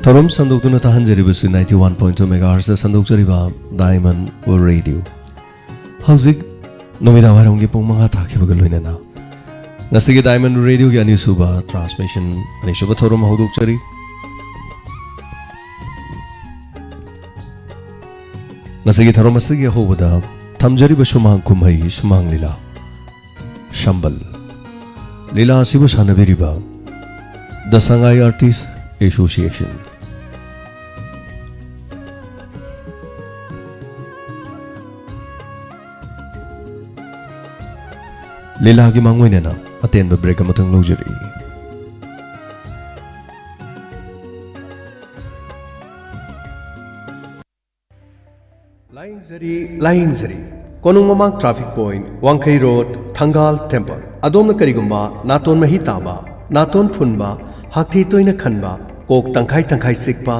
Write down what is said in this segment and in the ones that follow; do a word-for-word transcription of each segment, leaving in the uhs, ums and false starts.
ꯊꯧꯔꯝ ꯁꯟꯗꯣꯛꯇꯨꯅ ꯇꯥꯍꯟꯖꯔꯤꯕꯁꯤ ninety one point two megahertz ꯁꯟꯗꯣꯛꯆꯔꯤꯕ Diamond Radio꯫ ꯍꯧꯖꯤꯛ ꯅꯨꯃꯤꯗꯥꯡ ꯋꯥꯏꯔꯝꯒꯤ ꯄꯨꯡ ꯃꯉꯥ ꯇꯥꯈꯤꯕꯒ ꯂꯣꯏꯅꯅ ꯉꯁꯤꯒꯤ Diamond Radio ꯒꯤ ꯑꯅꯤꯁꯨꯕ transmission, ꯑꯅꯤꯁꯨꯕ ꯊꯧꯔꯝ ꯍꯧꯗꯣꯛꯆꯔꯤ꯫ ꯉꯁꯤꯒꯤ ꯊꯧꯔꯝ ꯑꯁꯤꯒꯤ ꯑꯍꯧꯕꯗ ꯊꯝꯖꯔꯤꯕ ꯁꯨꯃꯥꯡ ꯀꯨꯝꯍꯩ, ꯁꯨꯃꯥꯡ ꯂꯤꯂꯥ, ꯁꯝꯕꯜ꯫ ꯂꯤꯂꯥ ꯑꯁꯤꯕꯨ ꯁꯥꯟꯅꯕꯤꯔꯤꯕ The Sangai Artist Association꯫ ꯂꯤꯂꯥꯒꯤ ꯃꯥꯡꯑꯣꯏꯅꯅ ꯑꯇꯦꯟꯕ break ꯑꯃꯇꯪ ꯂꯧꯖꯔꯛꯏ꯫ ꯂꯥꯏꯌꯦꯡꯖꯔꯤ, ꯂꯥꯏꯌꯦꯡꯖꯔꯤ꯫ ꯀꯣꯅꯨꯡ ꯃꯃꯥꯡ traffic point, ꯋꯥꯡꯈꯩ road, ꯊꯪꯒꯥꯜ temple꯫ ꯑꯗꯣꯝꯅ ꯀꯔꯤꯒꯨꯝꯕ ꯅꯥꯇꯣꯟ ꯃꯍꯤ ꯇꯥꯕ, ꯅꯥꯇꯣꯟ ꯐꯨꯟꯕ, ꯍꯥꯛꯊꯤ ꯇꯣꯏꯅ ꯈꯟꯕ, ꯀꯣꯛ ꯇꯪꯈꯥꯏ ꯇꯪꯈꯥꯏ ꯆꯤꯛꯄ,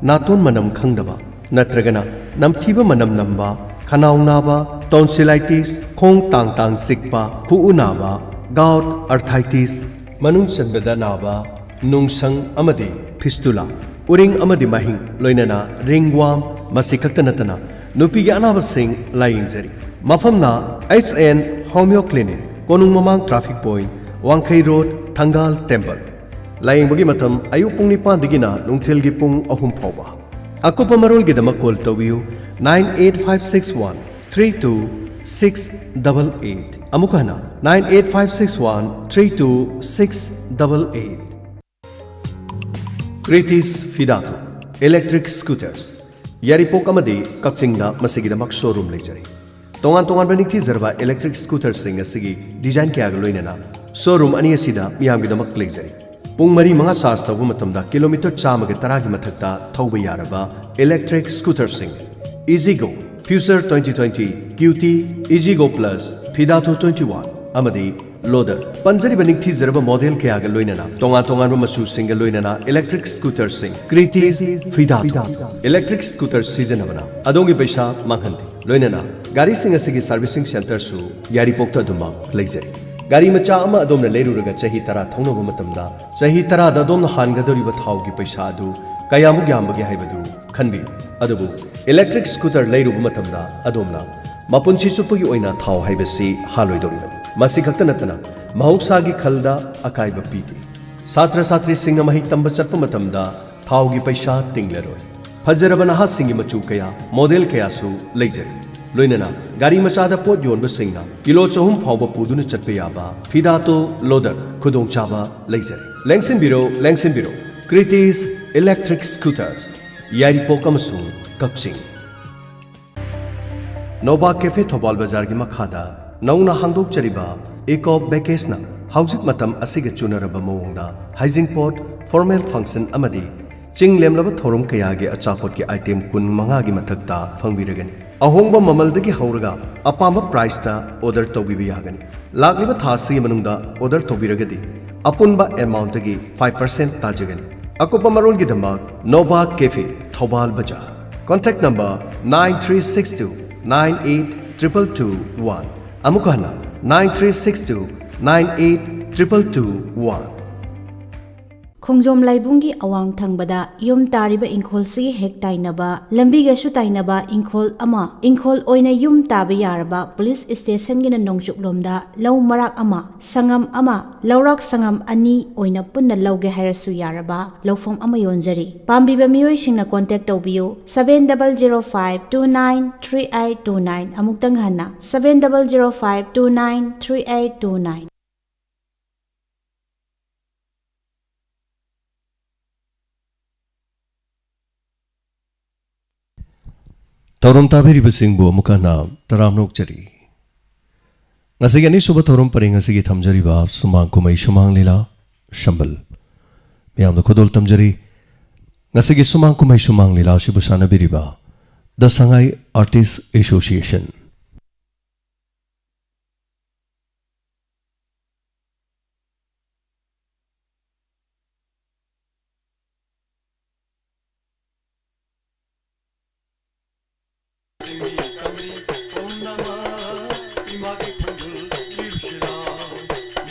ꯅꯥꯇꯣꯟ ꯃꯅꯝ ꯈꯪꯗꯕ, ꯅꯠꯇ꯭ꯔꯒꯅ ꯅꯝꯊꯤꯕ ꯃꯅꯝ ꯅꯝꯕ, ꯈꯅꯥꯎ ꯅꯥꯕ, tonsillitis, ꯈꯣꯡ ꯇꯥꯡ ꯇꯥꯡ ꯆꯤꯛꯄ, ꯈꯨꯎ ꯅꯥꯕ, gout, arthritis, ꯃꯅꯨꯡ ꯆꯟꯕꯗ ꯅꯥꯕ, ꯅꯨꯡꯁꯪ ꯑꯃꯗꯤ fistula, ꯎꯔꯤꯡ ꯑꯃꯗꯤ ꯃꯍꯤꯡ, ꯂꯣꯏꯅꯅ ringworm, ꯃꯁꯤ ꯈꯛꯇ ꯅꯠꯇꯅ ꯅꯨꯄꯤꯒꯤ ꯑꯅꯥꯕꯁꯤꯡ ꯂꯥꯌꯦꯡꯖꯔꯤ꯫ ꯃꯐꯝꯅ H N Homeo Clinic, ꯀꯣꯅꯨꯡ ꯃꯃꯥꯡ traffic point, ꯋꯥꯡꯈꯩ road, ꯊꯪꯒꯥꯜ temple꯫ ꯂꯥꯌꯦꯡꯕꯒꯤ ꯃꯇꯝ ꯑꯌꯨꯛ ꯄꯨꯡ ꯅꯤꯄꯥꯟꯗꯒꯤꯅ ꯅꯨꯡꯊꯤꯜꯒꯤ ꯄꯨꯡ ꯑꯍꯨꯝ ꯐꯥꯎꯕ꯫ ꯑꯀꯨꯞꯄ ꯃꯔꯣꯜꯒꯤꯗꯃꯛ call ꯇꯧꯕꯤꯌꯨ nine eight five six one three two six double eight꯫ ꯑꯃꯨꯛ ꯍꯟꯅ, nine eight five six one three two six double eight꯫ Kritis Fidato Electric Scooters, ꯌꯥꯏꯔꯤꯄꯣꯛ ꯑꯃꯗꯤ ꯀꯛꯆꯤꯡꯗ ꯃꯁꯤꯒꯤꯗꯃꯛ showroom ꯂꯩꯖꯔꯤ꯫ ꯇꯣꯉꯥꯟ ꯇꯣꯉꯥꯟꯕ ꯅꯤꯡꯊꯤꯖꯔꯕ electric scooterꯁꯤꯡ ꯑꯁꯤꯒꯤ design ꯀꯌꯥꯒ ꯂꯣꯏꯅꯅ showroom ꯑꯅꯤ ꯑꯁꯤꯗ ꯃꯤꯌꯥꯝꯒꯤꯗꯃꯛ ꯂꯩꯖꯔꯤ꯫ ꯄꯨꯡ ꯃꯔꯤ ꯃꯉꯥ charge ꯇꯧꯕ ꯃꯇꯝꯗ kilometre ꯆꯥꯝꯃꯒ ꯇꯔꯥꯒꯤ ꯃꯊꯛꯇ ꯊꯧꯕ ꯌꯥꯔꯕ electric scooterꯁꯤꯡ, Ezigo, Future twenty twenty, Q T, Ezigo Plus, Fidato twenty one ꯑꯃꯗꯤ Loader꯫ ꯄꯟꯖꯔꯤꯕ ꯅꯤꯡꯊꯤꯖꯔꯕ model ꯀꯌꯥꯒ ꯂꯣꯏꯅꯅ ꯇꯣꯉꯥꯟ ꯇꯣꯉꯥꯟꯕ ꯃꯆꯨꯁꯤꯡꯒ ꯂꯣꯏꯅꯅ electric scooterꯁꯤꯡ꯫ Kritis Fidato electric scooter ꯁꯤꯖꯤꯟꯅꯕꯅ ꯑꯗꯣꯝꯒꯤ ꯄꯩꯁꯥ ꯃꯥꯡꯍꯟꯗꯦ, ꯂꯣꯏꯅꯅ ꯒꯥꯔꯤꯁꯤꯡ ꯑꯁꯤꯒꯤ servicing centreꯁꯨ ꯌꯥꯏꯔꯤꯄꯣꯛꯇ ꯑꯗꯨꯃꯛ ꯂꯩꯖꯔꯤ꯫ ꯒꯥꯔꯤ ꯃꯆꯥ ꯑꯃ ꯑꯗꯣꯝꯅ ꯂꯩꯔꯨꯔꯒ ꯆꯍꯤ ꯇꯔꯥ ꯊꯧꯅꯕ ꯃꯇꯝꯗ, ꯆꯍꯤ ꯇꯔꯥꯗ ꯑꯗꯣꯝꯅ ꯍꯥꯟꯒꯗꯧꯔꯤꯕ ꯊꯥꯎꯒꯤ ꯄꯩꯁꯥ ꯑꯗꯨ ꯀꯌꯥꯃꯨꯛ ꯌꯥꯝꯕꯒꯦ ꯍꯥꯏꯕꯗꯨ ꯈꯟꯕꯤꯌꯨ꯫ ꯑꯗꯨꯕꯨ electric scooter ꯂꯩꯔꯨꯕ ꯃꯇꯝꯗ, ꯑꯗꯣꯝꯅ ꯃꯄꯨꯟꯁꯤ ꯆꯨꯞꯄꯒꯤ ꯑꯣꯏꯅ ꯊꯥꯎ ꯍꯥꯏꯕꯁꯤ ꯍꯥꯜꯂꯣꯏꯗꯧꯔꯤꯕꯅꯤ꯫ ꯃꯁꯤ ꯈꯛꯇ ꯅꯠꯇꯅ, ꯃꯍꯧꯁꯥꯒꯤ ꯈꯜꯗ ꯑꯀꯥꯏꯕ ꯄꯤꯗꯦ꯫ ꯁꯥꯇ꯭ꯔ ꯁꯥꯇ꯭ꯔꯤꯁꯤꯡꯅ ꯃꯍꯩ ꯇꯝꯕ ꯆꯠꯄ ꯃꯇꯝꯗ ꯊꯥꯎꯒꯤ ꯄꯩꯁꯥ ꯇꯤꯡꯂꯔꯣꯏ꯫ ꯐꯖꯔꯕ ꯅꯍꯥꯁꯤꯡꯒꯤ ꯃꯆꯨ ꯀꯌꯥ, ꯃꯣꯗꯦꯜ ꯀꯌꯥꯁꯨ ꯂꯩꯖꯔꯤ꯫ ꯂꯣꯏꯅꯅ ꯒꯥꯔꯤ ꯃꯆꯥꯗ ꯄꯣꯠ ꯌꯣꯟꯕꯁꯤꯡꯅ ꯀꯤꯂꯣ ꯆꯍꯨꯝ ꯐꯥꯎꯕ ꯄꯨꯗꯨꯅ ꯆꯠꯄ ꯌꯥꯕ ꯐꯤꯗꯥꯇꯣ ꯂꯣꯗꯔ ꯈꯨꯗꯣꯡꯆꯥꯕ ꯂꯩꯖꯔꯤ꯫ ꯂꯦꯡꯁꯤꯟꯕꯤꯔꯣ, ꯂꯦꯡꯁꯤꯟꯕꯤꯔꯣ꯫ ꯀ꯭ꯔꯤꯇꯤꯁ ꯏꯂꯦꯛꯇ꯭ꯔꯤꯛ ꯁ꯭ꯀꯨꯇꯔꯁ, ꯌꯥꯏꯔꯤꯄꯣꯛ ꯑꯃꯁꯨꯡ ꯀꯛꯆꯤꯡ꯫ ꯅꯣꯕꯥ ꯀꯦꯐꯦ ꯊꯧꯕꯥꯜ ꯕꯖꯥꯔꯒꯤ ꯃꯈꯥꯗ ꯅꯧꯅ ꯍꯥꯡꯗꯣꯛꯆꯔꯤꯕ ꯏꯀꯣ ꯕꯦꯀꯦꯁꯅ ꯍꯧꯖꯤꯛ ꯃꯇꯝ ꯑꯁꯤꯒ ꯆꯨꯅꯔꯕ ꯃꯑꯣꯡꯗ ꯍꯩꯖꯤꯡꯄꯣꯠ ꯐꯣꯔꯃꯦꯜ ꯐꯪꯁꯟ ꯑꯃꯗꯤ ꯆꯤꯡ ꯂꯦꯝꯂꯕ ꯊꯧꯔꯝ ꯀꯌꯥꯒꯤ ꯑꯆꯥꯄꯣꯠꯀꯤ ꯑꯥꯏꯇꯦꯝ ꯀꯨꯟ ꯃꯉꯥꯒꯤ ꯃꯊꯛꯇ ꯐꯪꯕꯤꯔꯒꯅꯤ꯫ ꯑꯍꯣꯡꯕ ꯃꯃꯜꯗꯒꯤ ꯍꯧꯔꯒ ꯑꯄꯥꯝꯕ ꯄ꯭ꯔꯥꯏꯁꯇ ꯑꯣꯔꯗꯔ ꯇꯧꯕꯤꯕ ꯌꯥꯒꯅꯤ꯫ ꯂꯥꯛꯂꯤꯕ ꯊꯥ ꯑꯁꯤꯒꯤ ꯃꯅꯨꯡꯗ ꯑꯣꯔꯗꯔ ꯇꯧꯕꯤꯔꯒꯗꯤ ꯑꯄꯨꯟꯕ ꯑꯦꯃꯥꯎꯟꯠꯇꯒꯤ ꯐꯥꯏꯚ ꯄꯥꯔꯁꯦꯟꯠ ꯇꯥꯖꯒꯅꯤ꯫ ꯑꯀꯨꯞꯄ ꯃꯔꯣꯜꯒꯤꯗꯃꯛ ꯅꯣꯕꯥ ꯀꯦꯐꯦ, ꯊꯧꯕꯥꯜ ꯕꯖꯥꯔ, contact number nine three six two nine eight triple two one꯫ ꯑꯃꯨꯛ ꯍꯟꯅ, nine three six two nine eight triple two one꯫ ꯈꯣꯡꯖꯣꯝ ꯂꯥꯏꯕꯨꯡꯒꯤ ꯑꯋꯥꯡ ꯊꯪꯕꯗ ꯌꯨꯝ ꯇꯥꯔꯤꯕ ꯏꯪꯈꯣꯜꯁꯤꯒꯤ ꯍꯦꯛ ꯇꯥꯏꯅꯕ, ꯂꯝꯕꯤꯒꯁꯨ ꯇꯥꯏꯅꯕ ꯏꯪꯈꯣꯜ ꯑꯃ, ꯏꯪꯈꯣꯜ ꯑꯣꯏꯅ ꯌꯨꯝ ꯇꯥꯕ ꯌꯥꯔꯕ ꯄꯨꯂꯤꯁ ꯁ꯭ꯇꯦꯁꯟꯒꯤꯅ ꯅꯣꯡꯆꯨꯞꯂꯣꯝꯗ ꯂꯧ ꯃꯔꯥꯛ ꯑꯃ, ꯁꯪꯉꯝ ꯑꯃ, ꯂꯧꯔꯥꯛ ꯁꯪꯉꯝ ꯑꯅꯤ ꯑꯣꯏꯅ ꯄꯨꯟꯅ ꯂꯧꯒꯦ ꯍꯥꯏꯔꯁꯨ ꯌꯥꯔꯕ ꯂꯧꯐꯝ ꯑꯃ ꯌꯣꯟꯖꯔꯤ꯫ ꯄꯥꯝꯕꯤꯕ ꯃꯤꯑꯣꯏꯁꯤꯡꯅ contact ꯇꯧꯕꯤꯌꯨ, seven double zero five two nine three eight two nine꯫ ꯑꯃꯨꯛꯇꯪ ꯍꯟꯅ, seven double zero five two nine three eight two nine꯫ ꯊꯧꯔꯝ ꯇꯥꯕꯤꯔꯤꯕꯁꯤꯡꯕꯨ ꯑꯃꯨꯛ ꯍꯟꯅ ꯇꯔꯥꯝꯅ ꯑꯣꯛꯆꯔꯤ꯫ ꯉꯁꯤꯒꯤ ꯑꯅꯤꯁꯨꯕ ꯊꯧꯔꯝ ꯄꯔꯦꯡ ꯑꯁꯤꯒꯤ ꯊꯝꯖꯔꯤꯕ ꯁꯨꯃꯥꯡ ꯀꯨꯝꯍꯩ ꯁꯨꯃꯥꯡ ꯂꯤꯂꯥ ꯁꯝꯕꯜ ꯃꯌꯥꯝꯗ ꯈꯨꯗꯣꯜ ꯇꯝꯖꯔꯤ꯫ ꯉꯁꯤꯒꯤ ꯁꯨꯃꯥꯡ ꯀꯨꯝꯍꯩ ꯁꯨꯃꯥꯡ ꯂꯤꯂꯥ ꯑꯁꯤꯕꯨ ꯁꯥꯟꯅꯕꯤꯔꯤꯕ ꯗ ꯁꯉꯥꯏ ꯑꯥꯔꯇꯤꯁ ꯑꯦꯁꯣꯁꯤꯌꯦꯁꯟ꯫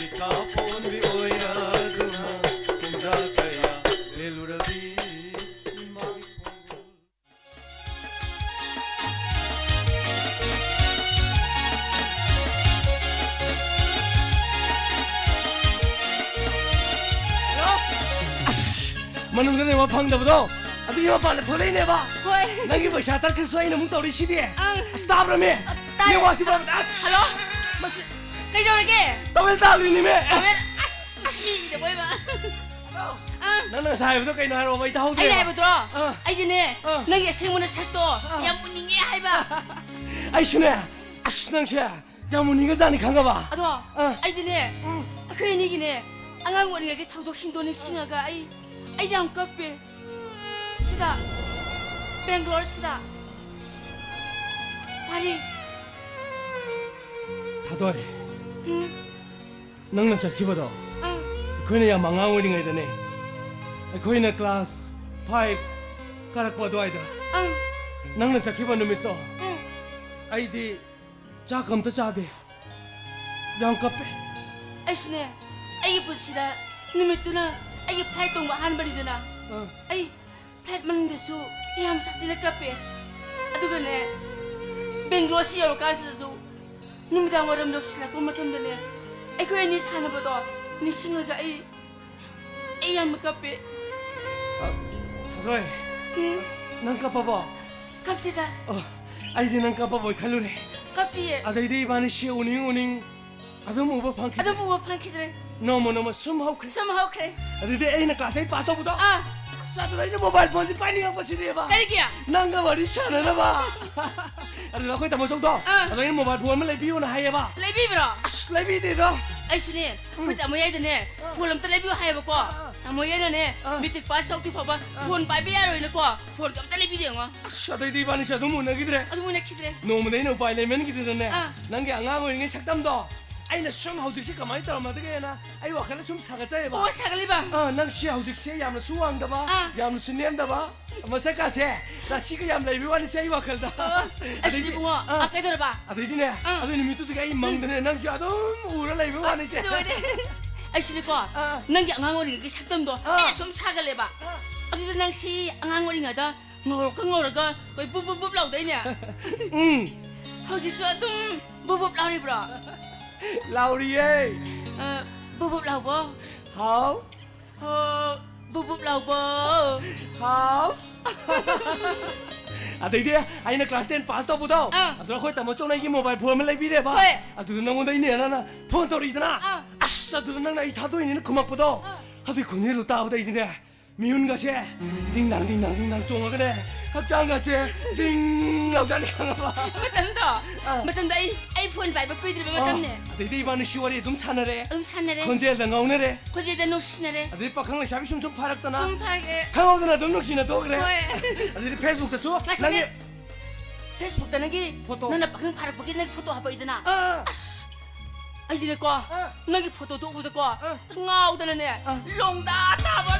ꯃꯅꯨꯡꯗ ꯂꯩꯕ ꯐꯪꯗꯕꯗꯣ, ꯑꯗꯨꯒꯤ ꯃꯄꯥꯟꯗ ꯊꯣꯛꯂꯛꯏꯅꯦꯕ꯫ ꯍꯣꯏ꯫ ꯅꯪꯒꯤ ꯄꯩꯁꯥ ꯇꯠꯈ꯭ꯔꯁꯨ ꯑꯩꯅ ꯑꯃꯨꯛ ꯇꯧꯔꯤꯁꯤꯗꯤ꯫ ꯑꯪ꯫ ꯑꯁ, ꯇꯥꯕ꯭ꯔꯃꯤ? ꯇꯥꯏ꯫ ꯅꯦꯠꯋꯥꯛꯁꯤ ꯐꯕ-, ꯑꯁ! ꯍꯜꯂꯣ? ꯃꯁꯤ ꯀꯩꯗꯧꯔꯒꯦ? ꯇꯥꯋꯦꯜ ꯇꯥꯈ꯭ꯔꯤꯅꯤꯃꯤ꯫ ꯇꯥꯋꯦꯜ? ꯑꯁ, ꯃꯁꯤꯗꯤ ꯃꯣꯏ ꯃꯥ꯫ ꯍꯜꯂꯣ? ꯑꯪ꯫ ꯅꯪꯅ ꯉꯁꯥꯏ ꯍꯥꯏꯕꯗꯣ ꯀꯩꯅꯣ ꯍꯥꯏꯔꯛꯑꯣꯕ, ꯑꯩ ꯇꯥꯍꯧꯗ꯭ꯔꯦ꯫ ꯑꯩꯅ ꯍꯥꯏꯕꯗꯣ, ꯑꯪ꯫ ꯑꯩꯗꯤꯅꯦ, ꯑꯪ꯫ ꯅꯪꯒꯤ ꯑꯁꯦꯡꯕ ꯅꯁꯛꯇꯣ ꯑꯪ꯫ ꯌꯥꯝ ꯎꯅꯤꯡꯉꯦ ꯍꯥꯏꯕ꯫ ꯑꯩꯁꯨꯅꯦ, ꯑꯁ, ꯅꯪꯁꯦ ꯌꯥꯝ ꯎꯅꯤꯡꯉꯖꯥꯠꯅꯤ, ꯈꯪꯉꯕ? ꯑꯗꯣ ꯑꯥ꯫ ꯑꯩꯗꯤꯅꯦ, ꯎꯝ꯫ ꯑꯩꯈꯣꯏ ꯑꯅꯤꯒꯤꯅꯦ, ꯑꯉꯥꯡ ꯑꯣꯏꯔꯤꯉꯩꯒꯤ ꯊꯧꯗꯣꯛꯁꯤꯡꯗꯣ ꯅꯤꯡꯁꯤꯡꯉꯒ ꯑꯩ, ꯑꯩ ꯌꯥꯝ ꯀꯞꯄꯦ꯫ ꯁꯤꯗ, ꯕꯦꯡꯒ꯭ꯂꯣꯔꯁꯤꯗ꯫ ꯄꯥꯔꯤ꯫ ꯊꯥꯗꯣꯏ, ꯎꯝ꯫ ꯅꯪꯅ ꯆꯠꯈꯤꯕꯗꯣ ꯑꯪ꯫ ꯑꯩꯈꯣꯏꯅ ꯌꯥꯝ ꯑꯉꯥꯡ ꯑꯣꯏꯔꯤꯉꯩꯗꯅꯦ, ꯑꯩꯈꯣꯏꯅ ꯀ꯭ꯂꯥꯁ ꯐꯥꯏꯚ ꯀꯥꯔꯛꯄ ꯑꯗꯨꯋꯥꯏꯗ ꯑꯪ꯫ ꯅꯪꯅ ꯆꯠꯈꯤꯕ ꯅꯨꯃꯤꯠꯇꯣ ꯎꯝ꯫ ꯑꯩꯗꯤ ꯆꯥꯛ ꯑꯝꯇ ꯆꯥꯗꯦ꯫ ꯌꯥꯝ ꯀꯞꯄꯦ꯫ ꯑꯩꯁꯨꯅꯦ, ꯑꯩꯒꯤ ꯄꯨꯟꯁꯤꯗ ꯅꯨꯃꯤꯠꯇꯨꯅ ꯑꯩꯒꯤ ꯐ꯭ꯂꯥꯏꯠ ꯇꯣꯡꯕ ꯑꯍꯥꯟꯕꯅꯤꯗꯅ꯫ ꯑꯥ꯫ ꯑꯩ ꯐ꯭ꯂꯥꯏꯠ ꯃꯅꯨꯡꯗꯁꯨ ꯌꯥꯝ ꯁꯥꯊꯤꯅ ꯀꯞꯄꯦ꯫ ꯑꯗꯨꯒꯅꯦ, ꯕꯦꯡꯒ꯭ꯂꯣꯔꯁꯤ ꯌꯧꯔꯀꯥꯟꯁꯤꯗꯁꯨ ꯅꯨꯃꯤꯗꯥꯡ ꯋꯥꯏꯔꯝ ꯌꯧꯁꯤꯜꯂꯛꯄ ꯃꯇꯝꯗꯅꯦ, ꯑꯩꯈꯣꯏ ꯑꯅꯤ ꯁꯥꯟꯅꯕꯗꯣ ꯅꯤꯡꯁꯤꯡꯂꯒ ꯑꯩ ꯑꯩ ꯌꯥꯝꯅ ꯀꯞꯄꯦ꯫ ꯑ, ꯊꯣꯏ, ꯎꯝ꯫ ꯅꯪ ꯀꯞꯄꯕꯣ? ꯀꯞꯇꯦꯗ꯫ ꯑꯣ, ꯑꯩꯗꯤ ꯅꯪ ꯀꯞꯄꯕꯣꯏ ꯈꯜꯂꯨꯔꯦ꯫ ꯀꯞꯇꯤꯌꯦ꯫ ꯑꯗꯩꯗꯤ ꯏꯕꯥꯅꯤ ꯁꯤ ꯎꯅꯤꯡ ꯎꯅꯤꯡ ꯑꯗꯨꯝ ꯎꯕ ꯐꯪꯈꯤꯗ꯭ꯔꯦ꯫ ꯑꯗꯨꯝ ꯎꯕ ꯐꯪꯈꯤꯗ꯭ꯔꯦ꯫ ꯅꯣꯡꯃ ꯅꯣꯡꯃ ꯁꯨꯝ ꯍꯧꯈ꯭ꯔꯦ꯫ ꯁꯨꯝ ꯍꯧꯈ꯭ꯔꯦ꯫ ꯑꯗꯨꯗꯤ ꯑꯩꯅ ꯀ꯭ꯂꯥꯁ ꯑꯩꯠ ꯄꯥꯁ ꯇꯧꯕꯗꯣ? ꯑꯥ꯫ ꯑꯁ, ꯑꯗꯨꯗ ꯑꯩꯅ ꯃꯣꯕꯥꯏꯜ ꯐꯣꯟꯁꯤ ꯄꯥꯏꯅꯤꯡꯉꯛꯄꯁꯤꯅꯦꯕ꯫ ꯀꯔꯤꯒꯤ? ꯅꯪꯒ ꯋꯥꯔꯤ ꯁꯥꯟꯅꯅꯕ꯫ ꯑꯗꯨꯗ ꯑꯩꯈꯣꯏ ꯇꯥꯃꯣ ꯆꯧꯗꯣ, ꯑꯥ꯫ ꯑꯗ ꯑꯩꯅ ꯃꯣꯕꯥꯏꯜ ꯐꯣꯟ ꯑꯃ ꯂꯩꯕꯤꯌꯣꯅ ꯍꯥꯏꯌꯦꯕ꯫ ꯂꯩꯕꯤꯕ꯭ꯔꯣ? ꯑꯁ, ꯂꯩꯕꯤꯗꯦꯗꯣ꯫ ꯑꯩꯁꯨꯅꯦ, ꯎꯝ꯫ ꯑꯩꯈꯣꯏ ꯇꯥꯃꯣ ꯌꯥꯏꯗꯅꯦ, ꯑꯥ꯫ ꯐꯣꯟ ꯑꯝꯇ ꯂꯩꯕꯤꯌꯨ ꯍꯥꯏꯌꯦꯕꯀꯣ꯫ ꯑꯥ, ꯑꯥ꯫ ꯇꯥꯃꯣ ꯌꯥꯏꯅꯅꯦ, ꯑꯥ꯫ ꯃꯦꯇ꯭ꯔꯤꯛ ꯄꯥꯁ ꯇꯧꯗ꯭ꯔꯤ ꯐꯥꯎꯕ ꯑꯥ꯫ ꯐꯣꯟ ꯄꯥꯏꯕ ꯌꯥꯔꯣꯏꯅꯀꯣ, ꯐꯣꯟꯒ ꯑꯝꯇ ꯂꯩꯕꯤꯗꯦ ꯌꯦꯡꯉꯣ꯫ ꯑꯁ, ꯑꯗꯩꯗꯤ ꯏꯕꯥꯅꯤꯁꯦ ꯑꯗꯨꯝ ꯎꯅꯈꯤꯗ꯭ꯔꯦ꯫ ꯑꯗꯨꯝ ꯎꯅꯈꯤꯗ꯭ꯔꯦ꯫ ꯅꯣꯡꯃꯗꯤ ꯑꯩꯅ ꯎꯄꯥꯏ ꯂꯩꯃꯟꯈꯤꯗꯅꯅꯦ, ꯑꯥ꯫ ꯅꯪꯒꯤ ꯑꯉꯥꯡ ꯑꯣꯏꯔꯤꯉꯩ ꯁꯛꯇꯝꯗꯣ ꯑꯩꯅ ꯁꯨꯝ ꯍꯧꯖꯤꯛꯁꯦ ꯀꯃꯥꯏꯅ ꯇꯧꯔꯝꯃꯗꯒꯦꯅ ꯑꯩ ꯋꯥꯈꯜꯗ ꯁꯨꯝ ꯁꯥꯒꯠꯆꯩꯌꯦꯕ꯫ ꯑꯣ, ꯁꯥꯒꯠꯂꯤꯕ? ꯑꯥ, ꯅꯪꯁꯦ ꯍꯧꯖꯤꯛꯁꯦ ꯌꯥꯝꯅꯁꯨ ꯋꯥꯡꯗꯕ, ꯑꯥ꯫ ꯌꯥꯝꯅꯁꯨ ꯅꯦꯝꯗꯕ, ꯃꯁꯛꯀꯥꯁꯦ ꯔꯥꯁꯤꯒ ꯌꯥꯝ ꯂꯩꯕ ꯋꯥꯅꯤꯁꯦ ꯑꯩ ꯋꯥꯈꯜꯗ꯫ ꯑꯣ, ꯑꯗꯩꯗꯤ, ꯑꯁꯤꯗꯤ ꯏꯕꯨꯡꯉꯣ, ꯑꯥ꯫ ꯑꯥ, ꯀꯩꯗꯧꯔꯕ? ꯑꯗꯩꯗꯤꯅꯦ, ꯑꯥ꯫ ꯑꯗꯨ ꯅꯨꯃꯤꯠꯇꯨꯗꯒꯤ ꯑꯩ ꯃꯪꯗꯅꯦ, ꯅꯪꯁꯦ ꯑꯗꯨꯝ ꯎꯔ ꯂꯩꯕ ꯑꯁ, ꯋꯥꯅꯤꯁꯦ꯫ ꯂꯣꯏꯔꯦ꯫ ꯑꯩꯁꯤꯅꯦꯀꯣ, ꯑꯥ꯫ ꯅꯪꯒꯤ ꯑꯉꯥꯡ ꯑꯣꯏꯔꯤꯉꯩꯒꯤ ꯁꯛꯇꯝꯗꯣ ꯑꯥ꯫ ꯑꯩꯅ ꯁꯨꯝ ꯁꯥꯒꯠꯂꯦꯕ꯫ ꯑꯥ꯫ ꯑꯗꯨꯗ ꯅꯪꯁꯤ ꯑꯉꯥꯡ ꯑꯣꯏꯔꯤꯉꯩꯗ ꯉꯧꯔꯛꯀ ꯉꯧꯔꯒ ꯑꯩꯈꯣꯏ ꯕꯨꯞ ꯕꯨꯞ ꯕꯨꯞ ꯂꯥꯎꯗꯣꯏꯅꯦ꯫ ꯎꯝ꯫ ꯍꯧꯖꯤꯛꯁꯨ ꯑꯗꯨꯝ ꯕꯨꯞ ꯕꯨꯞ ꯂꯥꯎꯔꯤꯕ꯭ꯔꯣ? ꯂꯥꯎꯔꯤꯌꯦ꯫ ꯑ, ꯕꯨꯞ ꯕꯨꯞ ꯂꯥꯎꯕꯣ? ꯍꯥꯎ? ꯍꯣ, ꯕꯨꯞ ꯕꯨꯞ ꯂꯥꯎꯕ꯫ ꯍꯥꯎ꯫ ꯑꯗꯩꯗꯤ ꯑꯩꯅ class ten pass ꯇꯧꯕꯗꯣ, ꯑꯥ꯫ ꯑꯗꯨꯗ ꯑꯩꯈꯣꯏ ꯇꯥꯃꯣ ꯆꯧꯅ ꯑꯩꯒꯤ mobile phone ꯑꯃ ꯂꯩꯕꯤꯔꯦꯕ꯫ ꯍꯣꯏ꯫ ꯑꯗꯨꯗ ꯅꯉꯣꯟꯗ ꯏꯅꯦꯅ phone ꯇꯧꯔꯛꯏꯗꯅ, ꯑꯥ꯫ ꯑꯁ, ꯑꯗꯨꯗ ꯅꯪꯅ "ꯑꯩ ꯊꯥꯗꯣꯛꯏꯅꯦꯅ" ꯈꯨꯝꯃꯛꯄꯗꯣ, ꯑꯥ꯫ ꯑꯗꯨꯒꯤ ꯈꯣꯟꯖꯦꯜꯗꯣ ꯇꯥꯕꯗ ꯑꯩꯗꯤꯅꯦ, ꯃꯤꯍꯨꯟꯒꯁꯦ ꯗꯤꯡ ꯗꯥꯡ, ꯗꯤꯡ ꯗꯥꯡ, ꯗꯤꯡ ꯗꯥꯡ ꯆꯣꯡꯉꯒꯅꯦ, ꯍꯛꯆꯥꯡꯒꯁꯦ ꯖꯤꯡ ꯂꯥꯎꯖꯥꯠꯅꯤ, ꯈꯪꯉꯕ? ꯃꯇꯝꯗꯣ, ꯑꯥ꯫ ꯃꯇꯝꯗꯣ ꯑꯩ, ꯑꯩ phone ꯄꯥꯏꯕ ꯀꯨꯏꯗ꯭ꯔꯤꯕ ꯑꯥ꯫ ꯃꯇꯝꯅꯦ꯫ ꯑꯗꯩꯗꯤ ꯏꯕꯥꯅꯤꯁꯨ ꯋꯥꯔꯤ ꯑꯗꯨꯝ ꯁꯥꯟꯅꯔꯦ꯫ ꯑꯗꯨꯝ ꯁꯥꯟꯅꯔꯦ꯫ ꯈꯣꯟꯖꯦꯜꯗ ꯉꯥꯎꯅꯔꯦ꯫ ꯈꯣꯟꯖꯦꯜꯗ ꯅꯨꯡꯁꯤꯅꯔꯦ꯫ ꯑꯗꯩ ꯄꯥꯈꯪ ꯂꯩꯁꯥꯕꯤ ꯁꯨꯝ ꯁꯨꯝ ꯐꯥꯔꯛꯇꯅ꯫ ꯁꯨꯝ ꯐꯥꯔꯛꯑꯦ꯫ ꯈꯪꯍꯧꯗꯅ ꯑꯗꯨꯝ ꯅꯨꯡꯁꯤꯅ ꯇꯣꯛꯈ꯭ꯔꯦ꯫ ꯍꯣꯏ꯫ ꯑꯗꯩꯗꯤ Facebookꯇꯁꯨ ꯉꯥꯏꯈꯣꯅꯦ꯫ ꯅꯪꯒꯤ Facebookꯇ ꯅꯪꯒꯤ photo꯫ ꯅꯪꯅ ꯄꯥꯈꯪ ꯐꯥꯔꯛꯄꯒꯤ ꯅꯪ photo ꯍꯥꯞꯄꯛꯏꯗꯅ꯫ ꯑꯥ꯫ ꯑꯁ! ꯑꯩꯗꯤꯅꯦꯀꯣ, ꯑꯥ꯫ ꯅꯪꯒꯤ photoꯗꯣ ꯎꯕꯗꯀꯣ, ꯑꯥ꯫ ꯉꯥꯎꯗꯅꯅꯦ, ꯑꯥ꯫ ꯂꯣꯡꯗꯥ ꯇꯥꯕ꯫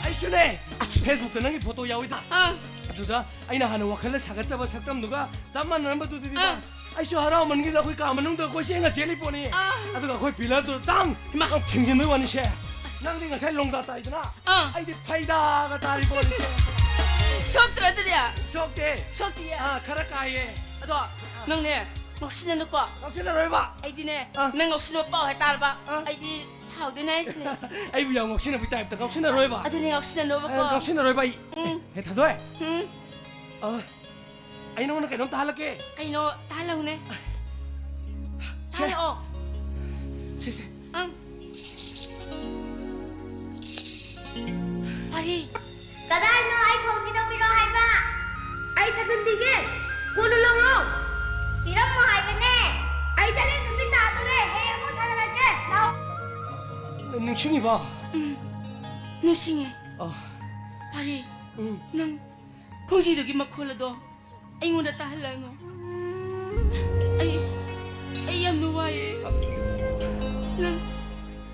ꯑꯩꯁꯨꯅꯦ, ꯑꯁ, Facebookꯇ ꯅꯪꯒꯤ photo ꯌꯥꯎꯋꯤꯗ꯫ ꯑꯥ꯫ ꯑꯗꯨꯗ ꯑꯩꯅ ꯍꯥꯟꯅ ꯋꯥꯈꯜꯗ ꯁꯥꯒꯠꯆꯕ ꯁꯛꯇꯝꯗꯨꯒ ꯆꯞ ꯃꯥꯟꯅꯔꯝꯕꯗꯨꯗꯤꯕ꯫ ꯑꯥ꯫ ꯑꯩꯁꯨ ꯍꯔꯥꯎꯃꯟꯒꯤꯗꯅ ꯑꯩꯈꯣꯏ ꯀꯥ ꯃꯅꯨꯡꯗ ꯀꯣꯏꯆꯦꯟꯒ ꯆꯦꯜꯂꯤ ꯄꯣꯠꯅꯤ꯫ ꯑꯥ꯫ ꯑꯗꯨꯒ ꯑꯩꯈꯣꯏ pillarꯗꯨ ꯇꯥꯡ ꯍꯤꯃꯥꯡ ꯊꯤꯡꯖꯤꯟꯕꯩ ꯋꯥꯅꯤꯁꯦ꯫ ꯑꯁ꯫ ꯅꯪꯗꯤ ꯉꯁꯥꯏ ꯂꯣꯡꯗꯥ ꯇꯥꯏꯗꯅ, ꯑꯥ꯫ ꯑꯩꯗꯤ ꯐꯩꯗꯥꯒ ꯇꯥꯔꯤ ꯄꯣꯠꯅꯤꯁꯦ꯫ ꯁꯣꯛꯇ꯭ꯔꯣ ꯑꯗꯨꯗꯤ? ꯁꯣꯛꯇꯦ꯫ ꯁꯣꯛꯇꯤꯌꯦ? ꯑꯥ, ꯈꯔ ꯀꯥꯏꯌꯦ꯫ ꯑꯗꯣ, ꯑꯥ꯫ ꯅꯪꯅꯦ, ꯉꯥꯎꯁꯤꯟꯅꯅꯨꯀꯣ꯫ ꯉꯥꯎꯁꯤꯟꯅꯔꯣꯏꯕ꯫ ꯑꯩꯗꯤꯅꯦ, ꯑꯥ꯫ ꯅꯪ ꯉꯥꯎꯁꯤꯟꯅꯕ ꯄꯥꯎ ꯍꯦꯛ ꯇꯥꯔꯕ, ꯑꯥ꯫ ꯑꯩꯗꯤ ꯁꯥꯎꯗꯣꯏꯅꯦ ꯍꯥꯏꯁꯤꯅꯦ꯫ ꯑꯩꯕꯨ ꯌꯥꯝ ꯉꯥꯎꯁꯤꯟꯅꯕꯒꯤ typeꯇ ꯉꯥꯎꯁꯤꯟꯅꯔꯣꯏꯕ꯫ ꯑꯗꯨꯅꯦ, ꯉꯥꯎꯁꯤꯟꯅꯅꯣꯕꯀꯣ꯫ ꯑꯥ, ꯉꯥꯎꯁꯤꯟꯅꯔꯣꯏꯕ ꯑꯩ꯫ ꯎꯝ꯫ ꯍꯦ, ꯊꯥꯗꯣꯏ꯫ ꯎꯝ꯫ ꯑꯥ, ꯑꯩ ꯅꯉꯣꯟꯗ ꯀꯩꯅꯣꯝ ꯇꯥꯍꯜꯂꯛꯀꯦ꯫ ꯀꯩꯅꯣ? ꯇꯥꯍꯜꯂꯛꯎꯅꯦ꯫ ꯁꯦ꯫ ꯇꯥꯍꯜꯂꯛꯑꯣ꯫ ꯁꯦ, ꯁꯦ꯫ ꯑꯪ꯫ ꯐꯔꯤ꯫ ꯀꯗꯥꯏꯅꯣ ꯑꯩ ꯈꯣꯡꯁꯤꯗ ꯄꯤꯔꯛꯑꯣ ꯍꯥꯏꯕ? ꯑꯩ ꯊꯥꯖꯤꯟꯕꯤꯒꯦ꯫ ꯀꯣꯟꯅ ꯂꯧꯔꯣ꯫ ꯄꯤꯔꯝꯃꯣ ꯍꯥꯏꯕꯅꯦ꯫ ꯑꯩ ꯆꯠꯂꯦ, ꯅꯨꯃꯤꯠ ꯇꯥꯗꯣꯔꯦ꯫ ꯍꯌꯦꯡ ꯑꯃꯨꯛ ꯁꯥꯟꯅꯔꯁꯦ꯫ ꯂꯥꯛꯑꯣ꯫ ꯅꯤꯡꯁꯤꯡꯉꯤꯕꯣ? ꯎꯝ, ꯅꯤꯡꯁꯤꯡꯉꯦ꯫ ꯑꯣ꯫ ꯐꯔꯤ꯫ ꯎꯝ꯫ ꯅꯪ ꯈꯣꯡꯖꯤꯗꯨꯒꯤ ꯃꯈꯣꯜ ꯑꯗꯣ ꯑꯩꯉꯣꯟꯗ ꯇꯥꯍꯜꯂꯅꯨ꯫ ꯑꯩ, ꯑꯩ ꯌꯥꯝꯅ ꯋꯥꯏꯌꯦ꯫ ꯅꯪ,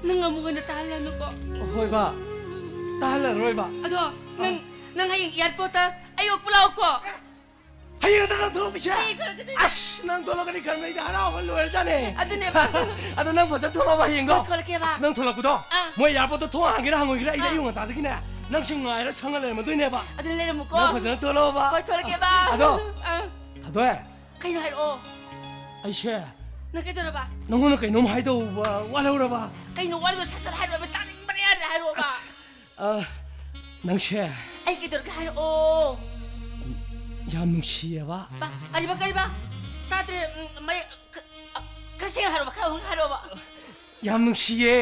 ꯅꯪ ꯑꯃꯨꯛ ꯍꯟꯅ ꯇꯥꯍꯜꯂꯅꯨꯀꯣ꯫ ꯍꯣꯏꯕ, ꯇꯥꯍꯜꯂꯔꯣꯏꯕ꯫ ꯑꯗꯣ ꯅꯪ, ꯑꯥ꯫ ꯅꯪ ꯍꯌꯦꯡ airportꯇ ꯑꯩ ꯑꯣꯛꯄ ꯂꯥꯛꯑꯣꯀꯣ꯫ ꯍꯌꯦꯡ ꯅꯠꯇ꯭ꯔ ꯅꯪ ꯊꯣꯛꯂꯛꯇꯣꯏꯁꯦ? ꯍꯌꯦꯡ ꯊꯣꯛꯂꯛꯀꯗꯣꯏꯅꯦ꯫ ꯑꯁ, ꯅꯪ ꯊꯣꯛꯂꯛꯀꯅꯤ ꯈꯟꯕꯗ ꯑꯩꯗꯤ ꯍꯔꯥꯎꯕ ꯂꯣꯏꯔꯖꯥꯠꯅꯦ꯫ ꯑꯗꯨꯅꯦꯕ꯫ ꯑꯗꯣ ꯅꯪ ꯐꯖꯅ ꯊꯣꯛꯂꯛꯑꯣꯕ ꯍꯌꯦꯡꯗꯣ꯫ ꯍꯣꯏ, ꯊꯣꯛꯂꯛꯀꯦꯕ꯫ ꯑꯁ, ꯅꯪ ꯊꯣꯛꯂꯛꯄꯗꯣ, ꯑꯥ꯫ ꯃꯣꯏ airportꯇ ꯊꯣꯡ ꯍꯥꯡꯒꯦꯔꯥ ꯍꯥꯡꯉꯣꯏꯒꯦꯔꯥ, ꯑꯩꯗꯤ ꯑꯥ꯫ ꯑꯌꯨꯛ ꯉꯟꯇꯥꯗꯒꯤꯅꯦ ꯅꯪ ꯁꯤ ꯉꯥꯏꯔ ꯁꯪꯉ ꯂꯩꯔꯝꯃꯗꯣꯏꯅꯦꯕ꯫ ꯑꯗꯨꯅ ꯂꯩꯔꯝꯃꯨꯀꯣ꯫ ꯅꯪ ꯐꯖꯅ ꯊꯣꯛꯂꯛꯑꯣꯕ꯫ ꯍꯣꯏ, ꯊꯣꯛꯂꯛꯀꯦꯕ꯫ ꯑꯗꯣ, ꯑꯥ꯫ ꯊꯥꯗꯣꯏ꯫ ꯀꯩꯅꯣ ꯍꯥꯏꯔꯛꯑꯣ꯫ ꯑꯩꯁꯦ ꯅꯪ ꯀꯩꯗꯧꯔꯕ? ꯅꯪꯉꯣꯟꯗ ꯀꯩꯅꯣꯝ ꯍꯥꯏꯗꯧꯕ ꯋꯥꯠꯍꯧꯔꯕ? ꯀꯩꯅꯣ ꯋꯥꯠꯂꯤꯗꯣ? ꯁꯠ ꯁꯠ ꯍꯥꯏꯔꯛꯑꯣ, ꯇꯥꯅꯤꯡꯕꯅ ꯌꯥꯗ꯭ꯔꯦ꯫ ꯍꯥꯏꯔꯛꯑꯣꯕ꯫ ꯑ, ꯅꯪꯁꯦ ꯑꯩ ꯀꯩꯗꯧꯔꯒꯦ ꯍꯥꯏꯔꯛꯑꯣ꯫ ꯌꯥꯝ ꯅꯨꯡꯁꯤꯌꯦꯕ꯫ ꯕ, ꯀꯔꯤꯕ, ꯀꯔꯤꯕ? ꯇꯥꯗ꯭ꯔꯦ꯫ ꯎꯝ, ꯃꯩ, ꯈ-, ꯑ, ꯈꯔ ꯁꯦꯡꯅ ꯍꯥꯏꯔꯛꯑꯣꯕ, ꯈꯔ ꯍꯧꯅ ꯍꯥꯏꯔꯛꯑꯣꯕ꯫ ꯌꯥꯝ ꯅꯨꯡꯁꯤꯌꯦ꯫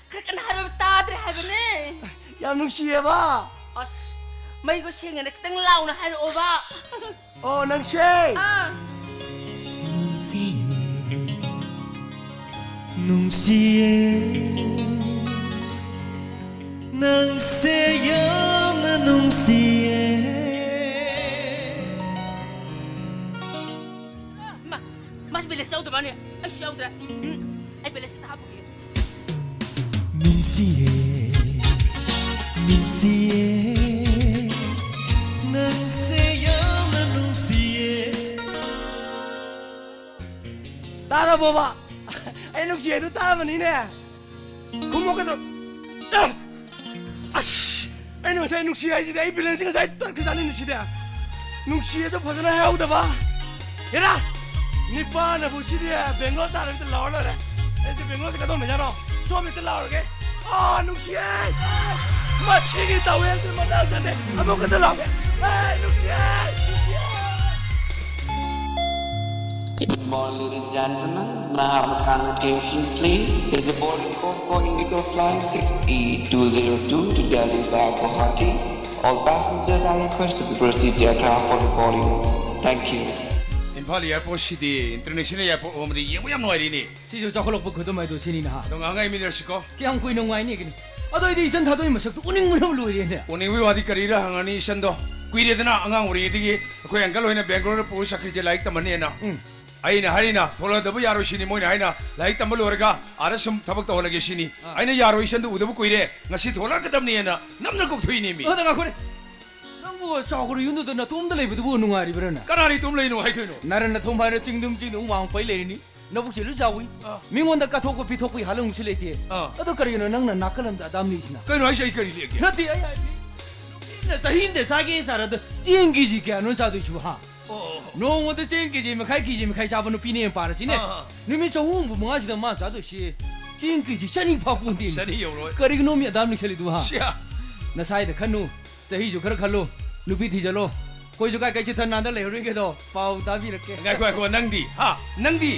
ꯈꯔ ꯀꯟꯅ ꯍꯥꯏꯔꯛꯑꯣꯕ, ꯇꯥꯗ꯭ꯔꯦ ꯍꯥꯏꯕꯅꯦ꯫ ꯌꯥꯝ ꯅꯨꯡꯁꯤꯌꯦꯕ꯫ ꯑꯁ, ꯃꯩꯗꯣ ꯁꯦꯡꯅ ꯈꯤꯇꯪ ꯂꯥꯎꯅ ꯍꯥꯏꯔꯛꯑꯣꯕ꯫ ꯑꯣ, ꯅꯪꯁꯦ꯫ ꯑꯥ꯫ ꯅꯨꯡꯁꯤꯌꯦ, ꯅꯨꯡꯁꯤꯌꯦ, ꯅꯪꯁꯦ ꯌꯥꯝꯅ ꯅꯨꯡꯁꯤꯌꯦ꯫ ꯃꯥ, ꯃꯥꯁꯨ balance ꯌꯥꯎꯗꯕꯅꯦ꯫ ꯑꯩꯁꯨ ꯌꯥꯎꯗ꯭ꯔꯦ꯫ ꯎꯝ, ꯑꯩ balance ꯑꯝꯇ ꯍꯥꯞꯄꯨꯒꯦ꯫ ꯅꯨꯡꯁꯤꯌꯦ, ꯅꯨꯡꯁꯤꯌꯦ, ꯅꯪꯁꯦ ꯌꯥꯝꯅ ꯅꯨꯡꯁꯤꯌꯦ꯫ ꯇꯥꯔꯕꯣꯕ? ꯑꯩ ꯅꯨꯡꯁꯤ ꯍꯥꯏꯗꯣ ꯇꯥꯔꯕꯅꯤꯅꯦ꯫ ꯈꯨꯝꯃꯣ ꯀꯩꯗꯧ-, ꯑ! ꯑꯁ! ꯑꯩꯅ ꯉꯁꯥꯏ ꯅꯨꯡꯁꯤ ꯍꯥꯏꯁꯤꯗꯤ ꯑꯩ balance ꯉꯁꯥꯏ ꯇꯠꯈ꯭ꯔꯖꯥꯠꯅꯤꯅꯦ ꯁꯤꯗꯤ꯫ ꯅꯨꯡꯁꯤ ꯍꯥꯏꯗꯣ ꯐꯖꯅ ꯍꯥꯏꯍꯧꯗꯕ꯫ ꯍꯦꯔꯥ! ꯅꯤꯄꯥꯅꯕꯨ ꯁꯤꯗꯤ ꯕꯦꯡꯒ꯭ꯂꯣꯔ ꯇꯥꯔꯒ ꯂꯥꯎꯔ ꯂꯣꯏꯔꯦ꯫ ꯑꯩꯁꯦ ꯕꯦꯡꯒ꯭ꯂꯣꯔꯗ ꯀꯗꯣꯝꯗ ꯆꯠꯂꯣ? ꯁꯣꯝꯗ ꯂꯥꯎꯔꯒꯦ꯫ ꯑꯥ, ꯅꯨꯡꯁꯤꯌꯦ! ꯃꯁꯤꯒꯤ ꯇꯧꯋꯦꯜꯁꯦ ꯃꯇꯥꯡ ꯆꯥꯗꯦ꯫ ꯑꯃꯨꯛꯀꯁꯨ ꯂꯥꯎꯒꯦ꯫ ꯑꯦ, ꯅꯨꯡꯁꯤꯌꯦ! ꯅꯨꯡꯁꯤꯌꯦ! Good morning, ladies and gentlemen. May I have your kind attention, please? There's a boarding call for Indigo Flight six E two zero two to Delhi via Guwahati. All passengers are requested to proceed the aircraft for the boarding. Thank you. Imphal ꯑꯦꯌꯥꯔꯄꯣꯔꯠꯁꯤꯗꯤ international airport ꯑꯣꯏꯕꯗꯤ ꯌꯦꯡꯕ ꯌꯥꯝ ꯅꯨꯡꯉꯥꯏꯔꯤꯅꯦ꯫ ꯁꯤꯁꯨ ꯆꯥꯎꯈꯠꯂꯛꯄ ꯈꯨꯗꯝ ꯍꯥꯏꯗꯣ ꯁꯤꯅꯤ ꯅꯍꯥ꯫ ꯑꯗꯣ ꯉꯥꯏꯍꯥꯛ ꯉꯥꯏꯃꯤꯟꯅꯔꯁꯤꯀꯣ꯫ ꯀꯌꯥꯝ ꯀꯨꯏꯅ ꯉꯥꯏꯅꯤꯒꯅꯤ? ꯑꯗꯣ ꯑꯩꯗꯤ ꯏꯆꯟ ꯊꯥꯗꯣꯛꯏ ꯃꯁꯛꯇꯣ ꯎꯅꯤꯡꯕꯅ ꯂꯣꯏꯔꯦꯅꯦ꯫ ꯎꯅꯤꯡꯕꯒꯤ ꯋꯥꯗꯤ ꯀꯔꯤꯔ ꯍꯪꯉꯅꯤ ꯏꯆꯟꯗꯣ꯫ ꯀꯨꯏꯔꯦꯗꯅ ꯑꯉꯥꯡ ꯑꯣꯏꯔꯤꯉꯩꯗꯒꯤ ꯑꯩꯈꯣꯏ ꯑꯪꯀꯜ ꯍꯣꯏꯅ ꯕꯦꯡꯒ꯭ꯂꯣꯔꯗ ꯄꯨꯔ ꯆꯠꯈ꯭ꯔꯤꯁꯦ ꯂꯥꯏꯔꯤꯛ ꯇꯝꯍꯟꯅꯦꯅ꯫ ꯎꯝ꯫ ꯑꯩꯅ ꯍꯥꯏꯔꯤꯅ ꯊꯣꯛꯂꯛꯇꯕ ꯌꯥꯔꯣꯏ ꯁꯤꯅꯤ, ꯃꯣꯏꯅ ꯍꯥꯏꯅ ꯂꯥꯏꯔꯤꯛ ꯇꯝꯕ ꯂꯣꯏꯔꯒ ꯑꯥꯗ ꯁꯨꯝ ꯊꯕꯛ ꯇꯧꯍꯜꯂꯒꯦ ꯁꯤꯅꯤ꯫ ꯑꯥ꯫ ꯑꯩꯅ ꯌꯥꯔꯣꯏ, ꯏꯆꯟꯗꯣ ꯎꯗꯕ ꯀꯨꯏꯔꯦ, ꯉꯁꯤ ꯊꯣꯛꯂꯛꯀꯗꯕꯅꯦꯅ ꯅꯝꯅ ꯀꯧꯊꯣꯛꯏꯅꯦ ꯃꯤ꯫ ꯑꯗ ꯉꯥꯏꯈꯣꯅꯦ꯫ ꯅꯪꯕꯨ ꯆꯥꯎꯈ꯭ꯔ ꯌꯨꯝꯗꯨꯗ ꯅꯇꯣꯝꯗ ꯂꯩꯕꯗꯨꯕꯨ ꯅꯨꯡꯉꯥꯏꯔꯤꯕ꯭ꯔꯥꯅꯦ? ꯀꯅꯥꯅ ꯏꯇꯣꯝ ꯂꯩꯅꯣ ꯍꯥꯏꯗꯣꯏꯅꯣ? ꯅꯔꯟ ꯅꯊꯨꯝ ꯍꯥꯏꯅ ꯆꯤꯡꯗꯨꯝ ꯆꯤꯡꯗꯨꯝ ꯋꯥꯡ ꯄꯩ ꯂꯩꯔꯤꯅꯤ꯫ ꯅꯕꯨꯛꯁꯦ ꯂꯣꯏ ꯆꯥꯎꯏ꯫ ꯑꯥ꯫ ꯃꯤꯉꯣꯟꯗ ꯀꯠꯊꯣꯛꯄ ꯄꯤꯊꯣꯛꯄꯒꯤ ꯍꯥꯂꯪꯁꯨ ꯂꯩꯇꯦ꯫ ꯑꯥ꯫ ꯑꯗꯣ ꯀꯔꯤꯒꯤꯅꯣ ꯅꯪꯅ ꯅꯥꯀꯜ ꯑꯃꯗ ꯑꯗꯥꯝ ꯂꯩꯁꯤꯅ? ꯀꯩꯅꯣ ꯍꯥꯏꯁꯦ, ꯑꯩ ꯀꯔꯤ ꯂꯦꯛꯒꯦ? ꯅꯠꯇꯦ, ꯑꯩ ꯍꯥꯏꯕꯗꯤ ꯅꯨꯄꯤ ꯑꯃꯅ ꯆꯍꯤ ꯑꯃꯗ ꯆꯥꯒꯦ ꯆꯥꯔꯗ ꯆꯦꯡ ꯀꯦꯖꯤ ꯀꯌꯥꯅꯣ ꯆꯥꯗꯣꯏꯁꯤꯕꯨ, ꯍꯥ? ꯑꯣ꯫ ꯅꯣꯡꯃꯗ ꯆꯦꯡ ꯀꯦꯖꯤ ꯃꯈꯥꯏ, ꯀꯦꯖꯤ ꯃꯈꯥꯏ ꯆꯥꯕ ꯅꯨꯄꯤꯅꯦ ꯄꯥꯔꯁꯤꯅꯦ꯫ ꯑꯥ꯫ ꯅꯨꯃꯤꯠ ꯆꯍꯨꯝ ꯍꯨꯝꯐꯨ ꯃꯉꯥꯁꯤꯗ ꯃꯥ ꯆꯥꯗꯣꯏꯁꯤ ꯆꯦꯡ ꯀꯦꯖꯤ ꯆꯅꯤ ꯐꯥꯎ ꯄꯣꯟꯇꯦ꯫ ꯆꯅꯤ ꯌꯧꯔꯣꯏ꯫ ꯀꯔꯤꯒꯤꯅꯣ ꯃꯤ ꯑꯗꯥꯝ ꯂꯤꯛꯁꯜꯂꯤꯗꯨ, ꯍꯥ? ꯁꯤꯌꯥ꯫ ꯅꯁꯥꯏꯗ ꯈꯟꯅꯨ, ꯆꯍꯤꯁꯨ ꯈꯔ ꯈꯜꯂꯨ, ꯅꯨꯄꯤ ꯊꯤꯖꯜꯂꯣ꯫ ꯑꯩꯈꯣꯏꯁꯨ ꯀꯥꯏ ꯀꯥꯏ ꯆꯤꯊ ꯅꯥꯟꯗ ꯂꯩꯍꯧꯔꯤꯒꯦꯗꯣ ꯄꯥꯎ ꯇꯥꯕꯤꯔꯛꯀꯦ꯫ ꯉꯥꯏꯈꯣ, ꯉꯥꯏꯈꯣ, ꯅꯪꯗꯤ? ꯍꯥ? ꯅꯪꯗꯤ?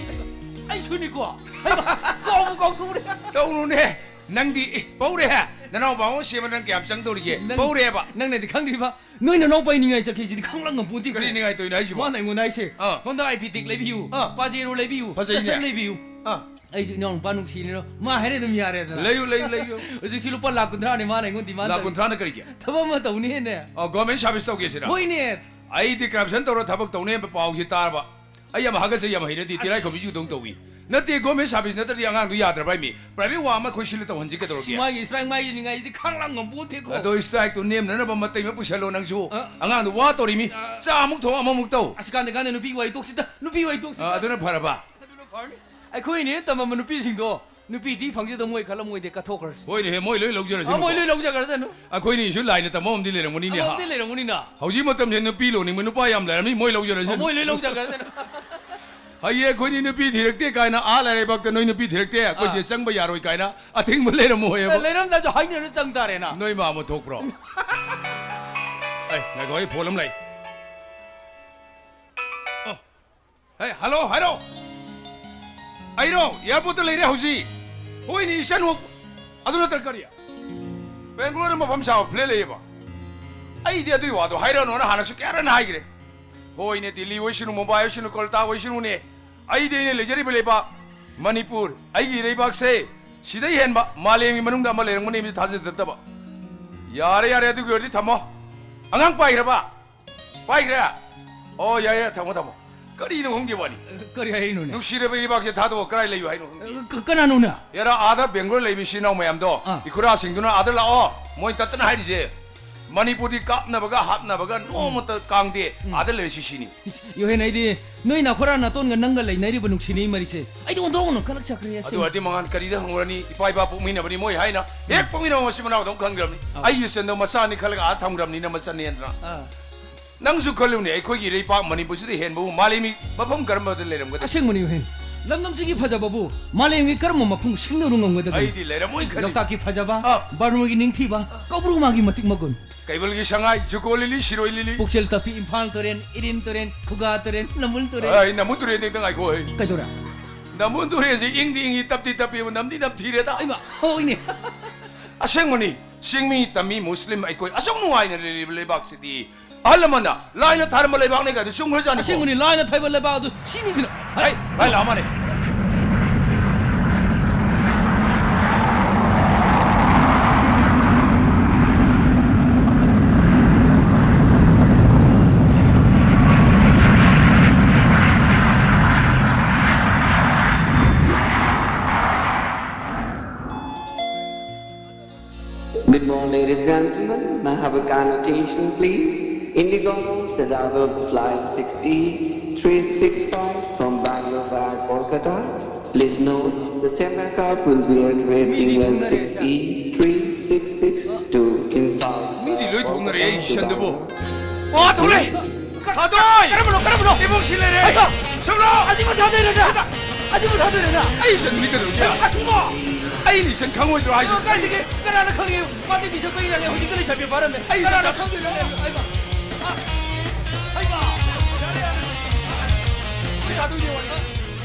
ꯑꯩꯁꯨꯅꯤꯀꯣ꯫ ꯍꯩꯃꯥ, ꯀꯥꯎꯕꯨ ꯀꯥꯎꯊꯣꯛꯎꯔꯦ꯫ ꯇꯧꯅꯨꯅꯦ꯫ ꯅꯪꯗꯤ, ꯑꯦ, ꯄꯧꯔꯦ꯫ ꯅꯅꯥꯎꯄꯥ ꯑꯃ ꯁꯦꯝꯕ ꯅꯪ ꯀꯌꯥꯝ ꯆꯪꯗꯧꯔꯤꯒꯦ? ꯅꯪ-, ꯄꯧꯔꯦꯕ꯫ ꯅꯪꯅꯗꯤ ꯈꯪꯗ꯭ꯔꯤꯕ? ꯅꯣꯏ ꯅꯅꯥꯎꯄꯥ ꯅꯤꯡꯉꯥꯏ ꯆꯠꯈꯤꯁꯤꯗꯤ ꯈꯪꯂꯛ ꯉꯝꯄꯣꯟꯇꯦꯀꯣ꯫ ꯀꯔꯤ ꯅꯤꯡꯉꯥꯏ ꯇꯧꯔꯤꯅꯣ ꯍꯥꯏꯁꯤꯕꯣ? ꯃꯥꯅ ꯑꯩꯉꯣꯟꯗ ꯍꯥꯏꯁꯦ, ꯑꯥ꯫ "ꯍꯣꯟꯗꯥ ꯑꯥꯏ ꯄꯤ ꯇꯦꯛ ꯂꯩꯕꯤꯌꯨ, ꯑꯥ꯫ ꯄꯥꯖꯦꯔꯣ ꯂꯩꯕꯤꯌꯨ, ꯐꯖꯩꯅꯦ꯫ ꯇꯁꯟ ꯂꯩꯕꯤꯌꯨ"꯫ ꯑꯥ꯫ ꯑꯩꯁꯨ ꯏꯅꯥꯎ ꯅꯨꯄꯥ ꯅꯨꯡꯁꯤꯅꯤꯅꯣ, ꯃꯥ ꯍꯥꯏꯔꯦ ꯑꯗꯨꯝ ꯌꯥꯔꯦꯗꯅ꯫ ꯂꯩꯌꯨ, ꯂꯩꯌꯨ, ꯂꯩꯌꯨ꯫ ꯍꯧꯖꯤꯛꯁꯤ ꯂꯨꯄꯥ ꯂꯥꯈ ꯀꯨꯟꯊ꯭ꯔꯥꯅꯦ ꯃꯥꯅ ꯑꯩꯉꯣꯟꯗ demand ꯂꯥꯈ ꯇꯧꯔꯤꯁꯦ꯫ ꯀꯨꯟꯊ꯭ꯔꯥꯅ ꯀꯔꯤꯒꯤ? ꯊꯕꯛ ꯑꯃ ꯇꯧꯅꯤꯅꯦ꯫ ꯑꯣ, government service ꯇꯧꯒꯦ ꯁꯤꯔꯥ? ꯍꯣꯏꯅꯦ꯫ ꯑꯩꯗꯤ corruption ꯇꯧꯔ ꯊꯕꯛ ꯇꯧꯅꯦꯕ ꯄꯥꯎꯁꯦ ꯇꯥꯔꯕ꯫ ꯑꯩ ꯌꯥꯝ ꯍꯥꯒꯠꯆꯩ, ꯌꯥꯝ ꯍꯩꯅꯗꯦ, ꯑꯁ꯫ ꯇꯤꯔꯥꯏꯈꯣꯝꯕꯤꯁꯨ ꯑꯗꯨꯝ ꯇꯧꯏ꯫ ꯅꯠꯇꯦ, government service ꯅꯠꯇ꯭ꯔꯗꯤ ꯑꯉꯥꯡꯗꯣ ꯌꯥꯗ꯭ꯔꯕ ꯍꯥꯏꯃꯤ꯫ Private ꯋꯥ ꯑꯃ ꯑꯩꯈꯣꯏ ꯁꯤꯜꯂ ꯇꯧꯍꯟꯁꯤ ꯀꯩꯗꯧꯔꯒꯦ? ꯑꯁ, ꯃꯥꯒꯤ strike ꯃꯥꯒꯤ ꯅꯤꯡꯉꯥꯏꯁꯤꯗꯤ ꯈꯥꯡꯂꯥꯡ ꯉꯝꯄꯣꯟꯇꯦꯀꯣ꯫ ꯑꯗꯣ strike ꯇꯨ ꯅꯦꯝꯅꯅꯕ ꯃꯇꯩ ꯑꯃ ꯄꯨꯁꯜꯂꯣ ꯅꯪꯁꯨ꯫ ꯑ꯫ ꯑꯉꯥꯡꯗꯣ ꯋꯥ ꯇꯧꯔꯤꯃꯤ꯫ ꯑ꯫ ꯆꯥ ꯑꯃꯨꯛ ꯊꯣꯡ ꯑꯃꯃꯨꯛ ꯇꯧ꯫ ꯑꯁ, ꯀꯥꯟꯗꯦ, ꯀꯥꯟꯗꯦ, ꯅꯨꯄꯤ ꯋꯥꯔꯤ ꯇꯣꯛꯁꯤꯗ, ꯅꯨꯄꯤ ꯋꯥꯔꯤ ꯇꯣꯛꯁꯤꯗ꯫ ꯑ, ꯑꯗꯨꯅ ꯐꯔꯕ? ꯑꯗꯨꯅ ꯐꯔꯅꯤ꯫ ꯑꯩꯈꯣꯏꯅ ꯍꯦꯟꯅ ꯇꯝꯃꯝꯕ ꯅꯨꯄꯤꯁꯤꯡꯗꯣ ꯅꯨꯄꯤꯗꯤ ꯐꯪꯖꯗ ꯃꯣꯏ ꯈꯜꯂ ꯃꯣꯏꯗꯤ ꯀꯠꯊꯣꯛꯈ꯭ꯔꯁꯤ꯫ ꯍꯣꯏꯅꯦꯍꯦ, ꯃꯣꯏ ꯂꯣꯏ ꯂꯧꯖꯔꯁꯅꯨꯀꯣ꯫ ꯑ, ꯃꯣꯏ ꯂꯣꯏ ꯂꯧꯖꯈ꯭ꯔꯁꯅꯨ꯫ ꯑꯩꯈꯣꯏꯅꯤꯁꯨ ꯂꯥꯏꯅ ꯇꯝꯕ ꯑꯃꯗꯤ ꯂꯩꯔꯝꯒꯅꯤꯅꯦ, ꯍꯥ? ꯑꯃꯃꯝꯗꯤ ꯂꯩꯔꯝꯒꯅꯤꯅ꯫ ꯍꯧꯖꯤꯛ ꯃꯇꯝꯁꯦ ꯅꯨꯄꯤ ꯂꯣꯟꯅꯤꯡꯕ ꯅꯨꯄꯥ ꯌꯥꯝ ꯂꯩꯔꯝꯃꯤ, ꯃꯣꯏ ꯂꯧꯖꯔꯁꯅꯨ꯫ ꯑ, ꯃꯣꯏ ꯂꯣꯏ ꯂꯧꯖꯈ꯭ꯔꯁꯅꯨ꯫ ꯍꯌꯦꯡ ꯑꯩꯈꯣꯏꯗꯤ ꯅꯨꯄꯤ ꯊꯤꯔꯛꯇꯦ ꯀꯥꯏꯅ ꯑꯥ ꯂꯥꯏꯔꯩꯕꯥꯛꯇ ꯅꯣꯏ ꯅꯨꯄꯤ ꯊꯤꯔꯛꯇꯦ, ꯑꯩꯈꯣꯏ ꯑꯥ꯫ ꯁꯤꯗ ꯆꯪꯕ ꯌꯥꯔꯣꯏ ꯀꯥꯏꯅ ꯑꯊꯤꯡꯕ ꯂꯩꯔꯝꯃꯣꯏ ꯍꯥꯏꯕ꯫ ꯑꯦ, ꯂꯩꯔꯝꯗ꯭ꯔꯁꯨ ꯍꯥꯏꯅꯔ ꯆꯪ ꯇꯥꯔꯦꯅ꯫ ꯅꯣꯏ ꯃꯥ ꯑꯃ ꯊꯣꯛꯄ꯭ꯔꯣ? ꯑꯩ, ꯉꯥꯏꯈꯣ, ꯑꯩ phone ꯑꯃ ꯂꯩ꯫ ꯑꯣ꯫ ꯍꯦ, hello, ꯍꯥꯏꯔꯣ꯫ ꯑꯩꯔꯣ, airport ꯇ ꯂꯩꯔꯦ ꯍꯧꯖꯤꯛ꯫ ꯍꯣꯏꯅꯦ, ꯏꯆꯟ ꯍꯣ-, ꯑꯗꯨ ꯅꯠꯇ꯭ꯔ ꯀꯔꯤ? Bangalore ꯗ ꯃꯐꯝ ꯆꯥꯕ flat ꯂꯩꯌꯦꯕ꯫ ꯑꯩꯗꯤ ꯑꯗꯨꯏ ꯋꯥꯗꯣ ꯍꯥꯏꯔꯛꯑꯅꯣꯅ ꯍꯥꯟꯅꯁꯨ ꯀꯌꯥꯔꯛ ꯍꯥꯏꯈ꯭ꯔꯦ꯫ ꯍꯣꯏꯅꯦ, ꯗꯤꯜꯂꯤ ꯑꯣꯏꯁꯅꯨ, ꯃꯨꯝꯕꯥꯏ ꯑꯣꯏꯁꯅꯨ, ꯀꯣꯜꯀꯇꯥ ꯑꯣꯏꯁꯅꯨꯅꯦ꯫ ꯑꯩꯗꯤ ꯑꯩꯅ ꯂꯩꯖꯔꯤꯕ ꯂꯩꯕꯥꯛ ꯃꯅꯤꯄꯨꯔ, ꯑꯩꯒꯤ ꯏꯔꯩꯕꯥꯛꯁꯦ ꯁꯤꯗꯩ ꯍꯦꯟꯕ ꯃꯥꯂꯦꯝꯒꯤ ꯃꯅꯨꯡꯗ ꯑꯃ ꯂꯩꯔꯝꯒꯅꯤ ꯍꯥꯏꯕꯁꯤ ꯊꯥꯖꯗ ꯅꯠꯇꯕ꯫ ꯌꯥꯔꯦ, ꯌꯥꯔꯦ, ꯑꯗꯨꯒꯤ ꯑꯣꯏꯔꯗꯤ ꯊꯝꯃꯣ꯫ ꯑꯉꯥꯡ ꯄꯥꯏꯈ꯭ꯔꯕ? ꯄꯥꯏꯈ꯭ꯔꯦ? ꯑꯣ, ꯌꯥꯏ, ꯌꯥꯏ, ꯊꯝꯃꯣ, ꯊꯝꯃꯣ꯫ ꯀꯔꯤꯅꯣ ꯈꯪꯗꯦ ꯋꯥꯅꯤ꯫ ꯀꯔꯤ ꯍꯥꯏꯔꯤꯅꯣꯅꯦ? ꯅꯨꯡꯁꯤꯔꯕ ꯏꯔꯩꯕꯥꯛꯁꯦ ꯊꯥꯗꯣꯛꯑ ꯀꯗꯥꯏ ꯂꯩꯌꯨ ꯍꯥꯏꯅꯣ ꯈꯪꯗꯦ꯫ ꯀ-, ꯀꯅꯥꯅꯣꯅꯦ? ꯌꯥꯔꯥ, ꯑꯥꯗ Bangalore ꯂꯩꯕ ꯏꯆꯤꯟ ꯏꯅꯥꯎ ꯃꯌꯥꯝꯗꯣ, ꯑꯥ꯫ ꯏꯈꯨꯔꯥꯁꯤꯡꯗꯨꯅ ꯑꯥꯗ ꯂꯥꯛꯑꯣ, ꯃꯣꯏ ꯇꯠꯇꯅ ꯍꯥꯏꯔꯤꯁꯦ꯫ ꯃꯅꯤꯄꯨꯔꯗꯤ ꯀꯥꯞꯅꯕꯒ ꯍꯥꯠꯅꯕꯒ ꯅꯣꯡꯃꯇ ꯀꯥꯡꯗꯦ, ꯎꯝ꯫ ꯑꯥꯗ ꯂꯩꯔꯁꯤ ꯁꯤꯅꯤ꯫ ꯏꯁ, ꯌꯣꯍꯦꯟ, ꯑꯩꯗꯤ ꯅꯣꯏ ꯅꯈꯨꯔꯥ ꯅꯥꯇꯣꯟꯒ ꯅꯪꯒ ꯂꯩꯅꯔꯤꯕ ꯅꯨꯡꯁꯤꯅꯩ ꯃꯔꯤꯁꯦ, ꯑꯩꯗꯤ ꯑꯣꯟꯊꯣꯛꯅ ꯀꯂꯛ ꯆꯠꯈ꯭ꯔꯦ ꯑꯗꯨ ꯑꯁꯦꯡꯕ꯫ ꯑꯣꯏꯔꯗꯤ ꯃꯉꯥꯟ ꯀꯔꯤꯗ ꯍꯪꯉꯨꯔꯅꯤ? ꯏꯄꯥ ꯏꯄꯥ ꯄꯣꯛꯃꯤꯟꯅꯕꯅꯤ ꯃꯣꯏ ꯍꯥꯏꯅ꯫ ꯍꯦꯛ ꯎꯝ꯫ ꯄꯣꯛꯃꯤꯟꯅꯕ ꯃꯆꯤꯟ ꯃꯅꯥꯎꯗꯧ ꯈꯪꯈ꯭ꯔꯕꯅꯤ꯫ ꯑꯧ꯫ ꯑꯩꯒꯤ ꯏꯆꯟꯗꯣ ꯃꯆꯥꯅꯤ ꯈꯜꯂꯒ ꯑꯥ ꯊꯝꯈ꯭ꯔꯕꯅꯤꯅ ꯃꯆꯟꯅꯦꯅ꯫ ꯑꯥ꯫ ꯅꯪꯁꯨ ꯈꯜꯂꯨꯅꯦ, ꯑꯩꯈꯣꯏꯒꯤ ꯏꯔꯩꯄꯥꯛ ꯃꯅꯤꯄꯨꯔꯁꯤꯗ ꯍꯦꯟꯕꯕꯨ ꯃꯥꯂꯦꯝꯒꯤ ꯃꯐꯝ ꯀꯔꯝꯕꯗ ꯂꯩꯔꯝꯒꯗꯒꯦ? ꯑꯁꯦꯡꯕꯅꯤ, ꯌꯣꯍꯦꯟ꯫ ꯂꯝꯗꯝꯁꯤꯒꯤ ꯐꯖꯕꯕꯨ ꯃꯥꯂꯦꯝꯒꯤ ꯀꯔꯝꯕ ꯃꯐꯝ ꯁꯤꯡꯅꯔꯨ ꯉꯝꯒꯗꯒꯦ? ꯑꯩꯗꯤ ꯂꯩꯔꯝꯃꯣꯏ ꯈꯜꯂꯤ꯫ ꯂꯣꯛꯇꯥꯛꯀꯤ ꯐꯖꯕ, ꯑꯥ꯫ ꯕꯔꯃꯒꯤ ꯅꯤꯡꯊꯤꯕ, ꯀꯧꯕ꯭ꯔꯨ ꯃꯥꯒꯤ ꯃꯇꯤꯛ ꯃꯒꯨꯟ꯫ ꯀꯩꯕꯜꯒꯤ ꯁꯉꯥꯏ, ꯖꯨꯀꯣ ꯂꯤꯂꯤ, ꯁꯤꯔꯣꯏ ꯂꯤꯂꯤ꯫ ꯄꯨꯛꯆꯦꯜ ꯇꯞꯄꯤ ꯏꯝꯐꯥꯜ ꯇꯨꯔꯦꯜ, ꯏꯔꯤꯟ ꯇꯨꯔꯦꯜ, ꯈꯨꯒꯥ ꯇꯨꯔꯦꯜ, ꯅꯝꯕꯨꯜ ꯇꯨꯔꯦꯜ꯫ ꯑꯩ ꯅꯝꯕꯨꯜ ꯇꯨꯔꯦꯜꯗꯤ ꯑꯝꯇ ꯉꯥꯏꯈꯣ, ꯑꯩ꯫ ꯀꯩꯗꯧꯔꯦ? ꯅꯝꯕꯨꯜ ꯇꯨꯔꯦꯜꯁꯤ ꯏꯪꯗꯤ ꯏꯪꯉꯤ, ꯇꯞꯇꯤ ꯇꯞꯄꯤ, ꯅꯝꯗꯤ ꯅꯝꯊꯤꯔꯦꯗ꯫ ꯑꯩꯃ, ꯍꯣꯏꯅꯦ꯫ ꯑꯁꯦꯡꯕꯅꯤ, ꯆꯤꯡꯃꯤ, ꯇꯝꯃꯤ, ꯃꯨꯁꯂꯤꯝ ꯑꯩꯈꯣꯏ ꯑꯁꯨꯛ ꯅꯨꯡꯉꯥꯏꯅ ꯂꯩꯔꯤꯕ ꯂꯩꯕꯥꯛꯁꯤꯗꯤ ꯑꯍꯜ ꯂꯃꯟꯅ ꯂꯥꯏꯅ ꯊꯥꯔꯝꯕ ꯂꯩꯕꯥꯛꯅꯤ ꯀꯥꯏꯅ ꯆꯨꯝꯈ꯭ꯔꯖꯥꯠꯅꯤꯀꯣ꯫ ꯑꯁꯦꯡꯕꯅꯤ, ꯂꯥꯏꯅ ꯊꯥꯕ ꯂꯩꯕꯥꯛ ꯑꯗꯨ ꯁꯤꯅꯤꯗꯅ꯫ ꯍꯩ, ꯂꯥꯏ ꯂꯥꯛꯑ ꯃꯥꯜꯂꯦ꯫ Good morning, ladies and gentlemen. May I have a kind attention, please? IndiGo announced the arrival of the flight six E three six five from Bangalore via Kolkata. Please note, the same aircraft will be at ready at six E three six six to Imphal. ꯃꯤꯗꯤ ꯂꯣꯏ ꯊꯣꯛꯅꯔꯦ, ꯑꯩ ꯁꯟꯗꯨꯕꯨ꯫ ꯋꯥ ꯊꯣꯛꯂꯦ! ꯊꯥꯗꯣꯏ! ꯀꯔꯝꯕꯅꯣ, ꯀꯔꯝꯕꯅꯣ? ꯏꯕꯨꯡꯁꯤ ꯂꯩꯔꯦ! ꯑꯩꯍꯥ! ꯁꯨꯝꯂꯣ! ꯑꯁꯤꯕꯨ ꯊꯥꯗꯣꯏꯔꯣ ꯅꯪ? ꯁꯤꯗ! ꯑꯁꯤꯕꯨ ꯊꯥꯗꯣꯏꯔꯣ ꯅꯪ? ꯑꯩ ꯏꯆꯟ ꯃꯤ ꯀꯩꯗꯧꯔꯒꯦ? ꯑꯁꯤꯕꯣ! ꯑꯩ ꯏꯆꯟ ꯈꯪꯉꯣꯏꯗ꯭ꯔꯣ ꯍꯥꯏꯁꯤꯕꯣ? ꯀꯥꯏꯗꯒꯤ? ꯀꯅꯥꯅ ꯈꯪꯉꯤ? ꯃꯥꯗꯤ ꯃꯤꯁꯛ ꯀꯨꯏꯔꯦ, ꯍꯧꯖꯤꯛꯇ ꯂꯩꯁꯥꯕꯤ ꯐꯥꯔꯝꯃꯦ꯫ ꯑꯩ ꯀꯅꯥꯅ ꯏꯆꯟ ꯈꯪꯗꯣꯏꯅꯣ? ꯑꯩꯃ! ꯑ! ꯑꯩꯃ! ꯌꯥꯔꯦ, ꯌꯥꯔꯦ! ꯑꯩ ꯊꯥꯗꯣꯏꯅꯦ ꯋꯥꯔꯤ꯫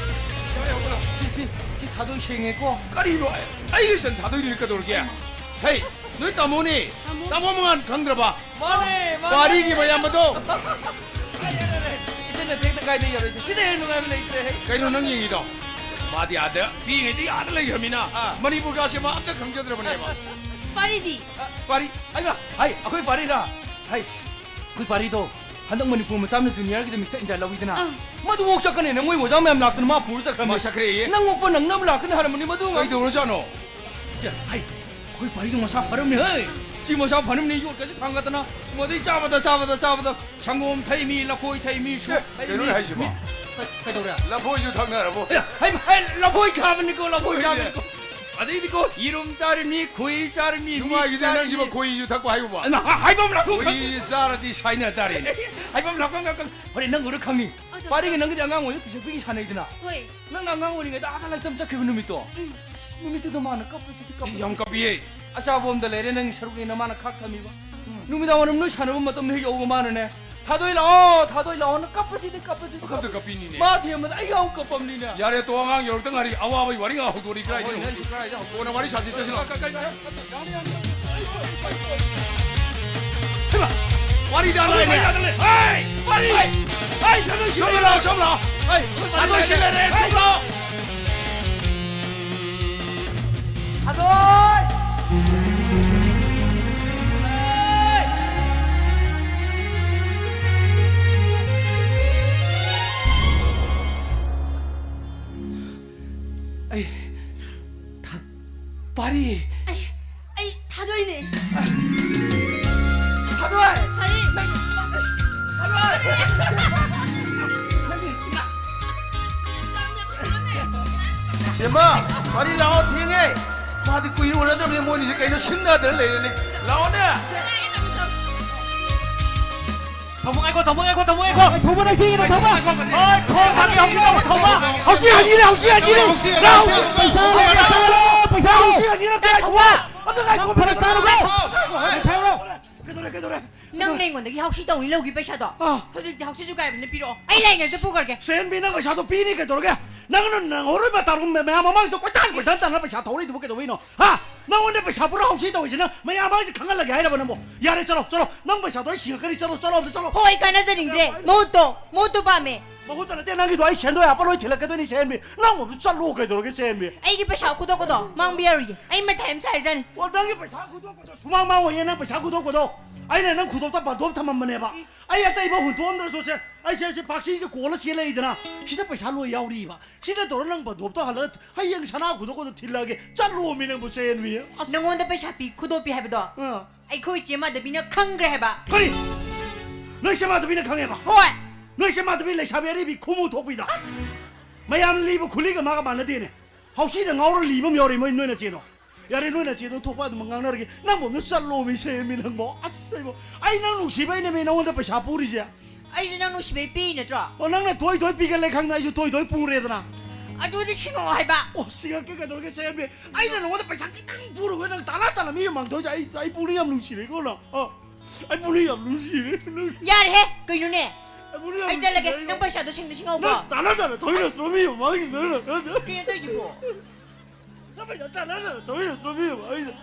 ꯌꯥꯔꯦ, ꯍꯧꯒꯠꯂꯣ꯫ ꯁꯤ, ꯁꯤ, ꯁꯤ ꯊꯥꯗꯣꯏ ꯁꯦꯡꯉꯦꯀꯣ? ꯀꯔꯤꯅꯣ? ꯑꯩ ꯏꯆꯟ ꯊꯥꯗꯣꯏꯅꯦ ꯀꯩꯗꯧꯔꯒꯦ? ꯍꯩ! ꯅꯣꯏ ꯇꯥꯃꯣꯅꯦ! ꯇꯥꯃꯣ꯫ ꯇꯥꯃꯣ ꯃꯉꯥꯟ ꯈꯪꯗ꯭ꯔꯕ? ꯃꯥꯅꯦ, ꯃꯥꯅꯦ꯫ ꯄꯥꯔꯤꯒꯤ ꯃꯌꯥꯝꯕꯗꯣ꯫ ꯏꯆꯟꯅ ꯇꯦꯛꯇ ꯀꯥꯏꯗ ꯌꯧꯔꯛꯏꯁꯦ? ꯁꯤꯗ ꯍꯦꯟꯅ ꯅꯨꯡꯉꯥꯏꯕ ꯂꯩꯇ꯭ꯔꯦ, ꯍꯦ꯫ ꯀꯩꯅꯣ ꯅꯪ ꯌꯦꯡꯉꯤꯗꯣ? ꯃꯥꯗꯤ ꯑꯥꯗ ꯄꯤꯛꯏꯉꯩꯗꯒꯤ ꯑꯥꯗ ꯂꯩꯈ꯭ꯔꯃꯤꯅ ꯑꯥ꯫ ꯃꯅꯤꯄꯨꯔꯒꯁꯦ ꯃꯥ ꯑꯝꯇ ꯈꯪꯖꯗ꯭ꯔꯕꯅꯦꯕ꯫ ꯄꯥꯔꯤꯗꯤ? ꯑ, ꯄꯥꯔꯤ? ꯑꯩꯃ! ꯍꯥꯏ, ꯑꯩꯈꯣꯏ ꯄꯥꯔꯤꯔꯥ? ꯍꯥꯏ, ꯑꯩꯈꯣꯏ ꯄꯥꯔꯤꯗꯣ ꯍꯟꯗꯛ ꯃꯅꯤꯄꯨꯔ ꯃꯆꯥ ꯑꯃꯅ ꯖꯨꯅꯤꯌꯔꯒꯤꯗ ꯃꯤꯁꯇꯔ ꯏꯟꯗꯤꯌꯥ ꯂꯧꯏꯗꯅ꯫ ꯑꯥ꯫ ꯃꯗꯨꯐꯥꯎ ꯆꯠꯀꯅꯦꯅ ꯃꯣꯏ ꯑꯣꯖꯥ ꯃꯌꯥꯝ ꯂꯥꯛꯇꯅ ꯃꯥ ꯄꯨꯔ ꯆꯠꯈ꯭ꯔꯃꯤ꯫ ꯃꯁꯛ ꯈꯔ ꯌꯦꯡ꯫ ꯅꯪ ꯑꯣꯛꯄ ꯅꯪꯅꯕ ꯂꯥꯛꯀꯅꯤ ꯍꯥꯏꯔꯝꯕꯅꯤ ꯃꯗꯨ ꯉꯥꯏ-, ꯀꯩꯗꯧꯔꯖꯥꯠꯅꯣ? ꯁꯦ, ꯍꯩ, ꯑꯩꯈꯣꯏ ꯄꯥꯔꯤꯗꯣ ꯃꯁꯥ ꯐꯔꯝꯅꯤ, ꯍꯩ! ꯁꯤ ꯃꯁꯥ ꯐꯔꯝꯅꯤ, ꯌꯣꯠꯀꯁꯤ ꯊꯥꯡꯒꯠꯇꯅ, ꯃꯗꯩ ꯆꯥꯕꯗ, ꯆꯥꯕꯗ, ꯆꯥꯕꯗ, ꯁꯪꯒꯣꯝ ꯊꯛꯏꯃꯤ, ꯂꯐꯣꯏ ꯊꯛꯏꯃꯤ, ꯁꯨꯞ ꯑꯦ, ꯊꯛꯏꯃꯤ꯫ ꯀꯩꯅꯣꯅꯦ ꯍꯥꯏꯁꯤꯕꯣ? ꯃꯤ-, ꯀ-, ꯀꯩꯗꯧꯔꯦ? ꯂꯐꯣꯏꯁꯨ ꯊꯛꯅꯔꯕꯣ? ꯑꯦ, ꯍꯩ, ꯍꯩ, ꯂꯐꯣꯏ ꯆꯥꯕꯅꯤꯀꯣ, ꯂꯐꯣꯏ ꯍꯣꯏꯅꯦ꯫ ꯆꯥꯕꯅꯤꯀꯣ꯫ ꯑꯗꯩꯗꯤꯀꯣ, ꯌꯦꯔꯨꯝ ꯆꯥꯔꯤꯕꯅꯤ, ꯈꯣꯏꯍꯤ ꯆꯥꯔꯤꯕꯅꯤ, ꯃꯤ ꯅꯨꯡꯉꯥꯏꯈꯤꯗ꯭ꯦ ꯅꯪꯁꯤꯕ ꯆꯥꯔꯤꯕꯅꯤ꯫ ꯈꯣꯏꯍꯤꯁꯨ ꯊꯛꯄ ꯍꯥꯏꯕꯕꯨ꯫ ꯑ, ꯅ-, ꯍꯥ-, ꯍꯥꯏꯐꯝ ꯂꯥꯛꯐꯝ ꯈꯪ- ꯈꯣꯏꯍꯤ ꯆꯥꯔꯗꯤ ꯁꯥꯏꯅ ꯇꯥꯔꯦꯅꯦ꯫ ꯍꯥꯏꯐꯝ ꯂꯥꯛꯐꯝ ꯈꯪ-, ꯈꯪ-, ꯍꯣꯔꯦꯟ ꯅꯪ ꯎꯔ ꯈꯪꯅꯤ꯫ ꯑꯗꯣ ꯄꯥꯔꯤꯒ ꯅꯪꯒꯗꯤ ꯑꯉꯥꯡ ꯑꯣꯏꯔꯤ ꯄꯤꯁꯛ ꯄꯤꯛꯏ ꯁꯥꯟꯅꯩꯗꯅ꯫ ꯍꯣꯏ꯫ ꯅꯪꯅ ꯑꯉꯥꯡ ꯑꯣꯏꯔꯤꯉꯩꯗ ꯑꯥꯗ ꯂꯥꯏꯔꯤꯛ ꯇꯝ ꯆꯠꯈꯤꯕ ꯅꯨꯃꯤꯠꯇꯣ꯫ ꯎꯝ꯫ ꯑꯁ, ꯅꯨꯃꯤꯠꯇꯨꯗ ꯃꯥꯅ ꯀꯞꯄꯁꯤꯗꯤ, ꯑꯩ ꯀꯞꯄꯁꯤꯗꯤ꯫ ꯌꯥꯝ ꯀꯞꯄꯤꯌꯦ꯫ ꯑꯆꯥꯄꯣꯠ ꯑꯝꯗ ꯂꯩꯔꯦ, ꯅꯪꯒꯤ ꯁꯔꯨꯛꯅꯦꯅ ꯃꯥꯅ ꯈꯥꯛ ꯊꯝꯃꯤꯕ꯫ ꯎꯝ꯫ ꯅꯨꯃꯤꯗꯥꯡ ꯋꯥꯏꯔꯝ ꯅꯣꯏ ꯁꯥꯟꯅꯕ ꯃꯇꯝꯗ ꯍꯦꯛ ꯌꯧꯕ ꯃꯥꯅꯅꯦ, "ꯊꯥꯗꯣꯏ ꯂꯥꯛꯑꯣ, ꯊꯥꯗꯣꯏ ꯂꯥꯛꯑꯣꯅ" ꯀꯞꯄꯁꯤꯗꯤ, ꯀꯞꯄꯁꯤꯗꯤ꯫ ꯄꯪꯀꯞꯇ ꯀꯞꯄꯤꯅꯤꯅꯦ꯫ ꯃꯥ ꯊꯦꯝꯕꯗ ꯑꯩ ꯌꯥꯝ ꯀꯞꯄꯝꯅꯤꯅꯦ꯫ ꯌꯥꯔꯦ, ꯇꯣ, ꯑꯉꯥꯡ ꯌꯧꯔꯛꯇ ꯉꯥꯏꯔꯤ, ꯑꯋꯥꯕꯒꯤ ꯋꯥꯔꯤ ꯉꯥ ꯍꯧꯗꯣꯔꯤ ꯀꯗꯥꯏꯗꯩꯅꯣ? ꯍꯣꯏꯅꯦ, ꯑꯩꯁꯨ ꯀꯗꯥꯏꯗ ꯍꯧꯗꯣꯔꯤ? ꯀꯣꯟꯅ ꯋꯥꯔꯤ ꯁꯥꯁꯤ, ꯆꯠꯁꯤꯜꯂꯣ꯫ ꯀ-, ꯀ-, ꯀ-, ꯍꯩꯃꯥ! ꯋꯥꯔꯤꯗ ꯂꯥꯛꯑꯦꯅꯦ꯫ ꯍꯩ! ꯋꯥꯔꯤ! ꯍꯩ! ꯍꯩ! ꯁꯣꯝꯗ ꯂꯥꯛꯑꯣ, ꯁꯣꯝ ꯂꯥꯛꯑꯣ꯫ ꯍꯩ! ꯑꯗꯣ ꯁꯤ ꯂꯩꯔꯦ, ꯁꯣꯝ ꯂꯥꯛꯑꯣ꯫ ꯊꯥꯗꯣꯏ! ꯑꯩ ꯊ-, ꯄꯥꯔꯤ! ꯑꯩ, ꯑꯩ ꯊꯥꯗꯣꯏꯅꯦ꯫ ꯊꯥꯗꯣꯏ! ꯄꯥꯔꯤ! ꯊꯥꯗꯣꯏ! ꯕꯦꯝꯃ, ꯄꯥꯔꯤ ꯂꯥꯛꯑꯣ, ꯊꯦꯡꯉꯦ꯫ ꯃꯥꯗꯤ ꯀꯨꯏꯅ ꯎꯅꯗ꯭ꯔꯕꯅꯤ, ꯃꯣꯏꯅꯤꯁꯦ ꯀꯩꯅꯣ ꯁꯤꯡꯅꯗꯅ ꯂꯩꯔꯦꯅꯦ꯫ ꯂꯥꯛꯑꯣꯅꯦ꯫ ꯊꯝꯃꯣ, ꯉꯥꯏꯈꯣ, ꯊꯝꯃꯣ, ꯉꯥꯏꯈꯣ, ꯊꯝꯃꯣ, ꯉꯥꯏꯈꯣ꯫ ꯑꯩ ꯊꯧꯕ ꯂꯩꯁꯤ, ꯀꯩꯅꯣ ꯊꯧꯕ? ꯍꯣꯏ, ꯊꯣꯡ ꯊꯥꯛꯀꯦ, ꯍꯧꯖꯤꯛ ꯊꯧꯕ, ꯊꯧꯕ꯫ ꯍꯧꯖꯤꯛ ꯍꯟꯈꯤꯅꯦ, ꯍꯧꯖꯤꯛ ꯍꯟꯈꯤꯅꯦ꯫ ꯍꯧꯖꯤꯛ ꯂꯥꯛꯑꯣ, ꯍꯟꯈꯤꯅꯦ꯫ ꯄꯩꯁꯥ ꯍꯧꯖꯤꯛ ꯂꯩꯔꯦ, ꯍꯟꯈꯤꯅꯦ꯫ ꯄꯩꯁꯥ ꯍꯧꯖꯤꯛ ꯍꯟꯈꯤꯅꯦ, ꯉꯥꯏꯈꯣ꯫ ꯉꯥꯏꯈꯣ꯫ ꯑꯗꯨ ꯉꯥꯏꯈꯣ, ꯅꯪ ꯐꯔꯛ ꯇꯥꯔꯕꯣ? ꯉꯥꯏꯈꯣ, ꯉꯥꯏꯈꯣ꯫ ꯀꯩꯗꯧꯔꯦ, ꯀꯩꯗꯧꯔꯦ? ꯅꯪꯅ ꯑꯩꯉꯣꯟꯗꯒꯤ ꯍꯥꯎꯁꯤ ꯇꯧꯅꯤ ꯂꯧꯈꯤ ꯄꯩꯁꯥꯗꯣ? ꯑꯥ꯫ ꯍꯧꯖꯤꯛꯇꯤ ꯍꯥꯎꯁꯤꯁꯨ ꯀꯥꯏꯕꯅ ꯄꯤꯔꯛꯑꯣ꯫ ꯑꯩ ꯂꯩꯉꯩꯗ ꯄꯨꯈ꯭ꯔꯒꯦ꯫ ꯁꯦꯟꯕꯤ, ꯅꯪ ꯄꯩꯁꯥꯗꯣ ꯄꯤꯅꯤ ꯀꯩꯗꯧꯔꯒꯦ? ꯅꯪꯅ ꯅꯪꯍꯧꯔꯣꯏ ꯃꯇꯥꯔꯨꯝ ꯃꯌꯥꯝ ꯃꯃꯥꯡꯁꯤꯗ ꯀꯣꯏꯇꯥꯟ ꯀꯣꯏꯇꯥꯟ ꯇꯥꯟꯅ ꯄꯩꯁꯥ ꯊꯧꯔꯛꯏꯗꯨꯕꯨ ꯀꯩꯗꯧꯕꯩꯅꯣ? ꯍꯥ? ꯅꯪꯉꯣꯟꯗ ꯄꯩꯁꯥ ꯄꯨꯔꯥ ꯍꯥꯎꯁꯤ ꯇꯧꯔꯤꯁꯤꯅ ꯃꯌꯥꯝ ꯃꯃꯥꯡꯁꯤ ꯈꯪꯍꯜꯂꯒꯦ ꯍꯥꯏꯔꯕ ꯅꯪꯕꯣ? ꯌꯥꯔꯦ, ꯆꯠꯂꯣ, ꯆꯠꯂꯣ꯫ ꯅꯪ ꯄꯩꯁꯥꯗꯣ ꯑꯩ ꯁꯤꯡꯉꯛꯀꯅꯤ, ꯆꯠꯂꯣ, ꯆꯠꯂꯣ, ꯑꯝꯇ ꯆꯠꯂꯣ꯫ ꯍꯣꯏ, ꯀꯥꯟꯅꯖꯅꯤꯡꯗ꯭ꯔꯦ꯫ ꯃꯍꯨꯠꯇꯣ, ꯃꯍꯨꯠꯇꯣ ꯄꯥꯝꯃꯦ꯫ ꯃꯍꯨꯠꯇ ꯅꯠꯇꯦ, ꯅꯪꯒꯤꯗꯣ ꯑꯩ ꯁꯦꯟꯗꯣꯏ ꯍꯥꯞꯄ ꯂꯣꯏ ꯊꯤꯜꯂꯛꯀꯗꯣꯏꯅꯤ, ꯁꯦꯟꯕꯤ꯫ ꯅꯪ ꯑꯃꯨꯛ ꯆꯠꯂꯣ ꯀꯩꯗꯧꯔꯒꯦ, ꯁꯦꯟꯕꯤ? ꯑꯩꯒꯤ ꯄꯩꯁꯥ ꯈꯨꯗꯣꯛꯄꯗꯣ ꯃꯥꯡꯕ ꯌꯥꯔꯣꯏꯌꯦ꯫ ꯑꯩ ꯃꯊꯥ ꯌꯥꯝ ꯁꯥꯔꯖꯥꯠꯅꯤ꯫ ꯑꯣ, ꯅꯪꯒꯤ ꯄꯩꯁꯥ ꯈꯨꯗꯣꯛꯄꯗꯣ ꯁꯨꯃꯥꯡ ꯃꯥꯡꯉꯣꯏꯌꯦ, ꯅꯪ ꯄꯩꯁꯥ ꯈꯨꯗꯣꯛꯄꯗꯣ꯫ ꯑꯩꯅ ꯅꯪ ꯈꯨꯗꯣꯞꯇ ꯕꯟꯗꯣꯞ ꯊꯝꯃꯝꯕꯅꯦꯕ꯫ ꯑꯩ ꯑꯇꯩ ꯑꯃ ꯍꯨꯟꯇꯣꯛꯑꯝꯗ꯭ꯔꯁꯨ ꯁꯦ, ꯑꯩꯁꯦ, ꯑꯩꯁꯦ ꯄꯥꯛꯁꯤꯁꯦ ꯀꯣꯜꯂ ꯆꯦꯜꯂꯛꯏꯗꯅ, ꯁꯤꯗ ꯄꯩꯁꯥ ꯂꯣꯏ ꯌꯥꯎꯔꯤꯕ꯫ ꯁꯤꯗ ꯇꯧꯔ ꯅꯪ ꯕꯟꯗꯣꯞꯇꯣ ꯍꯜꯂꯒ ꯍꯌꯦꯡ ꯁꯅꯥ ꯈꯨꯗꯣꯞꯀꯗꯣ ꯊꯤꯜꯂꯛꯑꯒꯦ꯫ ꯆꯠꯂꯣꯃꯤ ꯅꯪꯕꯨ, ꯁꯦꯟꯕꯤ꯫ ꯑꯁ꯫ ꯅꯪꯉꯣꯟꯗ ꯄꯩꯁꯥ ꯄꯤ, ꯈꯨꯗꯣꯞ ꯄꯤ ꯍꯥꯏꯕꯗꯣ ꯑꯥ꯫ ꯑꯩꯈꯣꯏ ꯏꯆꯦ ꯃꯥꯙꯕꯤꯅ ꯈꯪꯈ꯭ꯔꯦ ꯍꯥꯏꯕ꯫ ꯀꯔꯤ? ꯅꯣꯏ ꯏꯆꯦ ꯃꯥꯙꯕꯤꯅ ꯈꯪꯉꯦꯕ? ꯍꯣꯏ꯫ ꯅꯣꯏ ꯏꯆꯦ ꯃꯥꯙꯕꯤ ꯂꯩꯁꯥꯕꯤ ꯑꯔꯤꯕꯤ ꯈꯨꯃꯨ ꯊꯣꯛꯄꯤꯗꯣ? ꯑꯁ! ꯃꯌꯥꯝ ꯂꯤꯕ ꯈꯨꯂꯤꯒ ꯃꯥꯒ ꯃꯥꯟꯅꯗꯦꯅꯦ꯫ ꯍꯥꯎꯁꯤꯗ ꯉꯥꯎꯔ ꯂꯤꯕ ꯑꯃ ꯌꯥꯎꯔꯤ ꯃꯣꯏ ꯅꯣꯏ ꯅꯆꯦꯗꯣ꯫ ꯌꯥꯔꯦ, ꯅꯣꯏ ꯅꯆꯦꯗꯣ ꯊꯣꯛꯄ ꯑꯗꯨꯝ ꯉꯥꯡꯅꯔꯒꯦ꯫ ꯅꯪꯕꯨ ꯑꯝꯇ ꯆꯠꯂꯣꯃꯤ, ꯁꯦꯝꯃꯤ ꯅꯪꯕꯣ꯫ ꯑꯁ, ꯑꯩꯕꯣ, ꯑꯩ ꯅꯪ ꯅꯨꯡꯁꯤꯕꯩꯅꯦꯃꯤ ꯅꯉꯣꯟꯗ ꯄꯩꯁꯥ ꯄꯨꯔꯤꯁꯦ꯫ ꯑꯩꯁꯨ ꯅꯪ ꯅꯨꯡꯁꯤꯕꯩ ꯄꯤ ꯅꯠꯇ꯭ꯔꯣ? ꯑꯣ, ꯅꯪꯅ ꯊꯣꯏ ꯊꯣꯏ ꯄꯤꯒꯜꯂꯦ ꯈꯪꯅ ꯑꯩꯁꯨ ꯊꯣꯏ ꯊꯣꯏ ꯄꯨꯔꯦꯗꯅ꯫ ꯑꯗꯨꯗꯤ ꯁꯤꯡꯉꯛꯑꯣ ꯍꯥꯏꯕ꯫ ꯑꯣ, ꯁꯤꯡꯉꯛꯀꯦ ꯀꯩꯗꯧꯔꯒꯦ, ꯁꯦꯝꯃꯤ? ꯑꯩꯅ ꯅꯉꯣꯟꯗ ꯄꯩꯁꯥ ꯈꯤꯇꯪ ꯄꯨꯔꯨꯕ ꯅꯪ ꯇꯥꯅ ꯇꯥꯅ ꯃꯤ ꯃꯃꯥꯡ ꯊꯣꯛꯏꯁꯦ꯫ ꯑꯩ, ꯑꯩ ꯄꯨꯛꯅꯤꯡ ꯌꯥꯝ ꯅꯨꯡꯁꯤꯔꯦꯀꯣ ꯅꯪ꯫ ꯑ, ꯑꯩ ꯄꯨꯛꯅꯤꯡ ꯌꯥꯝ ꯅꯨꯡꯁꯤꯔꯦ ꯅꯪ꯫ ꯌꯥꯔꯦꯍꯦ, ꯀꯩꯅꯣꯅꯦ? ꯑꯩ ꯄꯨꯛꯅꯤꯡ ꯌꯥꯝ ꯑꯩ ꯆꯠꯂꯒꯦ꯫ ꯅꯨꯡꯁꯤꯔꯦ ꯅꯪ ꯅꯪ꯫ ꯄꯩꯁꯥꯗꯣ ꯁꯤꯡꯗꯤ ꯁꯤꯡꯉꯛꯎꯀꯣ꯫ ꯅꯪ ꯇꯥꯅ ꯇꯥꯅ ꯊꯣꯛꯏ ꯅꯠꯇ꯭ꯔꯣ ꯃꯤ ꯃꯃꯥꯡꯁꯤꯗ? ꯀꯩꯅꯣ ꯇꯧꯔꯤꯁꯤꯕꯣ? ꯅꯪ ꯄꯩꯁꯥ ꯇꯥꯟꯅꯗꯅ ꯇꯧꯔꯤ ꯅꯠꯇ꯭ꯔꯣ ꯃꯤ ꯑꯃ? ꯑꯩꯁꯦ,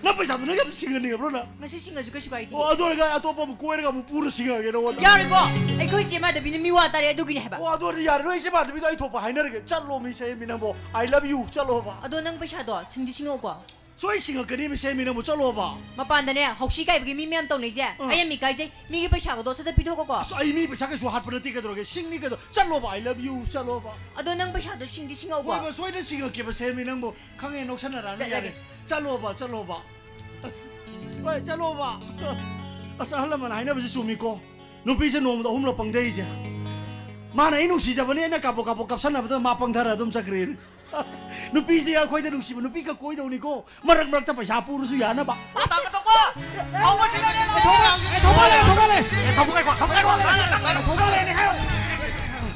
ꯅꯪ ꯄꯩꯁꯥꯗꯨ ꯅꯪ ꯌꯥꯝ ꯁꯤꯡꯍꯟꯅꯤꯡꯉꯕ꯭ꯔꯣ ꯅꯪ? ꯉꯁꯤ ꯁꯤꯡꯉꯁꯨ ꯀꯩꯁꯨ ꯀꯥꯏꯗꯦ꯫ ꯑꯣ, ꯑꯗꯨ ꯑꯣꯏꯔꯒ ꯑꯇꯣꯞꯄ ꯑꯃ ꯀꯣꯏꯔꯒ ꯑꯃꯨꯛ ꯄꯨꯔ ꯁꯤꯡꯉꯛꯑꯒꯦ ꯅꯉꯣꯟꯗ꯫ ꯌꯥꯔꯣꯏꯀꯣ꯫ ꯑꯩꯈꯣꯏ ꯏꯆꯦ ꯃꯥꯙꯕꯤꯅ ꯃꯤ ꯋꯥ ꯇꯥꯔꯦ ꯑꯗꯨꯒꯤꯅꯦ ꯍꯥꯏꯕ꯫ ꯑꯣ, ꯑꯗꯨ ꯑꯣꯏꯔꯗꯤ ꯌꯥꯔꯦ, ꯅꯣꯏ ꯏꯆꯦ ꯃꯥꯙꯕꯤꯗꯣ ꯑꯩ ꯊꯣꯛꯄ ꯍꯥꯏꯅꯔꯒꯦ꯫ ꯆꯠꯂꯣ ꯃꯤ ꯁꯦ ꯃꯤ ꯅꯪꯕꯣ꯫ I love you, ꯆꯠꯂꯣꯕ꯫ ꯑꯗꯣ ꯅꯪ ꯄꯩꯁꯥꯗꯣ ꯁꯤꯡꯗꯤ ꯁꯤꯡꯉꯛꯎꯀꯣ꯫ ꯁꯣꯏ ꯁꯤꯡꯉꯛꯀꯅꯤ ꯃꯤ ꯁꯦ ꯃꯤ ꯅꯪꯕꯨ꯫ ꯆꯠꯂꯣꯕ꯫ ꯃꯄꯥꯟꯗꯅꯦ ꯍꯧꯁꯤ ꯀꯥꯏꯕꯒꯤ ꯃꯤ ꯃꯌꯥꯝ ꯇꯧꯅꯩꯁꯦ꯫ ꯑꯥ꯫ ꯑꯩ ꯌꯥꯝ ꯏꯀꯥꯏꯖꯩ꯫ ꯃꯤꯒꯤ ꯄꯩꯁꯥꯒꯗꯣ ꯁꯠ ꯁꯠ ꯄꯤꯊꯣꯛꯀꯣꯀꯣ꯫ ꯑꯁ, ꯑꯩ ꯃꯤ ꯄꯩꯁꯥ ꯀꯩꯁꯨ ꯍꯥꯠꯄ ꯅꯠꯇꯦ, ꯀꯩꯗꯧꯔꯒꯦ? ꯁꯤꯡꯅꯤ ꯀꯩꯗꯧ-, ꯆꯠꯂꯣꯕ, I love you, ꯆꯠꯂꯣꯕ꯫ ꯑꯗꯣ ꯅꯪ ꯄꯩꯁꯥꯗꯣ ꯁꯤꯡꯗꯤ ꯁꯤꯡꯉꯛꯎꯀꯣ꯫ ꯍꯣꯏꯕ, ꯁꯣꯏꯗ ꯁꯤꯡꯉꯛꯀꯦꯕ, ꯁꯦꯝꯃꯤ ꯅꯪꯕꯨ꯫ ꯈꯪꯉꯦ, ꯅꯣꯛꯁꯟꯅꯔꯛꯑꯅꯤ, ꯆꯠꯂꯒꯦ꯫ ꯌꯥꯔꯦ꯫ ꯆꯠꯂꯣꯕ, ꯆꯠꯂꯣꯕ꯫ ꯑꯁ, ꯍꯣꯏ, ꯆꯠꯂꯣꯕ꯫ ꯑꯁ, ꯑꯍꯜ ꯂꯃꯟ ꯍꯥꯏꯅꯕꯁꯦ ꯆꯨꯝꯃꯤꯀꯣ꯫ ꯅꯨꯄꯤꯁꯦ ꯅꯣꯡꯃꯗ ꯑꯍꯨꯝꯂꯛ ꯄꯪꯊꯩꯁꯦ꯫ ꯃꯥꯅ ꯑꯩ ꯅꯨꯡꯁꯤꯖꯕꯅꯦꯅ ꯀꯥꯕꯣꯛ ꯀꯥꯕꯣꯛ ꯀꯥꯞꯁꯟꯅꯕꯗ ꯃꯥ ꯄꯪꯊꯔ ꯑꯗꯨꯝ ꯆꯠꯈ꯭ꯔꯦꯅꯦ꯫ ꯅꯨꯄꯤꯁꯦ ꯑꯩꯈꯣꯏꯗ ꯅꯨꯡꯁꯤꯕ ꯅꯨꯄꯤ ꯈꯛ ꯀꯣꯏꯗꯧꯅꯤꯀꯣ꯫ ꯃꯔꯛ ꯃꯔꯛꯇ ꯄꯩꯁꯥ ꯄꯨꯔꯁꯨ ꯌꯥꯅꯕ꯫ ꯇꯥ ꯀꯇꯣꯛꯄ! ꯊꯧꯕ ꯁꯤꯡꯉꯛꯑꯒꯦ! ꯊꯧꯕ! ꯑꯦ, ꯊꯧꯕ ꯂꯩ, ꯊꯧꯕ ꯂꯩ! ꯑꯦ, ꯊꯧꯕ ꯉꯥꯏꯈꯣ, ꯊꯧꯕ ꯉꯥꯏꯈꯣ! ꯊꯧꯕ ꯂꯩꯅꯦ ꯍꯥꯏꯔꯣ!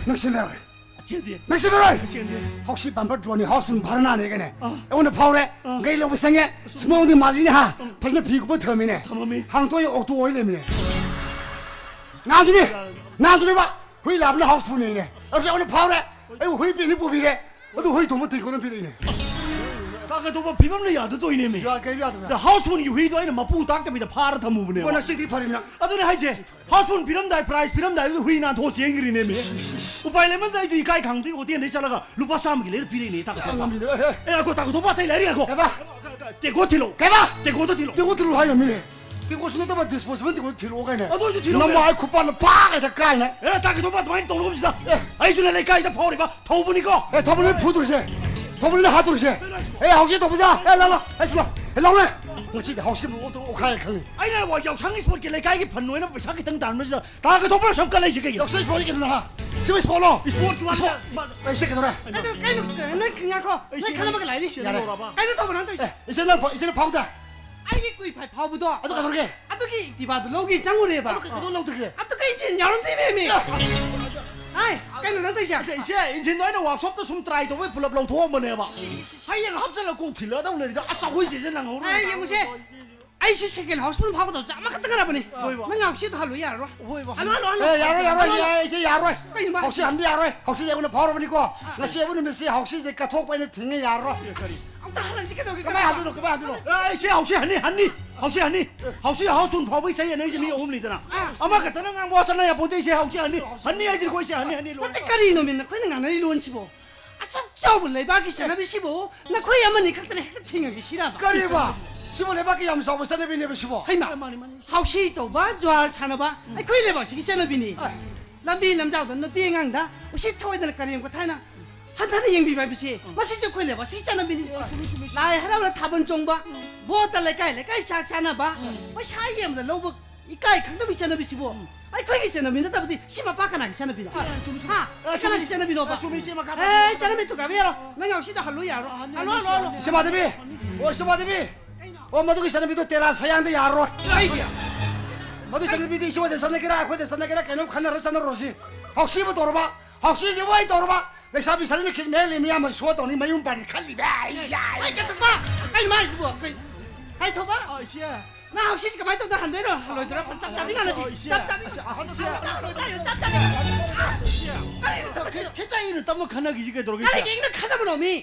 ꯅꯪ ꯁꯤꯟꯅꯔꯣꯏ! ꯆꯦꯟꯗꯦ꯫ ꯅꯪ ꯁꯤꯟꯅꯔꯣꯏ! ꯆꯦꯟꯗꯦ꯫ ꯍꯥꯎꯁꯤ ꯄꯥꯟꯕ ꯗ꯭ꯔꯣꯟꯅꯤ ꯍꯥꯎꯁ ꯐꯨꯜ ꯚꯔꯅꯥꯅꯦ ꯀꯥꯏꯅ꯫ ꯑꯥ꯫ ꯑꯩꯉꯣꯟꯗ ꯐꯥꯎꯔꯦ꯫ ꯑꯥ꯫ ꯒꯥꯔꯤ ꯂꯧꯕ ꯆꯪꯉꯦ꯫ ꯑꯁ꯫ ꯁꯤꯃꯣꯟꯗꯤ ꯃꯥꯜꯂꯤꯅꯦ ꯍꯥ? ꯎꯝ꯫ ꯐꯖꯅ ꯐꯤ ꯀꯨꯞꯄ ꯊꯝꯃꯤꯅꯦ꯫ ꯊꯝꯃꯝꯃꯤ꯫ ꯍꯥꯡꯇꯣꯛꯑꯦ ꯑꯣꯛꯇꯣ ꯑꯣꯏ ꯂꯩꯔꯝꯃꯤꯅꯦ꯫ ꯅꯍꯥꯟꯁꯨꯅꯦ꯫ ꯌꯥꯔꯦ꯫ ꯅꯍꯥꯟꯁꯨꯅꯦꯕ꯫ ꯍꯨꯏ ꯂꯥꯕꯅ ꯍꯥꯎꯁ ꯐꯨꯜꯅꯦꯅꯦ꯫ ꯑꯁ, ꯑꯩꯉꯣꯟꯗ ꯐꯥꯎꯔꯦ꯫ ꯑꯩꯕꯨ ꯍꯨꯏ ꯄꯤꯅꯤ ꯄꯨꯕꯤꯔꯦ꯫ ꯑꯗꯨ ꯍꯨꯏ ꯊꯣꯡꯕ ꯇꯦꯡꯀꯣꯠ ꯑꯃ ꯄꯤꯔꯛꯏꯅꯦ꯫ ꯇꯥ ꯀꯇꯣꯛꯄ ꯐꯤꯕꯝꯅ ꯌꯥꯗ ꯇꯧꯏꯅꯦꯃꯤ꯫ ꯌꯥ-, ꯀꯩ ꯌꯥꯗꯕ? ꯗ ꯍꯥꯎꯁ ꯐꯨꯜꯒꯤ ꯍꯨꯏꯗꯣ ꯑꯩꯅ ꯃꯄꯨ ꯇꯥꯛꯇꯕꯤꯗ ꯐꯥꯔ ꯊꯝꯃꯨꯕꯅꯦꯕ꯫ ꯀꯣꯟꯅ ꯁꯤꯗꯤ ꯐꯔꯦ ꯅꯪ꯫ ꯑꯗꯨꯅꯦ ꯍꯥꯏꯁꯦ꯫ ꯍꯥꯎꯁ ꯐꯨꯜ ꯄꯤꯔꯝꯗꯥꯏ, ꯄ꯭ꯔꯥꯏꯖ ꯄꯤꯔꯝꯗꯥꯏꯗꯨꯗ ꯍꯨꯏ ꯅꯥꯟꯊꯣꯛꯑ ꯆꯦꯟꯈ꯭ꯔꯤꯅꯦꯃꯤ꯫ ꯎꯄꯥꯏ ꯂꯩꯃꯟꯗ ꯑꯩꯁꯨ ꯏꯀꯥꯏ ꯈꯪꯗꯦ ꯍꯣꯇꯦꯜꯗꯩ ꯆꯠꯂꯒ ꯂꯨꯄꯥ ꯆꯥꯝꯃꯒꯤ ꯂꯩꯔ ꯄꯤꯔꯛꯏꯅꯦ, ꯇꯥ ꯀꯇꯣꯛꯄ꯫ ꯉꯝꯃꯤꯗ, ꯑꯦ, ꯑꯦ꯫ ꯑꯦ, ꯉꯥꯏꯈꯣ, ꯇꯥ ꯀꯇꯣꯛꯄ, ꯑꯇꯩ ꯂꯩꯔꯤ, ꯉꯥꯏꯈꯣ꯫ ꯀꯩꯕ? ꯇꯦꯡꯀꯣꯠ ꯊꯤꯜꯂꯣ꯫ ꯀꯩꯕ? ꯇꯦꯡꯀꯣꯠꯇꯣ ꯊꯤꯜꯂꯣ꯫ ꯇꯦꯡꯀꯣꯠ ꯊꯤꯜꯂꯣ ꯍꯥꯏꯔꯝꯃꯤꯅꯦ꯫ ꯇꯦꯡꯀꯣꯠꯁꯨ ꯅꯠꯇꯕ ꯗꯤꯁꯄꯣꯖꯦꯕꯜ ꯇꯦꯡꯀꯣꯠ ꯊꯤꯜꯂꯛꯑꯣ ꯀꯥꯏꯅ꯫ ꯑꯗꯨ ꯑꯣꯏꯁꯨ ꯊꯤꯜꯂꯣ ꯅꯃꯥꯏ ꯀꯩꯅꯣ꯫ ꯈꯨꯄꯥꯛꯅ ꯐꯥꯒꯗ ꯀꯥꯏꯅ꯫ ꯑꯦ, ꯇꯥ ꯀꯇꯣꯛꯄ ꯑꯗꯨꯃꯥꯏꯅ ꯇꯧꯅꯨꯒꯨꯝꯁꯤꯗ꯫ ꯑꯦ꯫ ꯑꯩꯁꯨꯅꯦ ꯂꯩꯀꯥꯏꯗ ꯐꯥꯎꯔꯤꯕ ꯊꯧꯕꯅꯤꯀꯣ꯫ ꯑꯦ, ꯊꯧꯕꯅꯦ ꯐꯨꯗꯣꯏꯁꯦ꯫ ꯊꯧꯕꯅꯦ ꯍꯥꯠꯇꯣꯏꯁꯦ꯫ ꯀꯩꯅꯣ ꯍꯥꯏꯁꯤꯕꯣ? ꯑꯦ, ꯍꯧꯖꯤꯛ ꯇꯧꯕꯁꯦ꯫ ꯑꯦ, ꯂꯥ, ꯂꯥ꯫ ꯑꯦ, ꯁꯤꯂꯥ꯫ ꯑꯦ, ꯂꯥꯎꯅꯦ꯫ ꯉꯁꯤꯗꯤ ꯍꯥꯎꯁꯤ ꯑꯣꯛꯇꯣ ꯑꯣꯛꯈꯥꯏ ꯈꯪꯉꯤ꯫ ꯑꯩꯅ ꯋꯥ ꯌꯥꯎꯁꯪ ꯏꯁꯄꯣꯔꯠꯀꯤ ꯂꯩꯀꯥꯏꯒꯤ ꯐꯟ ꯑꯣꯏꯅ ꯄꯩꯁꯥ ꯈꯤꯇꯪ ꯇꯥꯟꯕꯁꯤꯗ ꯇꯥ ꯀꯇꯣꯛꯄꯅ ꯁꯝ ꯀꯜꯂꯛꯏꯁꯦ ꯀꯩꯒꯤꯅꯣ? ꯌꯥꯎꯁꯪ ꯏꯁꯄꯣꯔꯠꯀꯤ ꯀꯩꯅꯣ ꯅꯍꯥ? ꯁꯤꯕꯨ ꯏꯁꯄꯣꯔꯠꯂꯣ? ꯏꯁꯄꯣꯔꯠꯀꯤ ꯋꯥ ꯏꯁꯄꯣꯔꯠ꯫ ꯅꯠꯇꯦ꯫ ꯑꯩ ꯁꯤ ꯀꯩꯗꯧꯔꯦ? ꯑꯗꯨ ꯀꯩꯅꯣ, ꯅꯪ ꯉꯥꯏꯈꯣ꯫ ꯑꯩ ꯅꯪ ꯁꯤ ꯈꯜꯂꯝꯃꯒ ꯂꯥꯛꯏꯅꯤ꯫ ꯁꯤ ꯌꯥꯔꯦ꯫ ꯂꯧꯔꯕ? ꯀꯩꯅꯣ ꯇꯧꯕ ꯅꯪ ꯇꯧꯔꯤꯁꯦ? ꯑꯦ, ꯏꯆꯦ ꯅꯪ ꯐꯥꯎ-, ꯏꯆꯦ ꯅꯪ ꯐꯥꯎꯗ꯫ ꯑꯩꯒꯤ ꯀꯨꯏ ꯐꯥꯏ ꯐꯥꯎꯕꯗꯣ꯫ ꯑꯗꯨ ꯀꯩꯗꯧꯔꯒꯦ? ꯑꯗꯨꯒꯤ ꯏꯇꯤꯕꯥꯗꯨ ꯂꯧꯒꯦ ꯆꯪꯉꯨꯔꯦꯕ꯫ ꯑꯗꯨ ꯀꯩꯗꯧ ꯂꯧꯗ꯭ꯔꯤꯒꯦ? ꯑꯗꯨꯒ ꯏꯟꯖꯤꯟ ꯌꯥꯎꯔꯝꯗꯦ ꯃꯦꯝꯃꯤ꯫ ꯑꯦ꯫ ꯍꯥꯏ, ꯀꯩꯅꯣ ꯅꯪ ꯇꯧꯔꯤꯁꯦ? ꯅꯠꯇꯦ, ꯏꯆꯦ, ꯏꯟꯖꯤꯟꯗꯣ ꯑꯩꯅ ꯋꯥꯛꯁꯣꯞꯇ ꯁꯨꯝ ꯇ꯭ꯔꯥꯏ ꯇꯧꯕꯩ ꯄꯨꯂꯞ ꯂꯧꯊꯣꯛꯑꯝꯕꯅꯦꯕ꯫ ꯁꯤ, ꯁꯤ, ꯁꯤ, ꯁꯤ꯫ ꯍꯌꯦꯡ ꯍꯥꯞꯆꯜꯂ ꯀꯣꯛ ꯊꯤꯜꯂꯛꯑꯗꯧ ꯂꯩꯔꯤꯗꯣ꯫ ꯑꯁ, ꯑꯩꯈꯣꯏ ꯆꯦꯁꯦ ꯅꯪꯍꯧꯔꯣꯏ꯫ ꯑꯩ ꯌꯦꯡꯉꯨꯁꯦ꯫ ꯑꯩꯁꯦ ꯁꯦꯀꯦꯟ ꯍꯥꯎꯁꯐꯨꯜ ꯐꯥꯎꯒꯗꯕꯁꯦ ꯑꯃꯈꯛꯇ ꯉꯥꯏꯔꯕꯅꯤ꯫ ꯍꯣꯏꯕ꯫ ꯅꯪ ꯉꯥꯎꯁꯤꯗ ꯍꯜꯂꯨ ꯌꯥꯔꯔꯣꯏ꯫ ꯍꯣꯏꯕ꯫ Hello, hello, hello. ꯑꯦ, ꯌꯥꯔꯣꯏ, ꯌꯥꯔꯣꯏ, ꯍꯜꯂꯣ, ꯍꯜꯂꯣ꯫ ꯌꯥꯔꯣꯏ, ꯏꯆꯦ, ꯌꯥꯔꯣꯏ꯫ ꯀꯩꯅꯣ ꯃꯥ ꯍꯥꯎꯁꯤ ꯍꯟꯕ ꯌꯥꯔꯣꯏ꯫ ꯍꯥꯎꯁꯤꯁꯦ ꯑꯩꯉꯣꯟꯗ ꯐꯥꯎꯔꯕꯅꯤꯀꯣ꯫ ꯉꯁꯤ ꯑꯩꯕꯨ ꯅꯨꯃꯤꯠꯁꯤ ꯍꯥꯎꯁꯤꯁꯦ ꯀꯠꯊꯣꯛꯄ ꯑꯩꯅ ꯊꯤꯡꯉꯦ, ꯌꯥꯔꯔꯣꯏ꯫ ꯑꯁ, ꯑꯝꯇ ꯍꯜꯍꯟꯁꯤ ꯀꯩꯗꯧꯒꯦ? ꯀꯃꯥꯏ ꯍꯟꯗꯣꯏꯅꯣ? ꯀꯃꯥꯏ ꯍꯟꯗꯣꯏꯅꯣ? ꯑꯦ, ꯏꯆꯦ, ꯍꯥꯎꯁꯤ ꯍꯟꯅꯤ, ꯍꯟꯅꯤ, ꯍꯥꯎꯁꯤ ꯍꯟꯅꯤ꯫ ꯍꯥꯎꯁꯤ ꯍꯥꯎꯁꯐꯨꯜ ꯐꯥꯎꯕ ꯏꯁꯩ ꯌꯦꯡꯅꯔꯤꯁꯦ ꯃꯤ ꯑꯍꯨꯝꯅꯤꯗꯅ꯫ ꯑꯥ꯫ ꯑꯃꯈꯛꯇꯅ ꯉꯥꯡꯕ ꯋꯥ ꯆꯠꯅ ꯌꯥꯄꯣꯟꯇꯦ, ꯏꯆꯦ, ꯍꯥꯎꯁꯤ ꯍꯟꯅꯤ, ꯍꯟꯅꯤ ꯍꯥꯏꯁꯤꯀꯣ, ꯏꯆꯦ, ꯍꯟꯅꯤ, ꯍꯟꯅꯤ, ꯂꯣꯏꯔꯦ꯫ ꯅꯠꯇꯦ, ꯀꯔꯤꯅꯣꯃꯤ ꯅꯈꯣꯏꯅ ꯉꯥꯡꯅꯔꯤ ꯂꯣꯟꯁꯤꯕꯣ? ꯑꯁꯨꯛ ꯆꯥꯎꯕ ꯂꯩꯕꯥꯛꯀꯤ ꯆꯠꯅꯕꯤꯁꯤꯕꯨ ꯅꯈꯣꯏ ꯑꯃꯅꯤ ꯈꯛꯇꯅ ꯍꯦꯛꯇ ꯊꯤꯡꯉꯒꯦ ꯁꯤꯔꯕ? ꯀꯔꯤꯕ? ꯁꯤꯕꯨ ꯂꯩꯕꯥꯛꯀꯤ ꯌꯥꯝ ꯆꯥꯎꯕ ꯆꯠꯅꯕꯤꯅꯦꯕ ꯁꯤꯕꯣ? ꯍꯩꯃꯥ! ꯃꯥꯅꯤ, ꯃꯥꯅꯤ, ꯃꯥꯅꯤ꯫ ꯍꯥꯎꯁꯤ ꯇꯧꯕ, ꯖ꯭ꯋꯥꯔ ꯁꯥꯟꯅꯕ, ꯑꯩꯈꯣꯏ ꯂꯩꯕꯥꯛꯁꯤꯒꯤ ꯆꯠꯅꯕꯤꯅꯤ꯫ ꯑꯦ꯫ ꯂꯝꯕꯤ ꯂꯝꯖꯥꯎꯗ ꯅꯨꯄꯤ ꯑꯉꯥꯡꯗ ꯎꯁꯤꯠ ꯊꯑꯣꯏꯗꯅ ꯀꯔꯦꯝ ꯀꯊꯥꯏꯅ ꯍꯟꯊꯅ ꯌꯦꯡꯕꯤꯕ ꯍꯥꯏꯕꯁꯤ, ꯃꯁꯤꯁꯨ ꯑꯩꯈꯣꯏ ꯂꯩꯕꯥꯛꯁꯤꯒꯤ ꯆꯠꯅꯕꯤꯅꯤ꯫ ꯑꯦ, ꯆꯨꯝꯃꯤ, ꯆꯨꯝꯃꯤ, ꯆꯨꯝꯃꯤ꯫ ꯂꯥꯏ ꯍꯔꯥꯎꯅ ꯊꯥꯕꯜ ꯆꯣꯡꯕ, ꯕꯣꯠꯇ ꯂꯩꯀꯥꯏ ꯂꯩꯀꯥꯏ ꯆꯥꯛ ꯆꯥꯅꯕ, ꯎꯝ꯫ ꯄꯩꯁꯥ ꯌꯦꯟꯕꯗ ꯂꯧꯕ ꯏꯀꯥꯏ ꯈꯪꯗꯕꯒꯤ ꯆꯠꯅꯕꯤꯁꯤꯕꯨ, ꯎꯝ꯫ ꯑꯩꯈꯣꯏꯒꯤ ꯆꯠꯅꯕꯤ ꯅꯠꯇꯕꯗꯤ ꯁꯤ ꯃꯄꯥ ꯀꯅꯥꯒꯤ ꯆꯠꯅꯕꯤꯅꯣ? ꯑꯦ, ꯆꯨꯝꯃꯤ, ꯆꯨꯝꯃꯤ꯫ ꯍꯥ? ꯑꯦ, ꯁꯤ ꯀꯅꯥꯒꯤ ꯆꯨꯝꯃꯤ꯫ ꯆꯠꯅꯕꯤꯅꯣꯕ? ꯑꯦ, ꯆꯨꯝꯃꯤ, ꯏꯆꯦ, ꯃꯈꯥ ꯑꯦ, ꯇꯥꯕꯤꯌꯨ꯫ ꯆꯠꯅꯕꯤ ꯊꯨꯒꯥꯏꯕ ꯌꯥꯔꯣꯏ꯫ ꯅꯪ ꯌꯥꯎꯁꯤꯗ ꯍꯜꯂꯨ ꯌꯥꯔꯣꯏ꯫ ꯑ, ꯍꯟꯅꯤ, ꯍꯜꯂꯨ, ꯍꯟꯅꯤ, ꯍꯜꯂꯨ, ꯍꯜꯂꯨ꯫ ꯍꯟꯅꯤ꯫ ꯏꯆꯦ ꯃꯥꯙꯕꯤ! ꯑꯣ, ꯏꯆꯦ ꯃꯥꯙꯕꯤ! ꯀꯩꯅꯣ? ꯑꯣ, ꯃꯗꯨꯒꯤ ꯆꯠꯅꯕꯤꯗꯣ ꯇꯦꯔꯥ ꯁꯌꯥꯡꯗ ꯌꯥꯔꯔꯣꯏ꯫ ꯀꯩꯒꯤ? ꯃꯗꯨꯒꯤ ꯆꯠꯅꯕꯤꯗꯤ ꯏꯆꯦ ꯍꯣꯏꯗ ꯆꯠꯅꯒꯦꯔꯥ, ꯑꯩꯈꯣꯏꯗ ꯆꯠꯅꯒꯦꯔꯥ, ꯀꯩꯅꯣꯝ ꯈꯟꯅꯔ ꯆꯠꯅꯔꯨꯔꯁꯤ꯫ ꯍꯥꯎꯁꯤꯕꯨ ꯇꯧꯔꯕ, ꯍꯥꯎꯁꯤꯁꯤꯕꯨ ꯑꯩ ꯇꯧꯔꯕ, ꯂꯩꯁꯥꯕꯤ ꯁꯔꯤꯅ ꯈꯤꯠ ꯃꯌꯥ ꯂꯦꯝꯃꯤ ꯌꯥꯝꯕ ꯁꯣ ꯇꯧꯅꯤ, ꯃꯌꯨꯝ ꯄꯥꯟꯅꯤ ꯈꯜꯂꯤꯕ꯫ ꯑꯩ ꯌꯥꯏ꯫ ꯑꯩ ꯀꯩꯗꯧꯕ? ꯀꯩ ꯃꯥꯏꯁꯤꯕꯨ? ꯀꯩ? ꯀꯩ ꯊꯧꯕ? ꯑ, ꯏꯆꯦ꯫ ꯅꯪ ꯍꯥꯎꯁꯤꯁꯤ ꯀꯃꯥꯏꯅ ꯇꯧꯗꯅ ꯍꯟꯗꯣꯏꯅꯣ? ꯍꯜꯂꯣꯏꯗꯣꯏꯔꯣ? ꯆꯞ ꯆꯥꯕꯤ ꯉꯥꯡꯅꯁꯤ꯫ ꯑ, ꯏꯆꯦ꯫ ꯆꯞ ꯆꯥꯕꯤ꯫ ꯑꯁ, ꯑꯁ, ꯏꯆꯦ꯫ ꯆꯞ ꯆꯥꯕꯤ꯫ ꯀꯔꯤꯅꯣ ꯇꯧꯕꯁꯤ? ꯈꯤ-, ꯈꯤꯇꯪ ꯏꯪꯅ ꯇꯞꯅ ꯈꯟꯅꯈꯤꯁꯤ ꯀꯩꯗꯧꯔꯒꯦ, ꯏꯆꯦ? ꯀꯔꯤꯒꯤ ꯏꯪꯅ ꯈꯟꯅꯕꯅꯣ ꯃꯤ?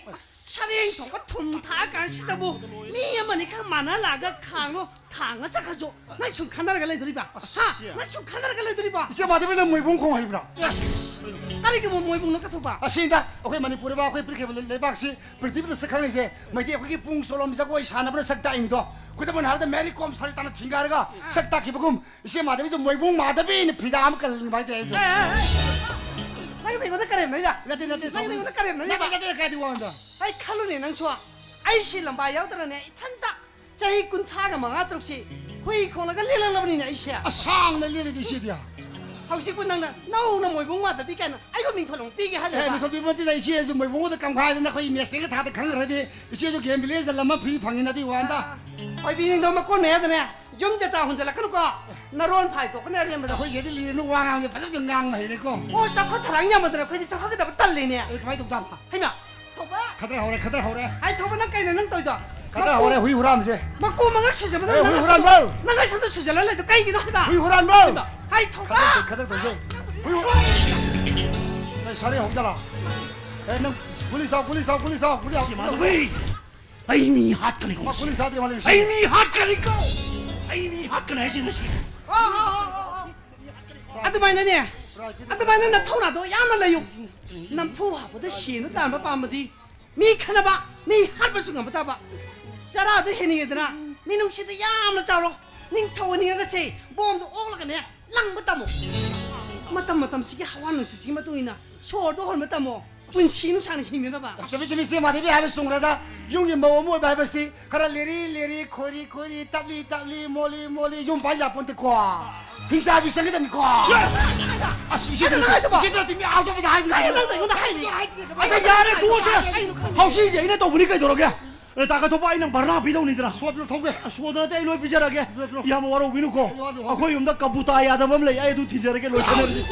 ꯁꯔꯦꯡ ꯊꯣꯡꯕ ꯊꯨꯝ ꯊꯥꯛꯑ ꯀꯥꯟꯁꯤꯗꯕꯨ ꯃꯤ ꯑꯃꯅꯤ ꯈꯛ ꯃꯥꯟꯅ ꯂꯥꯛꯑꯒ ꯈꯥꯡꯗꯣ ꯊꯥꯡꯉ ꯆꯠꯈ꯭ꯔꯁꯨ ꯅꯪ ꯁꯨꯝ ꯈꯟꯅꯔꯒ ꯂꯩꯗꯣꯔꯤꯕ? ꯑꯁ, ꯍꯥ? ꯏꯆꯦ꯫ ꯅꯪ ꯁꯨꯝ ꯈꯟꯅꯔꯒ ꯂꯩꯗꯣꯔꯤꯕ? ꯏꯆꯦ ꯃꯥꯙꯕꯤ, ꯅꯪ ꯃꯣꯏꯕꯨꯡ ꯈꯣꯡ ꯍꯩꯕ꯭ꯔꯥ? ꯑꯁ! ꯀꯔꯤꯒꯤ ꯃꯣꯏꯕꯨꯡꯅꯣ ꯀꯊꯨꯕ? ꯑꯁꯤꯗ ꯑꯩꯈꯣꯏ ꯃꯅꯤꯄꯨꯔ ꯍꯥꯏꯕ ꯑꯩꯈꯣꯏ ꯄꯤꯔꯤꯕ ꯂꯩꯕꯥꯛꯁꯤ ꯄ꯭ꯔꯤꯊꯤꯕꯤꯗ ꯁꯛ ꯈꯪꯉꯤꯁꯦ ꯃꯩꯇꯩ ꯑꯩꯈꯣꯏꯒꯤ ꯄꯨꯡ ꯆꯣꯂꯣꯝ ꯖꯒꯣꯏ ꯁꯥꯟꯅꯕꯅ ꯁꯛ ꯇꯥꯛꯏꯃꯤꯗꯣ꯫ ꯈꯨꯗꯝ ꯑꯣꯏꯅ ꯍꯥꯏꯔꯕꯗ ꯃꯦꯔꯤ ꯀꯣꯝ ꯁꯥꯔꯤ ꯇꯥꯅ ꯊꯤꯡꯒꯥꯏꯔꯒ ꯑꯥ꯫ ꯁꯛ ꯇꯥꯛꯈꯤꯕꯒꯨꯝ, ꯏꯆꯦ ꯃꯥꯙꯕꯤꯁꯨ ꯃꯣꯏꯕꯨꯡ ꯃꯥꯙꯕꯤꯅ ꯐꯤꯗꯥ ꯑꯃ ꯀꯜꯍꯟꯕ ꯍꯥꯏꯇꯥꯔꯦ ꯑꯩꯁꯨ꯫ ꯑꯦ, ꯑꯦ, ꯑꯦ꯫ ꯅꯪ ꯑꯩꯉꯣꯟꯗ ꯀꯔꯦꯝꯅꯩꯔꯥ? ꯅꯠꯇꯦ, ꯅꯠꯇꯦ, ꯅꯪ ꯁꯥꯎꯕ-, ꯑꯩꯉꯣꯟꯗ ꯀꯔꯦꯝꯅꯩꯔꯥ? ꯅꯠꯇꯦ, ꯅꯠꯇꯦ, ꯀꯥꯏꯗꯤ ꯋꯥ ꯉꯥꯡꯗ? ꯑꯩ ꯈꯜꯂꯨꯅꯦ ꯅꯪꯁꯨ꯫ ꯑꯩ ꯁꯤ ꯂꯝꯕꯥ ꯌꯥꯎꯗꯅꯅꯦ ꯏꯊꯟꯇ ꯆꯍꯤ ꯀꯨꯟꯊ꯭ꯔꯥꯒ ꯃꯉꯥ ꯇꯔꯨꯛꯁꯤ ꯍꯨꯏ ꯈꯣꯡꯂꯒ ꯂꯦꯜꯂꯛꯂꯕꯅꯤꯅꯦ ꯑꯩꯁꯦ꯫ ꯑꯁꯥꯡꯅ ꯂꯦꯜꯂꯤꯗꯤ ꯁꯤꯗꯤ꯫ ꯍꯧꯖꯤꯛꯄꯨ ꯅꯪꯅ ꯅꯧꯅ ꯃꯣꯏꯕꯨꯡ ꯃꯥꯙꯕꯤ ꯀꯥꯏꯅ ꯑꯩꯕꯨ ꯃꯤꯡꯊꯣꯜ ꯑꯃꯨꯛ ꯄꯤꯒꯦ ꯍꯥꯏꯔꯤꯕ? ꯑꯦ, ꯃꯤꯡꯊꯣꯜ ꯄꯤꯕ ꯅꯠꯇꯦꯗ, ꯏꯆꯦꯁꯨ ꯃꯣꯏꯕꯨꯡꯗ ꯀꯪꯈꯥꯏꯗꯅ ꯑꯩꯈꯣꯏ ꯅꯦꯁꯅꯦꯜꯒ ꯊꯥꯗ ꯈꯪꯈ꯭ꯔꯗꯤ ꯏꯆꯦꯁꯨ ꯒꯦꯝ ꯚꯤꯂꯦꯖꯇ ꯂꯝ ꯑꯃ ꯐ꯭ꯔꯤ ꯐꯪꯉꯤꯅ ꯑꯗꯨꯒꯤ ꯋꯥꯅꯤꯗ꯫ ꯑꯥ, ꯑꯣꯏꯕꯤ ꯅꯤꯡꯊꯧ ꯃꯀꯣꯟ ꯃꯌꯥꯗꯅꯦ ꯌꯨꯝ ꯆꯇꯥ ꯍꯨꯟꯖꯜꯂꯛꯀꯅꯨꯀꯣ, ꯅꯔꯣꯟ ꯐꯥꯏ ꯇꯣꯛꯀꯅꯤ ꯑꯔꯦꯝꯕꯗ꯫ ꯑꯩꯈꯣꯏ ꯆꯦꯗꯤ ꯂꯤꯔꯅꯨ, ꯋꯥ ꯉꯥꯡꯕꯁꯦ ꯐꯖꯅ ꯉꯥꯡꯕ ꯍꯩꯔꯦꯀꯣ꯫ ꯑꯣ, ꯆꯥꯎꯈꯠ ꯊꯧꯔꯥꯡ ꯌꯥꯝꯃꯟꯗꯅ ꯑꯩꯈꯣꯏꯗꯤ ꯆꯥꯎꯈꯠꯀꯗꯕ ꯇꯜꯂꯤꯅꯦ꯫ ꯑꯦ, ꯀꯃꯥꯏꯅ ꯇꯧ ꯇꯥꯕ? ꯍꯩꯃꯥ, ꯊꯧꯕ꯫ ꯈꯗꯔ ꯍꯧꯔꯦ, ꯈꯗꯔ ꯍꯧꯔꯦ꯫ ꯍꯥꯏ ꯊꯧꯕ, ꯅꯪ ꯀꯩꯅꯣ ꯅꯪ ꯇꯧꯔꯤꯗꯣ? ꯈꯗꯔ ꯃꯀꯨ-, ꯍꯧꯔꯦ, ꯍꯨꯏ ꯍꯨꯔꯥꯟꯕꯁꯦ꯫ ꯃꯀꯨ ꯃꯉꯛ ꯁꯨꯖꯕꯗꯣ ꯑꯦ, ꯅꯪ ꯍꯨꯏ ꯅꯁꯝꯗꯣ, ꯍꯨꯔꯥꯟꯕ! ꯅꯪ ꯅꯁꯝꯗꯣ ꯁꯨꯖꯜꯍꯜꯂꯦ ꯑꯗꯣ ꯀꯩꯒꯤꯅꯣ ꯍꯥꯏꯕ? ꯍꯨꯏ ꯍꯨꯔꯥꯟꯕ! ꯍꯩꯃꯥ, ꯍꯥꯏ ꯊꯧꯕ! ꯈꯗꯔ ꯇꯧ, ꯈꯗꯔ ꯇꯧꯁꯦ꯫ ꯍꯨꯏ ꯍꯨꯔꯥꯟ-, ꯑꯦ, ꯁꯥꯔꯤ ꯍꯧꯖꯤꯜꯂꯣ꯫ ꯑꯦ, ꯅꯪ ꯒꯨꯂꯤ ꯆꯥꯎ, ꯒꯨꯂꯤ ꯆꯥꯎ, ꯒꯨꯂꯤ ꯆꯥꯎ, ꯒꯨꯂꯤ ꯍꯥꯞ-, ꯁꯤ ꯃꯥꯙꯕꯤ! ꯑꯩ ꯃꯤ ꯍꯥꯠꯀꯅꯤꯀꯣ ꯃꯥ ꯉꯁꯤ꯫ ꯄꯨꯂꯤꯁ ꯍꯥꯠꯇ꯭ꯔꯤ ꯃꯥꯜꯂꯦ ꯉꯁꯤ꯫ ꯑꯩ ꯃꯤ ꯍꯥꯠꯀꯅꯤꯀꯣ! ꯑꯩ ꯃꯤ ꯍꯥꯠꯀꯅꯤ ꯍꯥꯏꯁꯤ ꯉꯁꯤ꯫ ꯑꯗꯨꯃꯥꯏꯅꯅꯦ, ꯑꯗꯨꯃꯥꯏꯅ ꯅꯊꯧꯅꯥꯗꯣ ꯌꯥꯝꯅ ꯂꯩꯌꯨ꯫ ꯅꯝꯐꯨ ꯍꯥꯞꯄꯗ ꯁꯦꯟꯗꯣ ꯇꯥꯟꯕ ꯄꯥꯝꯃꯗꯤ ꯃꯤ ꯈꯠꯅꯕ, ꯃꯤ ꯍꯥꯠꯄꯁꯨ ꯉꯝꯕ ꯇꯥꯕ꯫ ꯆꯔꯥꯗꯣ ꯍꯦꯟꯅꯤꯡꯉꯦꯗꯅ ꯃꯤꯅꯨꯡꯁꯤꯗꯣ ꯌꯥꯝꯅ ꯆꯥꯎꯔꯣ꯫ ꯅꯤꯡꯊꯧ ꯑꯣꯏꯅꯤꯡꯉꯒꯁꯦ ꯕꯣꯝꯗꯣ ꯑꯣꯛꯂꯒꯅꯦ ꯂꯪꯕ ꯇꯝꯃꯨ꯫ ꯃꯇꯝ ꯃꯇꯝꯁꯤꯒꯤ ꯍꯋꯥ ꯅꯨꯡꯁꯤꯠꯁꯤꯒꯤ ꯃꯇꯨꯡ ꯏꯟꯅ ꯁꯣꯔꯗꯣ ꯍꯣꯟꯕ ꯇꯝꯃꯣ꯫ ꯄꯨꯟꯁꯤ ꯅꯨꯡꯁꯥꯡꯅ ꯍꯤꯡꯅꯅꯕ꯫ ꯆꯨꯝꯃꯤ, ꯆꯨꯝꯃꯤ, ꯏꯆꯦ ꯃꯥꯙꯕꯤ ꯍꯥꯏꯕ ꯆꯨꯝꯈ꯭ꯔꯦꯗ꯫ ꯌꯨꯝꯒꯤ ꯃꯧ ꯑꯃ ꯑꯣꯏꯕ ꯍꯥꯏꯕꯁꯤꯗꯤ ꯈꯔ ꯂꯤꯔꯤ ꯂꯤꯔꯤ, ꯈꯣꯏꯔꯤ ꯈꯣꯏꯔꯤ, ꯇꯞꯂꯤ ꯇꯞꯂꯤ, ꯃꯣꯂꯤ ꯃꯣꯂꯤ, ꯌꯨꯝ ꯄꯥꯟ ꯌꯥꯄꯣꯟꯇꯦꯀꯣ꯫ ꯍꯤꯡꯆꯥꯕꯤ ꯆꯪꯒꯗꯕꯅꯤꯀꯣ꯫ ꯑꯁ, ꯏꯆꯦꯗ ꯀꯩꯅꯣ ꯅꯠꯇꯦ, ꯍꯥꯏꯗꯨꯕꯣ? ꯏꯆꯦꯗ ꯅꯠꯇꯦ, ꯃꯤ ꯑꯇꯣꯞꯄꯗ ꯍꯥꯏꯕꯅꯤ, ꯀꯩꯅꯣ ꯍꯥꯏꯕꯅꯤ꯫ ꯅꯪꯅ ꯑꯩꯉꯣꯟꯗ ꯍꯥꯏꯅꯤ? ꯑꯁ, ꯌꯥꯔꯦ, ꯇꯣꯛꯑꯁꯦ꯫ ꯀꯩꯅꯣ ꯈꯪꯗꯦ꯫ ꯍꯧꯁꯤꯁꯦ ꯑꯩꯅ ꯇꯧꯕꯅꯤ, ꯀꯩꯗꯧꯔꯒꯦ? ꯑꯦ, ꯇꯥ ꯀꯊꯣꯛꯄ, ꯑꯩ ꯅꯪ ꯚꯔꯅꯥ ꯄꯤꯗꯧꯅꯤꯗꯅ꯫ ꯁꯣꯗꯅ ꯊꯧꯒꯦ꯫ ꯑ, ꯁꯣꯗ ꯅꯠꯇꯦ, ꯑꯩ ꯂꯣꯏ ꯄꯤꯖꯔꯒꯦ꯫ ꯄꯤꯖꯔꯣ꯫ ꯏꯌꯥꯝꯕ, ꯋꯥꯔꯧꯕꯤꯅꯨꯀꯣ꯫ ꯋꯥꯗꯦ, ꯋꯥꯗꯦ꯫ ꯑꯩꯈꯣꯏ ꯌꯨꯝꯗ ꯀꯕꯨꯇꯥ ꯌꯥꯗꯕ ꯑꯃ ꯂꯩ, ꯑꯩ ꯑꯗꯨ ꯊꯤꯖꯔꯒꯦ, ꯂꯣꯏꯁꯤꯟꯅꯔꯁꯤ꯫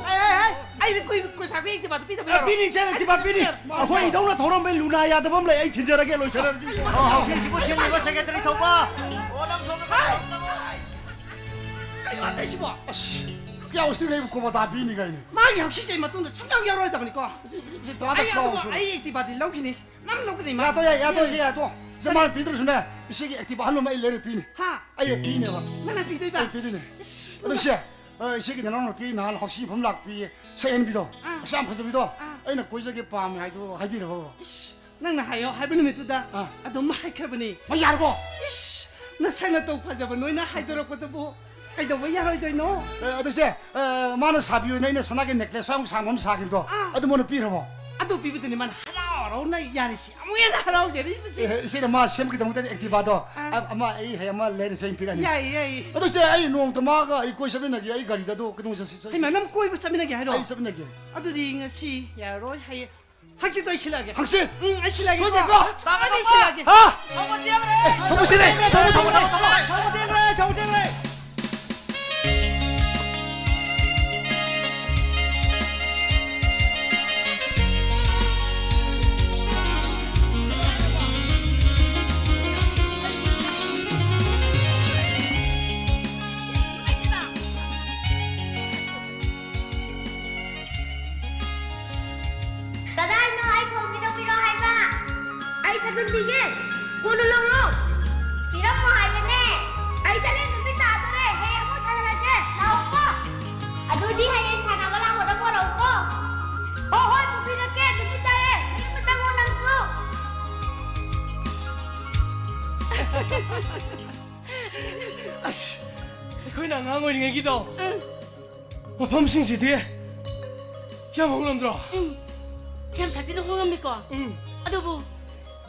ꯍꯥꯏ, ꯍꯥꯏ, ꯍꯥꯏ꯫ ꯑꯩꯗꯤ ꯀꯨꯏ-, ꯀꯨꯏ ꯐꯥꯕꯤ ꯑꯦꯛꯇꯤꯚꯥꯗꯣ ꯄꯤꯗꯕ ꯑꯦ, ꯌꯥꯔꯣꯏ꯫ ꯄꯤꯅꯤ, ꯏꯆꯦ, ꯑꯦꯛꯇꯤꯚꯥ ꯄꯤꯅꯤ꯫ ꯑꯩꯗꯤ ꯑꯩꯈꯣꯏ ꯏꯙꯧꯅ ꯊꯧꯔꯝꯕꯩ ꯂꯨꯅꯥ ꯌꯥꯗꯕ ꯑꯃ ꯂꯩ, ꯑꯩ ꯊꯤꯟꯖꯔꯒꯦ, ꯂꯣꯏꯁꯤꯟꯅꯔꯁꯤ꯫ ꯑꯣ, ꯍꯧꯖꯤꯛꯁꯤꯕꯨ ꯁꯦꯝꯂꯤꯕ ꯁꯦꯀ꯭ꯔꯦꯇꯔꯤ ꯊꯧꯕ? ꯑꯣ, ꯅꯪ ꯁꯣꯝꯗ ꯍꯥꯏ! ꯀꯩꯅꯣ ꯍꯥꯏꯁꯤꯕꯣ? ꯑꯁ, ꯀꯌꯥ ꯎꯁꯤꯜꯂꯦ, ꯀꯣꯕꯣꯇꯥ ꯄꯤꯅꯤ ꯀꯥꯏꯅ꯫ ꯃꯥꯒꯤ ꯍꯧꯁꯤꯁꯦ ꯃꯇꯨꯡꯗ ꯁꯨꯡꯌꯥꯎ ꯌꯥꯎꯔꯣꯏꯗꯕꯅꯤꯀꯣ꯫ ꯁꯤ, ꯁꯤ ꯇꯥꯗ ꯑꯩ ꯀꯥꯎ ꯑꯗꯨꯕꯨ ꯁꯨꯔꯦ꯫ ꯑꯩ ꯑꯦꯛꯇꯤꯚꯥꯗꯤ ꯂꯧꯈꯤꯅꯤ꯫ ꯅꯪ ꯂꯧꯒꯅꯤ, ꯃꯥ꯫ ꯌꯥꯇꯣ ꯌꯥꯏ, ꯌꯥꯇꯣ ꯌꯥꯏ, ꯌꯥꯇꯣ꯫ ꯁꯦ, ꯀꯔꯤ? ꯃꯥꯅ ꯄꯤꯗ꯭ꯔꯁꯨꯅꯦ, ꯏꯆꯦꯒꯤ ꯑꯦꯛꯇꯤꯚꯥ ꯑꯍꯟꯕ ꯑꯃ ꯑꯩ ꯂꯩꯔ ꯄꯤꯅꯤ꯫ ꯍꯥ? ꯑꯩ ꯄꯤꯅꯦꯕ꯫ ꯅꯪꯅ ꯄꯤꯗꯣꯏꯕ? ꯑꯩ ꯄꯤꯗꯣꯏꯅꯦ꯫ ꯏꯁ, ꯑꯗꯨ ꯅꯪ ꯁꯦ, ꯑ, ꯏꯆꯦꯒꯤ ꯅꯅꯥꯎ ꯅꯨꯄꯤ ꯅꯍꯥꯟ ꯍꯧꯁꯤ ꯃꯐꯝ ꯂꯥꯛꯄꯤ, ꯁꯛꯍꯦꯟꯕꯤꯗꯣ, ꯑꯥ꯫ ꯑꯁ, ꯌꯥꯝ ꯐꯖꯕꯤꯗꯣ, ꯑꯥ꯫ ꯑꯩꯅ ꯀꯣꯏꯖꯒꯦ ꯄꯥꯝꯃꯦ ꯍꯥꯏꯗꯣ ꯍꯥꯏꯕꯤꯔꯕꯣ? ꯏꯁ, ꯅꯪꯅ ꯍꯥꯏꯌꯣ ꯍꯥꯏꯕ ꯅꯨꯃꯤꯠꯇꯨꯗ ꯑꯥ꯫ ꯑꯗꯨꯝ ꯍꯥꯏꯈ꯭ꯔꯕꯅꯤ꯫ ꯃꯥ ꯌꯥꯔꯕꯣ? ꯏꯁ, ꯅꯁꯛ ꯅꯇꯧ ꯐꯖꯕ ꯅꯣꯏꯅ ꯍꯥꯏꯗꯣꯔꯛꯄꯗꯨꯕꯨ ꯀꯩꯗꯧꯕ ꯌꯥꯔꯣꯏꯗꯣꯏꯅꯣ? ꯑ, ꯑꯗꯨ ꯏꯆꯦ, ꯑ, ꯃꯥꯅ ꯁꯥꯕꯤꯌꯨꯅ ꯑꯩꯅ ꯁꯅꯥꯒꯤ ꯅꯦꯀ꯭ꯂꯦꯁ ꯁ꯭ꯋꯥꯏꯃꯨꯛ ꯁꯥꯡꯕ ꯑꯃ ꯁꯥꯈꯤꯕꯗꯣ, ꯑꯥ꯫ ꯑꯗꯨ ꯃꯣꯏꯅ ꯄꯤꯈ꯭ꯔꯕꯣ? ꯑꯗꯨ ꯄꯤꯕꯗꯨꯅꯤ ꯃꯥꯅ ꯍꯔꯥꯎ ꯍꯔꯥꯎꯅ ꯌꯥꯔꯤꯁꯤ, ꯑꯃꯨꯛ ꯍꯦꯟꯅ ꯍꯔꯥꯎꯖꯔꯤꯕꯁꯤ꯫ ꯑꯦ, ꯏꯆꯦꯅ ꯃꯥ ꯁꯦꯝꯈꯤꯗꯧꯉꯛꯇꯅꯤ ꯑꯦꯛꯇꯤꯚꯥꯗꯣ꯫ ꯑꯥ꯫ ꯑ-, ꯑꯃ ꯑꯩ ꯍꯌꯦꯡ ꯑꯃ ꯂꯩꯔꯁꯨ ꯑꯩꯅ ꯄꯤꯔꯛꯑꯅꯤ꯫ ꯌꯥꯏꯌꯦ, ꯌꯥꯏꯌꯦ꯫ ꯑꯗꯨ ꯏꯆꯦ, ꯑꯩ ꯅꯣꯡꯃꯇ ꯃꯥꯒ ꯑꯩ ꯀꯣꯏ ꯆꯠꯃꯤꯟꯅꯒꯦ, ꯑꯩ ꯒꯥꯔꯤꯗ ꯑꯗꯨ ꯀꯩꯗꯧꯉꯩ ꯆꯠꯁꯤ, ꯆꯠꯁꯤ? ꯍꯩꯃꯥ, ꯅꯪ ꯀꯣꯏꯕ ꯆꯠꯃꯤꯟꯅꯒꯦ ꯍꯥꯏꯔꯣ? ꯑꯩ ꯆꯠꯃꯤꯟꯅꯒꯦ꯫ ꯑꯗꯨꯗꯤ ꯉꯁꯤ ꯌꯥꯔꯔꯣꯏ, ꯍꯌꯦꯡ, ꯍꯪꯆꯤꯠꯇꯣ ꯑꯩ ꯁꯤꯜꯂꯛꯑꯒꯦ꯫ ꯍꯪꯆꯤꯠ? ꯎꯝ, ꯑꯩ ꯁꯤꯜꯂꯛꯑꯒꯦꯀꯣ꯫ ꯁꯣꯏꯗꯦꯀꯣ? ꯁꯣꯏꯗꯅ ꯁꯤꯜꯂꯛꯑꯒꯦ꯫ ꯍꯥ? ꯊꯧꯕ ꯆꯦꯟꯈ꯭ꯔꯦ꯫ ꯑꯦ, ꯊꯧꯕ ꯁꯤꯜꯂꯦ꯫ ꯊꯧꯕ, ꯊꯧꯕ, ꯊꯧꯕ, ꯊꯧꯕ꯫ ꯊꯧꯕ ꯆꯦꯟꯈ꯭ꯔꯦ, ꯊꯧꯕ ꯆꯦꯟꯈ꯭ꯔꯦ꯫ ꯀꯗꯥꯏꯅꯣ ꯑꯩ ꯊꯣꯡꯁꯤ ꯂꯧꯕꯤꯔꯣ ꯍꯥꯏꯕ? ꯑꯩ ꯊꯥꯖꯤꯟꯕꯤꯒꯦ꯫ ꯀꯣꯟꯅ ꯂꯧꯔꯣ꯫ ꯄꯤꯔꯝꯃꯣ ꯍꯥꯏꯕꯅꯦ꯫ ꯑꯩ ꯆꯠꯂꯦ, ꯅꯨꯃꯤꯠ ꯇꯥꯗꯣꯔꯦ꯫ ꯍꯌꯦꯡ ꯑꯃꯨꯛ ꯁꯥꯟꯅꯔꯁꯦ꯫ ꯂꯥꯛꯑꯣꯀꯣ꯫ ꯑꯗꯨꯗꯤ ꯍꯌꯦꯡ ꯁꯥꯟꯅꯕ ꯂꯥꯛꯄꯗ ꯄꯣꯔꯛꯎꯀꯣ꯫ ꯍꯣ, ꯍꯣꯏ, ꯄꯨꯕꯤꯔꯛꯀꯦ꯫ ꯅꯨꯃꯤꯠ ꯇꯥꯔꯦ꯫ ꯅꯌꯨꯝꯗ ꯆꯪꯉꯣ ꯅꯪꯁꯨ꯫ ꯑꯁ, ꯑꯩꯈꯣꯏꯅ ꯑꯉꯥꯡ ꯑꯣꯏꯔꯤꯉꯩꯒꯤꯗꯣ꯫ ꯎꯝ꯫ ꯃꯐꯝꯁꯤꯡꯁꯤꯗꯤ ꯌꯥꯝ ꯍꯣꯡꯂꯝꯗ꯭ꯔꯣ? ꯎꯝ, ꯌꯥꯝ ꯁꯥꯊꯤꯅ ꯍꯣꯡꯉꯝꯃꯤꯀꯣ? ꯎꯝ꯫ ꯑꯗꯨꯕꯨ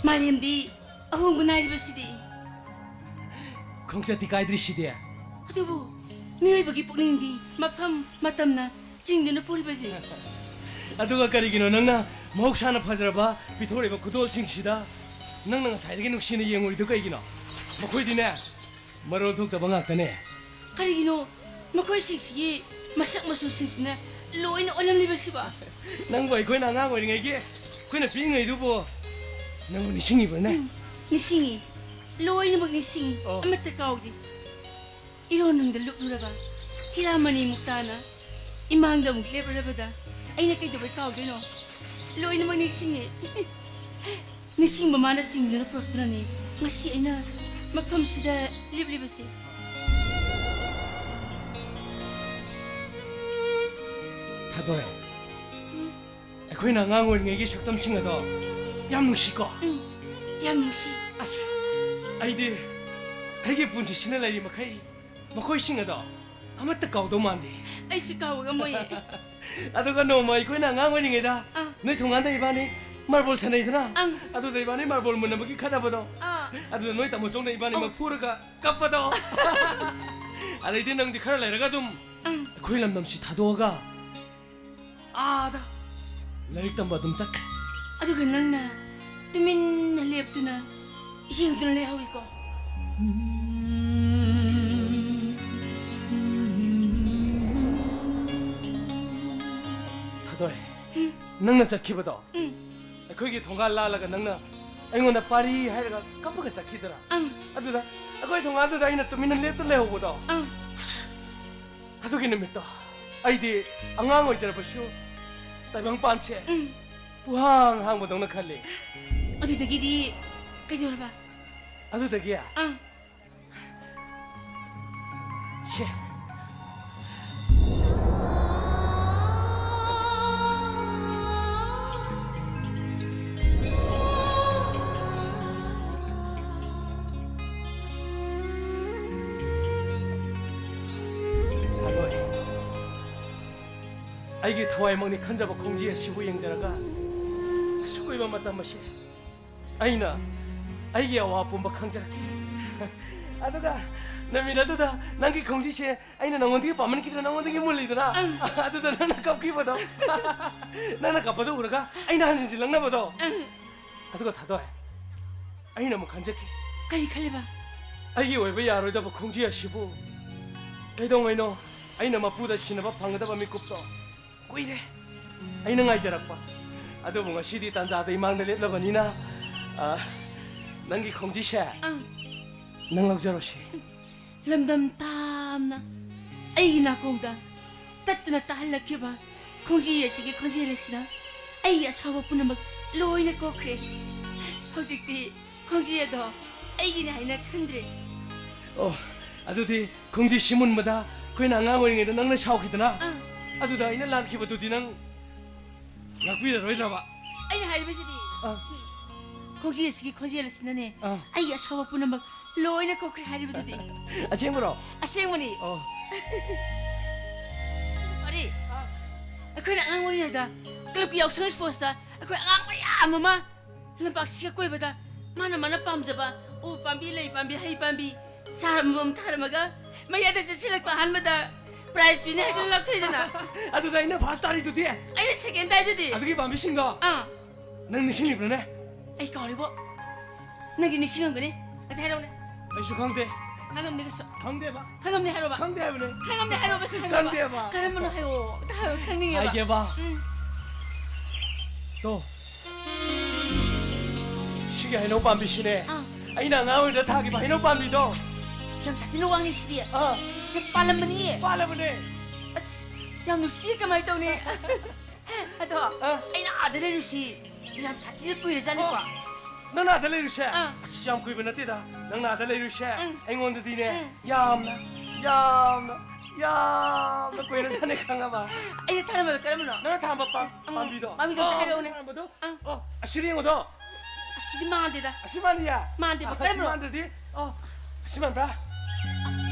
ꯃꯥꯂꯦꯝꯗꯤ ꯑꯍꯣꯡꯕ ꯅꯥꯏꯔꯤꯕꯁꯤꯗꯤ꯫ ꯈꯣꯡꯆꯠꯇꯤ ꯀꯥꯏꯗ꯭ꯔꯤꯁꯤꯗꯤ꯫ ꯑꯗꯨꯕꯨ ꯃꯤꯑꯣꯏꯕꯒꯤ ꯄꯨꯛꯅꯤꯡꯗꯤ ꯃꯐꯝ ꯃꯇꯝꯅ ꯆꯤꯡꯗꯨꯅ ꯄꯨꯔꯤꯕꯁꯦ꯫ ꯑꯗꯨꯒ ꯀꯔꯤꯒꯤꯅꯣ ꯅꯪꯅ ꯃꯍꯧꯁꯥꯅ ꯐꯖꯔꯕ ꯄꯤꯊꯣꯔꯛꯏꯕ ꯈꯨꯗꯣꯜꯁꯤꯡꯁꯤꯗ ꯅꯪꯅ ꯉꯁꯥꯏꯗꯒꯤ ꯅꯨꯡꯁꯤꯅ ꯌꯦꯡꯉꯨꯔꯤꯗꯨ ꯀꯩꯒꯤꯅꯣ? ꯃꯈꯣꯏꯗꯤꯅꯦ, ꯃꯔꯣꯜ ꯊꯣꯛꯇꯕ ꯉꯥꯛꯇꯅꯦ꯫ ꯀꯔꯤꯒꯤꯅꯣ ꯃꯈꯣꯏꯁꯤꯡꯁꯤꯒꯤ ꯃꯁꯛ ꯃꯆꯨꯁꯤꯡꯁꯤꯅ ꯂꯣꯏꯅ ꯑꯣꯜꯂꯝꯂꯤꯕꯁꯤꯕꯣ? ꯅꯪꯕꯨ ꯑꯩꯈꯣꯏꯅ ꯑꯉꯥꯡ ꯑꯣꯏꯔꯤꯉꯩꯒꯤ ꯑꯩꯈꯣꯏꯅ ꯄꯤꯛꯏꯉꯩꯗꯨꯕꯨ ꯅꯪꯕꯨ ꯅꯤꯡꯁꯤꯡꯉꯤꯕ꯭ꯔꯅꯦ? ꯎꯝ, ꯅꯤꯡꯁꯤꯡꯉꯤ꯫ ꯂꯣꯏꯅꯃꯛ ꯅꯤꯡꯁꯤꯡꯉꯤ꯫ ꯑꯣ꯫ ꯑꯃꯠꯇ ꯀꯥꯎꯗꯦ꯫ ꯏꯔꯣꯟꯅꯨꯡꯗ ꯂꯨꯞꯂꯨꯔꯕ ꯍꯤꯔꯥꯃꯅꯤ ꯃꯨꯛꯇꯥꯅ ꯏꯃꯥꯡꯗ ꯑꯃꯨꯛ ꯂꯦꯞꯂꯨꯔꯕꯗ ꯑꯩꯅ ꯀꯩꯗꯧꯕꯩ ꯀꯥꯎꯗꯣꯏꯅꯣ? ꯂꯣꯏꯅꯃꯛ ꯅꯤꯡꯁꯤꯡꯉꯤ꯫ ꯅꯤꯡꯁꯤꯡꯕ ꯃꯥꯅ ꯆꯤꯡꯗꯨꯅ ꯄꯨꯔꯛꯇꯨꯅꯅꯤ ꯉꯁꯤ ꯑꯩꯅ ꯃꯐꯝꯁꯤꯗ ꯂꯦꯞꯂꯤꯕꯁꯦ꯫ ꯊꯥꯗꯣꯏ, ꯑꯩꯈꯣꯏꯅ ꯑꯉꯥꯡ ꯑꯣꯏꯔꯤꯉꯩꯒꯤ ꯁꯛꯇꯝꯁꯤꯡ ꯑꯗꯣ ꯌꯥꯝ ꯅꯨꯡꯁꯤꯀꯣ? ꯎꯝ, ꯌꯥꯝ ꯅꯨꯡꯁꯤ꯫ ꯑꯁ, ꯑꯩꯗꯤ ꯑꯩꯒꯤ ꯄꯨꯟꯁꯤꯁꯤꯅ ꯂꯩꯔꯤ ꯃꯈꯩ ꯃꯈꯣꯏꯁꯤꯡ ꯑꯗꯣ ꯑꯃꯠꯇ ꯀꯥꯎꯗꯧ ꯃꯥꯟꯗꯦ꯫ ꯑꯩꯁꯨ ꯀꯥꯎꯕ ꯉꯝꯃꯣꯏꯌꯦ꯫ ꯑꯗꯨꯒ ꯅꯣꯡꯃ ꯑꯩꯈꯣꯏꯅ ꯑꯉꯥꯡ ꯑꯣꯏꯔꯤꯉꯩꯗ ꯑꯥ꯫ ꯅꯣꯏ ꯊꯣꯡꯒꯥꯟꯗ ꯏꯕꯥꯅꯤ ꯃꯥꯔꯕꯣꯜ ꯁꯥꯟꯅꯩꯗꯅ? ꯑꯪ꯫ ꯑꯗꯨꯗ ꯏꯕꯥꯅꯤ ꯃꯥꯔꯕꯣꯜ ꯃꯨꯟꯅꯕꯒꯤ ꯈꯠꯅꯕꯗꯣ꯫ ꯑꯥ꯫ ꯑꯗꯨꯗ ꯅꯣꯏ ꯇꯥꯃꯣ ꯆꯧꯅ ꯏꯕꯥꯅꯤꯃꯛ ꯑꯧ꯫ ꯐꯨꯔꯒ ꯀꯞꯄꯗꯣ꯫ ꯑꯗꯩꯗꯤ ꯅꯪꯗꯤ ꯈꯔ ꯂꯩꯔꯒ ꯑꯗꯨꯝ ꯑꯪ꯫ ꯑꯩꯈꯣꯏ ꯂꯝꯗꯝꯁꯤ ꯊꯥꯗꯣꯛꯑꯒ ꯑꯥꯗ ꯂꯥꯏꯔꯤꯛ ꯇꯝꯕ ꯑꯗꯨꯝ ꯆꯠꯈ꯭ꯔꯦ꯫ ꯑꯗꯨꯒ ꯅꯪꯅ ꯇꯨꯃꯤꯟꯅ ꯂꯦꯞꯇꯨꯅ ꯌꯦꯡꯗꯨꯅ ꯂꯩꯍꯧꯏꯀꯣ꯫ ꯊꯥꯗꯣꯏ, ꯎꯝ꯫ ꯅꯪꯅ ꯆꯠꯈꯤꯕꯗꯣ ꯎꯝ꯫ ꯑꯩꯈꯣꯏꯒꯤ ꯊꯣꯡꯒꯥꯜ ꯂꯥꯜꯂꯒ ꯅꯪꯅ ꯑꯩꯉꯣꯟꯗ ꯄꯥꯔꯤ ꯍꯥꯏꯔꯒ ꯀꯞꯄꯒ ꯆꯠꯈꯤꯗꯅ꯫ ꯑꯪ꯫ ꯑꯗꯨꯗ ꯑꯩꯈꯣꯏ ꯊꯣꯡꯒꯥꯜꯗꯨꯗ ꯑꯩꯅ ꯇꯨꯃꯤꯟꯅ ꯂꯦꯞꯇꯨꯅ ꯂꯩꯍꯧꯕꯗꯣ꯫ ꯑꯪ꯫ ꯑꯁ, ꯑꯗꯨꯒꯤ ꯅꯨꯃꯤꯠꯇꯣ ꯑꯩꯗꯤ ꯑꯉꯥꯡ ꯑꯣꯏꯖꯔꯕꯁꯨ ꯇꯥꯏꯕꯪꯄꯥꯟꯁꯦ ꯎꯝ꯫ ꯄꯨꯍꯥꯡ ꯍꯥꯡꯕꯗꯧꯅ ꯈꯜꯂꯤ꯫ ꯑꯗꯨꯗꯒꯤꯗꯤ ꯀꯩꯗꯧꯔꯕ? ꯑꯗꯨꯗꯒꯤ ꯑꯪ꯫ ꯁꯦ꯫ ꯊꯥꯗꯣꯏ, ꯑꯩꯒꯤ ꯊꯋꯥꯏꯃꯛꯅꯤ ꯈꯟꯖꯕ ꯈꯣꯡꯖꯤ ꯑꯁꯤꯕꯨ ꯌꯦꯡꯖꯔꯒ ꯑꯁꯨꯛ ꯀꯨꯏꯕ ꯃꯇꯝ ꯑꯁꯤ ꯑꯩꯅ ꯑꯩꯒꯤ ꯑꯋꯥ ꯄꯨꯝꯕ ꯈꯪꯖꯔꯛꯈꯤ꯫ ꯑꯗꯨꯒ ꯅꯨꯃꯤꯠ ꯑꯗꯨꯗ ꯅꯪꯒꯤ ꯈꯣꯡꯖꯤꯁꯦ ꯑꯩꯅ ꯅꯉꯣꯟꯗꯒꯤ ꯄꯥꯝꯃꯟꯈꯤꯗꯅ ꯅꯉꯣꯟꯗꯒꯤ ꯃꯨꯜꯂꯤꯗꯅ? ꯑꯪ꯫ ꯑꯗꯨꯗ ꯅꯪꯅ ꯀꯞꯈꯤꯕꯗꯣ꯫ ꯅꯪꯅ ꯀꯞꯄꯗꯣ ꯎꯔꯒ ꯑꯩꯅ ꯍꯟꯖꯤꯟꯖꯤꯜꯂꯛꯅꯕꯗꯣ꯫ ꯑꯪ꯫ ꯑꯗꯨꯒ ꯊꯥꯗꯣꯏ, ꯑꯩꯅ ꯑꯃꯨꯛ ꯈꯟꯖꯈꯤ꯫ ꯀꯔꯤ ꯈꯜꯂꯤꯕ? ꯑꯩꯒꯤ ꯑꯣꯏꯕ ꯌꯥꯔꯣꯏꯗꯕ ꯈꯣꯡꯖꯤ ꯑꯁꯤꯕꯨ ꯀꯩꯗꯧꯉꯩꯅꯣ ꯑꯩꯅ ꯃꯄꯨꯗ ꯁꯤꯟꯅꯕ ꯐꯪꯒꯗꯕ ꯃꯤꯀꯨꯞꯇꯣ ꯀꯨꯏꯔꯦ ꯑꯩꯅ ꯉꯥꯏꯖꯔꯛꯄ꯫ ꯑꯗꯨꯕꯨ ꯉꯁꯤꯗꯤ ꯇꯥꯟꯖꯥꯗ ꯏꯃꯥꯡꯗ ꯂꯦꯞꯂꯕꯅꯤꯅ, ꯑ, ꯅꯪꯒꯤ ꯈꯣꯡꯖꯤꯁꯦ ꯑꯪ꯫ ꯅꯪ ꯂꯧꯖꯔꯣꯁꯤ꯫ ꯂꯝꯗꯝ ꯇꯥꯝꯅ ꯑꯩꯒꯤ ꯅꯥꯀꯣꯡꯗ ꯇꯠꯇꯅ ꯇꯥꯍꯜꯂꯛꯈꯤꯕ ꯈꯣꯡꯖꯤ ꯑꯁꯤꯒꯤ ꯈꯣꯟꯖꯦꯜ ꯑꯁꯤꯅ ꯑꯩꯒꯤ ꯑꯁꯥꯎꯕ ꯄꯨꯝꯅꯃꯛ ꯂꯣꯏꯅ ꯀꯣꯛꯈ꯭ꯔꯦ꯫ ꯍꯧꯖꯤꯛꯇꯤ ꯈꯣꯡꯖꯤ ꯑꯗꯣ ꯑꯩꯒꯤꯅꯤ ꯍꯥꯏꯅ ꯈꯟꯗ꯭ꯔꯦ꯫ ꯑꯣ, ꯑꯗꯨꯗꯤ ꯈꯣꯡꯖꯤ ꯁꯤ ꯃꯨꯟꯕꯗ ꯑꯩꯈꯣꯏꯅ ꯑꯉꯥꯡ ꯑꯣꯏꯔꯤꯉꯩꯗ ꯅꯪꯅ ꯁꯥꯎꯈꯤꯗꯅ? ꯑꯥ꯫ ꯑꯗꯨꯗ ꯑꯩꯅ ꯂꯥꯟꯈꯤꯕꯗꯨꯗꯤ ꯅꯪ ꯉꯥꯛꯄꯤꯔꯔꯣꯏꯗ꯭ꯔꯕ? ꯑꯩꯅ ꯍꯥꯏꯔꯤꯕꯁꯤꯗꯤ ꯑꯥ꯫ ꯈꯣꯡꯖꯤ ꯑꯁꯤꯒꯤ ꯈꯣꯟꯖꯦꯜ ꯑꯁꯤꯅꯅꯦ ꯑꯥ꯫ ꯑꯩꯒꯤ ꯑꯁꯥꯎꯕ ꯄꯨꯝꯅꯃꯛ ꯂꯣꯏꯅ ꯀꯣꯛꯈ꯭ꯔꯦ ꯍꯥꯏꯔꯤꯕꯗꯨꯗꯤ꯫ ꯑꯁꯦꯡꯕꯔꯣ? ꯑꯁꯦꯡꯕꯅꯤ꯫ ꯑꯣ꯫ ꯑꯔꯤ, ꯑꯩꯈꯣꯏꯅ ꯑꯉꯥꯡ ꯑꯣꯏꯔꯤꯉꯩꯗ ꯀ꯭ꯂꯕꯀꯤ ꯌꯥꯎꯁꯪ ꯁ꯭ꯄꯣꯔꯠꯁꯇ ꯑꯩꯈꯣꯏ ꯑꯉꯥꯡ ꯃꯌꯥꯝ ꯑꯥ ꯃꯃꯥ, ꯂꯝꯄꯥꯛꯁꯤꯒ ꯀꯣꯏꯕꯗ ꯃꯥꯅ ꯃꯥꯅ ꯄꯥꯝꯖꯕ ꯎ ꯄꯥꯝꯕꯤ, ꯂꯩ ꯄꯥꯝꯕꯤ, ꯍꯩ ꯄꯥꯝꯕꯤ ꯆꯥꯔ ꯑꯃꯃꯝ ꯊꯥꯔꯝꯃꯒ ꯃꯌꯥꯗ ꯆꯦꯟꯁꯤꯜꯂꯛꯄ ꯑꯍꯥꯟꯕꯗ prize ꯄꯤꯅꯤ ꯍꯥꯏꯗꯨꯅ ꯂꯥꯎꯊꯣꯛꯏꯗꯅ꯫ ꯑꯗꯨꯗ ꯑꯩꯅ first ꯇꯥꯔꯤꯗꯨꯗꯤ꯫ ꯑꯩꯅ second ꯇꯥꯏꯗꯨꯗꯤ꯫ ꯑꯗꯨꯒꯤ ꯄꯥꯝꯕꯤꯁꯤꯡꯗꯣ ꯑꯥ꯫ ꯅꯪ ꯅꯤꯡꯁꯤꯡꯂꯤꯕ꯭ꯔꯥꯅꯦ? ꯑꯩ ꯀꯥꯎꯔꯤꯕꯣ꯫ ꯅꯪꯗꯤ ꯅꯤꯡꯁꯤꯡꯉꯝꯒꯅꯤ꯫ ꯑꯗꯨ ꯍꯥꯏꯔꯛꯎꯅꯦ꯫ ꯑꯩꯁꯨ ꯈꯪꯗꯦ꯫ ꯈꯪꯉꯝꯅꯤ ꯀꯩꯁꯨ꯫ ꯈꯪꯗꯦꯕ꯫ ꯈꯪꯉꯝꯅꯤ ꯍꯥꯏꯔꯣꯕ꯫ ꯈꯪꯗꯦ ꯍꯥꯏꯕꯅꯦ꯫ ꯈꯪꯉꯝꯅꯤ ꯍꯥꯏꯔꯣꯕ, ꯁꯤ ꯍꯥꯏꯔꯣꯕ꯫ ꯈꯪꯗꯦꯕ꯫ ꯀꯔꯝꯕꯅꯣ ꯍꯥꯏꯔꯛꯑꯣ꯫ ꯑꯝꯇ ꯍꯥꯏꯔꯣ, ꯈꯪꯅꯤꯡꯉꯦꯕ꯫ ꯍꯥꯏꯒꯦꯕ꯫ ꯎꯝ꯫ ꯇꯣ꯫ ꯁꯤꯒꯤ ꯍꯩꯅꯧ ꯄꯥꯝꯕꯤꯁꯤꯅꯦ꯫ ꯑꯥ꯫ ꯑꯩꯅ ꯑꯉꯥꯡ ꯑꯣꯏꯔꯤꯉꯩꯗ ꯊꯥꯈꯤꯕ ꯍꯩꯅꯧ ꯄꯥꯝꯕꯤꯗꯣ꯫ ꯑꯁ, ꯌꯥꯝ ꯁꯥꯊꯤꯅ ꯋꯥꯡꯉꯦ ꯁꯤꯗꯤ꯫ ꯑꯥ꯫ ꯌꯥꯝ ꯄꯥꯜꯂꯝꯕꯅꯤꯌꯦ꯫ ꯄꯥꯜꯂꯕꯅꯦ꯫ ꯑꯁ, ꯌꯥꯝ ꯅꯨꯡꯁꯤꯌꯦ, ꯀꯃꯥꯏꯅ ꯇꯧꯅꯤ? ꯑꯗꯣ ꯑꯥ꯫ ꯑꯩꯅ ꯑꯥꯗ ꯂꯩꯔꯨꯁꯤ ꯌꯥꯝ ꯁꯥꯊꯤꯅ ꯀꯨꯏꯔꯖꯥꯠꯅꯤꯀꯣ꯫ ꯑꯣ, ꯅꯪꯅ ꯑꯥꯗ ꯂꯩꯔꯨꯁꯦ? ꯑꯥ꯫ ꯑꯁ, ꯌꯥꯝ ꯀꯨꯏꯕ ꯅꯠꯇꯦꯗ꯫ ꯅꯪꯅ ꯑꯥꯗ ꯂꯩꯔꯨꯁꯦ꯫ ꯎꯝ꯫ ꯑꯩꯉꯣꯟꯗꯗꯤꯅꯦ, ꯎꯝ꯫ ꯌꯥꯝꯅ, ꯌꯥꯝꯅ, ꯌꯥꯝꯅ ꯀꯨꯏꯔꯖꯥꯠꯅꯤ, ꯈꯪꯉꯕ? ꯑꯩꯅ ꯊꯥꯔꯝꯕꯗꯣ ꯀꯔꯝꯕꯅꯣ? ꯅꯪꯅ ꯊꯥꯔꯝꯕ ꯄꯥꯝ-, ꯎꯝ, ꯄꯥꯝꯕꯤꯗꯣ? ꯄꯥꯝꯕꯤꯗꯣ ꯑꯝꯇ ꯑꯣ, ꯍꯥꯏꯔꯛꯎꯅꯦ꯫ ꯊꯥꯔꯝꯕꯗꯣ? ꯑꯥ꯫ ꯑꯣ, ꯑꯁꯤꯗ ꯌꯦꯡꯉꯨꯗꯣ꯫ ꯑꯁꯤꯗꯤ ꯃꯥꯟꯗꯦꯗ꯫ ꯑꯁꯤ ꯃꯥꯟꯗꯤꯌꯦ? ꯃꯥꯟꯗꯦꯕ, ꯑꯁꯤ ꯀꯔꯝꯕꯅꯣ? ꯃꯥꯟꯗ꯭ꯔꯗꯤ? ꯑꯣ, ꯑꯁꯤ ꯃꯥꯟꯕ꯭ꯔꯥ? ꯑꯁ,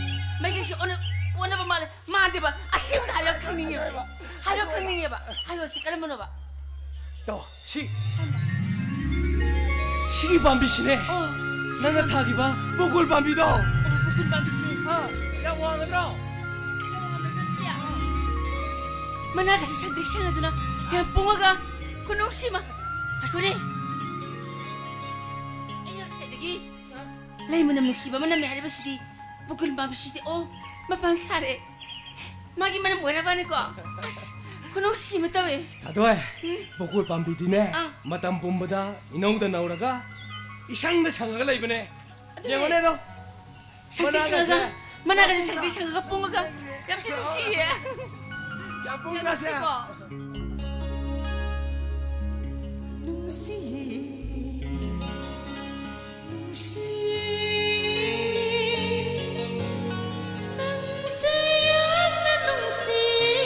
ꯃꯩꯇꯩꯁꯦ ꯑꯣꯟꯅ-, ꯑꯣꯟꯅꯕ ꯃꯥꯜꯂꯦ꯫ ꯃꯥꯟꯗꯦꯕ꯫ ꯑꯁꯤ ꯑꯝꯇ ꯍꯥꯏꯔꯣ, ꯈꯪꯅꯤꯡꯉꯦꯕ꯫ ꯍꯥꯏꯔꯣ, ꯈꯪꯅꯤꯡꯉꯦꯕ꯫ ꯍꯥꯏꯔꯣ, ꯁꯤ ꯀꯔꯝꯕꯅꯣꯕ? ꯇꯣ, ꯁꯤ꯫ ꯁꯤꯒꯤ ꯄꯥꯝꯕꯤꯁꯤꯅꯦ꯫ ꯑꯣ, ꯁꯤ ꯅꯪꯅ ꯄꯥꯝꯕꯤ-, ꯊꯥꯈꯤꯕ ꯕꯣꯀꯨꯜ ꯄꯥꯝꯕꯤꯗꯣ꯫ ꯑꯣ, ꯕꯣꯀꯨꯜ ꯄꯥꯝꯕꯤꯁꯦ꯫ ꯑꯥ, ꯌꯥꯝ ꯋꯥꯡꯒꯗ꯭ꯔꯣ? ꯃꯅꯥꯒꯁꯦ ꯁꯪꯇ꯭ꯔꯤꯛ ꯁꯪꯉꯗꯅ ꯌꯥꯝ ꯄꯣꯡꯉꯒ ꯈꯨꯅꯨꯡꯁꯤ ꯑꯃ꯫ ꯉꯥꯏꯈꯣꯅꯦ꯫ ꯑꯩ ꯉꯁꯥꯏꯗꯒꯤ ꯂꯩ ꯃꯅꯝ ꯅꯨꯡꯁꯤꯕ ꯑꯃ ꯅꯝꯃꯦ ꯍꯥꯏꯔꯤꯕꯁꯤꯗꯤ ꯕꯣꯀꯨꯜ ꯄꯥꯝꯕꯤꯁꯤꯗꯤ꯫ ꯑꯣ, ꯃꯄꯥꯟ ꯁꯥꯔꯦ꯫ ꯃꯥꯒꯤ ꯃꯅꯝ ꯑꯣꯏꯔꯕꯅꯤꯀꯣ꯫ ꯑꯁ, ꯈꯨꯅꯨꯡꯁꯤ ꯑꯃ ꯇꯧꯋꯦ꯫ ꯊꯥꯗꯣꯏ, ꯎꯝ꯫ ꯕꯣꯀꯨꯜ ꯄꯥꯝꯕꯤꯗꯤꯅꯦ, ꯑꯥ꯫ ꯃꯇꯝ ꯄꯨꯝꯕꯗ ꯏꯅꯧꯗ ꯅꯧꯔꯒ ꯏꯁꯪꯗ ꯁꯪꯉꯒ ꯂꯩꯕꯅꯦ꯫ ꯑꯗꯨꯅꯦ꯫ ꯌꯦꯡꯉꯨꯅꯦ ꯑꯗꯣ꯫ ꯁꯪꯇ꯭ꯔꯤꯛ ꯁꯪꯉꯒ, ꯃꯅꯥꯒꯁꯦ ꯃꯅꯥꯒꯁꯦ ꯁꯪꯇ꯭ꯔꯤꯛ ꯁꯪꯉꯒ ꯄꯨꯡꯉꯒ ꯌꯥꯝ ꯊꯤ ꯅꯨꯡꯁꯤꯌꯦ꯫ ꯌꯥꯝ ꯄꯨꯡ ꯌꯥꯝ ꯀꯥꯁꯦ꯫ ꯅꯨꯡꯁꯤꯀꯣ? ꯅꯨꯡꯁꯤꯌꯦ, ꯅꯨꯡꯁꯤꯌꯦ, ꯅꯪꯁꯦ ꯌꯥꯝꯅ ꯅꯨꯡꯁꯤꯌꯦ꯫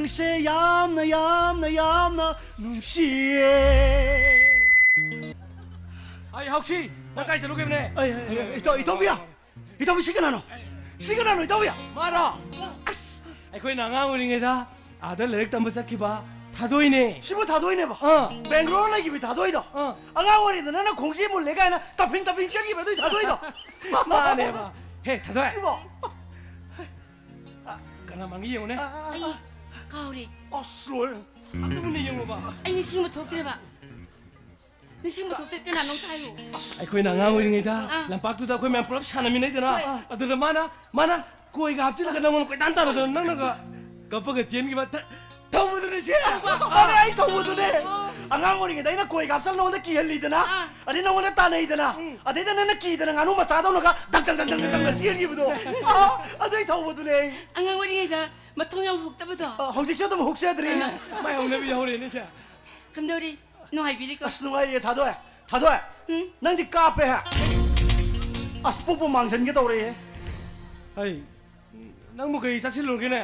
ꯅꯪꯁꯦ ꯌꯥꯝꯅ, ꯌꯥꯝꯅ, ꯌꯥꯝꯅ ꯅꯨꯡꯁꯤꯌꯦ꯫ ꯑꯩ ꯍꯥꯎꯁꯤ, ꯅꯪ ꯀꯥꯏ ꯆꯠꯂꯨꯒꯦꯕꯅꯦ? ꯑꯩ, ꯑꯩ, ꯑꯩ, ꯏꯇꯥꯎ, ꯏꯇꯥꯎꯕꯤꯌꯥ! ꯏꯇꯥꯎꯕꯤ, ꯁꯤ ꯀꯅꯥꯅꯣ? ꯁꯤ ꯀꯅꯥꯅꯣ, ꯏꯇꯥꯎꯕꯤꯌꯥ? ꯃꯥꯔꯣ? ꯑꯁ! ꯑꯩꯈꯣꯏꯅ ꯑꯉꯥꯡ ꯑꯣꯏꯔꯤꯉꯩꯗ ꯑꯥꯗ ꯂꯥꯏꯔꯤꯛ ꯇꯝꯕ ꯆꯠꯈꯤꯕ ꯊꯥꯗꯣꯏꯅꯦ꯫ ꯁꯤꯕꯨ ꯊꯥꯗꯣꯏꯅꯦꯕ? ꯑꯥ꯫ ꯕꯦꯡꯒ꯭ꯂꯣꯔ ꯂꯩꯈꯤꯕ ꯊꯥꯗꯣꯏꯗꯣ? ꯑꯥ꯫ ꯑꯉꯥꯡ ꯑꯣꯏꯔꯤꯉꯩꯗ ꯅꯪꯅ ꯈꯣꯡꯖꯦ ꯃꯨꯜꯂꯦ ꯀꯥꯏꯅ ꯇꯞꯐꯤꯡ ꯇꯞꯐꯤꯡ ꯆꯦꯟꯈꯤꯕ ꯑꯗꯨꯏ ꯊꯥꯗꯣꯏꯗꯣ? ꯃꯥꯅꯦꯕ꯫ ꯍꯦ, ꯊꯥꯗꯣꯏ꯫ ꯁꯤꯕꯣ? ꯀꯅꯥ ꯃꯥꯡꯒꯦ ꯌꯦꯡꯉꯨꯅꯦ꯫ ꯑꯥ, ꯑꯥ, ꯑꯥ, ꯑꯩ ꯑꯥ꯫ ꯀꯥꯎꯔꯦ꯫ ꯑꯁ, ꯂꯣꯏꯔꯦ꯫ ꯑꯝꯇ ꯃꯨꯟꯅ ꯌꯦꯡꯉꯣꯕ꯫ ꯑꯩ ꯅꯤꯡꯁꯤꯡꯕ ꯊꯣꯛꯇ꯭ꯔꯦꯕ꯫ ꯅꯤꯡꯁꯤꯡꯕ ꯊꯣꯛꯇ꯭ꯔꯦ, ꯀꯅꯥꯅꯣ ꯍꯥꯏꯌꯨ꯫ ꯑꯩꯈꯣꯏꯅ ꯑꯉꯥꯡ ꯑꯣꯏꯔꯤꯉꯩꯗ ꯑꯥ꯫ ꯂꯝꯄꯥꯛꯇꯨꯗ ꯑꯩꯈꯣꯏ ꯃꯌꯥꯝ ꯄꯨꯂꯞ ꯁꯥꯟꯅꯃꯤꯟꯅꯩꯗꯅ꯫ ꯑꯥ꯫ ꯑꯗꯨꯗ ꯃꯥꯅ, ꯃꯥꯅ ꯀꯣꯏꯒ ꯍꯥꯞꯆꯤꯜꯂꯒ ꯅꯪꯉꯣꯟꯗ ꯀꯣꯏꯇꯥꯟ ꯇꯥꯟꯅꯗꯅ ꯅꯪꯅꯒ ꯀꯞꯄꯒ ꯆꯦꯟꯈꯤꯕ ꯊ-, ꯊꯧꯕꯗꯨꯅꯦ ꯁꯦ꯫ ꯃꯥꯅꯦ, ꯑꯩ ꯊꯧꯕꯗꯨꯅꯦ꯫ ꯑꯉꯥꯡ ꯑꯣꯏꯔꯤꯉꯩꯗ ꯑꯩꯅ ꯀꯣꯏꯒ ꯍꯥꯞꯆꯜꯂ ꯅꯉꯣꯟꯗ ꯀꯤꯍꯜꯂꯤꯗꯅ꯫ ꯑꯥ꯫ ꯑꯗꯩ ꯅꯉꯣꯟꯗ ꯇꯥꯟꯅꯩꯗꯅ꯫ ꯎꯝ꯫ ꯑꯗꯩꯗ ꯅꯪꯅ ꯀꯤꯗꯅ ꯉꯥꯅꯨ ꯃꯆꯥꯗꯧꯅꯒ ꯗꯪ ꯗꯪ ꯗꯪ ꯗꯪ ꯗꯪ ꯆꯦꯟꯈꯤꯕꯗꯣ꯫ ꯑꯥ, ꯑꯗꯨꯏ ꯊꯧꯕꯗꯨꯅꯦ ꯑꯩ꯫ ꯑꯉꯥꯡ ꯑꯣꯏꯔꯤꯉꯩꯗ ꯃꯊꯣꯡ ꯌꯥꯝ ꯍꯨꯛꯇꯕꯗꯣ꯫ ꯑ, ꯍꯧꯖꯤꯛꯁꯨ ꯑꯗꯨꯝ ꯍꯨꯛꯆꯗ꯭ꯔꯤ꯫ ꯃꯥꯏ ꯍꯧꯅꯕꯤ ꯍꯧꯔꯦꯅꯦ ꯁꯦ꯫ ꯀꯝꯗꯧꯔꯤ? ꯅꯨꯡꯉꯥꯏꯕꯤꯔꯤꯀꯣ? ꯑꯁ, ꯅꯨꯡꯉꯥꯏꯔꯤꯌꯦ, ꯊꯥꯗꯣꯏ꯫ ꯊꯥꯗꯣꯏ, ꯎꯝ? ꯅꯪꯗꯤ ꯀꯥꯞꯄꯦ ꯍꯦ? ꯑꯁ, ꯄꯨꯛꯄꯨ ꯃꯥꯡꯖꯟꯒꯦ ꯇꯧꯔꯦꯍꯦ꯫ ꯑꯩ, ꯅꯪꯕꯨ ꯀꯩ ꯆꯥꯁꯤꯜꯂꯨꯔꯒꯦꯅꯦ?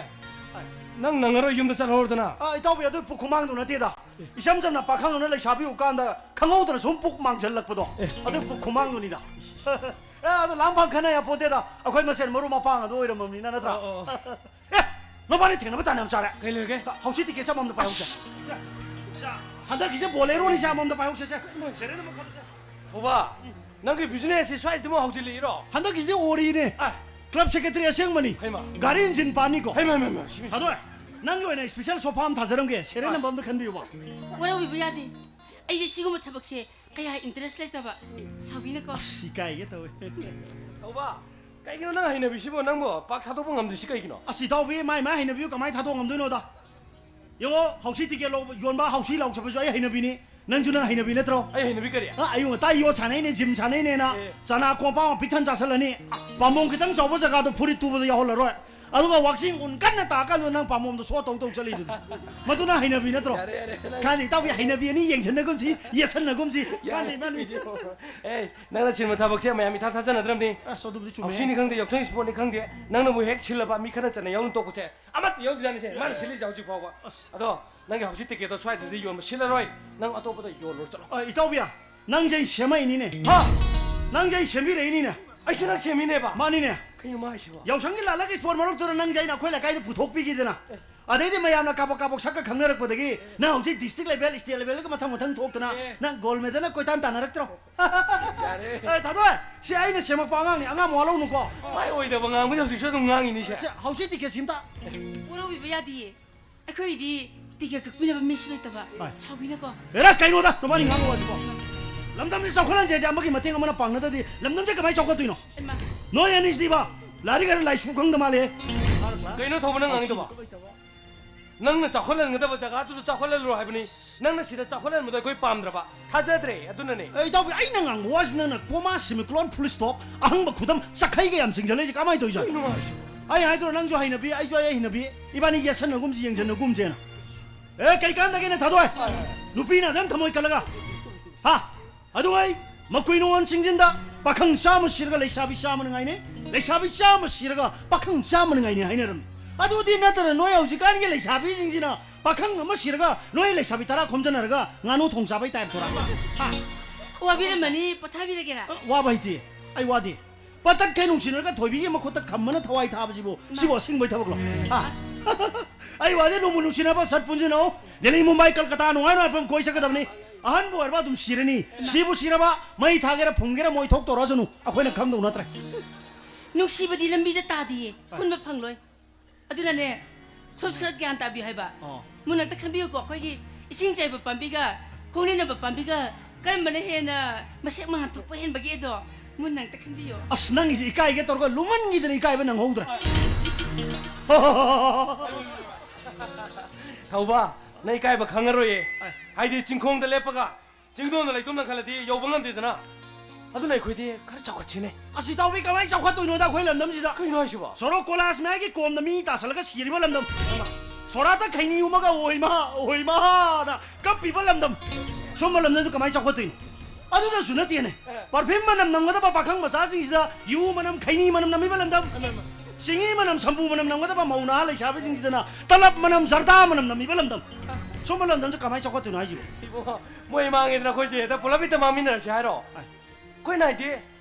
ꯅꯪ ꯅꯪꯉꯔꯣꯏ, ꯌꯨꯝꯗ ꯆꯠꯍꯧꯔꯗꯅ꯫ ꯑ, ꯏꯇꯥꯎꯕꯤ, ꯑꯗꯨ ꯄꯨꯛ ꯈꯨꯃꯥꯡꯗꯨ ꯅꯠꯇꯦꯗ꯫ ꯏꯆꯝ ꯆꯝꯅ ꯄꯥꯈꯪ ꯑꯃꯅ ꯂꯩꯁꯥꯕꯤ ꯎꯀꯥꯟꯗ ꯈꯪꯍꯧꯗꯅ ꯁꯨꯝ ꯄꯨꯛ ꯃꯥꯡꯖꯜꯂꯛꯄꯗꯣ꯫ ꯑꯦ꯫ ꯑꯗꯨ ꯄꯨꯛ ꯈꯨꯃꯥꯡꯗꯨꯅꯤꯗ꯫ ꯑꯦ, ꯑꯗꯨ ꯂꯥꯝ ꯐꯥꯝ ꯈꯟꯅ ꯌꯥꯄꯣꯟꯇꯦꯗ꯫ ꯑꯩꯈꯣꯏ ꯃꯁꯦꯟ ꯃꯔꯨꯞ ꯃꯄꯥꯡ ꯑꯗꯨ ꯑꯣꯏꯔꯝꯃꯕꯅꯤꯅ, ꯅꯠꯇ꯭ꯔꯥ? ꯑꯣ, ꯑꯣ, ꯑꯣ꯫ ꯑꯦ, ꯅꯕꯥꯅꯤ ꯊꯦꯡꯅꯕ ꯇꯥꯟ ꯌꯥꯝ ꯆꯥꯔꯦ꯫ ꯀꯩ ꯂꯩꯔꯒꯦ? ꯍꯧꯖꯤꯛ ꯇꯤꯀꯦꯠꯁꯦ ꯑꯃꯃꯝꯗ ꯄꯥꯏꯍꯧꯁꯦ꯫ ꯑꯁ! ꯍꯟꯗꯛꯀꯤꯁꯦ ꯕꯣꯂꯦꯔꯣꯅꯤꯁꯦ, ꯑꯃꯃꯝꯗ ꯄꯥꯏꯍꯧꯁꯦꯁꯦ꯫ ꯁꯦꯔꯦꯜ ꯑꯃ ꯈꯜꯂꯨꯁꯦ꯫ ꯊꯧꯕ, ꯅꯪꯒꯤ ꯕꯤꯖꯤꯅꯦꯁꯁꯤ ꯁ꯭ꯋꯥꯏꯁꯤꯗ ꯑꯃꯨꯛ ꯍꯧꯖꯤꯜꯂꯛꯏꯔꯣ? ꯍꯟꯗꯛꯀꯤꯁꯤꯗꯤ ꯑꯣꯔꯤꯅꯦ꯫ ꯑꯦ꯫ ꯀ꯭ꯂꯕ ꯁꯦꯀ꯭ꯔꯦꯇꯔꯤ ꯑꯁꯦꯡꯕꯅꯤ꯫ ꯍꯩꯃꯥ꯫ ꯒꯥꯔꯤ ꯏꯟꯖꯤꯟ ꯄꯥꯟꯅꯤꯀꯣ꯫ ꯍꯩꯃꯥ, ꯍꯩꯃꯥ, ꯍꯩꯃꯥ, ꯁꯤ ꯃꯤ-, ꯊꯥꯗꯣꯏ, ꯅꯪꯒꯤ ꯑꯣꯏꯅ ꯁ꯭ꯄꯤꯁꯦꯜ ꯁꯣꯐꯥ ꯑꯃ ꯊꯥꯖꯔꯝꯒꯦ꯫ ꯁꯦꯔꯦꯜ ꯑ꯫ ꯅꯝꯕꯔ ꯑꯝꯇ ꯈꯟꯕꯤꯌꯨꯕ꯫ ꯋꯥꯔꯧꯕꯤꯕ ꯌꯥꯗꯦ꯫ ꯑꯩꯗꯤ ꯁꯤꯒꯨꯝꯕ ꯊꯕꯛꯁꯦ ꯀꯌꯥ ꯏꯟꯇꯔꯦꯁ ꯂꯩꯇꯕ꯫ ꯁꯥꯎꯕꯤꯅꯀꯣ꯫ ꯑꯁ, ꯏꯀꯥꯏꯒꯦ ꯇꯧꯋꯦ꯫ ꯊꯧꯕ, ꯀꯩꯒꯤꯅꯣ ꯅꯪ ꯍꯩꯅꯕꯤꯁꯤꯕꯣ? ꯅꯪꯕꯨ ꯄꯥꯛ ꯊꯥꯗꯣꯛꯄ ꯉꯝꯗ꯭ꯔꯤꯁꯤ ꯀꯩꯒꯤꯅꯣ? ꯑꯁ, ꯏꯇꯥꯎꯕꯤ, ꯃꯥꯏ ꯃꯥꯏ ꯍꯩꯅꯕꯤꯕꯨ ꯀꯃꯥꯏ ꯊꯥꯗꯣꯛ ꯉꯝꯗꯣꯏꯅꯣꯗ? ꯌꯦꯡꯉꯣ, ꯍꯥꯎꯁꯤ ꯇꯤꯀꯦꯠ ꯂꯧꯕ, ꯌꯣꯟꯕ ꯍꯥꯎꯁꯤ ꯂꯥꯎ ꯆꯠꯄꯁꯨ ꯑꯩ ꯍꯩꯅꯕꯤꯅꯤ꯫ ꯅꯪꯁꯨ ꯅꯪ ꯍꯩꯅꯕꯤ ꯅꯠꯇ꯭ꯔꯣ? ꯑꯩ ꯍꯩꯅꯕꯤ ꯀꯔꯤ? ꯑ, ꯑꯌꯨꯛ ꯉꯟꯇꯥ ꯌꯣꯠ ꯁꯥꯟꯅꯩꯅꯦ, ꯖꯤꯝ ꯁꯥꯟꯅꯩꯅꯦꯅ ꯑꯦ꯫ ꯆꯅꯥ ꯀꯣꯝꯄꯥꯛ ꯑꯃ ꯄꯤꯛ ꯊꯟ ꯆꯥꯁꯤꯜꯂꯅꯤ꯫ ꯄꯥꯝꯕꯣꯝ ꯈꯤꯇꯪ ꯆꯥꯎꯕ ꯖꯒꯥꯗꯣ ꯐꯨꯔꯤꯠ ꯇꯨꯕꯗ ꯌꯥꯎꯍꯜꯂꯔꯣꯏ꯫ ꯑꯗꯨꯒ ꯋꯥꯛꯆꯤꯡ ꯎꯟ ꯀꯟꯅ ꯇꯥꯀꯥꯟꯗ ꯅꯪ ꯄꯥꯝꯕꯣꯝꯗ ꯁꯣ ꯇꯧ ꯇꯧ ꯆꯠꯂꯤꯗꯨꯗꯤ꯫ ꯃꯗꯨꯅ ꯍꯩꯅꯕꯤ ꯅꯠꯇ꯭ꯔꯣ? ꯌꯥꯔꯦ, ꯌꯥꯔꯦ, ꯅꯪ ꯀꯥꯟꯗꯦ, ꯏꯇꯥꯎꯕꯤ, ꯍꯩꯅꯕꯤ ꯑꯅꯤ ꯌꯦꯡꯁꯟꯅꯒꯨꯝꯁꯤ, ꯌꯦꯠꯁꯟꯅꯒꯨꯝꯁꯤ꯫ ꯌꯥꯔꯦ, ꯀꯥꯟꯗꯦ, ꯏꯕꯥꯅꯤ꯫ ꯑꯦ, ꯅꯪꯅ ꯁꯤꯟꯕ ꯊꯕꯛꯁꯦ ꯃꯌꯥꯝ ꯏꯊꯥ ꯊꯥꯖꯅꯗ꯭ꯔꯕꯅꯤ꯫ ꯑꯁ, ꯑꯗꯨꯕꯨꯗꯤ ꯆꯨꯝꯃꯦ꯫ ꯍꯧꯁꯤꯅꯤ ꯈꯪꯗꯦ, ꯌꯥꯎꯁꯪ ꯏꯁꯄꯣꯔꯠꯅꯤ ꯈꯪꯗꯦ, ꯅꯪꯅꯕꯨ ꯍꯦꯛ ꯁꯤꯜꯂꯕ ꯃꯤ ꯈꯔ ꯆꯠꯅ ꯌꯥꯎꯅ ꯇꯣꯛꯄꯁꯦ ꯑꯃꯠꯇ ꯌꯥꯎꯗꯖꯥꯠꯅꯤꯁꯦ, ꯃꯥꯅ ꯁꯤꯜꯂꯤꯁꯦ ꯍꯧꯖꯤꯛ ꯐꯥꯎꯕ꯫ ꯑꯁ꯫ ꯑꯗꯣ ꯅꯪꯒꯤ ꯍꯧꯖꯤꯛ ꯇꯤꯀꯦꯠꯇꯣ ꯁ꯭ꯋꯥꯏꯗꯗꯤ ꯌꯣꯟꯕ ꯁꯤꯜꯂꯔꯣꯏ, ꯅꯪ ꯑꯇꯣꯞꯄꯗ ꯌꯣꯜꯂꯨꯔ ꯆꯠꯂꯣ꯫ ꯑ, ꯏꯇꯥꯎꯕꯤꯌꯥ, ꯅꯪꯁꯦ ꯑꯩ ꯁꯦꯝꯃꯛꯏꯅꯤꯅꯦ꯫ ꯍꯥ? ꯅꯪꯁꯦ ꯑꯩ ꯁꯦꯝꯕꯤꯔꯛꯏꯅꯤꯅꯦ꯫ ꯑꯩꯁꯦ ꯅꯪ ꯁꯦꯝꯃꯤꯅꯦꯕ? ꯃꯥꯅꯤꯅꯦ꯫ ꯀꯩꯅꯣ ꯃꯥ ꯍꯥꯏꯁꯤꯕꯣ? ꯌꯥꯎꯁꯪꯒꯤ ꯂꯥꯜꯂꯛ ꯏꯁꯄꯣꯔꯠ ꯃꯔꯛꯇꯨꯗ ꯅꯪꯁꯦ ꯑꯩꯅ ꯑꯩꯈꯣꯏ ꯂꯩꯀꯥꯏꯗ ꯄꯨꯊꯣꯛꯄꯤꯈꯤꯗꯅ꯫ ꯑꯗꯩꯗꯤ ꯃꯌꯥꯝꯅ ꯀꯥꯕꯛ ꯀꯥꯕꯛ ꯁꯛꯀ ꯈꯪꯅꯔꯛꯄꯗꯒꯤ ꯅꯪ ꯍꯧꯖꯤꯛ district level, state levelꯒ ꯃꯊꯪ ꯃꯊꯪ ꯊꯣꯛꯇꯅ ꯑꯦ꯫ ꯅꯪ gold medalꯅ ꯀꯣꯏꯇꯥꯟ ꯇꯥꯟꯅꯔꯛꯇ꯭ꯔꯣ? ꯌꯥꯔꯦ꯫ ꯑꯦ, ꯊꯥꯗꯣꯏ, ꯁꯤ ꯑꯩꯅ ꯁꯦꯝꯃꯛꯄ ꯑꯉꯥꯡꯅꯤ, ꯑꯉꯥꯡ ꯃꯋꯥ ꯂꯧꯅꯨꯀꯣ꯫ ꯃꯥꯏ ꯑꯣꯏꯗꯕ ꯉꯥꯡꯕꯁꯦ ꯍꯧꯖꯤꯛꯁꯨ ꯑꯗꯨꯝ ꯉꯥꯡꯉꯤꯅꯤꯁꯦ꯫ ꯁꯦ, ꯍꯧꯖꯤꯛ ꯇꯤꯀꯦꯠꯁꯤ ꯑꯝꯇ꯫ ꯋꯥꯔꯧꯕꯤꯕ ꯌꯥꯗꯤꯌꯦ꯫ ꯑꯩꯈꯣꯏꯗꯤ ꯇꯤꯀꯦꯠ ꯀꯛꯄꯤꯅꯕ ꯃꯤꯁꯨ ꯂꯩꯇꯕ꯫ ꯍꯣꯏ꯫ ꯁꯥꯎꯕꯤꯅꯀꯣ꯫ ꯑꯦꯔꯥ, ꯀꯩꯅꯣꯗ ꯅꯕꯥꯅꯤ ꯉꯥꯡꯕ ꯋꯥꯁꯤꯕꯣ? ꯂꯝꯗꯝꯁꯤ ꯆꯥꯎꯈꯠꯍꯟꯁꯦ ꯍꯥꯏꯗꯤ ꯑꯃꯒꯤ ꯃꯇꯦꯡ ꯑꯃꯅ ꯄꯥꯡꯅꯗ꯭ꯔꯗꯤ ꯂꯝꯗꯝꯁꯦ ꯀꯃꯥꯏꯅ ꯆꯥꯎꯈꯠꯇꯣꯏꯅꯣ? ꯏꯃꯥ꯫ ꯅꯣꯏ ꯑꯅꯤꯁꯤꯗꯤꯕ ꯂꯥꯏꯔꯤꯛ ꯍꯩꯔ ꯂꯥꯏꯁꯨ ꯈꯪꯗ ꯃꯥꯜꯂꯦ꯫ ꯀꯩꯅꯣ ꯊꯧꯕ ꯅꯪ ꯉꯥꯡꯉꯤꯗꯨꯕꯣ? ꯅꯪꯅ ꯆꯥꯎꯈꯠꯍꯟꯒꯗꯕ ꯖꯒꯥꯗꯨꯗ ꯆꯥꯎꯈꯠꯍꯜꯂꯔꯣ ꯍꯥꯏꯕꯅꯤ꯫ ꯅꯪꯅ ꯁꯤꯗ ꯆꯥꯎꯈꯠꯍꯟꯕꯗꯣ ꯑꯩꯈꯣꯏ ꯄꯥꯝꯗ꯭ꯔꯕ, ꯊꯥꯖꯗ꯭ꯔꯦ, ꯑꯗꯨꯅꯅꯦ꯫ ꯑꯦ, ꯏꯇꯥꯎꯕꯤ, ꯑꯩꯅ ꯉꯥꯡꯕ ꯋꯥꯁꯤ ꯅꯪꯅ comma, semicolon, full stop, ꯑꯍꯪꯕ ꯈꯨꯗꯝ, ꯆꯈꯩꯒ ꯌꯥꯝ ꯆꯤꯡꯁꯤꯜꯂꯛꯏꯁꯦ ꯀꯃꯥꯏꯅ ꯇꯧꯔꯤꯖꯥꯠꯅꯣ? ꯀꯩꯅꯣ ꯍꯥꯏꯁꯤꯕꯣ? ꯑꯩ ꯍꯥꯏꯗ꯭ꯔꯣ, ꯅꯪꯁꯨ ꯍꯩꯅꯕꯤ, ꯑꯩꯁꯨ ꯑꯩ ꯍꯩꯅꯕꯤ, ꯏꯕꯥꯅꯤ ꯌꯦꯠꯁꯟꯅꯒꯨꯝꯁꯤ, ꯌꯦꯡꯁꯟꯅꯒꯨꯝꯁꯦꯅ꯫ ꯑꯦ, ꯀꯩ ꯀꯥꯟꯗꯒꯦꯅꯦ, ꯊꯥꯗꯣꯏ? ꯅꯨꯄꯤꯅ ꯑꯗꯨꯝ ꯊꯃꯣꯏ ꯀꯜꯂꯒ, ꯍꯥ? ꯑꯗꯨ ꯑꯩ ꯃꯀꯨꯏ ꯅꯨꯡꯉꯣꯟ ꯆꯤꯡꯖꯤꯟꯗ ꯄꯥꯈꯪ ꯆꯥꯝꯃ ꯁꯤꯔꯒ ꯂꯩꯁꯥꯕꯤ ꯆꯥꯝꯃꯅ ꯉꯥꯏꯅꯩ, ꯂꯩꯁꯥꯕꯤ ꯆꯥꯝꯃ ꯁꯤꯔꯒ ꯄꯥꯈꯪ ꯆꯥꯝꯃꯅ ꯉꯥꯏꯅꯩ ꯍꯥꯏꯅꯔꯝꯃꯤ꯫ ꯑꯗꯨꯗꯤ ꯅꯠꯇꯅ ꯅꯣꯏ ꯍꯧꯖꯤꯛꯀꯥꯟꯒꯤ ꯂꯩꯁꯥꯕꯤꯁꯤꯡꯁꯤꯅ ꯄꯥꯈꯪ ꯑꯃ ꯁꯤꯔꯒ ꯅꯣꯏ ꯂꯩꯁꯥꯕꯤ ꯇꯔꯥ ꯈꯣꯝꯖꯟꯅꯔꯒ ꯉꯥꯅꯨ ꯊꯣꯡ ꯆꯥꯕꯩ ꯇꯥꯏꯞꯇꯔꯥ? ꯍꯥ? ꯋꯥꯕꯤꯔꯝꯃꯅꯤ, ꯄꯣꯊꯥꯕꯤꯔꯒꯦꯔꯥ? ꯑ, ꯋꯥꯕ ꯍꯩꯇꯦ, ꯑꯩ ꯋꯥꯗꯦ꯫ ꯄꯇꯠꯈꯩ ꯅꯨꯡꯁꯤꯅꯔꯒ ꯊꯣꯏꯕꯤꯒꯤ ꯃꯈꯨꯠꯇ ꯈꯝꯃꯅ ꯊꯋꯥꯏ ꯊꯥꯕꯁꯤꯕꯨ, ꯏꯃꯥ꯫ ꯁꯤꯕꯨ ꯑꯁꯤꯡꯕꯩ ꯊꯕꯛꯂꯣ? ꯍꯥ? ꯑꯁ꯫ ꯑꯩ ꯋꯥꯗꯤ ꯅꯣꯡꯃ ꯅꯨꯡꯁꯤꯅꯕ ꯁꯠ ꯄꯨꯟꯁꯤꯟꯅꯧ꯫ ꯗꯦꯜꯂꯤ, ꯃꯨꯝꯕꯥꯏ, ꯀꯜꯀꯇꯥ ꯅꯨꯡꯉꯥꯏ ꯅꯨꯡꯉꯥꯏꯕ ꯃꯐꯝ ꯀꯣꯏ ꯆꯠꯀꯗꯕꯅꯤ꯫ ꯑꯍꯟꯕꯨ ꯑꯣꯏꯔꯕ ꯑꯗꯨꯝ ꯁꯤꯔꯅꯤ꯫ ꯏꯃꯥ꯫ ꯁꯤꯕꯨ ꯁꯤꯔꯕ ꯃꯩ ꯊꯥꯒꯦꯔꯥ ꯐꯨꯝꯒꯦꯔꯥ ꯃꯣꯏ ꯊꯣꯛ ꯇꯧꯔꯁꯅꯨ꯫ ꯑꯩꯈꯣꯏꯅ ꯈꯪꯗꯧ ꯅꯠꯇ꯭ꯔꯦ꯫ ꯅꯨꯡꯁꯤꯕꯗꯤ ꯂꯝꯕꯤꯗ ꯇꯥꯗꯤꯌꯦ꯫ ꯍꯣꯏ꯫ ꯍꯨꯟꯕ ꯐꯪꯂꯣꯏ꯫ ꯑꯗꯨꯅꯅꯦ, ꯁꯣꯝꯁꯨ ꯈꯔ ꯒ꯭ꯌꯥꯟ ꯇꯥꯕꯤꯌꯨ ꯍꯥꯏꯕ꯫ ꯑꯣ꯫ ꯃꯨꯟꯅ ꯑꯝꯇ ꯈꯟꯕꯤꯌꯨꯀꯣ, ꯑꯩꯈꯣꯏꯒꯤ ꯏꯁꯤꯡ ꯆꯥꯏꯕ ꯄꯥꯝꯕꯤꯒ ꯈꯣꯡꯅꯤꯅꯕ ꯄꯥꯝꯕꯤꯒ ꯀꯔꯝꯕꯅ ꯍꯦꯟꯅ ꯃꯁꯦꯛ ꯃꯉꯥꯜ ꯊꯣꯛꯄ ꯍꯦꯟꯕꯒꯦꯗꯣ ꯃꯨꯟꯅ ꯑꯝꯇ ꯈꯟꯕꯤꯌꯣ꯫ ꯑꯁ, ꯅꯪꯒꯤꯁꯦ ꯏꯀꯥꯏꯒꯦ ꯇꯧꯔꯒ ꯂꯨꯃꯟꯈꯤꯗꯅ ꯏꯀꯥꯏꯕ ꯅꯪꯍꯧꯗ꯭ꯔꯦ꯫ ꯊꯧꯕ, ꯅꯪ ꯏꯀꯥꯏꯕ ꯈꯪꯉꯔꯣꯏꯌꯦ꯫ ꯑꯦ꯫ ꯍꯥꯏꯗꯤ ꯆꯤꯡꯈꯣꯡꯗ ꯂꯦꯞꯄꯒ ꯆꯤꯡꯗꯣꯟꯗ ꯂꯩꯇꯨꯝ ꯂꯪꯈꯠꯂꯗꯤ ꯌꯧꯕ ꯉꯝꯗꯦꯗꯅ꯫ ꯑꯗꯨꯅ ꯑꯩꯈꯣꯏꯗꯤ ꯈꯔ ꯆꯥꯎꯈꯠꯁꯤꯅꯦ꯫ ꯑꯁ, ꯏꯇꯥꯎꯕꯤ, ꯀꯃꯥꯏꯅ ꯆꯥꯎꯈꯠꯇꯣꯏꯅꯣꯗ ꯑꯩꯈꯣꯏ ꯂꯝꯗꯝꯁꯤꯗ? ꯀꯩꯅꯣ ꯍꯥꯏꯁꯤꯕꯣ? ꯁꯣꯔꯣꯛ ꯀꯣꯂꯥꯁ ꯃꯌꯥꯏꯒꯤ ꯀꯣꯝꯗ ꯃꯤ ꯇꯥꯁꯜꯂꯒ ꯁꯤꯔꯤꯕ ꯂꯝꯗꯝ꯫ ꯁꯣꯔꯥꯠꯇ ꯈꯩꯅꯤ ꯍꯨꯝꯃꯒ ꯑꯣꯏꯃꯥ, ꯑꯣꯏꯃꯥꯅ ꯀꯞꯄꯤꯕ ꯂꯝꯗꯝ꯫ ꯁꯨꯝꯕ ꯂꯝꯗꯝꯗꯨ ꯀꯃꯥꯏꯅ ꯆꯥꯎꯈꯠꯇꯣꯏꯅꯣ? ꯑꯗꯨꯗꯁꯨ ꯅꯠꯇꯦꯅꯦ꯫ ꯑꯦ꯫ ꯄꯔꯐ꯭ꯌꯨꯝ ꯃꯅꯝ ꯅꯝꯒꯗꯕ ꯄꯥꯈꯪ ꯃꯆꯥꯁꯤꯡꯁꯤꯗ ꯌꯨ ꯃꯅꯝ, ꯈꯩꯅꯤ ꯃꯅꯝ ꯅꯝꯃꯤꯕ ꯂꯝꯗꯝ꯫ ꯑꯃ, ꯑꯃ꯫ ꯁꯤꯡꯉꯤ ꯃꯅꯝ, ꯁꯝꯄꯨ ꯃꯅꯝ ꯅꯝꯒꯗꯕ ꯃꯧ ꯅꯍꯥ ꯂꯩꯁꯥꯕꯤꯁꯤꯡꯁꯤꯗꯅ ꯇꯂꯞ ꯃꯅꯝ, ꯖꯔꯗꯥ ꯃꯅꯝ ꯅꯝꯃꯤꯕ ꯂꯝꯗꯝ꯫ ꯁꯨꯝꯕ ꯂꯝꯗꯝꯁꯦ ꯀꯃꯥꯏꯅ ꯆꯥꯎꯈꯠꯇꯣꯏꯅꯣ ꯍꯥꯏꯁꯤꯕꯣ? ꯏꯕꯨꯡꯉꯣ, ꯃꯣꯏ ꯃꯥꯡꯉꯦꯗꯅ ꯑꯩꯈꯣꯏꯁꯦ ꯍꯦꯛꯇ ꯄꯨꯂꯞ ꯍꯦꯛꯇ ꯃꯥꯡꯃꯤꯟꯅꯔꯁꯦ ꯍꯥꯏꯔꯣ? ꯑꯥꯏ꯫ ꯑꯩꯈꯣꯏꯅ ꯍꯥꯏꯗꯤ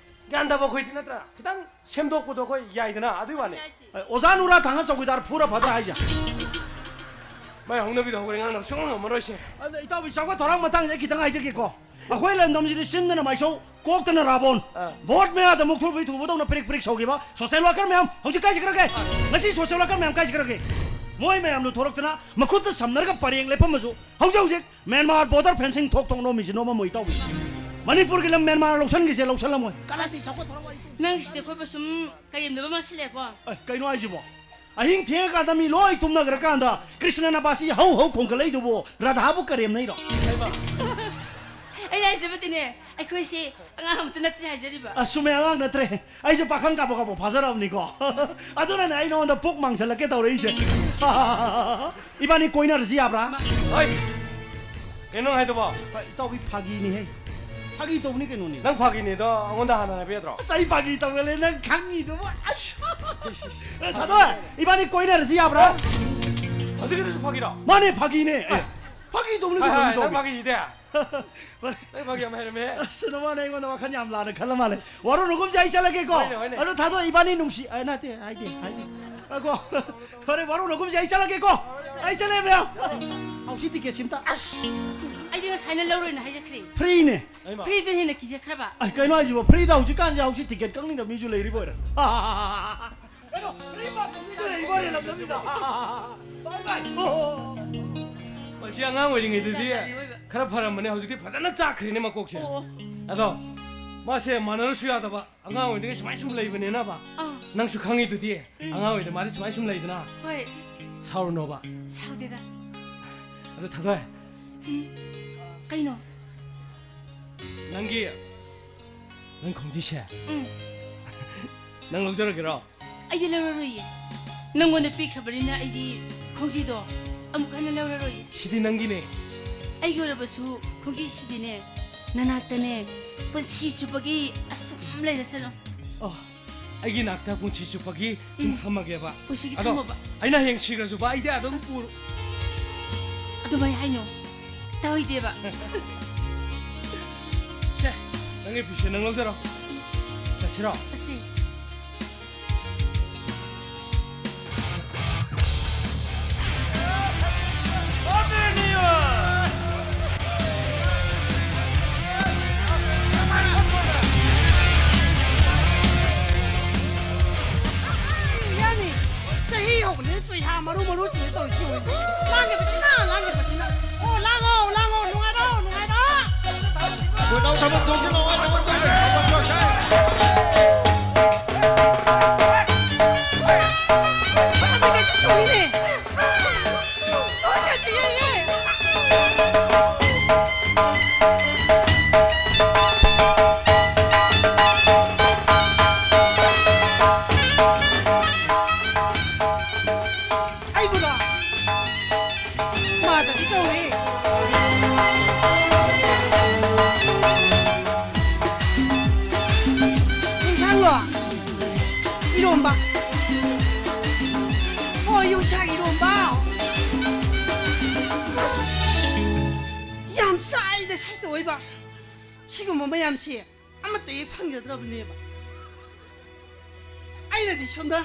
ꯒ꯭ꯌꯥꯟ ꯇꯥꯕ ꯑꯩꯈꯣꯏꯗꯤ ꯅꯠꯇ꯭ꯔꯥ? ꯈꯤꯇꯪ ꯁꯦꯝꯗꯣꯛꯄꯗꯣ ꯑꯩꯈꯣꯏ ꯌꯥꯏꯗꯅ, ꯑꯗꯨꯏ ꯋꯥꯅꯤ꯫ ꯑꯦ, ꯑꯣꯖꯥ ꯅꯨꯔꯥ ꯊꯥꯡꯒ ꯆꯧꯀꯤꯗꯥꯔ ꯐꯨꯔ ꯐꯗ꯭ꯔꯥ ꯍꯥꯏꯁꯦ? ꯃꯥꯏ ꯍꯧꯅꯕꯤꯗꯣ ꯍꯧꯔꯦ, ꯉꯥꯡꯅꯕ ꯁꯨꯡꯉꯝ ꯉꯝꯃꯔꯣꯏꯁꯦ꯫ ꯑꯗ ꯏꯇꯥꯎꯕꯤ, ꯆꯥꯎꯈꯠ ꯊꯧꯔꯥꯡ ꯃꯇꯥꯡꯁꯦ ꯑꯩ ꯈꯤꯇꯪ ꯍꯥꯏꯖꯒꯦꯀꯣ꯫ ꯑꯩꯈꯣꯏ ꯂꯝꯗꯝꯁꯤꯗꯤ ꯆꯤꯟꯗꯅ ꯃꯥꯏꯁꯧ, ꯀꯣꯛꯇꯅ ꯔꯥꯕꯣꯟ꯫ ꯑꯥ꯫ ꯚꯣꯠ ꯃꯌꯥꯗ ꯃꯨꯛꯊ꯭ꯔꯨꯕꯤ ꯊꯨꯕꯗꯧꯅ ꯄ꯭ꯔꯤꯛ ꯄ꯭ꯔꯤꯛ ꯁꯧꯈꯤꯕ ꯁꯣꯁꯦꯜ ꯋꯥꯀꯔ ꯃꯌꯥꯝ ꯍꯧꯖꯤꯛ ꯀꯥꯏ ꯆꯠꯈ꯭ꯔꯒꯦ? ꯉꯁꯤ ꯁꯣꯁꯦꯜ ꯋꯥꯀꯔ ꯃꯌꯥꯝ ꯀꯥꯏ ꯆꯠꯈ꯭ꯔꯒꯦ? ꯃꯣꯏ ꯃꯌꯥꯝꯗꯨ ꯊꯣꯔꯛꯇꯅ ꯃꯈꯨꯠꯇ ꯁꯝꯅꯔꯒ ꯄꯔꯦꯡ ꯂꯦꯞꯄꯝꯃꯁꯨ ꯍꯧꯖꯤꯛ ꯍꯧꯖꯤꯛ ꯃ꯭ꯌꯥꯟꯃꯥꯔ ꯕꯣꯔꯗꯔ ꯐꯦꯟꯁꯤꯡ ꯊꯣꯛ ꯊꯣꯛ ꯅꯣꯝꯃꯤꯁꯤ ꯅꯣꯝꯃꯝꯃꯣꯏ ꯏꯇꯥꯎꯕꯤ꯫ ꯃꯅꯤꯄꯨꯔꯒꯤ ꯂꯝ ꯃ꯭ꯌꯥꯟꯃꯥꯔ ꯂꯧꯁꯟꯈꯤꯁꯦ ꯂꯧꯁꯜꯂꯝꯃꯣꯏ꯫ ꯀꯅꯥꯗꯤ ꯆꯥꯎꯈꯠ ꯊꯧꯔꯥꯡ ꯋꯥꯔꯤ ꯅꯪꯁꯤꯗꯤ ꯑꯩꯈꯣꯏꯕꯨ ꯁꯨꯝ ꯀꯔꯦꯝꯅꯕ ꯃꯥꯟꯁꯤꯜꯂꯛꯑꯦꯀꯣ꯫ ꯑꯦ, ꯀꯩꯅꯣ ꯍꯥꯏꯁꯤꯕꯣ? ꯑꯍꯤꯡ ꯊꯦꯡꯉꯀꯥꯟꯗ ꯃꯤ ꯂꯣꯏ ꯇꯨꯝꯅꯈ꯭ꯔꯀꯥꯟꯗ ꯀ꯭ꯔꯤꯁꯅꯅ ꯕꯥꯁꯤ ꯍꯧ ꯍꯧ ꯈꯣꯡꯒꯠꯂꯛꯏꯗꯨꯕꯨ ꯔꯥꯙꯥꯕꯨ ꯀꯔꯦꯝꯅꯩꯔꯣ? ꯑꯩꯅ ꯍꯥꯏꯖꯕꯗꯤꯅꯦ, ꯑꯩꯈꯣꯏꯁꯤ ꯑꯉꯥꯡ ꯑꯃꯠꯇ ꯅꯠꯇꯦ ꯍꯥꯏꯖꯔꯤꯕ꯫ ꯑꯁ, ꯆꯨꯝꯃꯦ, ꯑꯉꯥꯡ ꯅꯠꯇ꯭ꯔꯦ꯫ ꯑꯩꯁꯨ ꯄꯥꯈꯪ ꯀꯥꯕꯣꯛ ꯀꯥꯕꯣꯛ ꯐꯥꯖꯔꯕꯅꯤꯀꯣ꯫ ꯑꯗꯨꯅꯅꯦ ꯑꯩ ꯅꯉꯣꯟꯗ ꯄꯨꯛ ꯃꯥꯡꯁꯤꯜꯂꯛꯀꯦ ꯇꯧꯔꯛꯏꯁꯦ꯫ ꯏꯕꯥꯅꯤ ꯀꯣꯏꯅꯔꯁꯤ ꯌꯥꯕ꯭ꯔꯥ? ꯍꯣꯏ꯫ ꯀꯩꯅꯣ ꯅꯪ ꯍꯥꯏꯗꯨꯕꯣ? ꯍꯣꯏ, ꯏꯇꯥꯎꯕꯤ, ꯐꯥꯒꯤꯅꯤꯍꯦ꯫ ꯐꯥꯒꯤ ꯇꯧꯕꯅꯤ ꯀꯩꯅꯣꯅꯦ꯫ ꯅꯪ ꯐꯥꯒꯤꯅꯦꯗꯣ ꯑꯩꯉꯣꯟꯗ ꯍꯥꯟꯅ ꯍꯥꯏꯕ ꯌꯥꯗ꯭ꯔꯣ? ꯑꯁ, ꯑꯩ ꯐꯥꯒꯤ ꯇꯧꯒꯜꯂꯦ, ꯅꯪ ꯈꯪꯉꯤꯗꯨꯕꯨ꯫ ꯑꯁ꯫ ꯑꯦ, ꯊꯥꯗꯣꯏ, ꯏꯕꯥꯅꯤ ꯀꯣꯏꯅꯔꯁꯤ ꯌꯥꯕ꯭ꯔꯥ? ꯍꯧꯖꯤꯛꯀꯤꯗꯨꯁꯨ ꯐꯥꯒꯤꯔꯣ? ꯃꯥꯅꯦ, ꯐꯥꯒꯤꯅꯦ꯫ ꯑꯦ, ꯐꯥꯒꯤ ꯇꯧꯕꯅꯤ ꯍꯥꯏ, ꯀꯩꯅꯣ, ꯍꯥꯏ, ꯅꯪ ꯏꯇꯥꯎꯕꯤ꯫ ꯐꯥꯒꯤꯁꯤꯗꯤ꯫ ꯅꯪ ꯐꯥꯒꯤ ꯌꯥꯝ ꯍꯩꯔꯝꯃꯦ꯫ ꯑꯁ, ꯅꯃꯥꯅ ꯑꯩꯉꯣꯟꯗ ꯋꯥꯈꯜ ꯌꯥꯝ ꯂꯥꯟꯅ ꯈꯜꯂ ꯃꯥꯜꯂꯦ꯫ ꯋꯥꯔꯣ ꯅꯨꯡꯒꯨꯝꯁꯦ, ꯑꯩ ꯆꯠꯂꯒꯦꯀꯣ꯫ ꯍꯣꯏꯅꯦ, ꯍꯣꯏꯅꯦ꯫ ꯑꯗꯣ ꯊꯥꯗꯣꯏ, ꯏꯕꯥꯅꯤ ꯅꯨꯡꯁꯤ-, ꯑ, ꯅꯠꯇꯦ, ꯍꯥꯏꯗꯦ, ꯍꯥꯏꯗꯦ꯫ ꯑ, ꯀꯣ꯫ ꯐꯔꯦ, ꯋꯥꯔꯧꯅꯒꯨꯝꯁꯦ, ꯑꯩ ꯆꯠꯂꯒꯦꯀꯣ꯫ ꯑꯩ ꯆꯠꯂꯦ, ꯃꯌꯥꯝ꯫ ꯍꯧꯖꯤꯛ ꯇꯤꯀꯦꯠꯁꯤ ꯑꯝꯇ꯫ ꯑꯁ! ꯑꯩꯗꯤ ꯉꯁꯥꯏꯅ ꯂꯧꯔꯣꯏꯅ ꯍꯥꯏꯖꯈ꯭ꯔꯦ꯫ ꯐ꯭ꯔꯤꯅꯦ꯫ ꯐ꯭ꯔꯤꯗꯨꯅ ꯍꯦꯟꯅ ꯀꯤꯖꯈ꯭ꯔꯕ꯫ ꯑꯩ, ꯀꯩꯅꯣ ꯍꯥꯏꯁꯤꯕꯣ? ꯐ꯭ꯔꯤꯗ ꯍꯧꯖꯤꯛꯀꯥꯟꯁꯦ ꯍꯧꯖꯤꯛ ꯇꯤꯀꯦꯠ ꯀꯛꯅꯤꯡꯗꯕ ꯃꯤꯁꯨ ꯂꯩꯔꯤꯕ ꯑꯣꯏꯔꯦ꯫ ꯀꯩꯅꯣ, ꯐ꯭ꯔꯤ ꯄꯥꯝꯕ ꯃꯤꯁꯨ ꯂꯩꯔꯤꯕ ꯑꯣꯏꯔꯦ ꯂꯝꯗꯝꯁꯤꯗ꯫ ꯕꯥꯏ ꯕꯥꯏ꯫ ꯑꯣ꯫ ꯃꯁꯤ ꯑꯉꯥꯡ ꯑꯣꯏꯔꯤꯉꯩꯗꯗꯤ ꯖꯥꯠ ꯖꯥꯠꯅꯤ ꯑꯣꯏꯕ꯫ ꯈꯔ ꯐꯔꯝꯕꯅꯦ, ꯍꯧꯖꯤꯛꯇꯤ ꯐꯖꯅ ꯆꯥꯛꯈ꯭ꯔꯦꯅꯦ ꯃꯀꯣꯛꯁꯦ꯫ ꯑꯣ, ꯑꯣ꯫ ꯑꯗꯣ ꯃꯥꯁꯦ ꯃꯥꯟꯅꯔꯨꯁꯨ ꯌꯥꯗꯕ꯫ ꯑꯉꯥꯡ ꯑꯣꯏꯔꯤꯉꯩꯗꯒꯤ ꯁꯨꯃꯥꯏꯅ ꯁꯨꯝ ꯂꯩꯕꯅꯤꯅꯕ꯫ ꯑꯥ꯫ ꯅꯪꯁꯨ ꯈꯪꯉꯤꯗꯨꯗꯤ, ꯎꯝ꯫ ꯑꯉꯥꯡ ꯑꯣꯏꯔꯤꯉꯩꯗ ꯃꯥꯗꯤ ꯁꯨꯃꯥꯏꯅ ꯁꯨꯝ ꯂꯩꯗꯅ꯫ ꯍꯣꯏ꯫ ꯁꯥꯎꯔꯨꯅꯣꯕ꯫ ꯁꯥꯎꯗꯦꯗ꯫ ꯑꯗꯨ ꯊꯥꯗꯣꯏ꯫ ꯎꯝ꯫ ꯀꯩꯅꯣ? ꯅꯪꯒꯤ ꯅꯪ ꯈꯣꯡꯖꯤꯁꯦ? ꯎꯝ꯫ ꯅꯪ ꯂꯧꯖꯔꯒꯦꯔꯣ? ꯑꯩꯗꯤ ꯂꯧꯔꯔꯣꯏꯌꯦ꯫ ꯅꯪꯉꯣꯟꯗ ꯄꯤꯈ꯭ꯔꯕꯅꯤꯅ ꯑꯩꯗꯤ ꯈꯣꯡꯖꯤꯗꯣ ꯑꯃꯨꯛ ꯍꯟꯅ ꯂꯧꯔꯔꯣꯏꯌꯦ꯫ ꯁꯤꯗꯤ ꯅꯪꯒꯤꯅꯦ꯫ ꯑꯩꯒꯤ ꯑꯣꯏꯔꯕꯁꯨ ꯈꯣꯡꯖꯤꯁꯤꯗꯤꯅꯦ, ꯅꯅꯥꯛꯇꯅꯦ, ꯄꯨꯟꯁꯤ ꯆꯨꯞꯄꯒꯤ ꯑꯁꯨꯝ ꯂꯩꯔꯁꯅꯨ꯫ ꯑꯣ, ꯑꯩꯒꯤ ꯅꯥꯛꯇ ꯄꯨꯟꯁꯤ ꯆꯨꯞꯄꯒꯤ ꯁꯨꯝ ꯎꯝ꯫ ꯊꯝꯃꯒꯦꯕ꯫ ꯄꯨꯟꯁꯤꯒꯤ ꯑꯗꯣ, ꯊꯝꯃꯣꯕ꯫ ꯑꯩꯅ ꯍꯌꯦꯡ ꯁꯤꯈ꯭ꯔꯁꯨꯕ ꯑꯩꯗꯤ ꯑꯗꯨꯝ ꯄꯨꯔ- ꯑꯗꯨꯃꯥꯏ ꯍꯥꯏꯅꯣ꯫ ꯇꯧꯗꯦꯕ꯫ ꯁꯦ, ꯅꯪꯒꯤ ꯐꯤꯁꯦ ꯅꯪ ꯂꯧꯖꯔꯣ꯫ ꯆꯠꯁꯤꯔꯣ? ꯆꯠꯁꯤ꯫ ꯌꯥꯅꯤ꯫ ꯆꯍꯤ ꯍꯧꯕꯅꯤꯅ ꯆꯨꯏꯍꯥ ꯃꯔꯨ ꯃꯔꯨ ꯆꯤꯡꯉ ꯇꯧꯔꯤꯁꯤ ꯌꯦꯡꯉꯨꯅꯦ꯫ ꯂꯥꯡꯉꯤꯕꯁꯤꯅ, ꯂꯥꯡꯉꯤꯕꯁꯤꯅ꯫ ꯑꯣ, ꯂꯥꯡꯉꯣ, ꯂꯥꯡꯉꯣ, ꯅꯨꯡꯉꯥꯏꯔꯣ, ꯅꯨꯡꯉꯥꯏꯔꯣ꯫ ꯈꯣꯏꯅꯥꯎ ꯊꯥꯕꯜ ꯆꯣꯡꯁꯤ ꯂꯥꯎ, ꯍꯥꯏ ꯊꯥꯕꯜ ꯆꯣꯡꯁꯤ꯫ ꯊꯥꯕꯜ ꯀꯩꯁꯨ ꯆꯣꯡꯉꯤꯅꯦ꯫ ꯊꯥꯕꯜ ꯀꯩꯁꯨ ꯌꯩꯌꯦ꯫ ꯑꯩꯕꯨꯔꯣ? ꯃꯥꯗꯗꯤ ꯇꯧꯏ꯫ ꯏꯟꯁꯥꯡꯂꯣ? ꯏꯔꯣꯝꯕ꯫ ꯍꯣꯏ, ꯌꯣꯡꯆꯥꯛ ꯏꯔꯣꯝꯕ꯫ ꯑꯁ, ꯌꯥꯝ ꯆꯥꯏꯗ ꯁꯛꯇ ꯑꯣꯏꯕ꯫ ꯁꯤꯒꯨꯝꯕ ꯃꯌꯥꯝꯁꯦ ꯑꯃꯠꯇ ꯍꯦꯛ ꯐꯪꯖꯗ꯭ꯔꯕꯅꯦꯕ꯫ ꯑꯩꯅꯗꯤ ꯁꯣꯝꯗ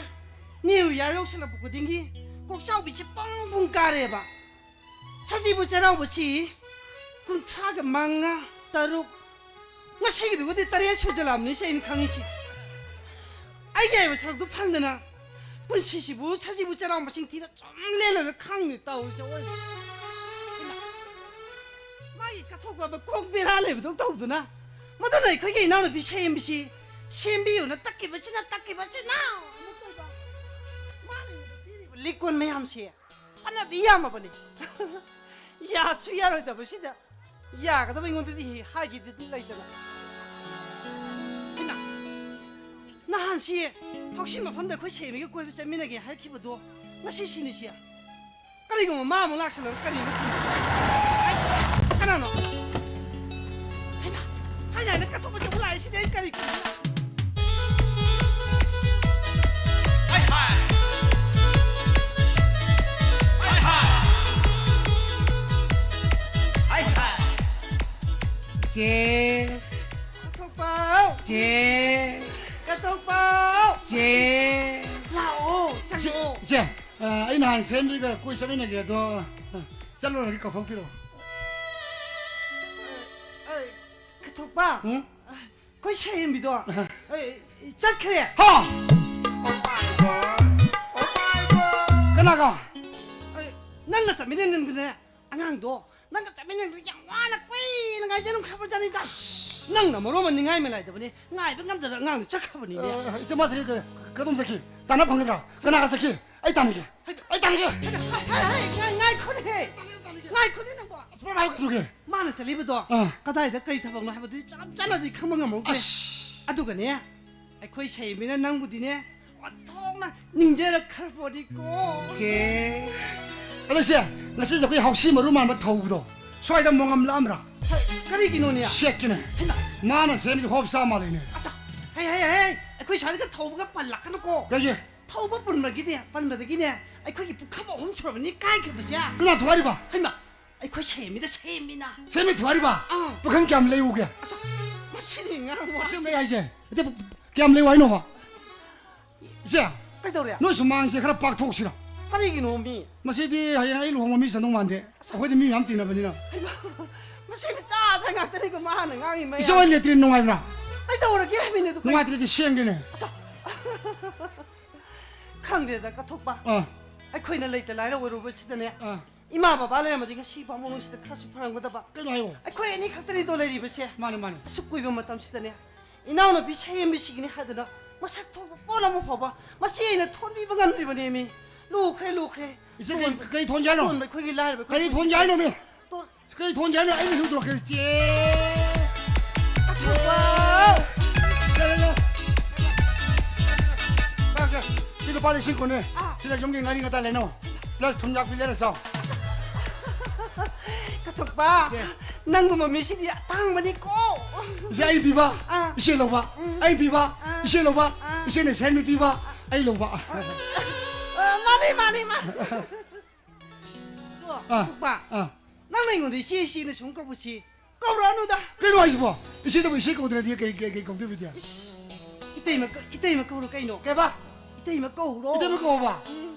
New Year ꯌꯧꯁꯜꯂꯛꯄ ꯈꯨꯗꯤꯡꯒꯤ ꯀꯣꯛꯆꯥꯎꯕꯤꯁꯦ ꯄꯪ ꯄꯨꯡ ꯀꯥꯔꯦꯕ꯫ ꯁꯖꯤꯕꯨ ꯆꯩꯔꯥꯎꯕꯁꯤ ꯀꯨꯟꯊ꯭ꯔꯥꯒ ꯃꯉꯥ, ꯇꯔꯨꯛ, ꯉꯁꯤꯒꯤꯗꯨꯒꯗꯤ ꯇꯔꯦꯠ ꯁꯨꯖꯜꯂꯛꯑꯕꯅꯤ ꯁꯤ ꯑꯩꯅ ꯈꯪꯉꯤꯁꯤ꯫ ꯑꯩꯒꯤ ꯍꯥꯏꯕ ꯁꯔꯨꯛꯇꯨ ꯐꯪꯗꯅ ꯄꯨꯟꯁꯤꯁꯤꯕꯨ ꯁꯖꯤꯕꯨ ꯆꯩꯔꯥꯎ ꯃꯁꯤꯡ ꯊꯤꯔ ꯁꯨꯝ ꯂꯦꯜꯂꯒ ꯈꯪꯗꯦ ꯇꯧꯔꯤꯁꯦ ꯑꯑꯣꯏꯕ꯫ ꯃꯥꯒꯤ ꯀꯠꯊꯣꯛꯄ ꯑꯃ ꯀꯣꯛ ꯕꯦꯔꯥ ꯂꯩꯕꯗꯧ ꯇꯧꯗꯅ꯫ ꯃꯗꯨꯅ ꯑꯩꯈꯣꯏꯒꯤ ꯏꯅꯥꯎꯅꯨꯄꯤ ꯁꯦꯝꯕꯤꯁꯤ, ꯁꯦꯝꯕꯤꯌꯨꯅ ꯇꯛꯈꯤꯕꯁꯤꯅ, ꯇꯛꯈꯤꯕꯁꯤꯅ꯫ ꯃꯥꯅ ꯄꯤꯔꯤꯕ ꯂꯤꯛ ꯀꯣꯟ ꯃꯌꯥꯝꯁꯦ ꯐꯅꯗꯤ ꯌꯥꯝꯃꯕꯅꯤ꯫ ꯌꯥꯁꯨ ꯌꯥꯔꯣꯏꯗꯕꯁꯤꯗ꯫ ꯌꯥꯒꯗꯕ ꯑꯩꯉꯣꯟꯗꯗꯤ ꯍꯥꯏꯒꯦꯗꯤ ꯂꯩꯇꯅ꯫ ꯅꯍꯥꯟ ꯁꯤ ꯍꯧꯁꯤ ꯃꯐꯝꯗ ꯑꯩꯈꯣꯏ ꯁꯦꯝꯕꯤꯒ ꯀꯣꯏꯕ ꯆꯠꯃꯤꯟꯅꯒꯦ ꯍꯥꯏꯔꯛꯈꯤꯕꯗꯣ ꯉꯁꯤ ꯁꯤꯅꯤ ꯁꯤ꯫ ꯀꯔꯤꯒꯨꯝꯕ ꯃꯥ ꯑꯃꯨꯛ ꯂꯥꯛꯁꯜꯂꯒ ꯀꯔꯤꯅꯣ? ꯑꯩ, ꯀꯅꯥꯅꯣ? ꯍꯩꯃꯥ, ꯍꯥꯏꯅ ꯍꯥꯏꯅ ꯀꯠꯊꯣꯛꯄꯁꯦ ꯑꯃꯨꯛ ꯂꯥꯛꯑꯦ ꯁꯤꯗꯤ ꯑꯩ ꯀꯔꯤ ꯈꯪꯗꯦ꯫ ꯍꯥꯏ ꯍꯥꯏ꯫ ꯍꯥꯏ ꯍꯥꯏ꯫ ꯍꯥꯏ ꯍꯥꯏ꯫ ꯆꯦ꯫ ꯀꯠꯊꯣꯛꯄ꯫ ꯆꯦ꯫ ꯀꯠꯊꯣꯛꯄ꯫ ꯆꯦ꯫ ꯂꯥꯛꯑꯣ, ꯆꯪꯉꯛꯑꯣ꯫ ꯏꯆꯦ, ꯑ, ꯑꯩ ꯅꯍꯥꯟ ꯁꯦꯝꯕꯤꯒ ꯀꯣꯏ ꯆꯠꯃꯤꯟꯅꯒꯦ ꯑꯗꯣ, ꯑ, ꯆꯠꯂꯨꯔꯒꯦ ꯀꯧꯊꯣꯛꯄꯤꯔꯣ꯫ ꯑ, ꯑ, ꯀꯠꯊꯣꯛꯄ꯫ ꯎꯝ? ꯑꯩꯈꯣꯏ ꯁꯦꯝꯕꯤꯗꯣ, ꯑ, ꯆꯠꯈ꯭ꯔꯦ꯫ ꯍꯥ? ꯀꯅꯥꯒ? ꯑ, ꯅꯪꯒ ꯆꯠꯃꯤꯟꯅꯅꯤꯡꯗꯅꯦ꯫ ꯑꯉꯥꯡꯗꯣ ꯅꯪꯒ ꯆꯠꯃꯤꯟꯅꯕꯗ ꯌꯥꯝ ꯋꯥꯅ ꯀꯨꯏꯅ ꯉꯥꯏꯖꯔꯝꯈ꯭ꯔꯕꯖꯥꯠꯅꯤꯗ꯫ ꯅꯪꯅ ꯃꯔꯣꯟ ꯑꯃ ꯅꯤꯡꯉꯥꯏ ꯃꯅꯥꯏꯗꯕꯅꯦ, ꯉꯥꯏꯕ ꯉꯝꯗꯅ ꯑꯉꯥꯡꯗꯣ ꯆꯠꯈ꯭ꯔꯕꯅꯤꯅꯦ꯫ ꯑ, ꯏꯆꯦ, ꯃꯥ ꯆꯠꯈꯤ, ꯀ-, ꯀꯗꯣꯝ ꯆꯠꯈꯤ? ꯇꯥꯟꯅ ꯐꯪꯒꯗ꯭ꯔꯥ? ꯀꯅꯥꯒ ꯆꯠꯈꯤ? ꯑꯩ ꯇꯥꯟꯅꯒꯦ꯫ ꯑꯩ ꯇꯥꯟꯅꯒꯦ꯫ ꯍꯩ, ꯍꯩ, ꯍꯩ, ꯉꯥꯏ-, ꯉꯥꯏꯈꯣꯅꯦꯍꯦ꯫ ꯉꯥꯏꯈꯣꯅꯦ ꯅꯪꯕꯣ꯫ ꯑꯁ, ꯃꯥ ꯍꯥꯏꯕ ꯀꯩꯗꯧꯒꯦ? ꯃꯥꯅ ꯆꯠꯂꯤꯕꯗꯣ ꯑꯥ꯫ ꯀꯗꯥꯏꯗ ꯀꯔꯤ ꯊꯕꯛꯅꯣ ꯍꯥꯏꯕꯗꯨꯗꯤ ꯆꯞ ꯆꯥꯅꯗꯤ ꯈꯪꯕ ꯉꯝꯍꯧꯗ꯭ꯔꯦ꯫ ꯑꯁ꯫ ꯑꯗꯨꯒꯅꯦ, ꯑꯩꯈꯣꯏ ꯁꯍꯦꯕꯤꯅ ꯅꯪꯕꯨꯗꯤꯅꯦ, ꯑꯣꯟꯊꯣꯛꯅ ꯅꯤꯡꯖꯔꯛꯈ꯭ꯔꯕꯣꯅꯤꯀꯣ꯫ ꯆꯦ꯫ ꯑꯗꯣ ꯏꯆꯦ, ꯉꯁꯤꯁꯦ ꯑꯩꯈꯣꯏ ꯍꯥꯎꯁꯤ ꯃꯔꯨ ꯃꯥꯟꯕ ꯊꯧꯕꯗꯣ, ꯁ꯭ꯋꯥꯏꯗ ꯃꯣꯉꯝ ꯂꯥꯛꯑꯝꯕ꯭ꯔꯥ? ꯍꯩ, ꯀꯔꯤꯒꯤꯅꯣꯅꯦ? ꯁꯦꯠꯀꯤꯅꯦ꯫ ꯍꯩꯃꯥ꯫ ꯃꯥꯅ ꯁꯦꯝꯃꯤꯁꯦ ꯍꯣꯞ ꯆꯥ ꯃꯥꯜꯂꯤꯅꯦ꯫ ꯑꯁ, ꯍꯩ, ꯍꯩ, ꯍꯩ, ꯑꯩꯈꯣꯏ ꯁ꯭ꯋꯥꯏꯗꯒ ꯊꯧꯕꯒ ꯄꯜꯂꯛꯀꯅꯨꯀꯣ꯫ ꯀꯩꯒꯤ? ꯊꯧꯕ ꯄꯨꯟꯕꯒꯤꯅꯦ, ꯄꯟꯕꯗꯒꯤꯅꯦ, ꯑꯩꯈꯣꯏꯒꯤ ꯄꯨꯈꯝ ꯑꯍꯨꯝ ꯁꯨꯔꯕꯅꯤ ꯀꯥꯏꯈ꯭ꯔꯕꯁꯦ꯫ ꯀꯅꯥ ꯊꯨꯒꯥꯏꯔꯤꯕ? ꯍꯩꯃꯥ, ꯑꯩꯈꯣꯏ ꯁꯦꯝꯃꯤꯗ ꯁꯦꯝꯃꯤꯅ꯫ ꯁꯦꯝꯃꯤ ꯊꯨꯒꯥꯏꯔꯤꯕ? ꯑꯥ꯫ ꯄꯨꯈꯝ ꯀꯌꯥꯝ ꯂꯩꯎꯒꯦ? ꯑꯁ, ꯃꯁꯤꯅꯤ ꯉꯥꯡꯕ ꯑꯁꯦꯡꯕ ꯍꯥꯏꯁꯦ꯫ ꯍꯥꯏꯁꯦ꯫ ꯅꯠꯇꯦ, ꯀꯌꯥꯝ ꯂꯩꯌꯨ ꯍꯥꯏꯅꯣꯕ? ꯏꯆꯦ, ꯀꯩꯗꯧꯔꯦ? ꯅꯣꯏ ꯁꯨꯃꯥꯡꯁꯦ ꯈꯔ ꯄꯥꯛꯊꯣꯛꯁꯤꯔꯣ? ꯀꯔꯤꯒꯤꯅꯣ ꯃꯤ? ꯃꯁꯤꯗꯤ ꯍꯌꯦꯡ ꯑꯩ ꯂꯨꯍꯣꯡꯕ ꯃꯤ ꯆꯟꯗꯧ ꯃꯥꯟꯗꯦ꯫ ꯑꯁ꯫ ꯑꯩꯈꯣꯏꯗꯤ ꯃꯤ ꯃꯌꯥꯝ ꯇꯤꯟꯅꯕꯅꯤꯅ꯫ ꯍꯩꯃꯥ, ꯃꯁꯤꯗꯤ ꯆꯥ ꯆꯥ ꯉꯥꯛꯇꯅꯤꯀꯣ ꯃꯥꯅ ꯉꯥꯡꯉꯤ ꯃꯌꯥꯝ꯫ ꯏꯆꯦ ꯍꯣꯏ ꯂꯦꯇ꯭ꯔꯤꯟ ꯅꯨꯡꯉꯥꯏꯕ꯭ꯔꯥ? ꯀꯩꯗꯧꯔꯒꯦ ꯍꯥꯏꯕꯅꯤ ꯑꯗꯨ ꯀꯩ-, ꯅꯨꯡꯉꯥꯏꯇ꯭ꯔꯗꯤ ꯁꯦꯝꯒꯦꯅꯦ꯫ ꯑꯁ꯫ ꯈꯪꯗꯦꯗ, ꯀꯠꯊꯣꯛꯄ꯫ ꯑꯥ꯫ ꯑꯩꯈꯣꯏꯅ ꯂꯩꯇ ꯂꯥꯏꯔ ꯑꯣꯏꯔꯨꯕꯁꯤꯗꯅꯦ꯫ ꯑꯥ꯫ ꯏꯃꯥ ꯕꯕꯥ ꯂꯩꯔꯝꯃꯗꯤ ꯉꯁꯤ ꯐꯥꯎ ꯃꯅꯨꯡꯁꯤꯗ ꯈꯔꯁꯨ ꯐꯔꯝꯒꯗꯕ꯫ ꯀꯩꯅꯣ ꯍꯥꯏꯌꯣ꯫ ꯑꯩꯈꯣꯏ ꯑꯅꯤ ꯈꯛꯇꯅꯤꯗꯣ ꯂꯩꯔꯤꯕꯁꯦ꯫ ꯃꯥꯅꯦ, ꯃꯥꯅꯦ꯫ ꯑꯁꯨꯛ ꯀꯨꯏꯕ ꯃꯇꯝꯁꯤꯗꯅꯦ, ꯏꯅꯥꯎꯅꯨꯄꯤ ꯁꯦꯝꯕꯤꯁꯤꯒꯤꯅꯤ ꯍꯥꯏꯗꯨꯅ ꯃꯁꯛ ꯊꯣꯛꯄ ꯄꯣꯠ ꯑꯃ ꯐꯥꯎꯕ ꯃꯆꯦ ꯑꯩꯅ ꯊꯣꯟꯕꯤꯕ ꯉꯝꯗ꯭ꯔꯤꯕꯅꯦꯃꯤ꯫ ꯂꯨꯈ꯭ꯔꯦ, ꯂꯨꯈ꯭ꯔꯦ꯫ ꯏꯆꯦ, ꯀꯩ, ꯇꯣꯟ-, ꯀꯩ ꯊꯣꯟꯒꯦ ꯍꯥꯏꯅꯣ? ꯇꯣꯟꯕ ꯑꯩꯈꯣꯏꯒꯤ ꯂꯥꯏꯔꯕ ꯀꯔꯤ ꯑꯩꯈꯣꯏ ꯊꯣꯟꯒꯦ ꯍꯥꯏꯅꯣꯃꯤ? ꯇꯣꯟ-, ꯀꯩ ꯊꯣꯟꯒꯦ ꯍꯥꯏꯅꯣ? ꯑꯩ ꯃꯤꯍꯨ ꯇꯧꯔꯛꯀꯦ, ꯏꯆꯦ꯫ ꯑꯊꯨꯕ! ꯂꯥ, ꯂꯥ, ꯂꯥ꯫ ꯁꯤ ꯀꯣꯟꯅꯦ꯫ ꯁꯤꯗ ꯌꯨꯝꯒꯤ ꯉꯥꯔꯤ ꯉꯇꯥ ꯂꯩꯅꯧ꯫ Plus ꯊꯨꯝ ꯌꯥꯛꯄꯤ ꯂꯩꯔ ꯆꯥꯎ꯫ ꯀꯊꯣꯛꯄ, ꯅꯪꯒꯨꯝꯕ ꯃꯤꯁꯤꯗꯤ ꯑꯇꯥꯡꯕꯅꯤꯀꯣ꯫ ꯏꯆꯦ, ꯑꯩ ꯄꯤꯕ, ꯏꯆꯦ ꯂꯧꯕ꯫ ꯑꯩ ꯄꯤꯕ, ꯏꯆꯦ ꯂꯧꯕ꯫ ꯏꯆꯦꯅ ꯁꯦꯟ ꯄꯤꯕ, ꯑꯩ ꯂꯧꯕ꯫ ꯑ, ꯃꯥꯅꯤ, ꯃꯥꯅꯤ, ꯃꯥꯅꯤ꯫ ꯑꯣ, ꯑꯥ, ꯀꯊꯣꯛꯄ, ꯑꯥ꯫ ꯅꯪꯅ ꯑꯩꯉꯣꯟꯗ ꯏꯆꯦ, ꯏꯆꯦꯅ ꯁꯨꯝ ꯀꯧꯕꯁꯤ ꯀꯧꯔꯛꯑꯅꯨꯗ꯫ ꯀꯩꯅꯣ ꯍꯥꯏꯁꯤꯕꯣ? ꯏꯆꯦꯗꯕꯨ ꯏꯆꯦ ꯀꯧꯗ꯭ꯔꯗꯤ ꯀꯩ, ꯀꯩ, ꯀꯩ ꯀꯧꯗꯣꯏꯕꯤꯗꯤ? ꯏꯁ, ꯏꯇꯩꯃ ꯀ-, ꯏꯇꯩꯃ ꯀꯧꯔꯣ ꯀꯩꯅꯣ꯫ ꯀꯩꯕ? ꯏꯇꯩꯃ ꯀꯧꯔꯣ꯫ ꯏꯇꯩꯃ ꯀꯧꯕ?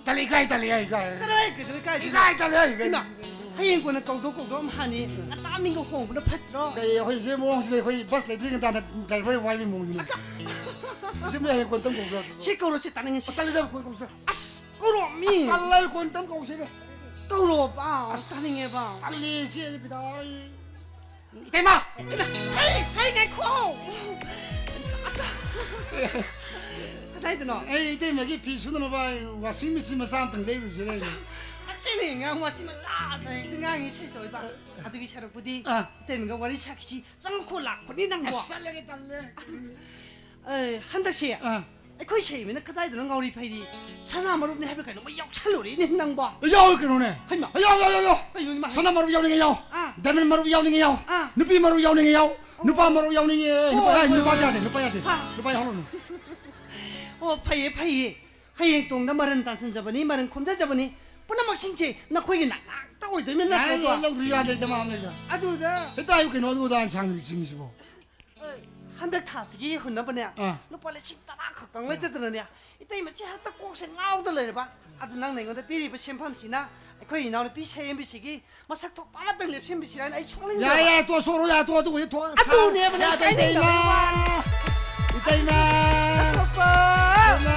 ꯇꯜꯂꯤ, ꯏꯀꯥꯏ, ꯇꯜꯂꯤ, ꯑꯩ ꯏꯀꯥꯏ꯫ ꯆꯠꯂꯣꯍꯦ, ꯀꯩꯗꯧꯕꯩ ꯏꯀꯥꯏꯗꯣꯏꯅꯣ? ꯏꯀꯥꯏ, ꯇꯜꯂꯤ, ꯑꯩ ꯏꯀꯥꯏ꯫ ꯏꯃꯥ, ꯍꯌꯦꯡ ꯀꯣꯟꯅ ꯀꯧꯗꯧ ꯀꯧꯗꯧ ꯑꯃ ꯍꯥꯏꯅꯤ꯫ ꯉꯟꯇꯥ ꯃꯤꯡꯒ ꯍꯣꯡꯕꯅ ꯐꯠꯇ꯭ꯔꯣ? ꯀꯩ, ꯑꯩꯈꯣꯏ ꯏꯆꯦ ꯃꯑꯣꯡꯁꯤꯗꯤ ꯑꯩꯈꯣꯏ bus ꯂꯩꯇ꯭ꯔꯤꯉꯩꯗ driver ꯋꯥꯏꯕꯒꯤ ꯃꯑꯣꯡꯁꯤꯅꯦ꯫ ꯑꯁ! ꯏꯆꯦ, ꯃꯤ ꯍꯌꯦꯡ ꯀꯣꯟꯅ ꯇꯝ ꯀꯧꯕ꯭ꯔꯥ? ꯁꯤ ꯀꯧꯔꯣ, ꯁꯤ ꯇꯥꯅꯤꯡꯉꯦ, ꯁꯤ꯫ ꯇꯜꯂꯤꯗ, ꯀꯣꯟ ꯀꯧꯁꯦ꯫ ꯑꯁ, ꯀꯧꯔꯣ, ꯃꯤ꯫ ꯑꯁ, ꯇꯜꯂꯦ, ꯀꯣꯟꯅ ꯇꯝ ꯀꯧꯁꯦ꯫ ꯀꯧꯔꯣꯕ, ꯑꯁ, ꯇꯥꯅꯤꯡꯉꯦꯕ꯫ ꯇꯜꯂꯤ, ꯏꯆꯦ, ꯕꯤꯗꯥ, ꯑꯩ꯫ ꯏꯇꯩꯃ! ꯀꯩ, ꯀꯩ, ꯉꯥꯏꯈꯣ! ꯑꯁ! ꯀꯗꯥꯏꯗꯅꯣ? ꯑꯩ ꯏꯇꯩꯃꯒꯤ ꯐꯤ ꯁꯨꯅꯅꯕ washing machine ꯃꯆꯥ ꯑꯝꯇꯪ ꯂꯩꯔꯨꯁꯤꯔ꯫ ꯃꯁꯤꯅꯤ ꯉꯥꯡ ꯋꯥꯁꯤ ꯃꯆꯥ ꯉꯥꯡꯉꯤ ꯁꯤ ꯇꯧꯏꯕ꯫ ꯑꯗꯨꯒꯤ ꯁꯔꯨꯛꯄꯨꯗꯤ ꯑꯥ꯫ ꯏꯇꯩꯃꯒ ꯋꯥꯔꯤ ꯁꯥꯈꯤꯁꯤ꯫ ꯆꯪꯉꯛꯈꯣ, ꯂꯥꯛꯈꯣꯅꯤ ꯅꯪꯕꯣ꯫ ꯑꯁ, ꯆꯠꯂꯒꯦ, ꯇꯜꯂꯦ꯫ ꯑꯦ, ꯍꯟꯗꯛꯁꯦ ꯑꯥ꯫ ꯑꯩꯈꯣꯏ ꯁꯩꯃꯤꯅ ꯀꯗꯥꯏꯗꯅꯣ ꯉꯥꯎꯔꯤ ꯐꯩꯔꯤ ꯁꯅꯥ ꯃꯔꯨꯞꯅꯤ ꯍꯥꯏꯕ ꯀꯩꯅꯣꯝꯃ ꯌꯥꯎꯁꯜꯂꯨꯔꯦꯅꯦ ꯅꯪꯕꯣ꯫ ꯌꯥꯎꯋꯦ ꯀꯩꯅꯣꯅꯦ꯫ ꯍꯩꯃꯥ꯫ ꯌꯥꯎ, ꯌꯥꯎ, ꯌꯥꯎ, ꯌꯥꯎ꯫ ꯀꯩꯅꯣꯅꯦ ꯃꯥ ꯍꯥꯏꯁꯦ? ꯁꯅꯥ ꯃꯔꯨꯞ ꯌꯥꯎꯅꯤꯡꯉꯦ ꯌꯥꯎ꯫ ꯑꯥ꯫ Diamond ꯃꯔꯨꯞ ꯌꯥꯎꯅꯤꯡꯉꯦ ꯌꯥꯎ꯫ ꯑꯥ꯫ ꯅꯨꯄꯤ ꯃꯔꯨꯞ ꯌꯥꯎꯅꯤꯡꯉꯦ ꯌꯥꯎ꯫ ꯅꯨꯄꯥ, ꯑꯦ, ꯍꯣꯏ, ꯅꯨꯄꯥꯗꯤ ꯍꯣꯏ꯫ ꯌꯥꯗꯦ, ꯅꯨꯄꯥ ꯌꯥꯗꯦ꯫ ꯍꯥ꯫ ꯅꯨꯄꯥ ꯌꯥꯎꯍꯜꯂꯨꯅꯨ꯫ ꯑꯣ, ꯐꯩꯌꯦ, ꯐꯩꯌꯦ꯫ ꯍꯌꯦꯡ ꯇꯨꯡꯗ ꯃꯔꯟ ꯇꯥꯟꯁꯤꯟꯖꯕꯅꯤ, ꯃꯔꯟ ꯈꯣꯝꯖꯖꯕꯅꯤ꯫ ꯄꯨꯝꯅꯃꯛꯁꯤꯡꯁꯦ ꯅꯈꯣꯏꯒꯤ ꯅꯉꯥꯛꯇ ꯑꯣꯏꯗꯣꯏꯅꯤ ꯅꯠꯇ꯭ꯔꯣ? ꯌꯥꯔꯦ, ꯂꯧꯗ꯭ꯔꯁꯨ ꯌꯥꯗꯦ, ꯏꯇꯩꯃ ꯑꯃ ꯂꯩꯗ꯫ ꯑꯗꯨꯗ ꯍꯦꯛꯇ ꯍꯥꯏꯌꯨ ꯀꯩꯅꯣ, ꯑꯗꯨ ꯑꯗꯥ ꯁꯥꯡꯅ ꯆꯤꯡꯉꯤꯁꯤꯕꯣ꯫ ꯍꯟꯗꯛ ꯊꯥꯁꯤꯒꯤ ꯍꯨꯟꯅꯕꯅꯦ, ꯑꯥ꯫ ꯂꯨꯄꯥ ꯂꯤꯁꯤꯡ ꯇꯔꯥ ꯈꯛꯇꯪ ꯂꯩꯇꯗꯅꯅꯦ, ꯏꯇꯩꯃꯁꯦ ꯍꯦꯛꯇ ꯀꯣꯛꯁꯦ ꯉꯥꯎꯗ ꯂꯩꯔꯕ꯫ ꯑꯗꯨ ꯅꯪꯅ ꯑꯩꯉꯣꯟꯗ ꯄꯤꯔꯤꯕ ꯁꯦꯟꯐꯝꯁꯤꯅ ꯑꯩꯈꯣꯏ ꯏꯅꯥꯎꯅꯨꯄꯤ ꯁꯦꯝꯕꯤꯁꯤꯒꯤ ꯃꯁꯛ ꯊꯣꯛꯄ ꯑꯃꯇꯪ ꯂꯦꯞꯁꯤꯟꯕꯤꯁꯤꯔꯅ ꯑꯩ ꯁꯣꯛꯅꯤꯡꯗꯕ꯫ ꯌꯥꯔꯦ, ꯌꯥꯔꯦ, ꯇꯣꯛꯑꯣ, ꯁꯣꯛꯑꯣ, ꯌꯥꯔꯦ, ꯇꯣꯛꯑꯣ, ꯑꯗꯨꯕꯨꯗꯤ ꯊꯣꯛꯑꯣ꯫ ꯑꯗꯨꯅꯦꯕ ꯅꯪ ꯌꯥꯗꯦ, ꯏꯇꯩꯃ꯫ ꯍꯥꯏꯅꯤꯡꯗꯕ꯫ ꯏꯇꯩꯃ꯫ ꯀꯊꯣꯛꯄ꯫ ꯏꯇꯩꯃ꯫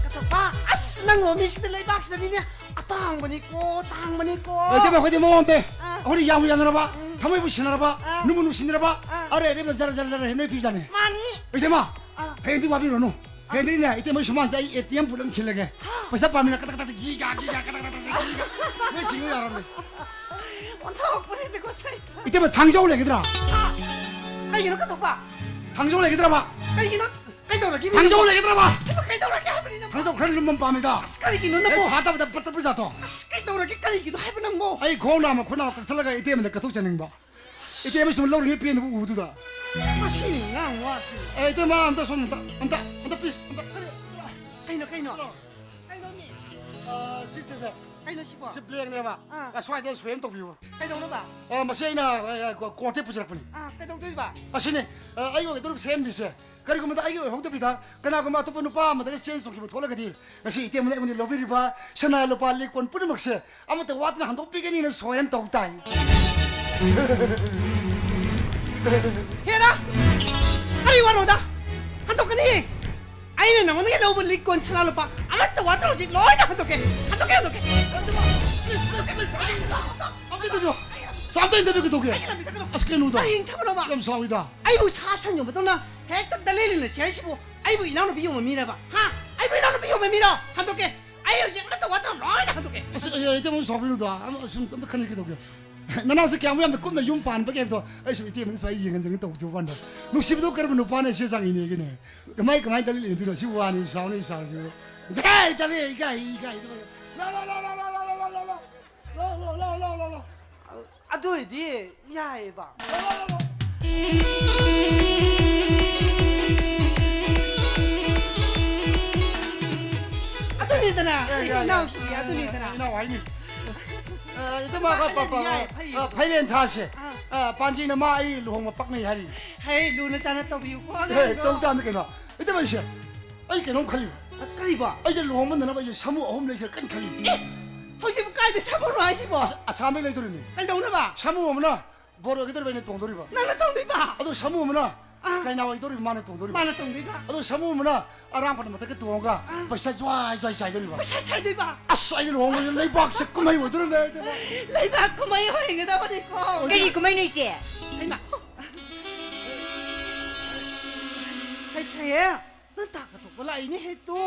ꯀꯊꯣꯛꯄ꯫ ꯑꯁ, ꯅꯪ ꯃꯤꯁꯤꯗ ꯂꯩꯕꯥꯛꯁꯤꯗꯅꯤꯅꯦ꯫ ꯑꯇꯥꯡꯕꯅꯤꯀꯣ, ꯇꯥꯡꯕꯅꯤꯀꯣ꯫ ꯏꯇꯩꯃ, ꯑꯩꯈꯣꯏꯗꯤ ꯃꯑꯣꯡ ꯑꯝꯇ꯫ ꯑꯥ꯫ ꯑꯩꯈꯣꯏꯗꯤ ꯌꯥꯝꯕꯨ ꯌꯥꯅꯔꯕ, ꯊꯃꯣꯏꯕꯨ ꯁꯤꯟꯅꯔꯕ, ꯑꯥ꯫ ꯅꯨꯡꯕꯨ ꯅꯨꯡꯁꯤꯅꯔꯕ, ꯑꯥ꯫ ꯑꯔꯩ ꯑꯔꯩꯕ ꯖꯔ ꯖꯔ ꯖꯔ ꯍꯦꯟꯅ ꯄꯤꯕꯖꯥꯠꯅꯤ꯫ ꯃꯥꯅꯤ꯫ ꯏꯇꯩꯃ, ꯑꯥ꯫ ꯍꯌꯦꯡꯗꯤ ꯋꯥꯕꯤꯔꯨꯅꯨ꯫ ꯍꯌꯦꯡꯗꯤꯅꯦ, ꯏꯇꯩꯃ ꯁꯨꯃꯥꯡꯁꯤꯗ ꯑꯩ ATM ꯄꯨꯠ ꯑꯃ ꯈꯤꯜꯂꯒꯦ꯫ ꯄꯩꯁꯥ ꯄꯥꯝꯃꯤꯅ ꯀꯇꯛ ꯀꯇꯛ ꯒꯤꯒꯥ, ꯒꯤꯒꯥ, ꯀꯇꯛ ꯀꯇꯛ ꯀꯇꯛ ꯒꯤꯒꯥ꯫ ꯂꯣꯏ ꯁꯤꯡꯉꯨ ꯌꯥꯔꯕꯅꯦ꯫ ꯑꯣꯟꯊꯣꯔꯛꯄꯅꯤꯗꯀꯣ ꯁꯩ꯫ ꯏꯇꯩꯃ, ꯊꯥꯡꯖꯧ ꯂꯩꯒꯗ꯭ꯔꯥ? ꯀꯩꯒꯤꯅꯣ ꯀꯊꯣꯛꯄ? ꯊꯥꯡꯖꯧ ꯂꯩꯒꯗ꯭ꯔꯕ? ꯀꯩꯒꯤꯅꯣ? ꯀꯩꯗꯧꯔꯒꯦ? ꯊꯥꯡꯖꯧ ꯂꯩꯒꯗ꯭ꯔꯕ? ꯀꯩꯅꯣ, ꯀꯩꯗꯧꯔꯒꯦ ꯍꯥꯏꯕꯅꯤ ꯅꯪꯕꯣ? ꯊꯥꯡꯖꯧ ꯈꯔ ꯂꯨꯝꯕ ꯑꯃ ꯄꯥꯝꯃꯤꯗ꯫ ꯑꯁ, ꯀꯔꯤꯒꯤꯅꯣ ꯅꯪꯕꯣ? ꯍꯦꯛ ꯊꯥꯗꯕꯗ ꯄꯠ ꯇꯠꯄ ꯖꯥꯠꯇꯣ꯫ ꯑꯁ, ꯀꯩꯗꯧꯔꯒꯦ? ꯀꯔꯤꯒꯤꯅꯣ ꯍꯥꯏꯕ ꯅꯪꯕꯣ? ꯑꯩ ꯈꯣꯡ ꯅꯥꯝꯃ ꯈꯨꯠ ꯅꯥꯝꯃ ꯀꯛꯊꯠꯂꯒ ꯏꯇꯩꯃꯗ ꯀꯠꯊꯣꯛꯆꯅꯤꯡꯕ꯫ ꯏꯇꯩꯃ ꯁꯨꯝ ꯂꯧꯔꯤꯉꯩ ꯄꯦꯟꯗꯕ ꯎꯕꯗꯨꯗ꯫ ꯃꯁꯤꯅ ꯉꯥꯡ ꯋꯥꯁꯤ꯫ ꯑꯦ, ꯏꯇꯩꯃ, ꯑꯝꯇ ꯁꯣꯝ, ꯑꯝꯇ, ꯑꯝꯇ, ꯑꯝꯇ please, ꯑꯝꯇ꯫ ꯀꯩꯅꯣ, ꯀꯩꯅꯣ? ꯀꯩꯅꯣꯅꯦ? ꯑ, ꯁꯤ, ꯁꯤ, ꯁꯤ꯫ ꯀꯩꯅꯣ ꯁꯤꯕꯣ? ꯁꯤ blankꯅꯦꯕ꯫ ꯑꯥ꯫ ꯑꯁ꯭ꯋꯥꯏꯗ ꯁꯣꯏ ꯑꯃ ꯇꯧꯕꯤꯌꯨ꯫ ꯀꯩꯗꯧꯅꯕ? ꯑ, ꯃꯁꯤ ꯑꯩꯅ, ꯑ, ꯑ, courtꯇꯒꯤ ꯄꯨꯖꯔꯛꯄꯅꯤ꯫ ꯑꯥ, ꯀꯩꯗꯧꯗꯣꯏꯕ? ꯑꯁꯤꯅꯤ, ꯑ, ꯑꯩꯒꯤ ꯑꯣꯏꯒꯗꯧꯔꯤꯕ ꯁꯦꯟꯕꯤꯁꯦ ꯀꯔꯤꯒꯨꯝꯕꯗ ꯑꯩꯒꯤ ꯑꯣꯏꯍꯧꯗꯕꯤꯗ ꯀꯅꯥꯒꯨꯝꯕ ꯑꯇꯣꯞꯄ ꯅꯨꯄꯥ ꯑꯃꯗꯒ ꯆꯦꯟ ꯆꯣꯡꯈꯤꯕ ꯊꯣꯛꯂꯒꯗꯤ ꯉꯁꯤ ꯏꯇꯩꯃꯅ ꯑꯩꯉꯣꯟꯗ ꯂꯧꯕꯤꯔꯤꯕ ꯁꯅꯥ ꯂꯨꯄꯥ ꯂꯤꯛ ꯀꯣꯟ ꯄꯨꯝꯅꯃꯛꯁꯦ ꯑꯃꯠꯇ ꯋꯥꯠꯇꯅ ꯍꯟꯗꯣꯛꯄꯤꯒꯅꯤꯅ ꯁꯣꯏꯅ ꯇꯧ ꯇꯥꯏ꯫ ꯍꯦꯔꯥ! ꯀꯔꯤ ꯋꯥꯔꯣꯗ? ꯍꯟꯗꯣꯛꯀꯅꯤ! ꯑꯩꯅ ꯅꯉꯣꯟꯗꯒꯤ ꯂꯧꯕ ꯂꯤꯛ ꯀꯣꯟ ꯁꯅꯥ ꯂꯨꯄꯥ ꯑꯃꯠꯇ ꯋꯥꯠꯇꯅ ꯍꯧꯖꯤꯛ ꯂꯣꯏꯅ ꯍꯟꯗꯣꯛꯀꯦ! ꯍꯟꯗꯣꯛꯀꯦ, ꯍꯟꯗꯣꯛꯀꯦ! ꯑꯝꯇ ꯏꯟꯇꯔꯚꯤꯌꯨ! ꯁꯥꯝꯇ ꯏꯟꯇꯔꯚ꯭ꯌꯨ ꯀꯩꯗꯧꯒꯦ? ꯑꯩꯒꯤ ꯂꯝꯕꯤꯗ ꯀꯩꯅꯣ! ꯑꯁ, ꯀꯩꯅꯣꯗ? ꯀꯔꯤ ꯏꯟꯊꯕꯅꯣꯕ? ꯌꯥꯝ ꯁꯥꯎꯏꯗ꯫ ꯑꯩꯕꯨ ꯁꯥ ꯁꯟ ꯌꯣꯟꯕꯗꯧꯅ ꯍꯦꯛꯇ ꯗꯂꯦꯂꯤꯅ ꯁꯤ ꯍꯥꯏꯁꯤꯕꯨ ꯑꯩꯕꯨ ꯏꯅꯥꯎꯅꯨꯄꯤ ꯌꯣꯟꯕ ꯃꯤꯔꯕ? ꯍꯥ? ꯑꯩꯕꯨ ꯏꯅꯥꯎꯅꯨꯄꯤ ꯌꯣꯟꯕ ꯃꯤꯔꯣ? ꯍꯟꯗꯣꯛꯀꯦ! ꯑꯩ ꯍꯧꯖꯤꯛ ꯑꯃꯠꯇ ꯋꯥꯠꯇꯅ ꯂꯣꯏꯅ ꯍꯟꯗꯣꯛꯀꯦ! ꯑꯁ, ꯑꯩ, ꯑꯩ, ꯏꯇꯩꯃ ꯁꯥꯎꯕꯤꯅꯨꯗ꯫ ꯑꯃ, ꯁꯨꯝ ꯑꯝꯇ ꯈꯟꯅꯤ ꯀꯩꯗꯧꯒꯦ? ꯅꯅꯥꯎꯁꯦ ꯀꯌꯥꯃꯨꯛ ꯌꯥꯝꯅ ꯀꯨꯞꯅ ꯌꯨꯝ ꯄꯥꯟꯕꯒꯦ ꯍꯥꯏꯕꯗꯣ ꯑꯩ ꯁꯨꯝ ꯏꯇꯩꯃꯗ ꯁꯨꯃꯥꯏꯅ ꯌꯦꯡꯍꯟꯖꯅꯤꯡ ꯇꯧꯖꯕ ꯋꯥꯅꯤꯗ꯫ ꯅꯨꯡꯁꯤꯕꯗꯣ ꯀꯔꯝꯕ ꯅꯨꯄꯥꯅ ꯏꯆꯦ ꯆꯥꯡ ꯏꯅꯦꯒꯦꯅꯦ? ꯀꯃꯥꯏ, ꯀꯃꯥꯏꯅ ꯗꯂꯦꯂꯤꯗꯣꯏꯅꯣ? ꯁꯤ ꯋꯥꯅꯤ, ꯁꯥꯎꯅꯤ, ꯁꯥꯎꯅꯤ꯫ ꯗꯂꯦ, ꯗꯂꯦ, ꯏꯀꯥꯏ, ꯏꯀꯥꯏ, ꯏꯀꯥꯏ꯫ ꯂꯥꯎ, ꯂꯥꯎ, ꯂꯥꯎ꯫ ꯑꯗꯨ ꯑꯣꯏꯗꯤ ꯌꯥꯏꯌꯦꯕ꯫ ꯑꯗꯨꯅꯤꯗꯅ, ꯌꯥꯏ, ꯌꯥꯏ, ꯌꯥꯏ꯫ ꯏꯅꯥꯎꯁꯤꯗꯤ ꯑꯗꯨꯅꯤꯗꯅ꯫ ꯏꯅꯥꯎ ꯍꯥꯏꯅꯤ꯫ ꯑ, ꯏꯇꯩꯃ, ꯄ-, ꯄ-, ꯄ-, ꯌꯥꯏ, ꯐꯩꯌꯦ꯫ ꯑ, ꯐꯩꯔꯦꯟ ꯊꯥꯁꯦ꯫ ꯑꯥ꯫ ꯑ, ꯄꯥꯟꯖꯤꯅ ꯃꯥ ꯑꯩ ꯂꯨꯍꯣꯡꯕ ꯄꯛꯅꯩ ꯍꯥꯏꯔꯤ꯫ ꯍꯦ, ꯂꯨꯅ ꯆꯥꯟꯅ ꯇꯧꯕꯤꯌꯨꯀꯣ, ꯑꯦ, ꯑꯉꯥꯡꯗꯣ꯫ ꯇꯧ ꯇꯥꯕꯅꯤ ꯀꯩꯅꯣ꯫ ꯏꯇꯩꯃ ꯑꯩꯁꯦ, ꯑꯩ ꯀꯩꯅꯣꯝ ꯈꯜꯂꯤꯕ꯫ ꯑ, ꯀꯔꯤꯕꯣ? ꯑꯩꯁꯦ ꯂꯨꯍꯣꯡꯕ ꯅꯪꯅꯕ ꯑꯩꯁꯦ ꯁꯥꯃꯨ ꯑꯍꯨꯝ ꯂꯩꯁꯤꯔꯥ ꯀꯟꯅ ꯈꯜꯂꯤ꯫ ꯑꯦ, ꯍꯧꯖꯤꯛꯄꯨ ꯀꯥꯏꯗ ꯁꯥꯃꯨꯅꯣ ꯍꯥꯏꯁꯤꯕꯣ? ꯑꯁ-, ꯑꯁꯥꯝꯗꯩ ꯂꯩꯗꯣꯔꯤꯅꯤ꯫ ꯀꯩꯗꯧꯅꯕ? ꯁꯥꯃꯨ ꯑꯃꯅ ꯕꯣꯔ ꯑꯣꯏꯒꯗꯧꯔꯤꯕ ꯑꯩꯅ ꯇꯣꯡꯗꯣꯔꯤꯕ꯫ ꯅꯪꯅ ꯇꯣꯡꯗꯣꯏꯕ? ꯑꯗꯣ ꯁꯥꯃꯨ ꯑꯃꯅ ꯑꯥ꯫ ꯀꯩꯅꯥ ꯑꯣꯏꯗꯧꯔꯤꯕ ꯃꯥꯅ ꯇꯣꯡꯗꯣꯔꯤꯕ꯫ ꯃꯥꯅ ꯇꯣꯡꯗꯣꯏꯕ? ꯑꯗꯣ ꯁꯥꯃꯨ ꯑꯃꯅ ꯑꯔꯥꯡꯕꯅ ꯃꯊꯛꯇ ꯇꯣꯡꯉꯒ ꯑꯥ꯫ ꯄꯩꯁꯥ ꯖ꯭ꯋꯥꯏ ꯖ꯭ꯋꯥꯏ ꯆꯥꯏꯗꯣꯔꯤꯕ꯫ ꯄꯩꯁꯥ ꯆꯥꯏꯗꯣꯏꯕ? ꯑꯁ, ꯑꯩꯒꯤ ꯂꯨꯍꯣꯡꯕꯁꯦ ꯂꯩꯕꯥꯛꯁꯦ ꯀꯨꯝꯍꯩ ꯑꯣꯏꯗꯣꯔꯤꯕꯅꯦ ꯑꯩꯗꯤ꯫ ꯂꯩꯕꯥꯛ ꯀꯨꯝꯍꯩ ꯑꯣꯏꯒꯗꯕꯅꯤꯀꯣ꯫ ꯑꯣꯏꯗꯣꯏ- ꯀꯔꯤ ꯀꯨꯝꯍꯩꯅꯣ ꯏꯆꯦ? ꯍꯩꯃꯥ꯫ ꯍꯩꯁꯥꯌꯦ, ꯅꯪ ꯇꯥ ꯀꯊꯣꯛꯄ ꯂꯥꯛꯏꯅꯦ ꯍꯦ ꯇꯨ꯫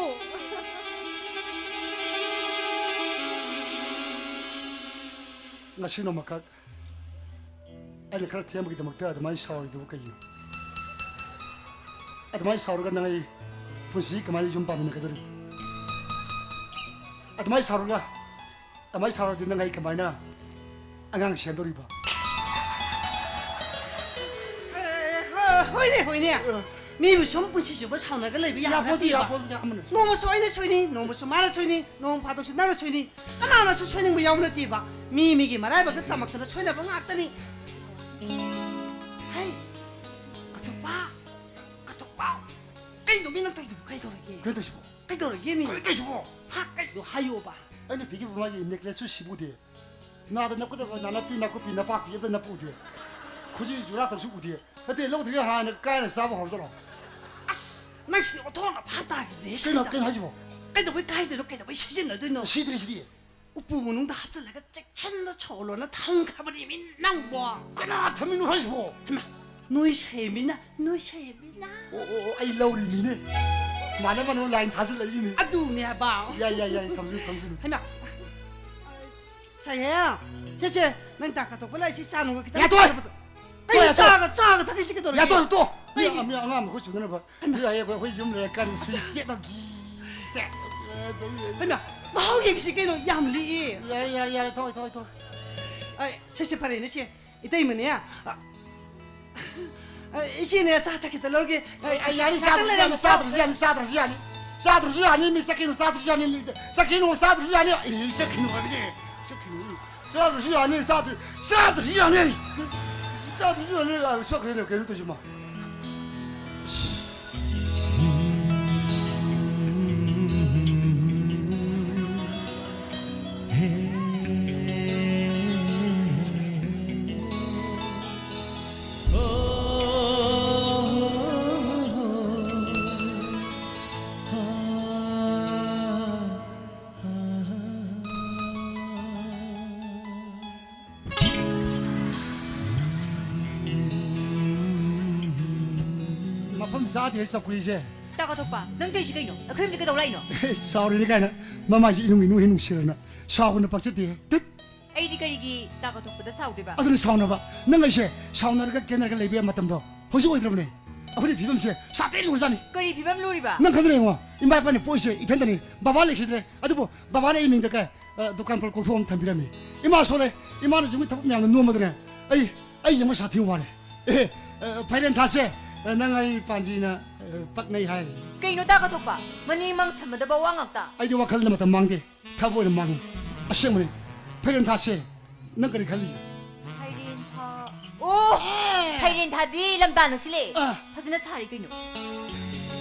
ꯉꯁꯤ ꯅꯣꯡꯃꯈꯛ ꯑꯩꯅ ꯈꯔ ꯊꯦꯝꯕꯒꯤꯗꯃꯛꯇ ꯑꯗꯨꯃꯥꯏꯅ ꯁꯥꯎꯔꯤꯗꯨꯕꯨ ꯀꯩꯒꯤꯅꯣ? ꯑꯗꯨꯃꯥꯏꯅ ꯁꯥꯎꯔꯒ ꯅꯪ ꯑꯩ ꯄꯨꯟꯁꯤ ꯀꯃꯥꯏꯅ ꯌꯨꯝ ꯄꯥꯟꯃꯤꯟꯅꯒꯗꯧꯔꯤꯕ? ꯑꯗꯨꯃꯥꯏꯅ ꯁꯥꯎꯔꯒ, ꯑꯗꯨꯃꯥꯏꯅ ꯁꯥꯎꯔꯗꯤ ꯅꯪ ꯑꯩ ꯀꯃꯥꯏꯅ ꯑꯉꯥꯡ ꯁꯦꯝꯗꯧꯔꯤꯕ? ꯑꯦ, ꯍꯣꯏꯅꯦ, ꯍꯣꯏꯅꯦ꯫ ꯑ꯫ ꯃꯤꯕꯨ ꯁꯨꯝ ꯄꯨꯟꯁꯤ ꯆꯨꯞꯄ ꯁꯥꯎꯅꯔꯒ ꯂꯩꯕ ꯌꯥꯕ ꯌꯥꯄꯣꯠꯇꯦ, ꯅꯠꯇꯦꯕ꯫ ꯌꯥꯄꯣꯠꯇꯦ, ꯑꯃꯅ ꯁꯨꯝ꯫ ꯅꯣꯡꯃꯁꯨ ꯑꯩꯅ ꯁꯣꯏꯅꯤ, ꯅꯣꯡꯃꯁꯨ ꯃꯥꯅ ꯁꯣꯏꯅꯤ, ꯅꯣꯡ ꯐꯥꯗꯣꯛꯁꯨ ꯅꯪꯅ ꯁꯣꯏꯅꯤ꯫ ꯀꯅꯥꯅꯁꯨ ꯁꯣꯏꯅꯤꯡꯕ ꯌꯥꯎꯕ ꯅꯠꯇꯦꯕ꯫ ꯃꯤ ꯃꯤꯒꯤ ꯃꯔꯥꯏꯕꯛꯇ ꯇꯝꯃꯛꯇꯅ ꯁꯣꯏꯅꯕ ꯉꯥꯛꯇꯅꯤ꯫ ꯍꯩ, ꯀꯇꯣꯛꯄ, ꯀꯇꯣꯛꯄ꯫ ꯀꯩꯅꯣ ꯃꯤ ꯅꯪ ꯇꯧꯔꯤꯗꯨꯕꯨ ꯀꯩꯗꯧꯔꯒꯦ? ꯀꯩꯅꯣ ꯇꯧꯔꯤꯁꯤꯕꯣ? ꯀꯩꯗꯧꯔꯒꯦ ꯃꯤ? ꯀꯩꯅꯣ ꯇꯧꯔꯤꯁꯤꯕꯣ? ꯍꯥ, ꯀꯩꯅꯣ ꯍꯥꯏꯌꯣꯕ꯫ ꯑꯩꯅ ꯄꯤꯈꯤꯕ ꯃꯥꯒꯤ necklace ꯁꯨ ꯁꯤꯕꯨꯗꯤ꯫ ꯅꯥꯗ ꯅꯞꯀꯗꯕ ꯅꯥꯅꯞꯄꯤ, ꯅꯥꯀꯨꯞꯄꯤ, ꯅꯄꯥꯛꯄꯤ ꯑꯝꯇ ꯅꯞꯄ ꯎꯗꯦ꯫ ꯈꯨꯖꯤ ꯖꯨꯔꯥ ꯇꯧꯁꯨ ꯎꯗꯦ꯫ ꯅꯠꯇꯦ, ꯂꯧꯗ꯭ꯔꯤꯉꯩ ꯍꯥꯟꯅ ꯀꯥꯏꯅ ꯆꯥꯕ ꯍꯧꯔꯗ꯭ꯔꯣ? ꯑꯁ, ꯅꯪ ꯁꯤꯗꯤ ꯑꯣꯟꯊꯣꯛꯅ ꯚꯥꯞ ꯇꯥꯈꯤꯗ꯭ꯔꯦ ꯀꯩꯅꯣ, ꯁꯤꯗ꯫ ꯀꯩꯅꯣ ꯍꯥꯏꯁꯤꯕꯣ? ꯀꯩꯗꯧꯕꯩ ꯀꯥꯏꯗꯣꯏꯅꯣ? ꯀꯩꯗꯧꯕꯩ ꯁꯤꯖꯤꯟꯅꯗꯣꯏꯅꯣ? ꯁꯤꯗ꯭ꯔꯤ ꯁꯤꯗꯤ꯫ ꯎꯄꯨ ꯃꯅꯨꯡꯗ ꯍꯥꯞꯆꯤꯜꯂꯒ ꯆꯦꯛꯁꯤꯟꯅ ꯁꯣꯜꯂꯣꯅ ꯊꯝꯈ꯭ꯔꯕꯅꯤ ꯃꯤ ꯅꯪꯕꯣ꯫ ꯀꯅꯥ ꯊꯝꯃꯤꯅꯣ ꯍꯥꯏꯁꯤꯕꯣ? ꯍꯩꯃꯥ, ꯅꯣꯏ ꯁꯦꯝꯃꯤꯅ, ꯅꯣꯏ ꯁꯦꯝꯃꯤꯅ꯫ ꯑꯣ, ꯑꯣ, ꯑꯣ, ꯑꯩ ꯂꯧꯔꯤꯅꯤꯅꯦ꯫ ꯃꯥꯅ ꯃꯥꯅ line ꯊꯥꯖꯤꯜꯂꯛꯏꯅꯦ꯫ ꯑꯗꯨꯅꯦ ꯍꯥꯏꯕ꯫ ꯌꯥꯏ, ꯌꯥꯏ, ꯌꯥꯏ, ꯊꯝꯖꯤꯜꯂꯨ, ꯊꯝꯖꯤꯜꯂꯨ꯫ ꯍꯩꯃꯥ꯫ ꯁꯦ, ꯁꯦ, ꯁꯦ, ꯅꯪ ꯇꯥ ꯀꯇꯣꯛꯄ ꯂꯥꯛꯏꯁꯤ ꯆꯥ ꯅꯨꯡꯒ ꯈꯤꯇꯪ ꯌꯥꯊꯣꯏ! ꯊꯛꯄꯗ-, ꯇꯣ, ꯀꯩꯅꯣ ꯌꯥꯊꯣꯏ! ꯆꯥꯒ, ꯆꯥꯒ ꯊꯛꯏꯁꯤ ꯀꯩꯗꯧꯔꯒꯦ? ꯌꯥꯊꯣꯏ, ꯇꯣ! ꯃꯤ ꯀꯩꯒꯤ? ꯑꯉꯥꯡ-, ꯃꯤ ꯑꯉꯥꯡ ꯃꯈꯨꯠ ꯁꯨꯅꯅꯕ꯫ ꯍꯩꯃꯥ꯫ ꯃꯤ ꯍꯌꯦꯡ ꯑꯩꯈꯣꯏ, ꯑꯩꯈꯣꯏ ꯌꯨꯝ ꯂꯩꯔꯀꯥꯟꯗ ꯁꯤ ꯇꯦꯛꯅ ꯒꯤ ꯇꯦꯛ-, ꯍꯩꯃꯥ, ꯃꯍꯥꯎ ꯌꯦꯡꯁꯤ ꯀꯩꯅꯣ, ꯌꯥꯝ ꯂꯤꯛꯏ꯫ ꯌꯥꯔꯦ, ꯌꯥꯔꯦ, ꯌꯥꯔꯦ, ꯊꯣꯛꯑꯣ, ꯊꯣꯛꯑꯣ, ꯊꯣꯛꯑꯣ꯫ ꯑꯩ, ꯁꯦ, ꯁꯦ, ꯐꯔꯦꯅꯦ, ꯁꯦ꯫ ꯏꯇꯩꯃꯅꯦ꯫ ꯑ, ꯑ, ꯏꯆꯦꯅꯦ, ꯆꯥ ꯊꯛꯈꯤꯇ ꯂꯧꯔꯒꯦ꯫ ꯑ, ꯑꯩ, ꯌꯥꯅꯤ, ꯉꯥꯛꯇꯪ ꯆꯥꯗ꯭ꯔꯁꯨ ꯂꯩꯔꯝꯃꯨ꯫ ꯌꯥꯅꯤ, ꯆꯥꯗ꯭ꯔꯁꯨ ꯌꯥꯅꯤ, ꯆꯥꯗ꯭ꯔꯁꯨ ꯌꯥꯅꯤ꯫ ꯆꯥꯗ꯭ꯔꯁꯨ ꯌꯥꯅꯤ, ꯃꯤ ꯆꯠꯈꯤꯅꯨ, ꯆꯥꯗ꯭ꯔꯁꯨ ꯌꯥꯅꯤ, ꯆꯠꯈꯤꯅꯨ, ꯆꯥꯗ꯭ꯔꯁꯨ ꯌꯥꯅꯤ꯫ ꯑꯦ, ꯆꯠꯈꯤꯅꯨ ꯍꯥꯏꯕꯅꯦ, ꯆꯠꯈꯤꯅꯨ꯫ ꯆꯥꯗ꯭ꯔꯁꯨ ꯌꯥꯅꯤ, ꯆꯥꯗ꯭ꯔ-, ꯆꯥꯗ꯭ꯔꯁꯨ ꯌꯥꯅꯤ꯫ ꯆꯥꯗ꯭ꯔꯁꯨ ꯌꯥꯅꯤ, ꯑ, ꯆꯠꯈ꯭ꯔꯦꯅꯦ, ꯀꯩꯅꯣ ꯇꯧꯔꯤꯁꯤꯃ꯫ ꯃꯐꯝ ꯆꯥꯗꯦ ꯆꯧꯀ꯭ꯔꯤꯁꯦ꯫ ꯇꯥ ꯀꯇꯣꯛꯄ, ꯅꯪ ꯇꯧꯔꯤꯁꯤ ꯀꯩꯅꯣ? ꯑꯩꯈꯣꯏ ꯌꯨꯝꯗ ꯀꯩꯗꯧ ꯂꯥꯛꯏꯅꯣ? ꯁꯥꯎꯔꯤꯅꯤ ꯀꯥꯏꯅ ꯃꯃꯥꯏꯁꯦ ꯏꯅꯨꯡ ꯏꯅꯨꯡ ꯍꯦꯛ ꯅꯨꯡꯁꯤꯔꯅ ꯁꯥꯎꯕꯅ ꯄꯥꯛꯆꯗꯦ꯫ ꯇꯨꯠ! ꯑꯩꯗꯤ ꯀꯔꯤꯒꯤ ꯇꯥ ꯀꯇꯣꯛꯄꯗ ꯁꯥꯎꯗꯣꯏꯕ? ꯑꯗꯨꯅ ꯁꯥꯎꯅꯕ꯫ ꯅꯪ ꯑꯩꯁꯦ ꯁꯥꯎꯅꯔꯒ ꯀꯦꯅꯔꯒ ꯂꯩꯕ ꯌꯥꯕ ꯃꯇꯝꯗꯣ ꯍꯧꯖꯤꯛ ꯑꯣꯏꯗ꯭ꯔꯕꯅꯦ꯫ ꯑꯩꯈꯣꯏꯒꯤ ꯐꯤꯕꯝꯁꯦ ꯁꯥꯊꯤ ꯂꯨꯔꯖꯥꯠꯅꯤ꯫ ꯀꯔꯤ ꯐꯤꯕꯝ ꯂꯨꯔꯤꯕ? ꯅꯪ ꯈꯪꯗ꯭ꯔꯦ ꯌꯦꯡꯉꯣ, ꯏꯃꯥ ꯏꯄꯥꯅ ꯄꯣꯛꯏꯁꯦ ꯏꯊꯟꯇꯅꯤ, ꯕꯕꯥ ꯂꯩꯈꯤꯗ꯭ꯔꯦ꯫ ꯑꯗꯨꯕꯨ ꯕꯕꯥꯅ ꯑꯩ ꯃꯤꯡꯗ ꯀꯩ, ꯑ, ꯗꯨꯀꯥꯟ ꯄꯣꯠ ꯀꯧꯊꯣꯛ ꯑꯃ ꯊꯝꯕꯤꯔꯝꯃꯤ꯫ ꯏꯃꯥ ꯁꯣꯜꯂꯦ, ꯏꯃꯥꯅ ꯌꯨꯝꯒꯤ ꯊꯕꯛ ꯃꯌꯥꯝꯗ ꯅꯣꯝꯕꯗꯅꯦ, ꯑꯩ, ꯑꯩ ꯌꯦꯡꯕ ꯁꯥꯊꯤ ꯋꯥꯔꯦ꯫ ꯑꯦ, ꯑ, ꯐꯩꯔꯦꯟ ꯊꯥꯁꯦ, ꯑ, ꯅꯪ ꯑꯩ ꯄꯥꯟꯖꯤꯅ, ꯑ, ꯄꯛꯅꯩ ꯍꯥꯏ꯫ ꯀꯩꯅꯣ ꯇꯥ ꯀꯊꯣꯛꯄ? ꯃꯅꯤꯡ ꯃꯥꯡ ꯁꯝꯅꯗꯕ ꯋꯥ ꯉꯥꯛꯇ꯫ ꯑꯩꯗꯤ ꯋꯥꯈꯜꯗ ꯃꯇꯝ ꯃꯥꯡꯗꯦ, ꯊꯕꯛ ꯑꯣꯏꯅ ꯃꯥꯡꯉꯤ꯫ ꯑꯁꯦꯡꯕꯅꯤ, ꯐꯩꯔꯦꯟ ꯊꯥꯁꯦ, ꯅꯪ ꯀꯔꯤ ꯈꯜꯂꯤ? ꯐꯩꯔꯦꯟ ꯊꯥ꯫ ꯑꯣ! ꯑꯦ! ꯐꯩꯔꯦꯟ ꯊꯥꯗꯤ ꯂꯝꯇꯥꯅ ꯁꯤꯜꯂꯦ꯫ ꯑ꯫ ꯐꯖꯅ ꯁꯥꯔꯤ ꯀꯩꯅꯣ꯫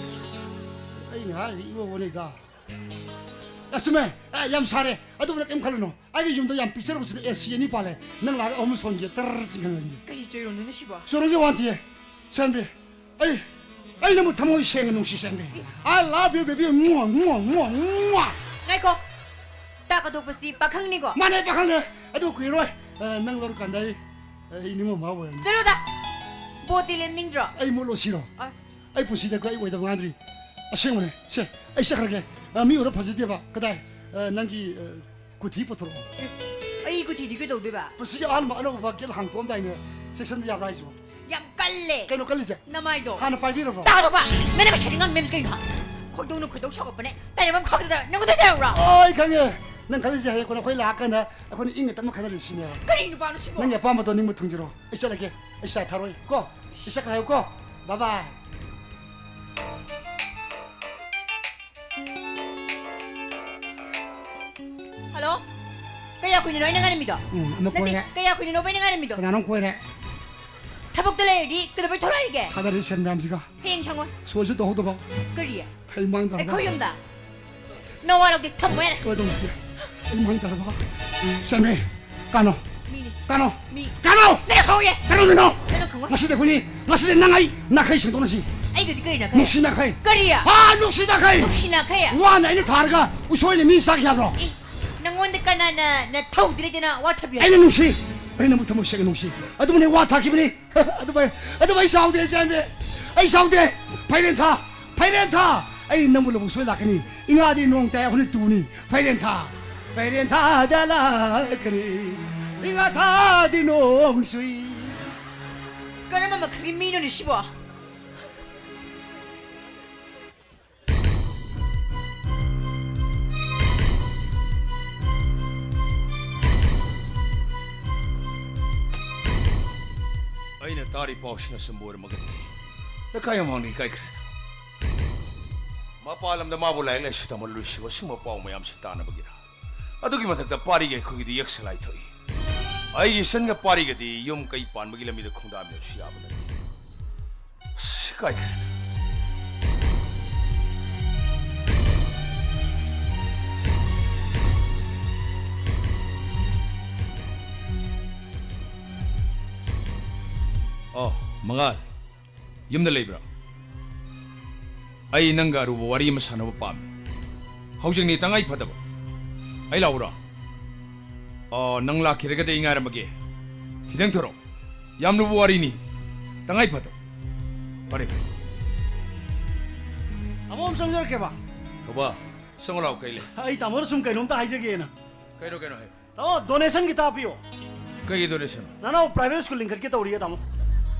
ꯑꯩꯅ ꯍꯥꯏꯔꯤꯗꯤ ꯏꯑꯣ ꯑꯣꯅꯩꯗ꯫ ꯑ, ꯆꯨꯝꯃꯦ꯫ ꯑ, ꯌꯥꯝ ꯁꯥꯔꯦ꯫ ꯑꯗꯨꯕꯨ ꯅꯪ ꯀꯩꯝ ꯈꯜꯂꯨꯅꯨ꯫ ꯑꯩꯒꯤ ꯌꯨꯝꯗ ꯌꯥꯝ ꯄꯤꯛꯆꯔꯕꯁꯨ ꯑꯦ ꯁꯤ ꯑꯅꯤ ꯄꯥꯜꯂꯦ꯫ ꯅꯪ ꯂꯥꯛꯑꯒ ꯑꯍꯨꯝ ꯁꯣꯟꯒꯦ, ꯇꯔꯔ ꯆꯤꯡꯈꯠꯂꯒꯦ꯫ ꯀꯔꯤ ꯆꯣꯏꯔꯣꯟꯗꯣꯏꯅꯣ ꯁꯤꯕꯣ? ꯆꯣꯏꯔꯣꯟꯒꯤ ꯋꯥ ꯅꯠꯇꯤꯌꯦ꯫ ꯁꯦꯟꯕꯤ, ꯑꯩ, ꯑꯩ ꯅꯪꯕꯨ ꯊꯃꯣꯏ ꯁꯦꯡꯅ ꯅꯨꯡꯁꯤ, ꯁꯦꯟꯕꯤ꯫ I love you, baby꯫ ꯃꯨꯑ, ꯃꯨꯑ, ꯃꯨꯑ, ꯃꯨꯑ꯫ ꯉꯥꯏꯈꯣ꯫ ꯇꯥ ꯀꯊꯣꯛꯄꯁꯤ ꯄꯥꯈꯪꯅꯤꯀꯣ? ꯃꯥꯅꯦ, ꯄꯥꯈꯪꯅꯦ꯫ ꯑꯗꯨ ꯀꯨꯏꯔꯣꯏ꯫ ꯑ, ꯅꯪ ꯂꯧꯔꯀꯥꯟꯗ ꯑꯩ, ꯑꯩ ꯅꯤꯡꯕ ꯃꯍꯥꯎ ꯑꯣꯏꯔꯅꯤ꯫ ꯆꯠꯂꯣꯗ꯫ ꯕꯣꯠꯇꯤ ꯂꯦꯞꯅꯤꯡꯗ꯭ꯔꯣ? ꯑꯩ ꯃꯨꯠꯂꯣ ꯁꯤꯔꯣ? ꯑꯁ꯫ ꯑꯩ ꯄꯨꯟꯁꯤꯗꯀꯣ ꯑꯩ ꯑꯣꯏꯗꯕ ꯉꯥꯡꯗ꯭ꯔꯤ꯫ ꯑꯁꯦꯡꯕꯅꯦ꯫ ꯁꯦ, ꯑꯩ ꯆꯠꯈ꯭ꯔꯒꯦ꯫ ꯑ, ꯃꯤ ꯎꯔ ꯐꯖꯗꯦꯕ꯫ ꯀꯗꯥꯏ? ꯑ, ꯅꯪꯒꯤ, ꯑ, ꯀꯨꯊꯤ ꯄꯨꯊꯣꯔꯛꯑꯣ꯫ ꯑꯩ ꯀꯨꯊꯤꯗꯤ ꯀꯩꯗꯧꯗꯣꯏꯕ? ꯄꯨꯟꯁꯤꯒꯤ ꯑꯍꯥꯟꯕ ꯑꯅꯧꯕ ꯒꯦꯠ ꯍꯥꯡꯇꯣꯛꯑꯝꯗꯥꯏꯅꯦ, ꯁꯦꯛꯁꯟꯗ ꯌꯥꯕ꯭ꯔꯥ ꯍꯥꯏꯁꯤꯕꯣ? ꯌꯥꯝ ꯀꯜꯂꯦ꯫ ꯀꯩꯅꯣ ꯀꯜꯂꯤꯁꯦ? ꯅꯃꯥꯏꯗꯣ꯫ ꯍꯥꯟꯅ ꯄꯥꯏꯕꯤꯔꯕ꯭ꯔꯣ? ꯇꯥꯗꯧꯕ! ꯅꯪꯅ ꯉꯁꯥꯏꯗꯤ ꯉꯥꯡ ꯃꯦꯝꯁ ꯀꯩꯅꯣ? ꯈꯣꯏꯗꯧꯅ ꯈꯣꯏꯗꯧ ꯁꯥꯎꯒꯠꯄꯅꯦ꯫ ꯇꯥꯏꯅꯐꯝ ꯈꯪꯗꯗꯅ ꯅꯪꯉꯣꯟꯗ ꯇꯥꯏꯅꯕ꯭ꯔꯥ? ꯑꯣ, ꯑꯩ ꯈꯪꯉꯦ꯫ ꯅꯪ ꯈꯜꯂꯤꯁꯦ ꯍꯌꯦꯡ ꯀꯣꯟꯅ ꯑꯩꯈꯣꯏ ꯂꯥꯛꯑꯀꯥꯟꯗ ꯑꯩꯈꯣꯏꯅ ꯏꯪꯅ ꯇꯞꯅ ꯈꯟꯅꯔꯁꯤ ꯁꯤꯅꯦꯕ꯫ ꯀꯔꯤ ꯅꯨꯄꯥꯅꯣ ꯁꯤꯕꯣ? ꯅꯪꯒꯤ ꯑꯄꯥꯝꯕꯗꯣ ꯅꯤꯡꯕ ꯊꯨꯡꯖꯔꯣ꯫ ꯑꯩ ꯆꯠꯂꯒꯦ꯫ ꯑꯩ ꯆꯥ ꯊꯥꯔꯣꯏ ꯀꯣ꯫ ꯑꯩ ꯆꯠꯈ꯭ꯔꯦ ꯀꯣ꯫ Bye bye꯫ ꯍꯜꯂꯣ? ꯀꯌꯥ ꯀꯨꯏꯅꯅꯣ ꯑꯩꯅ ꯉꯥꯏꯔꯝꯃꯤꯗꯣ? ꯎꯝ, ꯑꯃ ꯅꯠꯇꯦ, ꯀꯣꯏꯔꯦ꯫ ꯀꯌꯥ ꯀꯨꯏꯅꯅꯣꯕ ꯑꯩꯅ ꯉꯥꯏꯔꯝꯃꯤꯗꯣ? ꯀꯅꯥꯅꯣꯝ ꯀꯣꯏꯔꯦ꯫ ꯊꯕꯛꯇ ꯂꯩꯔꯗꯤ ꯀꯩꯗꯧꯕꯩ ꯊꯣꯛꯂꯛꯏꯒꯦ? ꯊꯥꯗꯔꯤ ꯁꯦꯟ ꯃꯌꯥꯝꯁꯤꯒ꯫ ꯍꯌꯦꯡ ꯁꯪꯉꯣꯏ꯫ ꯁꯣꯏꯁꯨ ꯇꯧꯍꯧꯗꯕ꯫ ꯀꯔꯤ? ꯑꯩ ꯃꯥꯡ ꯇꯥꯔꯕ꯫ ꯑꯩꯈꯣꯏ ꯌꯨꯝꯗ? ꯅꯋꯥ ꯂꯧꯗꯦ, ꯊꯝꯃꯣ ꯌꯥꯔꯦ꯫ ꯀꯃꯥꯏ ꯇꯧꯁꯤꯒꯦ? ꯑꯩ ꯃꯥꯡ ꯇꯥꯔꯕ꯫ ꯁꯦꯟꯕꯤ, ꯀꯥꯅꯣ꯫ ꯃꯤꯅꯦ꯫ ꯀꯥꯅꯣ꯫ ꯃꯤ꯫ ꯀꯥꯅꯣ꯫ ꯅꯪ ꯈꯪꯉꯦ꯫ ꯀꯥꯅꯣ ꯃꯤꯅꯣ꯫ ꯅꯪ ꯈꯪꯉꯣꯏ꯫ ꯉꯁꯤꯗꯤ ꯑꯩꯈꯣꯏꯅꯤ, ꯉꯁꯤꯗꯤ ꯅꯪ ꯑꯩ ꯅꯥꯈꯩ ꯁꯦꯡꯗꯣꯛꯅꯁꯤ꯫ ꯑꯩꯒꯗꯤ ꯀꯔꯤ ꯅꯥꯈꯩ? ꯅꯨꯡꯁꯤ ꯅꯥꯈꯩ꯫ ꯀꯔꯤ? ꯍꯥ, ꯅꯨꯡꯁꯤ ꯅꯥꯈꯩ꯫ ꯅꯨꯡꯁꯤ ꯅꯥꯈꯩ? ꯋꯥꯅ ꯑꯩꯅ ꯊꯥꯔꯒ ꯎꯁꯣꯏꯅ ꯃꯤ ꯆꯥꯈꯤ ꯍꯥꯏꯕ꯭ꯔꯣ? ꯏ, ꯅꯪꯉꯣꯟꯗ ꯀꯅꯥꯅ ꯅꯊꯧꯗꯤ ꯂꯩꯇꯅ ꯋꯥ ꯊꯕꯤ ꯍꯥꯏ? ꯑꯩꯅ ꯅꯨꯡꯁꯤ꯫ ꯑꯩꯅ ꯅꯪꯕꯨ ꯊꯃꯣꯏ ꯁꯦꯡꯅ ꯅꯨꯡꯁꯤ꯫ ꯑꯗꯨꯕꯨꯅꯦ ꯋꯥ ꯊꯥꯈꯤꯕꯅꯤ꯫ ꯑꯗꯨꯕꯨ ꯑꯩ, ꯑꯗꯨꯕꯨ ꯑꯩ ꯁꯥꯎꯗꯦ, ꯏꯆꯥꯅꯦ꯫ ꯑꯩ ꯁꯥꯎꯗꯦ꯫ ꯐꯩꯔꯦꯟ ꯊꯥ, ꯐꯩꯔꯦꯟ ꯊꯥ꯫ ꯑꯩ ꯅꯪꯕꯨ ꯂꯧꯕ ꯁꯣꯏ ꯂꯥꯛꯀꯅꯤ꯫ ꯏꯉꯥꯗꯤ ꯅꯣꯡ ꯇꯥꯏ, ꯑꯩꯈꯣꯏꯅ ꯇꯨꯅꯤ꯫ ꯐꯩꯔꯦꯟ ꯊꯥ, ꯐꯩꯔꯦꯟ ꯊꯥꯗ ꯂꯥꯛꯀꯅꯤ꯫ ꯏꯉꯥ ꯊꯥꯗꯤ ꯅꯣꯡ ꯆꯨꯏ꯫ ꯀꯔꯝꯕ ꯃꯈꯜꯒꯤ ꯃꯤꯅꯣꯅꯦ ꯁꯤꯕꯣ? ꯑꯩꯅ ꯇꯥꯔꯤ ꯄꯥꯎꯁꯤꯅ ꯑꯆꯨꯝꯕ ꯑꯣꯏꯔꯝꯃꯒꯗꯤ ꯂꯩꯀꯥꯏ ꯃꯃꯥꯡꯗꯒꯤ ꯀꯥꯏꯈ꯭ꯔꯦ꯫ ꯃꯄꯥꯟ ꯂꯝꯗ ꯃꯥꯕꯨ ꯂꯥꯏꯔꯤꯛ ꯂꯥꯏꯁꯨ ꯇꯝꯍꯜꯂꯨꯔꯤꯁꯤꯕꯨ ꯑꯁꯤꯒꯨꯝꯕ ꯄꯥꯎ ꯃꯌꯥꯝꯁꯤ ꯇꯥꯅꯕꯒꯤꯔ? ꯑꯗꯨꯒꯤ ꯃꯊꯛꯇ ꯄꯥꯔꯤꯒ ꯑꯩꯈꯣꯏꯒꯤꯗꯤ ꯌꯦꯛꯁ ꯂꯥꯏ ꯊꯣꯛꯏ꯫ ꯑꯩꯒꯤ ꯏꯆꯟꯒ ꯄꯥꯔꯤꯒꯗꯤ ꯌꯨꯝ ꯀꯩ ꯄꯥꯟꯕꯒꯤ ꯂꯝꯕꯤꯗ ꯈꯣꯡꯗꯥꯃꯤꯟꯅꯕꯁꯨ ꯌꯥꯕ ꯅꯠꯇꯦ꯫ ꯁꯤ ꯀꯥꯏꯈ꯭ꯔꯦ꯫ ꯑꯣ, ꯃꯉꯥꯜ, ꯌꯨꯝꯗ ꯂꯩꯕ꯭ꯔꯥ? ꯑꯩ ꯅꯪꯒ ꯑꯔꯨꯕ ꯋꯥꯔꯤ ꯑꯃ ꯁꯥꯟꯅꯕ ꯄꯥꯝꯃꯤ꯫ ꯍꯧꯖꯤꯛꯅꯤ ꯇꯉꯥꯏ ꯐꯗꯕ꯫ ꯑꯩ ꯂꯥꯛꯎꯔꯣ? ꯑꯣ, ꯅꯪ ꯂꯥꯛꯈꯤꯔꯒꯗꯤ ꯑꯩ ꯉꯥꯏꯔꯝꯃꯒꯦ꯫ ꯈꯤꯇꯪ ꯊꯣꯔꯛꯑꯣ꯫ ꯌꯥꯝ ꯂꯨꯕ ꯋꯥꯔꯤꯅꯤ꯫ ꯇꯉꯥꯏ ꯐꯗꯕ꯫ ꯐꯔꯦ꯫ ꯇꯥꯃꯣ, ꯑꯃ ꯆꯪꯖꯔꯛꯀꯦꯕ꯫ ꯊꯧꯕ, ꯆꯪꯉꯨ ꯂꯥꯛꯑꯣ, ꯀꯩ ꯂꯩ? ꯑꯩ ꯇꯥꯃꯣꯗ ꯁꯨꯝ ꯀꯩꯅꯣꯝꯇ ꯍꯥꯏꯖꯒꯦꯅ꯫ ꯀꯩꯅꯣ, ꯀꯩꯅꯣ ꯍꯥꯏꯌꯨ꯫ ꯇꯥꯃꯣ, ꯗꯣꯅꯦꯁꯟ ꯈꯤꯇ ꯍꯥꯞꯄꯤꯌꯣ꯫ ꯀꯩꯒꯤ ꯗꯣꯅꯦꯁꯟ? ꯅꯅꯥꯎ ꯄ꯭ꯔꯥꯏꯚꯦꯠ ꯁ꯭ꯀꯨꯜ ꯂꯤꯡꯈꯠꯀꯦ ꯇꯧꯔꯤꯌꯦ, ꯇꯥꯃꯣ꯫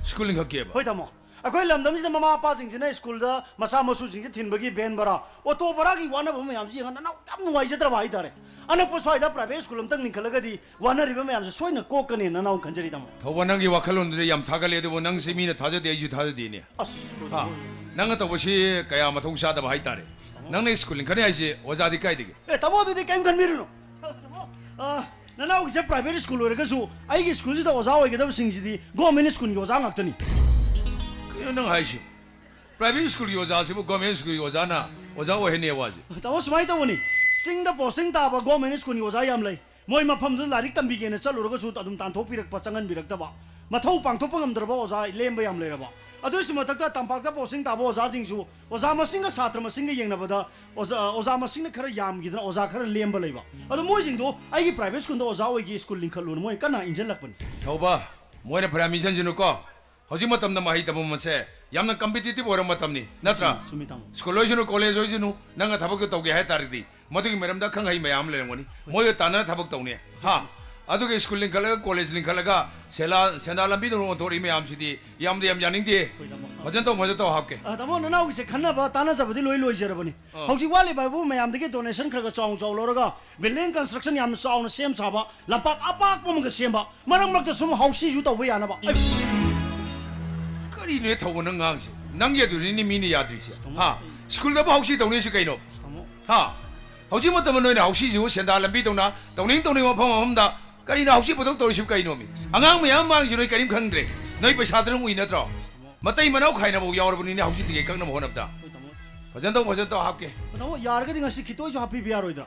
ꯁ꯭ꯀꯨꯜ ꯂꯤꯡꯈꯠꯀꯦꯕ? ꯍꯣꯏ, ꯇꯥꯃꯣ꯫ ꯑꯩꯈꯣꯏ ꯂꯝꯗꯝꯁꯤꯗ ꯃꯃꯥ ꯃꯄꯥꯁꯤꯡꯁꯤꯅ ꯁ꯭ꯀꯨꯜꯗ ꯃꯆꯥ ꯃꯁꯨꯁꯤꯡꯁꯦ ꯊꯤꯟꯕꯒꯤ ꯚꯦꯟ ꯚꯔꯥ, ꯑꯣꯇꯣ ꯚꯔꯥꯒꯤ ꯋꯥꯅꯕ ꯃꯌꯥꯝꯁꯤ ꯌꯦꯡꯉ ꯅꯅꯥꯎ ꯌꯥꯝ ꯅꯨꯡꯉꯥꯏꯖꯗ꯭ꯔꯕ ꯍꯥꯏꯇꯥꯔꯦ꯫ ꯑꯅꯛꯄ ꯁ꯭ꯋꯥꯏꯗ ꯄ꯭ꯔꯥꯏꯚꯦꯠ ꯁ꯭ꯀꯨꯜ ꯑꯝꯇꯪ ꯂꯤꯡꯈꯠꯂꯒꯗꯤ ꯋꯥꯅꯔꯤꯕ ꯃꯌꯥꯝꯁꯦ ꯁꯣꯏꯅ ꯀꯣꯛꯀꯅꯤ ꯅꯅꯥꯎ ꯈꯟꯖꯔꯤ, ꯇꯥꯃꯣ꯫ ꯊꯧꯕ, ꯅꯪꯒꯤ ꯋꯥꯈꯜꯂꯣꯟꯗꯨꯗꯤ ꯌꯥꯝ ꯊꯥꯒꯠꯂꯦ, ꯑꯗꯨꯕꯨ ꯅꯪꯁꯤ ꯃꯤꯅ ꯊꯥꯖꯗꯦ, ꯑꯩꯁꯨ ꯊꯥꯖꯗꯦꯅꯦ꯫ ꯑꯁ, ꯍꯥ? ꯅꯪꯅ ꯇꯧꯕꯁꯤ ꯀꯌꯥ ꯃꯊꯧ ꯆꯥꯗꯕ ꯍꯥꯏꯇꯥꯔꯦ꯫ ꯅꯪꯅ ꯁ꯭ꯀꯨꯜ ꯂꯤꯡꯈꯠꯅꯤ ꯍꯥꯏꯁꯦ ꯑꯣꯖꯥꯗꯤ ꯀꯥꯏꯗꯒꯤ? ꯑꯦ, ꯇꯥꯃꯣ, ꯑꯗꯨꯗꯤ ꯀꯩꯝ ꯈꯟꯕꯤꯔꯨꯅꯨ꯫ ꯇꯥꯃꯣ, ꯑ, ꯅꯅꯥꯎꯒꯤꯁꯦ ꯄ꯭ꯔꯥꯏꯚꯦꯠ ꯁ꯭ꯀꯨꯜ ꯑꯣꯏꯔꯒꯁꯨ ꯑꯩꯒꯤ ꯁ꯭ꯀꯨꯜꯁꯤꯗ ꯑꯣꯖꯥ ꯑꯣꯏꯒꯗꯕꯁꯤꯡꯁꯤꯗꯤ ꯒꯣꯔꯃꯦꯟ ꯁ꯭ꯀꯨꯜꯒꯤ ꯑꯣꯖꯥ ꯉꯥꯛꯇꯅꯤ꯫ ꯀꯩꯅꯣ ꯅꯪ ꯍꯥꯏꯁꯤ? ꯄ꯭ꯔꯥꯏꯚꯦꯠ ꯁ꯭ꯀꯨꯜꯒꯤ ꯑꯣꯖꯥꯁꯤꯕꯨ ꯒꯣꯔꯃꯦꯟ ꯁ꯭ꯀꯨꯜꯒꯤ ꯑꯣꯖꯥꯅ ꯑꯣꯖꯥ ꯑꯣꯏꯍꯟꯅꯤ ꯋꯥꯁꯦ? ꯇꯥꯃꯣ, ꯁꯨꯃꯥꯏꯅ ꯇꯧꯕꯅꯤ, ꯆꯤꯡꯗ ꯄꯣꯁꯇꯤꯡ ꯇꯥꯕ ꯒꯣꯔꯃꯦꯟ ꯁ꯭ꯀꯨꯜꯒꯤ ꯑꯣꯖꯥ ꯌꯥꯝ ꯂꯩ꯫ ꯃꯣꯏ ꯃꯐꯝꯗꯨꯗ ꯂꯥꯏꯔꯤꯛ ꯇꯝꯕꯤꯒꯦꯅ ꯆꯠꯂꯨꯔꯒꯁꯨ ꯑꯗꯨꯝ ꯇꯥꯟꯊꯣꯛꯄꯤꯔꯛꯄ, ꯆꯪꯍꯟꯕꯤꯔꯛꯇꯕ, ꯃꯊꯧ ꯄꯥꯡꯊꯣꯛꯄ ꯉꯝꯗ꯭ꯔꯕ ꯑꯣꯖꯥ ꯂꯦꯝꯕ ꯌꯥꯝ ꯂꯩꯔꯕ꯫ ꯑꯗꯨꯒꯤꯁꯨ ꯃꯊꯛꯇ ꯇꯝꯄꯥꯛꯇ ꯄꯣꯁꯇꯤꯡ ꯇꯥꯕ ꯑꯣꯖꯥꯁꯤꯡꯁꯨ ꯑꯣꯖꯥ ꯃꯁꯤꯡꯒ ꯁꯥꯇ꯭ꯔ ꯃꯁꯤꯡꯒ ꯌꯦꯡꯅꯕꯗ ꯑꯣꯖꯥ, ꯑꯣꯖꯥ ꯃꯁꯤꯡꯅ ꯈꯔ ꯌꯥꯝꯈꯤꯗꯅ ꯑꯣꯖꯥ ꯈꯔ ꯂꯦꯝꯕ ꯂꯩꯕ꯫ ꯑꯗꯣ ꯃꯣꯏꯁꯤꯡꯗꯣ ꯑꯩꯒꯤ ꯄ꯭ꯔꯥꯏꯚꯦꯠ ꯁ꯭ꯀꯨꯜꯗ ꯑꯣꯖꯥ ꯑꯣꯏꯒꯦ, ꯁ꯭ꯀꯨꯜ ꯂꯤꯡꯈꯠꯂꯨꯅ ꯃꯣꯏꯅ ꯀꯟꯅ ꯏꯟꯁꯤꯜꯂꯛꯄꯅꯤ꯫ ꯊꯧꯕ, ꯃꯣꯏꯅ ꯐꯅꯌꯥꯝ ꯏꯟꯁꯤꯟꯁꯅꯨꯀꯣ꯫ ꯍꯧꯖꯤꯛ ꯃꯇꯝꯗ ꯃꯍꯩ ꯇꯝꯐꯝ ꯑꯁꯦ ꯌꯥꯝꯅ ꯀꯝꯄꯤꯇꯤꯇꯤꯚ ꯑꯣꯏꯔꯕ ꯃꯇꯝꯅꯤ, ꯅꯠꯇ꯭ꯔꯥ? ꯆꯨꯝꯃꯤ, ꯇꯥꯃꯣ꯫ ꯁ꯭ꯀꯨꯜ ꯑꯣꯏꯁꯅꯨ, ꯀꯣꯂꯦꯖ ꯑꯣꯏꯁꯅꯨ, ꯅꯪꯅ ꯊꯕꯛꯇꯣ ꯇꯧꯒꯦ ꯍꯥꯏ ꯇꯥꯔꯗꯤ ꯃꯗꯨꯒꯤ ꯃꯔꯝꯗ ꯑꯈꯪ ꯑꯍꯩ ꯃꯌꯥꯝ ꯑꯃ ꯂꯩꯔꯝꯒꯅꯤ꯫ ꯍꯣꯏ꯫ ꯃꯣꯏꯒ ꯇꯥꯟꯅꯔ ꯊꯕꯛ ꯇꯧꯅꯤ꯫ ꯍꯥ? ꯑꯗꯨꯒ ꯁ꯭ꯀꯨꯜ ꯂꯤꯡꯈꯠꯂꯒ, ꯀꯣꯂꯦꯖ ꯂꯤꯡꯈꯠꯂꯒ ꯁꯦꯂꯥ-, ꯁꯦꯟꯗꯥꯟ ꯂꯝꯕꯤꯗ ꯑꯣꯟꯊꯣꯔꯛꯏ ꯃꯌꯥꯝꯁꯤꯗꯤ ꯌꯥꯝꯗꯤ ꯌꯥꯝ ꯌꯥꯅꯤꯡꯗꯦ꯫ ꯍꯣꯏ, ꯇꯥꯃꯣ꯫ ꯐꯖꯅ ꯇꯧ, ꯐꯖꯅ ꯇꯧ, ꯍꯥꯞꯀꯦ꯫ ꯑ, ꯇꯥꯃꯣ, ꯅꯅꯥꯎꯒꯤꯁꯦ ꯈꯟꯅꯕ ꯇꯥꯟꯅꯖꯕꯗꯤ ꯂꯣꯏ ꯂꯣꯏꯖꯔꯕꯅꯤ꯫ ꯑꯥ꯫ ꯍꯧꯖꯤꯛ ꯋꯥꯠꯂꯤꯕ ꯍꯥꯏꯕꯨ ꯃꯌꯥꯝꯗꯒꯤ donation ꯈꯔ ꯈꯔ ꯆꯥꯎꯅ ꯆꯥꯎꯅ ꯂꯧꯔꯒ building construction ꯌꯥꯝꯅ ꯆꯥꯎꯅ ꯁꯦꯝ ꯁꯥꯕ, ꯂꯝꯄꯥꯛ ꯑꯄꯥꯛꯄ ꯑꯃꯒ ꯁꯦꯝꯕ, ꯃꯔꯛ ꯃꯔꯛꯇ ꯁꯨꯝ ꯍꯥꯎꯁꯤꯁꯨ ꯇꯧꯕ ꯌꯥꯅꯕ꯫ ꯑꯩ ꯀꯔꯤꯅꯣ ꯊꯧꯕ ꯅꯪ ꯉꯥꯡꯉꯤꯁꯦ? ꯅꯪꯒꯤ ꯑꯗꯨꯅꯤꯅꯦ ꯃꯤꯅ ꯌꯥꯗ꯭ꯔꯤꯁꯦ꯫ ꯇꯥꯃꯣ, ꯍꯥ? ꯑꯩ ꯁ꯭ꯀꯨꯜꯗꯕꯨ ꯍꯥꯎꯁꯤ ꯇꯧꯅꯩꯁꯤ ꯀꯩꯅꯣ? ꯇꯥꯃꯣ꯫ ꯍꯥ? ꯍꯧꯖꯤꯛ ꯃꯇꯝꯗ ꯅꯣꯏꯅ ꯍꯥꯎꯁꯤꯁꯤꯕꯨ ꯁꯦꯟꯗꯥ ꯂꯝꯕꯤ ꯇꯧꯅ, ꯇꯧꯅꯤꯡ ꯇꯧꯅꯤꯡꯕ ꯃꯐꯝ ꯑꯃꯗ ꯀꯔꯤꯅꯣ ꯍꯥꯎꯁꯤ ꯄꯨꯊꯣꯛ ꯇꯧꯔꯤꯁꯤꯕꯨ ꯀꯩꯅꯣꯃꯤ? ꯑꯉꯥꯡ ꯃꯌꯥꯝ ꯃꯥꯡꯉꯤꯁꯤ ꯅꯣꯏ ꯀꯔꯤꯝ ꯈꯪꯗ꯭ꯔꯦ꯫ ꯅꯣꯏ ꯄꯩꯁꯥꯗꯨꯅ ꯎꯏ ꯅꯠꯇ꯭ꯔꯣ? ꯃꯇꯩ ꯃꯅꯥꯎ ꯈꯥꯏꯅꯕ ꯌꯥꯎꯔꯕꯅꯤꯅꯦ ꯍꯥꯎꯁꯤ ꯇꯤꯀꯦꯠ ꯀꯛꯅꯕ ꯍꯣꯠꯅꯕꯗ꯫ ꯍꯣꯏ, ꯇꯥꯃꯣ꯫ ꯐꯖꯅ ꯇꯧ, ꯐꯖꯅ ꯇꯧ, ꯍꯥꯞꯀꯦ꯫ ꯇꯥꯃꯣ, ꯌꯥꯔꯒꯗꯤ ꯉꯁꯤ ꯈꯤꯇꯣꯏꯁꯨ ꯍꯥꯞꯄꯤꯕ ꯌꯥꯔꯣꯏꯗ꯭ꯔꯥ?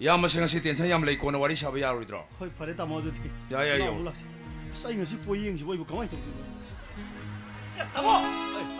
ꯏꯌꯥꯝꯕꯁꯦ ꯉꯁꯤ tension ꯌꯥꯝ ꯂꯩ, ꯀꯣꯟꯅ ꯋꯥꯔꯤ ꯁꯥꯕ ꯌꯥꯔꯣꯏꯗ꯭ꯔꯣ? ꯍꯣꯏ, ꯐꯔꯦ ꯇꯥꯃꯣ, ꯑꯗꯨꯗꯤ꯫ ꯌꯥꯏ, ꯌꯥꯏ, ꯂꯥꯛꯑꯣ, ꯌꯥꯏ꯫ ꯂꯥꯛꯁꯤ꯫ ꯑꯁ, ꯑꯩ ꯉꯁꯤ ꯄꯣꯌꯦꯡꯁꯤꯕꯨ ꯑꯩꯕꯨ ꯀꯃꯥꯏꯅ ꯇꯧꯗꯣꯏꯅꯣ? ꯇꯥꯃꯣ!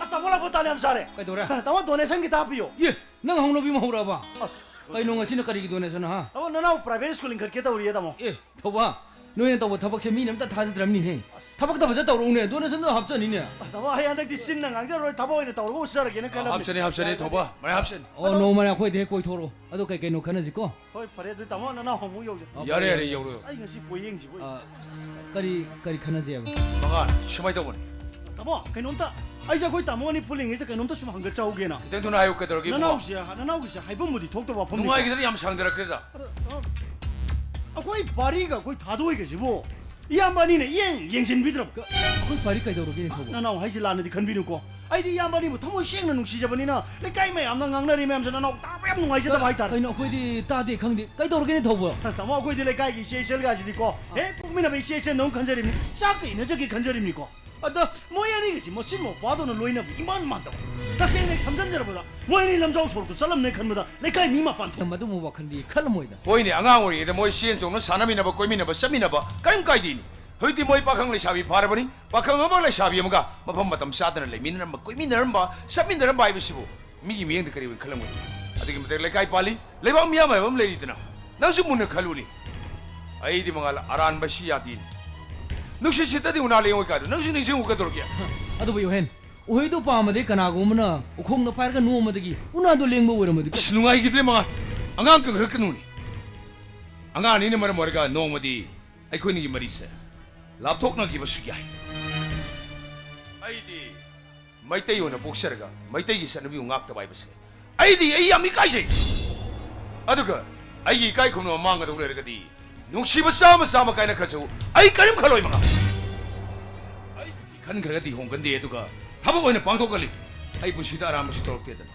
ꯑꯁ, ꯇꯥꯃꯣ ꯂꯥꯛꯄ ꯇꯥꯟ ꯌꯥꯝ ꯆꯥꯔꯦ꯫ ꯀꯩꯗꯧꯔꯦ? ꯇꯥꯃꯣ, donation ꯈꯤꯇ ꯍꯥꯞꯄꯤꯌꯣ꯫ ꯌꯦ, ꯅꯪ ꯍꯧꯅꯕꯤ ꯑꯃ ꯍꯧꯔꯛꯑꯕ? ꯑꯁ꯫ ꯀꯩꯅꯣ ꯉꯁꯤꯅ ꯀꯔꯤꯒꯤ donation, ꯍꯥ? ꯇꯥꯃꯣ, ꯅꯅꯥꯎ private school ꯂꯤꯡꯈꯠꯀꯦ ꯇꯧꯔꯤꯌꯦ, ꯇꯥꯃꯣ꯫ ꯑꯦ, ꯊꯧꯕ, ꯅꯣꯏꯅ ꯇꯧꯕ ꯊꯕꯛꯁꯦ ꯃꯤꯅ ꯑꯝꯇ ꯊꯥꯖꯗ꯭ꯔꯕꯅꯤꯅꯦ꯫ ꯊꯕꯛꯇ ꯐꯖ ꯇꯧꯔꯛꯎꯅꯦ, donationꯗꯣ ꯍꯥꯞꯆꯅꯤꯅꯦ꯫ ꯑꯁ, ꯇꯥꯃꯣ, ꯑꯩ ꯍꯟꯗꯛꯇꯤ ꯆꯤꯟꯅ ꯉꯥꯡꯖꯔꯔꯣꯏ, ꯊꯕꯛ ꯑꯣꯏꯅ ꯇꯧꯔꯒ ꯎꯠꯆꯔꯒꯦꯅ ꯈꯜꯂꯕꯅꯤ꯫ ꯍꯥꯞꯆꯅꯤ, ꯍꯥꯞꯆꯅꯤ, ꯊꯧꯕ, ꯃꯌꯥꯝ ꯍꯥꯞꯆꯅꯤ꯫ ꯑꯣ, ꯅꯣꯡꯃꯅꯦ ꯑꯩꯈꯣꯏꯗ ꯍꯦꯛ ꯀꯣꯏꯊꯣꯔꯛꯑꯣ, ꯑꯗꯣ ꯀꯩ ꯀꯩꯅꯣ ꯈꯟꯅꯁꯤꯀꯣ꯫ ꯍꯣꯏ, ꯐꯔꯦ, ꯑꯗꯨꯗꯤ ꯇꯥꯃꯣ, ꯅꯅꯥꯎ ꯑꯃꯨꯛ ꯌꯧꯖ-, ꯑ, ꯌꯥꯔꯦ, ꯌꯥꯔꯦ, ꯌꯧꯔꯣ, ꯌꯧꯔꯣ꯫ ꯑꯁ, ꯑꯩ ꯉꯁꯤ ꯄꯣꯌꯦꯡꯁꯤꯕꯨ꯫ ꯑ, ꯀꯔꯤ, ꯀꯔꯤ ꯈꯟꯅꯁꯦꯕ? ꯃꯉꯥ, ꯁꯨꯃꯥꯏꯅ ꯇꯧꯕꯅꯤ꯫ ꯇꯥꯃꯣ, ꯀꯩꯅꯣꯝꯇ, ꯑꯩꯁꯦ ꯑꯩꯈꯣꯏ ꯇꯥꯃꯣ ꯑꯅꯤ ꯄꯨꯜꯂꯤꯉꯩꯗ ꯀꯩꯅꯣꯝꯇ ꯁꯨꯝ ꯍꯪꯒꯠꯆꯍꯧꯒꯦꯅ꯫ ꯈꯤꯇꯪ ꯊꯨꯅ ꯍꯥꯏꯌꯨ, ꯀꯩꯗꯧꯔꯒꯦ, ꯏꯕꯨꯡꯉꯣ? ꯅꯅꯥꯎꯁꯦ, ꯅꯅꯥꯎꯒꯤꯁꯦ ꯍꯥꯏꯐꯝꯕꯨꯗꯤ ꯊꯣꯛꯇꯕ ꯋꯥꯐꯝꯅꯤ꯫ ꯅꯨꯡꯉꯥꯏꯈꯤꯗ꯭ꯔꯦ, ꯌꯥꯝ ꯁꯥꯡꯊꯔꯛꯈ꯭ꯔꯦꯗ꯫ ꯑꯗꯣ, ꯑ, ꯑꯩꯈꯣꯏ ꯄꯥꯔꯤꯒ ꯑꯩꯈꯣꯏ ꯊꯥꯗꯣꯏꯒꯁꯤꯕꯨ ꯏꯌꯥꯝꯕ ꯑꯅꯤꯅ ꯏꯌꯦꯡ ꯌꯦꯡꯁꯤꯟꯕꯤꯗ꯭ꯔꯕ? ꯀ-, ꯑꯩꯈꯣꯏ ꯄꯥꯔꯤ ꯀꯩꯗꯧꯔꯒꯦꯅꯦ, ꯊꯧꯕ? ꯅꯅꯥꯎ ꯍꯥꯏꯁꯦ ꯂꯥꯟꯅꯗꯤ ꯈꯟꯕꯤꯅꯨꯀꯣ꯫ ꯑꯩꯗꯤ ꯏꯌꯥꯝꯕ ꯑꯅꯤꯕꯨ ꯊꯃꯣꯏ ꯁꯦꯡꯅ ꯅꯨꯡꯁꯤꯖꯕꯅꯤꯅ, ꯂꯩꯀꯥꯏ ꯃꯌꯥꯝꯅ ꯉꯥꯡꯅꯔꯤ ꯃꯌꯥꯝꯁꯦ ꯅꯅꯥꯎ ꯇꯥꯕ ꯌꯥꯝ ꯅꯨꯡꯉꯥꯏꯖꯗꯕ ꯍꯥꯏꯇꯥꯔꯦ꯫ ꯀꯩꯅꯣ, ꯑꯩꯈꯣꯏꯗꯤ ꯇꯥꯗꯦ, ꯈꯪꯗꯦ꯫ ꯀꯩꯗꯧꯔꯒꯦꯅꯦ, ꯊꯧꯕ? ꯇꯥꯃꯣ, ꯑꯩꯈꯣꯏꯗꯤ ꯂꯩꯀꯥꯏꯒꯤ ꯏꯆꯦ ꯏꯆꯜꯒꯁꯤꯗꯤꯀꯣ, ꯍꯦꯛ ꯄꯣꯛꯃꯤꯟꯅꯕ ꯏꯆꯦ ꯏꯆꯟꯗꯧꯅ ꯈꯟꯖꯔꯤꯕꯅꯤ, ꯆꯥꯛꯀ ꯏꯟꯅꯖꯒꯦ ꯈꯟꯖꯔꯤꯕꯅꯤꯀꯣ꯫ ꯑꯗ ꯃꯣꯏ ꯑꯅꯤꯒꯤꯁꯤ ꯃꯆꯤꯟ ꯃꯧꯄ꯭ꯋꯥꯗꯧꯅ ꯂꯣꯏꯅꯕ ꯏꯃꯥꯟ ꯃꯥꯟꯗꯕ꯫ ꯇꯁꯦꯡꯅ ꯑꯩ ꯁꯝꯖꯟꯖꯔꯕꯗ ꯃꯣꯏ ꯑꯅꯤ ꯂꯝꯖꯥꯎ ꯁꯣꯔꯣꯛꯇ ꯆꯠꯂꯝꯅꯦ ꯈꯟꯕꯗ ꯂꯩꯀꯥꯏ ꯃꯤ ꯃꯄꯥꯟ ꯊꯣꯛ- ꯃꯗꯨꯒꯨꯝꯕ ꯋꯥꯈꯜꯗꯤ ꯈꯜꯂꯝꯃꯣꯏꯗ꯫ ꯍꯣꯏꯅꯦ, ꯑꯉꯥꯡ ꯑꯣꯏꯔꯤꯉꯩꯗ ꯃꯣꯏ ꯆꯦꯟ ꯆꯣꯡꯅ ꯁꯥꯟꯅꯃꯤꯟꯅꯕ, ꯀꯣꯏꯃꯤꯟꯅꯕ, ꯆꯠꯃꯤꯟꯅꯕ ꯀꯔꯤꯝ ꯀꯥꯏꯗꯦꯅꯦ꯫ ꯍꯧꯖꯤꯛꯇꯤ ꯃꯣꯏ ꯄꯥꯈꯪ ꯂꯩꯁꯥꯕꯤ ꯐꯥꯔꯕꯅꯤ, ꯄꯥꯈꯪ ꯑꯃ ꯂꯩꯁꯥꯕꯤ ꯑꯃꯒ ꯃꯐꯝ ꯃꯇꯝ ꯆꯥꯗꯅ ꯂꯩꯃꯤꯟꯅꯔꯝꯕ, ꯀꯣꯏꯃꯤꯟꯅꯔꯝꯕ, ꯆꯠꯃꯤꯟꯅꯔꯝꯕ ꯍꯥꯏꯕꯁꯤꯕꯨ ꯃꯤꯒꯤ ꯃꯤꯠꯌꯦꯡꯗ ꯀꯔꯤ ꯑꯣꯏꯅ ꯈꯜꯂꯝꯒꯅꯤ? ꯑꯗꯨꯒꯤ ꯃꯊꯛ ꯂꯩꯀꯥꯏ ꯄꯥꯜꯂꯤ, ꯂꯩꯕꯥꯛ ꯃꯤꯌꯥꯝ ꯍꯥꯏꯕ ꯑꯃ ꯂꯩꯔꯤꯗꯅ, ꯅꯪꯁꯨ ꯃꯨꯟꯅ ꯈꯜꯂꯨꯅꯦ꯫ ꯑꯩꯗꯤ ꯃꯉꯥꯜ ꯑꯔꯥꯟꯕꯁꯤ ꯌꯥꯗꯦꯅꯦ꯫ ꯅꯨꯡꯁꯤꯠ ꯁꯤꯠꯇꯗꯤ ꯎꯅꯥ ꯂꯦꯡꯉꯣꯏ ꯀꯥꯏꯗꯣ ꯅꯪꯁꯨ ꯅꯤꯡꯁꯤꯡꯉꯨ ꯀꯩꯗꯧꯔꯒꯦ? ꯑꯗꯨꯕꯨ ꯌꯣꯍꯦꯟ, ꯎꯍꯩꯗꯨ ꯄꯥꯝꯃꯗꯤ ꯀꯅꯥꯒꯨꯝꯕꯅ ꯎꯈꯣꯡꯗ ꯄꯥꯏꯔꯒ ꯅꯣꯝꯃꯗꯒꯤ ꯎꯅꯥꯗꯣ ꯂꯦꯡꯕ ꯑꯣꯏꯔꯝꯃꯗꯤ꯫ ꯑꯁ, ꯅꯨꯡꯉꯥꯏꯈꯤꯗ꯭ꯔꯦ ꯃꯉꯥꯜ꯫ ꯑꯉꯥꯡ ꯀꯟꯈꯠꯀꯅꯨꯅꯦ꯫ ꯑꯉꯥꯡ ꯑꯅꯤꯅ ꯃꯔꯝ ꯑꯣꯏꯔꯒ ꯅꯣꯡꯃꯗꯤ ꯑꯩꯈꯣꯏꯅꯤꯒꯤ ꯃꯔꯤꯁꯦ ꯂꯥꯞꯊꯣꯛꯅꯈꯤꯕꯁꯨ ꯌꯥꯏ꯫ ꯑꯩꯗꯤ ꯃꯩꯇꯩ ꯑꯣꯏꯅ ꯄꯣꯛꯆꯔꯒ ꯃꯩꯇꯩꯒꯤ ꯆꯠꯅꯕꯤꯕꯨ ꯉꯥꯛꯇꯕ ꯍꯥꯏꯕꯁꯦ ꯑꯩꯗꯤ ꯑꯩ ꯌꯥꯝ ꯏꯀꯥꯏꯖꯩ꯫ ꯑꯗꯨꯒ ꯑꯩꯒꯤ ꯏꯀꯥꯏ ꯈꯨꯝꯅꯕ ꯃꯥꯡꯒꯗꯧ ꯂꯩꯔꯒꯗꯤ ꯅꯨꯡꯁꯤꯕ ꯆꯥꯝꯃ ꯆꯥꯝꯃ ꯀꯥꯏꯅꯈ꯭ꯔꯁꯨ ꯑꯩ ꯀꯔꯤꯝ ꯈꯜꯂꯣꯏ ꯃꯉꯥ꯫ ꯑꯩ ꯈꯟꯈ꯭ꯔꯒꯗꯤ ꯍꯣꯡꯒꯟꯗꯦ, ꯑꯗꯨꯒ ꯊꯕꯛ ꯑꯣꯏꯅ ꯄꯥꯡꯊꯣꯛꯀꯜꯂꯤ꯫ ꯑꯩ ꯄꯨꯟꯁꯤꯗ ꯑꯔꯥꯟꯕꯁꯨ ꯇꯧꯔꯛꯇꯦꯗꯅ꯫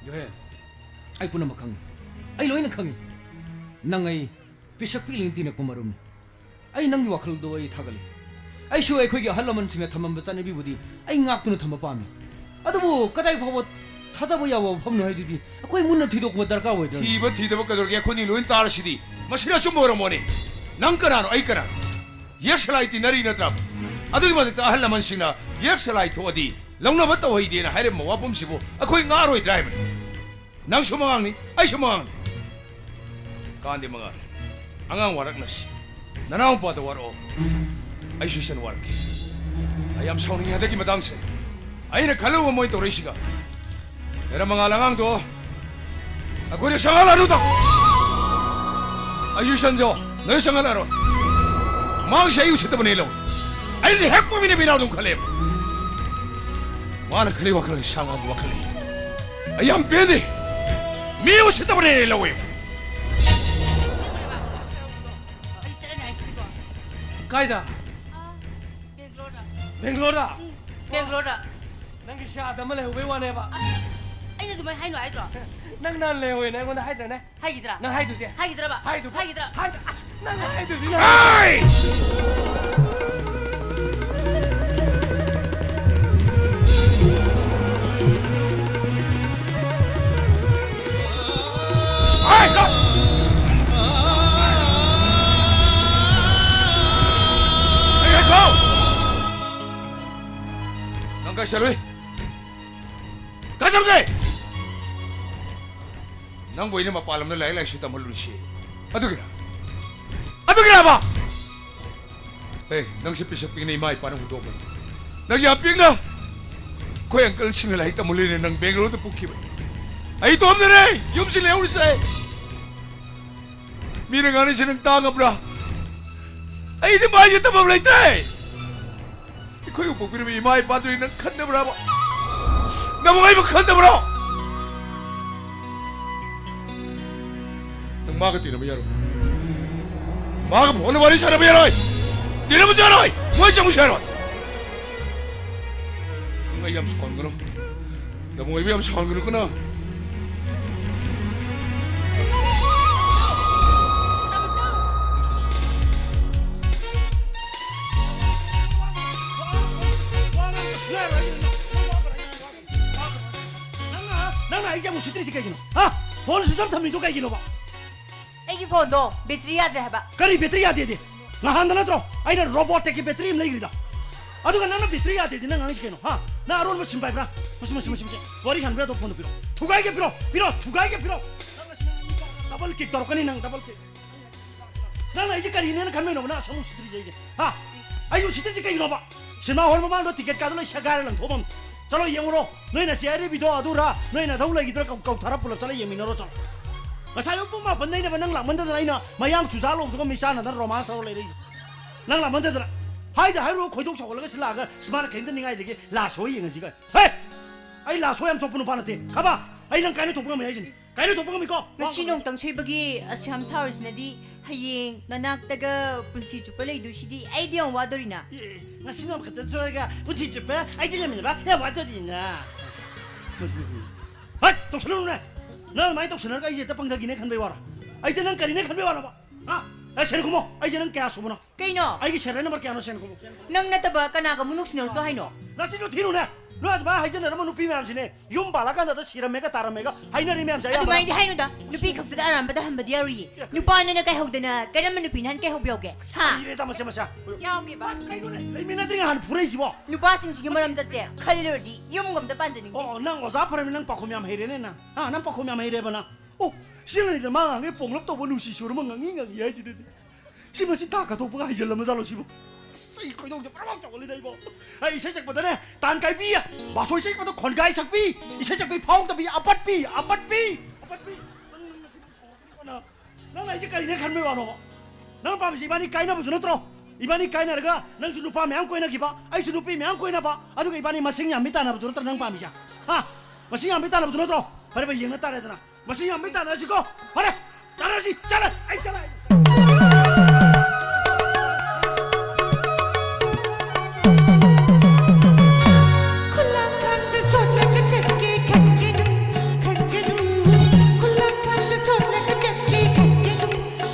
ꯌꯣꯍꯦꯟ, ꯑꯩ ꯄꯨꯝꯅꯃꯛ ꯈꯪꯉꯤ꯫ ꯑꯩ ꯂꯣꯏꯅ ꯈꯪꯉꯤ꯫ ꯅꯪ ꯑꯩ ꯄꯤꯁꯛ ꯄꯤꯛꯂꯤꯉꯩ ꯇꯤꯟꯅꯛꯄ ꯃꯔꯨꯞꯅꯤ꯫ ꯑꯩ ꯅꯪꯒꯤ ꯋꯥꯈꯜꯗꯣ ꯑꯩ ꯊꯥꯒꯠꯂꯤ꯫ ꯑꯩꯁꯨ ꯑꯩꯈꯣꯏꯒꯤ ꯑꯍꯜ ꯂꯃꯟꯁꯤꯡꯅ ꯊꯝꯃꯝꯕ ꯆꯠꯅꯕꯤꯕꯨꯗꯤ ꯑꯩ ꯉꯥꯛꯇꯨꯅ ꯊꯝꯕ ꯄꯥꯝꯃꯤ꯫ ꯑꯗꯨꯕꯨ ꯀꯗꯥꯏ ꯐꯥꯎꯕ ꯊꯥꯖꯕ ꯌꯥꯕ ꯋꯥꯐꯝꯅꯣ ꯍꯥꯏꯗꯨꯗꯤ ꯑꯩꯈꯣꯏ ꯃꯨꯟꯅ ꯊꯤꯗꯣꯛꯄ ꯗꯔꯀꯥꯔ ꯑꯣꯏꯗ꯭ꯔꯅꯤ? ꯊꯤꯕ ꯊꯤꯗꯕ ꯀꯩꯗꯧꯔꯒꯦ? ꯑꯩꯈꯣꯏꯅꯤ ꯂꯣꯏ ꯇꯥꯔꯁꯤꯗꯤ꯫ ꯃꯁꯤꯅ ꯑꯆꯨꯝꯕ ꯑꯣꯏꯔꯝꯃꯣꯅꯦ꯫ ꯅꯪ ꯀꯅꯥꯅꯣ? ꯑꯩ ꯀꯅꯥ? ꯌꯦꯛ ꯁꯂꯥꯏ ꯇꯤꯟꯅꯔꯤ ꯅꯠꯇ꯭ꯔꯥ? ꯑꯗꯨꯒꯤ ꯃꯊꯛꯇ ꯑꯍꯜ ꯂꯃꯟꯁꯤꯡꯅ ꯌꯦꯛ ꯁꯂꯥꯏ ꯊꯣꯛꯑꯗꯤ ꯂꯧꯅꯕ ꯇꯧꯍꯩꯗꯦꯅ ꯍꯥꯏꯔꯝꯕ ꯋꯥꯐꯝꯁꯤꯕꯨ ꯑꯩꯈꯣꯏ ꯉꯥꯛꯑꯔꯣꯏꯗ꯭ꯔꯥ ꯍꯥꯏꯕꯅꯤ꯫ ꯅꯪꯁꯨ ꯃꯉꯥꯡꯅꯤ, ꯑꯩꯁꯨ ꯃꯉꯥꯡꯅꯤ꯫ ꯀꯥꯟꯗꯦ ꯃꯉꯥꯡ, ꯑꯉꯥꯡ ꯋꯥꯔꯛꯅꯁꯤ꯫ ꯅꯅꯥꯎꯄꯥꯗ ꯋꯥꯔꯛꯑꯣ, ꯑꯩꯁꯨ ꯏꯆꯟ ꯋꯥꯔꯛꯀꯦ꯫ ꯑꯩ ꯌꯥꯝ ꯁꯥꯎꯅꯤꯡꯉꯤ ꯍꯟꯗꯛꯀꯤ ꯃꯇꯥꯡꯁꯦ꯫ ꯑꯩꯅ ꯈꯜꯂꯨꯕ ꯃꯣꯏ ꯇꯧꯔꯛꯏꯁꯤꯒ꯫ ꯍꯦꯔꯥ ꯃꯉꯥꯜ ꯑꯉꯥꯡꯗꯣ ꯑꯩꯈꯣꯏꯗ ꯆꯪꯍꯜꯂꯅꯨ ꯇꯧ꯫ ꯑꯩꯁꯨ ꯏꯆꯟꯁꯨ ꯅꯣꯏ ꯆꯪꯍꯜꯂꯔꯣꯏ꯫ ꯃꯥꯒꯤꯁꯦ ꯑꯩ ꯎꯁꯤꯠꯇꯕꯅꯦ ꯂꯧ꯫ ꯑꯩꯗꯤ ꯍꯦꯛ ꯄꯣꯛꯃꯤꯟꯅꯕ ꯏꯅꯥꯎꯗꯨꯝ ꯈꯜꯂꯦꯕ꯫ ꯃꯥꯅ ꯈꯜꯂꯤ ꯋꯥꯈꯜ ꯁꯥ ꯉꯥꯒꯤ ꯋꯥꯈꯜ꯫ ꯑꯩ ꯌꯥꯝ ꯄꯦꯟꯗꯦ꯫ ꯃꯤ ꯎꯁꯤꯠꯇꯕꯅꯦ ꯂꯧꯋꯦ꯫ ꯑꯩ ꯆꯠꯂꯅꯤ ꯍꯥꯏꯁꯤꯗꯤꯀꯣ꯫ ꯀꯥꯏꯗ? ꯑꯥ, ꯕꯦꯡꯒ꯭ꯂꯣꯔꯗ꯫ ꯕꯦꯡꯒ꯭ꯂꯣꯔꯗ? ꯎꯝ, ꯕꯦꯡꯒ꯭ꯂꯣꯔꯗ꯫ ꯅꯪꯒꯤ ꯁꯤ ꯑꯥꯗ ꯑꯃ ꯂꯩꯍꯧꯕꯩ ꯋꯥꯅꯦꯕ꯫ ꯑꯁ, ꯑꯩꯅ ꯑꯗꯨꯃꯥꯏꯅ ꯍꯥꯏꯅꯣ ꯍꯥꯏꯗ꯭ꯔꯣ? ꯅꯪ ꯅꯍꯥꯟ ꯂꯩꯍꯧꯋꯦꯅ ꯑꯩꯉꯣꯟꯗ ꯍꯥꯏꯗ꯭ꯔꯅꯦ? ꯍꯥꯏꯈꯤꯗ꯭ꯔꯥ? ꯅꯪ ꯍꯥꯏꯗꯨꯗꯤ? ꯍꯥꯏꯈꯤꯗ꯭ꯔꯕ? ꯍꯥꯏꯗꯨꯕꯨ? ꯍꯥꯏꯈꯤꯗ꯭ꯔꯥ? ꯍꯥꯏꯗ-, ꯑꯁ, ꯅꯪ ꯍꯥꯏꯗꯨꯗꯤ ꯅꯪ꯫ ꯅꯪ ꯀꯥꯏ ꯆꯠꯂꯨꯏ? ꯀꯥꯏ ꯆꯠꯂꯨꯒꯦ? ꯅꯪꯕꯨ ꯑꯩꯅ ꯃꯄꯥꯟ ꯂꯝꯗ ꯂꯥꯏꯔꯤꯛ ꯂꯥꯏꯁꯨ ꯇꯝꯍꯜꯂꯨꯔꯤꯁꯤ ꯑꯗꯨꯒꯤꯔ? ꯑꯗꯨꯒꯤꯔꯕ? ꯑꯦ, ꯅꯪꯁꯦ ꯄꯤꯁꯛ ꯄꯤꯛꯅ ꯏꯃꯥ ꯏꯄꯥꯅ ꯍꯨꯟꯗꯣꯛꯑꯝꯕꯅꯤ꯫ ꯅꯪ ꯌꯥꯝ ꯄꯤꯛꯅ ꯑꯩꯈꯣꯏ ꯑꯪꯀꯜꯁꯤꯡꯅ ꯂꯥꯏꯔꯤꯛ ꯇꯝꯍꯜꯂꯤꯅꯦ, ꯅꯪ ꯕꯦꯡꯒꯂꯣꯔꯗ ꯄꯨꯈꯤꯕꯅꯤ꯫ ꯑꯩ ꯏꯇꯣꯝꯗꯅꯦ ꯌꯨꯝꯁꯤ ꯂꯩꯍꯧꯔꯤꯁꯦ꯫ ꯃꯤꯅ ꯉꯥꯡꯅꯔꯤꯁꯦ ꯅꯪ ꯇꯥꯡꯉꯕ꯭ꯔꯥ? ꯑꯩꯗꯤ ꯃꯥꯏꯁꯦ ꯇꯝꯐꯝ ꯂꯩꯇ꯭ꯔꯦ꯫ ꯑꯩꯈꯣꯏꯕꯨ ꯄꯣꯛꯄꯤꯔꯤꯕ ꯏꯃꯥ ꯏꯄꯥꯗꯨꯗꯤ ꯅꯪ ꯈꯟꯗꯕ꯭ꯔꯕ? ꯅꯕꯨꯡ ꯑꯩꯕꯨ ꯈꯟꯗꯕ꯭ꯔꯣ? ꯅꯪ ꯃꯥꯒ ꯇꯤꯟꯅꯕ ꯌꯥꯔꯣꯏ꯫ ꯃꯥꯒ ꯐꯣꯟꯗ ꯋꯥꯔꯤ ꯁꯥꯟꯅꯕ ꯌꯥꯔꯣꯏ꯫ ꯇꯤꯟꯅꯕꯁꯨ ꯌꯥꯔꯣꯏ꯫ ꯃꯣꯏ ꯆꯪꯕꯁꯨ ꯌꯥꯔꯣꯏ꯫ ꯅꯪ ꯑꯩ ꯌꯥꯝ ꯁꯥꯎꯍꯟꯒꯅꯨ꯫ ꯅꯕꯨꯡ ꯑꯩꯕꯨ ꯌꯥꯝ ꯁꯥꯎꯍꯟꯒꯅꯨꯀꯣ ꯅꯪ꯫ ꯅꯪꯅ, ꯅꯪꯅ ꯑꯩꯁꯦ ꯑꯃꯨꯛ ꯁꯤꯠꯇ꯭ꯔꯤꯁꯤ ꯀꯩꯒꯤꯅꯣ? ꯍꯥ? ꯐꯣꯟ ꯁ꯭ꯋꯤꯆ ꯑꯣꯐ ꯊꯝꯃꯤꯗꯣ ꯀꯩꯒꯤꯅꯣꯕ? ꯑꯩꯒꯤ ꯐꯣꯟꯗꯣ ꯕꯦꯇ꯭ꯔꯤ ꯌꯥꯗ꯭ꯔꯦ ꯍꯥꯏꯕ꯫ ꯀꯔꯤ ꯕꯦꯇ꯭ꯔꯤ ꯌꯥꯗꯦꯗꯤ? ꯅꯍꯥꯟꯗ ꯅꯠꯇ꯭ꯔꯣ ꯑꯩꯅ ꯔꯣꯕꯣꯠꯇꯦꯛꯀꯤ ꯕꯦꯇ꯭ꯔꯤ ꯑꯃ ꯂꯩꯈ꯭ꯔꯤꯗ? ꯑꯗꯨꯒ ꯅꯪꯅ ꯕꯦꯇ꯭ꯔꯤ ꯌꯥꯗꯦꯗꯤ ꯅꯪ ꯉꯥꯡꯉꯤꯁꯤ ꯀꯩꯅꯣ? ꯍꯥ? ꯅꯪ ꯑꯔꯣꯟꯕ ꯁꯤꯝ ꯄꯥꯏꯕ꯭ꯔꯥ? ꯃꯁꯤ, ꯃꯁꯤ, ꯃꯁꯤ, ꯃꯁꯤ꯫ ꯋꯥꯔꯤ ꯁꯥꯟꯅꯕ ꯌꯥꯗꯕ ꯐꯣꯟꯗꯣ ꯄꯤꯔꯣ꯫ ꯊꯨꯒꯥꯏꯒꯦ ꯄꯤꯔꯣ, ꯄꯤꯔꯣ, ꯊꯨꯒꯥꯏꯒꯦ ꯄꯤꯔꯣ꯫ ꯅꯪꯅ ꯁꯤꯅ ꯗꯕꯜ ꯀꯤꯛ ꯇꯧꯔꯛꯀꯅꯤ ꯅꯪ, ꯗꯕꯜ ꯀꯤꯛ꯫ ꯅꯪꯅ ꯑꯩꯁꯦ ꯀꯔꯤꯅꯦꯅ ꯈꯟꯕꯩꯅꯣꯕ ꯅꯪ ꯑꯁꯣꯝ ꯎꯁꯤꯠꯇ꯭ꯔꯤꯁꯦ ꯑꯩꯁꯦ? ꯍꯥ? ꯑꯩ ꯎꯁꯤꯠꯇ꯭ꯔꯤꯁꯦ ꯀꯩꯒꯤꯅꯣꯕ? ꯁꯤꯅꯦꯃꯥ ꯍꯣꯜ ꯃꯃꯥꯡꯗꯣ ꯇꯤꯀꯦꯠ ꯀꯥꯗꯣ ꯂꯣꯏ ꯁꯦꯒꯥꯏꯔ ꯂꯪꯊꯣꯛꯑꯝꯃꯝ꯫ ꯆꯠꯂꯣ ꯌꯦꯡꯉꯨꯔꯣ꯫ ꯅꯣꯏ ꯅꯆꯦ ꯑꯔꯤꯕꯤꯗꯣ ꯑꯗꯨꯔ ꯅꯣꯏ ꯅꯊꯧ ꯂꯩꯈꯤꯗ꯭ꯔꯥ ꯀꯧ-, ꯀꯧꯊꯔ ꯄꯨꯂꯞ ꯆꯠꯂ ꯌꯦꯡꯃꯤꯟꯅꯔꯣ ꯆꯠꯂꯣ꯫ ꯉꯁꯥꯏ ꯑꯌꯨꯛ ꯄꯨꯡ ꯃꯥꯄꯟꯗꯩꯅꯦꯕ ꯅꯪ ꯂꯥꯛꯃꯟꯗꯗꯅ ꯑꯩꯅ ꯃꯌꯥꯡ ꯆꯨꯖꯥꯛ ꯂꯧꯗꯨꯒ ꯃꯤ ꯆꯥꯟꯅꯗꯅ ꯔꯣꯃꯥꯟꯁ ꯇꯧꯔ ꯂꯩꯔꯛꯏꯁꯦ꯫ ꯅꯪ ꯂꯥꯛꯃꯟꯗꯗꯅ꯫ ꯍꯥꯏꯗ ꯍꯥꯏꯔꯨꯔ ꯈꯣꯏꯗꯧ ꯁꯥꯎꯒꯠꯂꯒ ꯁꯤ ꯂꯥꯛꯑꯒ ꯁꯤ ꯃꯥꯅ ꯀꯔꯤꯝꯇ ꯅꯤꯡꯉꯥꯏꯗꯒꯤ ꯂꯥꯁ ꯁꯣ ꯌꯦꯡꯉꯁꯤ ꯀꯥꯏ꯫ ꯍꯦ! ꯑꯩ ꯂꯥꯁ ꯁꯣ ꯌꯥꯝ ꯆꯣꯞꯄ ꯅꯨꯄꯥ ꯅꯠꯇꯦ꯫ ꯈꯪꯉꯕ? ꯑꯩ ꯅꯪ ꯀꯥꯏꯅ ꯊꯣꯛꯄ ꯉꯝꯃꯦ ꯍꯥꯏꯁꯤꯅꯤ꯫ ꯀꯥꯏꯅ ꯊꯣꯛꯄ ꯉꯝꯃꯤꯀꯣ? ꯉꯁꯤ ꯅꯣꯡꯇꯪ ꯁꯣꯏꯕꯒꯤ ꯑꯁꯨꯌꯥꯝ ꯁꯥꯎꯔꯤꯁꯤꯅꯗꯤ ꯍꯌꯦꯡ ꯅꯅꯥꯛꯇꯒ ꯄꯨꯟꯁꯤ ꯆꯨꯞꯄ ꯂꯩꯗꯣꯏꯁꯤꯗꯤ ꯑꯩꯗꯤ ꯌꯥꯝ ꯋꯥꯗꯣꯔꯤꯅ꯫ ꯑꯦ, ꯉꯁꯤ ꯅꯣꯡꯃꯈꯛꯇ ꯁꯣꯏꯔꯒ ꯄꯨꯟꯁꯤ ꯆꯨꯞꯄ ꯑꯩꯗꯤ ꯂꯩꯃꯤꯟꯅꯕ ꯌꯥꯝ ꯋꯥꯗꯣꯔꯤꯅ꯫ ꯍꯠ! ꯇꯧꯁꯜꯂꯨꯅꯨꯅꯦ! ꯅꯪ ꯑꯗꯨꯃꯥꯏꯅ ꯇꯧꯁꯟꯅꯔꯒ ꯑꯩꯁꯦ ꯍꯦꯛꯇ ꯄꯪꯊꯈꯤꯅꯦ ꯈꯟꯕꯩ ꯋꯥꯔꯣ? ꯑꯩꯁꯦ ꯅꯪ ꯀꯔꯤꯅꯦ ꯈꯟꯕꯩ ꯋꯥꯔꯣꯕ? ꯍꯥ? ꯑꯦ, ꯁꯦꯟ ꯈꯨꯝꯃꯣ! ꯑꯩꯁꯦ ꯅꯪ ꯀꯌꯥ ꯁꯨꯕꯅꯣ? ꯀꯩꯅꯣ? ꯑꯩꯒꯤ ꯁꯦꯔꯤꯌꯦꯜ ꯅꯝꯕꯔ ꯀꯌꯥꯅꯣ, ꯁꯦꯟ ꯈꯨꯝꯃꯣ? ꯅꯪ ꯅꯠꯇꯕ ꯀꯅꯥꯒ ꯑꯃꯨꯛ ꯅꯨꯡꯁꯤꯅꯔꯁꯨ ꯍꯥꯏꯅꯣ? ꯅꯆꯤꯟꯗꯣ ꯊꯤꯅꯨꯅꯦ! ꯅꯣꯏ ꯑꯗꯨꯃꯥꯏꯅ ꯍꯥꯏꯖꯟꯅꯔꯝꯕ ꯅꯨꯄꯤ ꯃꯌꯥꯝꯁꯤꯅꯦ, ꯌꯨꯝ ꯄꯥꯜꯂꯀꯥꯟꯗ ꯁꯤꯔꯝꯃꯦꯒ ꯇꯥꯔꯝꯃꯦꯒ ꯍꯥꯏꯅꯔꯤ ꯃꯌꯥꯝꯁꯦ ꯑꯌꯥꯝꯕꯅ꯫ ꯑꯗꯨꯃꯥꯏꯅꯗꯤ ꯍꯥꯏꯅꯨꯗ, ꯅꯨꯄꯤ ꯈꯛꯇꯗ ꯑꯔꯥꯟꯕꯗ ꯍꯟꯕꯗꯤ ꯌꯥꯔꯨꯏꯌꯦ꯫ ꯑꯦ, ꯀꯔꯤ? ꯅꯨꯄꯥꯅꯅ ꯀꯩꯍꯧꯗꯅ ꯀꯔꯝꯕ ꯅꯨꯄꯤꯅ ꯍꯟ ꯀꯩꯍꯧꯕ ꯌꯥꯎꯒꯦ? ꯍꯥ? ꯍꯩꯔꯦꯗ ꯃꯁꯦ ꯃꯁꯦ꯫ ꯌꯥꯎꯒꯦꯕ꯫ ꯀꯩꯅꯣꯅꯦ, ꯂꯩꯃꯤꯟꯅꯗ꯭ꯔꯤꯉꯩ ꯍꯥꯟꯅ ꯐꯨꯔꯛꯏꯁꯤꯕꯣ? ꯅꯨꯄꯥꯁꯤꯡꯁꯤꯒꯤ ꯃꯔꯝ ꯆꯠꯁꯦ ꯈꯜꯂꯨꯔꯗꯤ ꯌꯨꯝꯒ ꯑꯝꯇ ꯄꯥꯟꯖꯅꯤꯡꯗꯦ꯫ ꯑꯣ, ꯅꯪ ꯑꯣꯖꯥ ꯐꯔꯃꯤ, ꯅꯪ ꯄꯥꯎꯈꯨꯝ ꯌꯥꯝ ꯍꯩꯔꯦꯅꯦ ꯅꯪ꯫ ꯍꯥ, ꯅꯪ ꯄꯥꯎꯈꯨꯝ ꯌꯥꯝ ꯍꯩꯔꯦꯕ ꯅꯪ꯫ ꯑꯣ, ꯁꯤ ꯑꯉꯥꯡꯁꯤꯗ ꯃꯥ ꯉꯥꯡꯉꯦ ꯄꯣꯡꯂꯞ ꯇꯧꯕ ꯅꯨꯡꯁꯤ ꯁꯨꯔ ꯑꯃ ꯉꯥꯡꯉꯤ ꯉꯥꯡꯉꯤ ꯍꯥꯏꯁꯤꯅꯗꯤ꯫ ꯁꯤ ꯃꯁꯤ ꯊꯥꯛ ꯀꯠꯊꯣꯛꯄꯒ ꯍꯩꯖꯜꯂꯝꯃꯖꯥꯠꯂꯣ ꯁꯤꯕꯨ? ꯑꯁ, ꯑꯩ ꯈꯣꯏꯗꯧꯁꯦ ꯄ꯭ꯔꯣꯛ ꯄ꯭ꯔꯣꯛ ꯆꯥꯎꯈꯠꯂꯤꯗ ꯑꯩꯕꯣ꯫ ꯑꯩ ꯏꯁꯩ ꯁꯛꯄꯗꯅꯦ, ꯇꯥꯟ ꯀꯥꯏꯕꯤ, ꯕꯥꯁꯣꯏ ꯏꯁꯩ ꯁꯛꯄꯗ ꯈꯣꯟꯒꯥꯏ ꯁꯛꯄꯤ, ꯏꯁꯩ ꯁꯛꯄꯤ ꯐꯥꯎꯗꯕꯤ, ꯑꯄꯠꯄꯤ, ꯑꯄꯠꯄꯤ, ꯑꯄꯠꯄꯤ꯫ ꯅꯪ, ꯅꯪ ꯉꯁꯤꯗꯤ ꯁꯥꯎꯔꯛꯀꯅꯤꯀꯣ ꯅꯪ꯫ ꯅꯪ ꯑꯩꯁꯦ ꯀꯔꯤꯅꯦ ꯈꯟꯕꯩ ꯋꯥꯅꯣꯕ? ꯅꯪ ꯄꯥꯝꯃꯤꯁꯦ ꯏꯕꯥꯅꯤ ꯀꯥꯏꯅꯕꯗꯨ ꯅꯠꯇ꯭ꯔꯣ? ꯏꯕꯥꯅꯤ ꯀꯥꯏꯅꯔꯒ ꯅꯪꯁꯨ ꯅꯨꯄꯥ ꯃꯌꯥꯝ ꯀꯣꯏꯅꯈꯤꯕ, ꯑꯩꯁꯨ ꯅꯨꯄꯤ ꯃꯌꯥꯝ ꯀꯣꯏꯅꯕ, ꯑꯗꯨꯒ ꯏꯕꯥꯅꯤ ꯃꯁꯤꯡ ꯌꯥꯝꯃꯤ ꯇꯥꯟꯅꯕꯗꯨ ꯅꯠꯇ꯭ꯔꯣ ꯅꯪ ꯄꯥꯝꯃꯤꯁꯦ? ꯍꯥ? ꯃꯁꯤꯡ ꯌꯥꯝꯕꯩ ꯇꯥꯟꯅꯕꯗꯨ ꯅꯠꯇ꯭ꯔꯣ? ꯐꯔꯦ ꯐꯔꯦ, ꯌꯦꯡꯅ ꯇꯥꯔꯦꯗꯅ꯫ ꯃꯁꯤꯡ ꯌꯥꯝꯕꯩ ꯇꯥꯟꯅꯔꯁꯤꯀꯣ꯫ ꯐꯔꯦ, ꯇꯥꯟꯅꯔꯁꯤ꯫ ꯆꯠꯂꯦ, ꯑꯩ ꯆꯠꯂꯦ꯫ ꯈꯨꯂꯥꯡꯈꯥꯡꯗ ꯁꯣꯠꯂꯒ ꯆꯠꯀꯦ ꯈꯟꯒꯅꯨ, ꯈꯟꯒꯅꯨ꯫ ꯈꯨꯂꯥꯡꯈꯥꯡꯗ ꯁꯣꯠꯂꯒ ꯆꯠꯀꯦ ꯈꯟꯒꯅꯨ꯫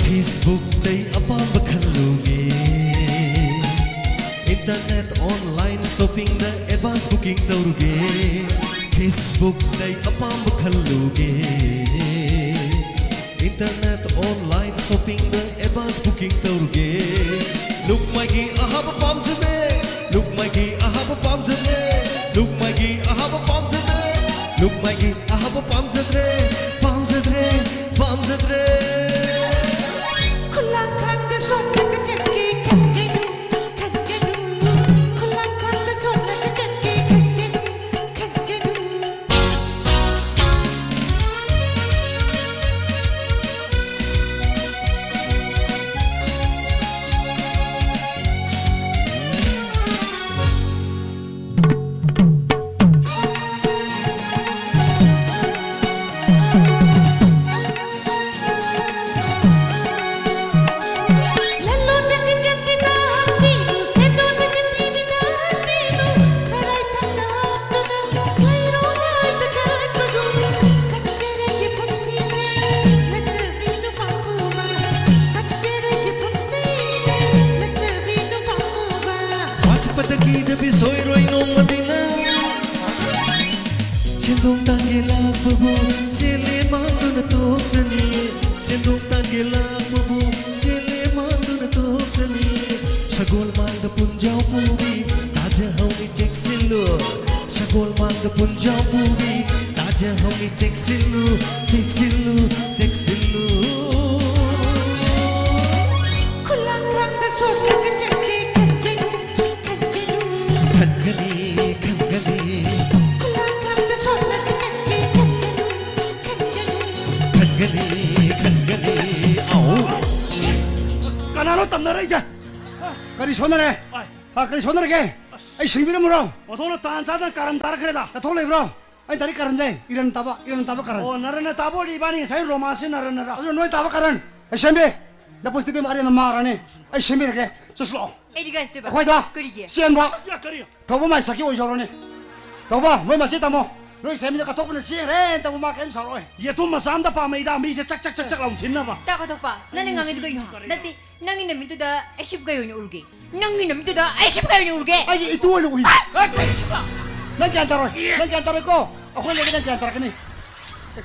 Facebook ꯇꯩ ꯑꯄꯥꯝꯕ ꯈꯜꯂꯨꯒꯦ꯫ Internet online shopping ꯗ advance booking ꯇꯧꯔꯨꯒꯦ꯫ Facebook ꯇꯩ ꯑꯄꯥꯝꯕ ꯈꯜꯂꯨꯒꯦ꯫ Internet online shopping ꯗ advance booking ꯇꯧꯔꯨꯒꯦ꯫ ꯂꯨꯛꯃꯥꯏꯒꯤ ꯑꯍꯥꯕ ꯄꯥꯝꯖꯗꯦ, ꯂꯨꯛꯃꯥꯏꯒꯤ ꯑꯍꯥꯕ ꯄꯥꯝꯖꯗꯦ, ꯂꯨꯛꯃꯥꯏꯒꯤ ꯑꯍꯥꯕ ꯄꯥꯝꯖꯗꯦ, ꯂꯨꯛꯃꯥꯏꯒꯤ ꯑꯍꯥꯕ ꯄꯥꯝꯖꯗ꯭ꯔꯦ, ꯄꯥꯝꯖꯗ꯭ꯔꯦ, ꯄꯥꯝꯖꯗ꯭ꯔꯦ꯫ ꯈꯨꯂꯥꯡꯈꯥꯡꯗ ꯁꯣꯠꯂꯒ ꯆꯠꯀꯦ ꯈꯟꯒꯅꯨ, ꯈꯟꯒꯅꯨ꯫ ꯈꯨꯂꯥꯡꯈꯥꯡꯗ ꯁꯣꯠꯂꯒ ꯆꯠꯀꯦ ꯈꯟꯒꯅꯨ, ꯈꯟꯒꯅꯨ꯫ ꯋꯥꯁꯛꯄꯗꯒꯤꯗꯕꯤ ꯁꯣꯏꯔꯣꯏ ꯅꯣꯡꯃꯗꯤ ꯅꯪ꯫ ꯁꯦꯟꯗꯣꯡ ꯇꯥꯟꯒꯦ ꯂꯥꯛꯄꯕꯨ ꯁꯦꯜꯂꯦ ꯃꯥꯡꯗꯨꯅ ꯇꯣꯛꯆꯅꯤ꯫ ꯁꯦꯟꯗꯣꯡ ꯇꯥꯟꯒꯦ ꯂꯥꯛꯄꯕꯨ ꯁꯦꯜꯂꯦ ꯃꯥꯡꯗꯨꯅ ꯇꯣꯛꯆꯅꯤ꯫ ꯁꯒꯣꯜ ꯃꯥꯡꯗ ꯄꯨꯟꯖꯥꯎ ꯄꯨꯕꯤ ꯇꯥꯖꯍꯧꯅꯤ ꯆꯦꯛꯁꯤꯜꯂꯨ꯫ ꯁꯒꯣꯜ ꯃꯥꯡꯗ ꯄꯨꯟꯖꯥꯎ ꯄꯨꯕꯤ ꯇꯥꯖꯍꯧꯅꯤ ꯆꯦꯛꯁꯤꯜꯂꯨ, ꯆꯦꯛꯁꯤꯜꯂꯨ, ꯆꯦꯛꯁꯤꯜꯂꯨ꯫ ꯈꯨꯂꯥꯡꯈꯥꯡꯗ ꯁꯣꯠꯂꯒ ꯆꯠꯀꯦ ꯈꯟꯒꯅꯨ, ꯈꯟꯒꯅꯨ꯫ ꯈꯟꯒꯅꯤ, ꯈꯟꯒꯅꯤ꯫ ꯑꯩꯁꯦ ꯀꯔꯤ ꯁꯣꯟꯅꯔꯦ? ꯑꯥꯏ꯫ ꯍꯥ, ꯀꯔꯤ ꯁꯣꯟꯅꯔꯒꯦ? ꯑꯁ꯫ ꯑꯩ ꯁꯦꯡꯕꯤꯔꯝꯃꯨꯔꯣ? ꯑꯣꯟꯊꯣꯛꯅ ꯇꯥꯟ ꯆꯥꯗꯅ ꯀꯔꯟ ꯇꯥꯔꯛꯈ꯭ꯔꯦꯗ꯫ ꯅꯊꯧ ꯂꯩꯕ꯭ꯔꯣ? ꯑꯩ ꯗꯥꯏꯔꯦꯛ ꯀꯔꯟꯁꯦ, ꯏꯔꯟ ꯇꯥꯕ, ꯏꯔꯟ ꯇꯥꯕ ꯀꯔꯟ꯫ ꯑꯣ, ꯅꯔꯟꯅ ꯇꯥꯕ ꯑꯣꯏꯔꯗꯤ ꯏꯕꯥꯅꯤ ꯉꯁꯥꯏ ꯔꯣꯃꯥꯟꯁꯁꯦ ꯅꯔꯟꯅꯔ? ꯑꯗꯨ ꯅꯣꯏ ꯇꯥꯕ ꯀꯔꯟ꯫ ꯑꯩ ꯁꯦꯝꯕꯤ꯫ ꯅꯄꯨꯟꯁꯤꯗꯤ ꯏꯕꯦꯝꯃ ꯑꯔꯦꯝꯅ ꯃꯥꯔꯅꯤ꯫ ꯑꯩ ꯁꯦꯝꯕꯤꯔꯒꯦ꯫ ꯆꯠꯁꯤꯂꯥꯛꯑꯣ꯫ ꯑꯩꯗꯤ ꯀꯥꯏ ꯆꯠꯇꯣꯏꯕ? ꯑꯩꯈꯣꯏꯗ꯫ ꯀꯔꯤꯒꯤ? ꯆꯦꯟꯕ꯫ ꯑꯁ, ꯀꯔꯤ? ꯊꯧꯕ ꯃꯥꯏ ꯁꯛꯀꯤ ꯑꯣꯏꯖꯍꯧꯔꯅꯤ꯫ ꯊꯧꯕ, ꯃꯣꯏ ꯃꯁꯤ ꯇꯝꯃꯣ꯫ ꯅꯣꯏ ꯁꯦꯝꯕꯤꯗ ꯀꯠꯊꯣꯛꯄꯅ ꯆꯦꯟꯈ꯭ꯔꯦ ꯇꯧꯕ ꯃꯥ ꯀꯔꯤꯝ ꯁꯥꯎꯔꯛꯑꯣꯏ꯫ ꯌꯦꯇꯨꯝ ꯃꯆꯥ ꯑꯝꯇ ꯄꯥꯝꯃꯩꯗ, ꯃꯤꯁꯦ ꯆꯛ, ꯆꯛ, ꯆꯛ, ꯆꯛ ꯂꯥꯎ ꯊꯤꯟꯅꯕ꯫ ꯇꯥ ꯀꯠꯊꯣꯛꯄ, ꯅꯪꯅ ꯉꯥꯡꯉꯤꯗꯨ ꯀꯩꯅꯣ? ꯅꯠꯇꯦ, ꯅꯪꯒꯤ ꯅꯃꯤꯠꯇꯨꯗ ꯑꯩ ꯁꯤꯕꯨ ꯀꯩ ꯑꯣꯏꯅ ꯎꯔꯒꯦ? ꯅꯪꯒꯤ ꯅꯃꯤꯠꯇꯨꯗ ꯑꯩ ꯁꯤꯕꯨ ꯀꯩ ꯑꯣꯏꯅ ꯎꯔꯒꯦ? ꯑꯩꯒꯤ ꯏꯇꯨ ꯑꯣꯏꯅ ꯎꯏ꯫ ꯑ, ꯀꯩ ꯁꯤꯕ? ꯅꯪ ꯒ꯭ꯌꯥꯟ ꯇꯥꯔꯣꯏ꯫ ꯅꯪ ꯒ꯭ꯌꯥꯟ ꯇꯥꯔꯣꯏꯀꯣ? ꯑꯩꯈꯣꯏ ꯂꯩꯔꯗꯤ ꯅꯪ ꯒ꯭ꯌꯥꯟ ꯇꯥꯔꯛꯀꯅꯤ꯫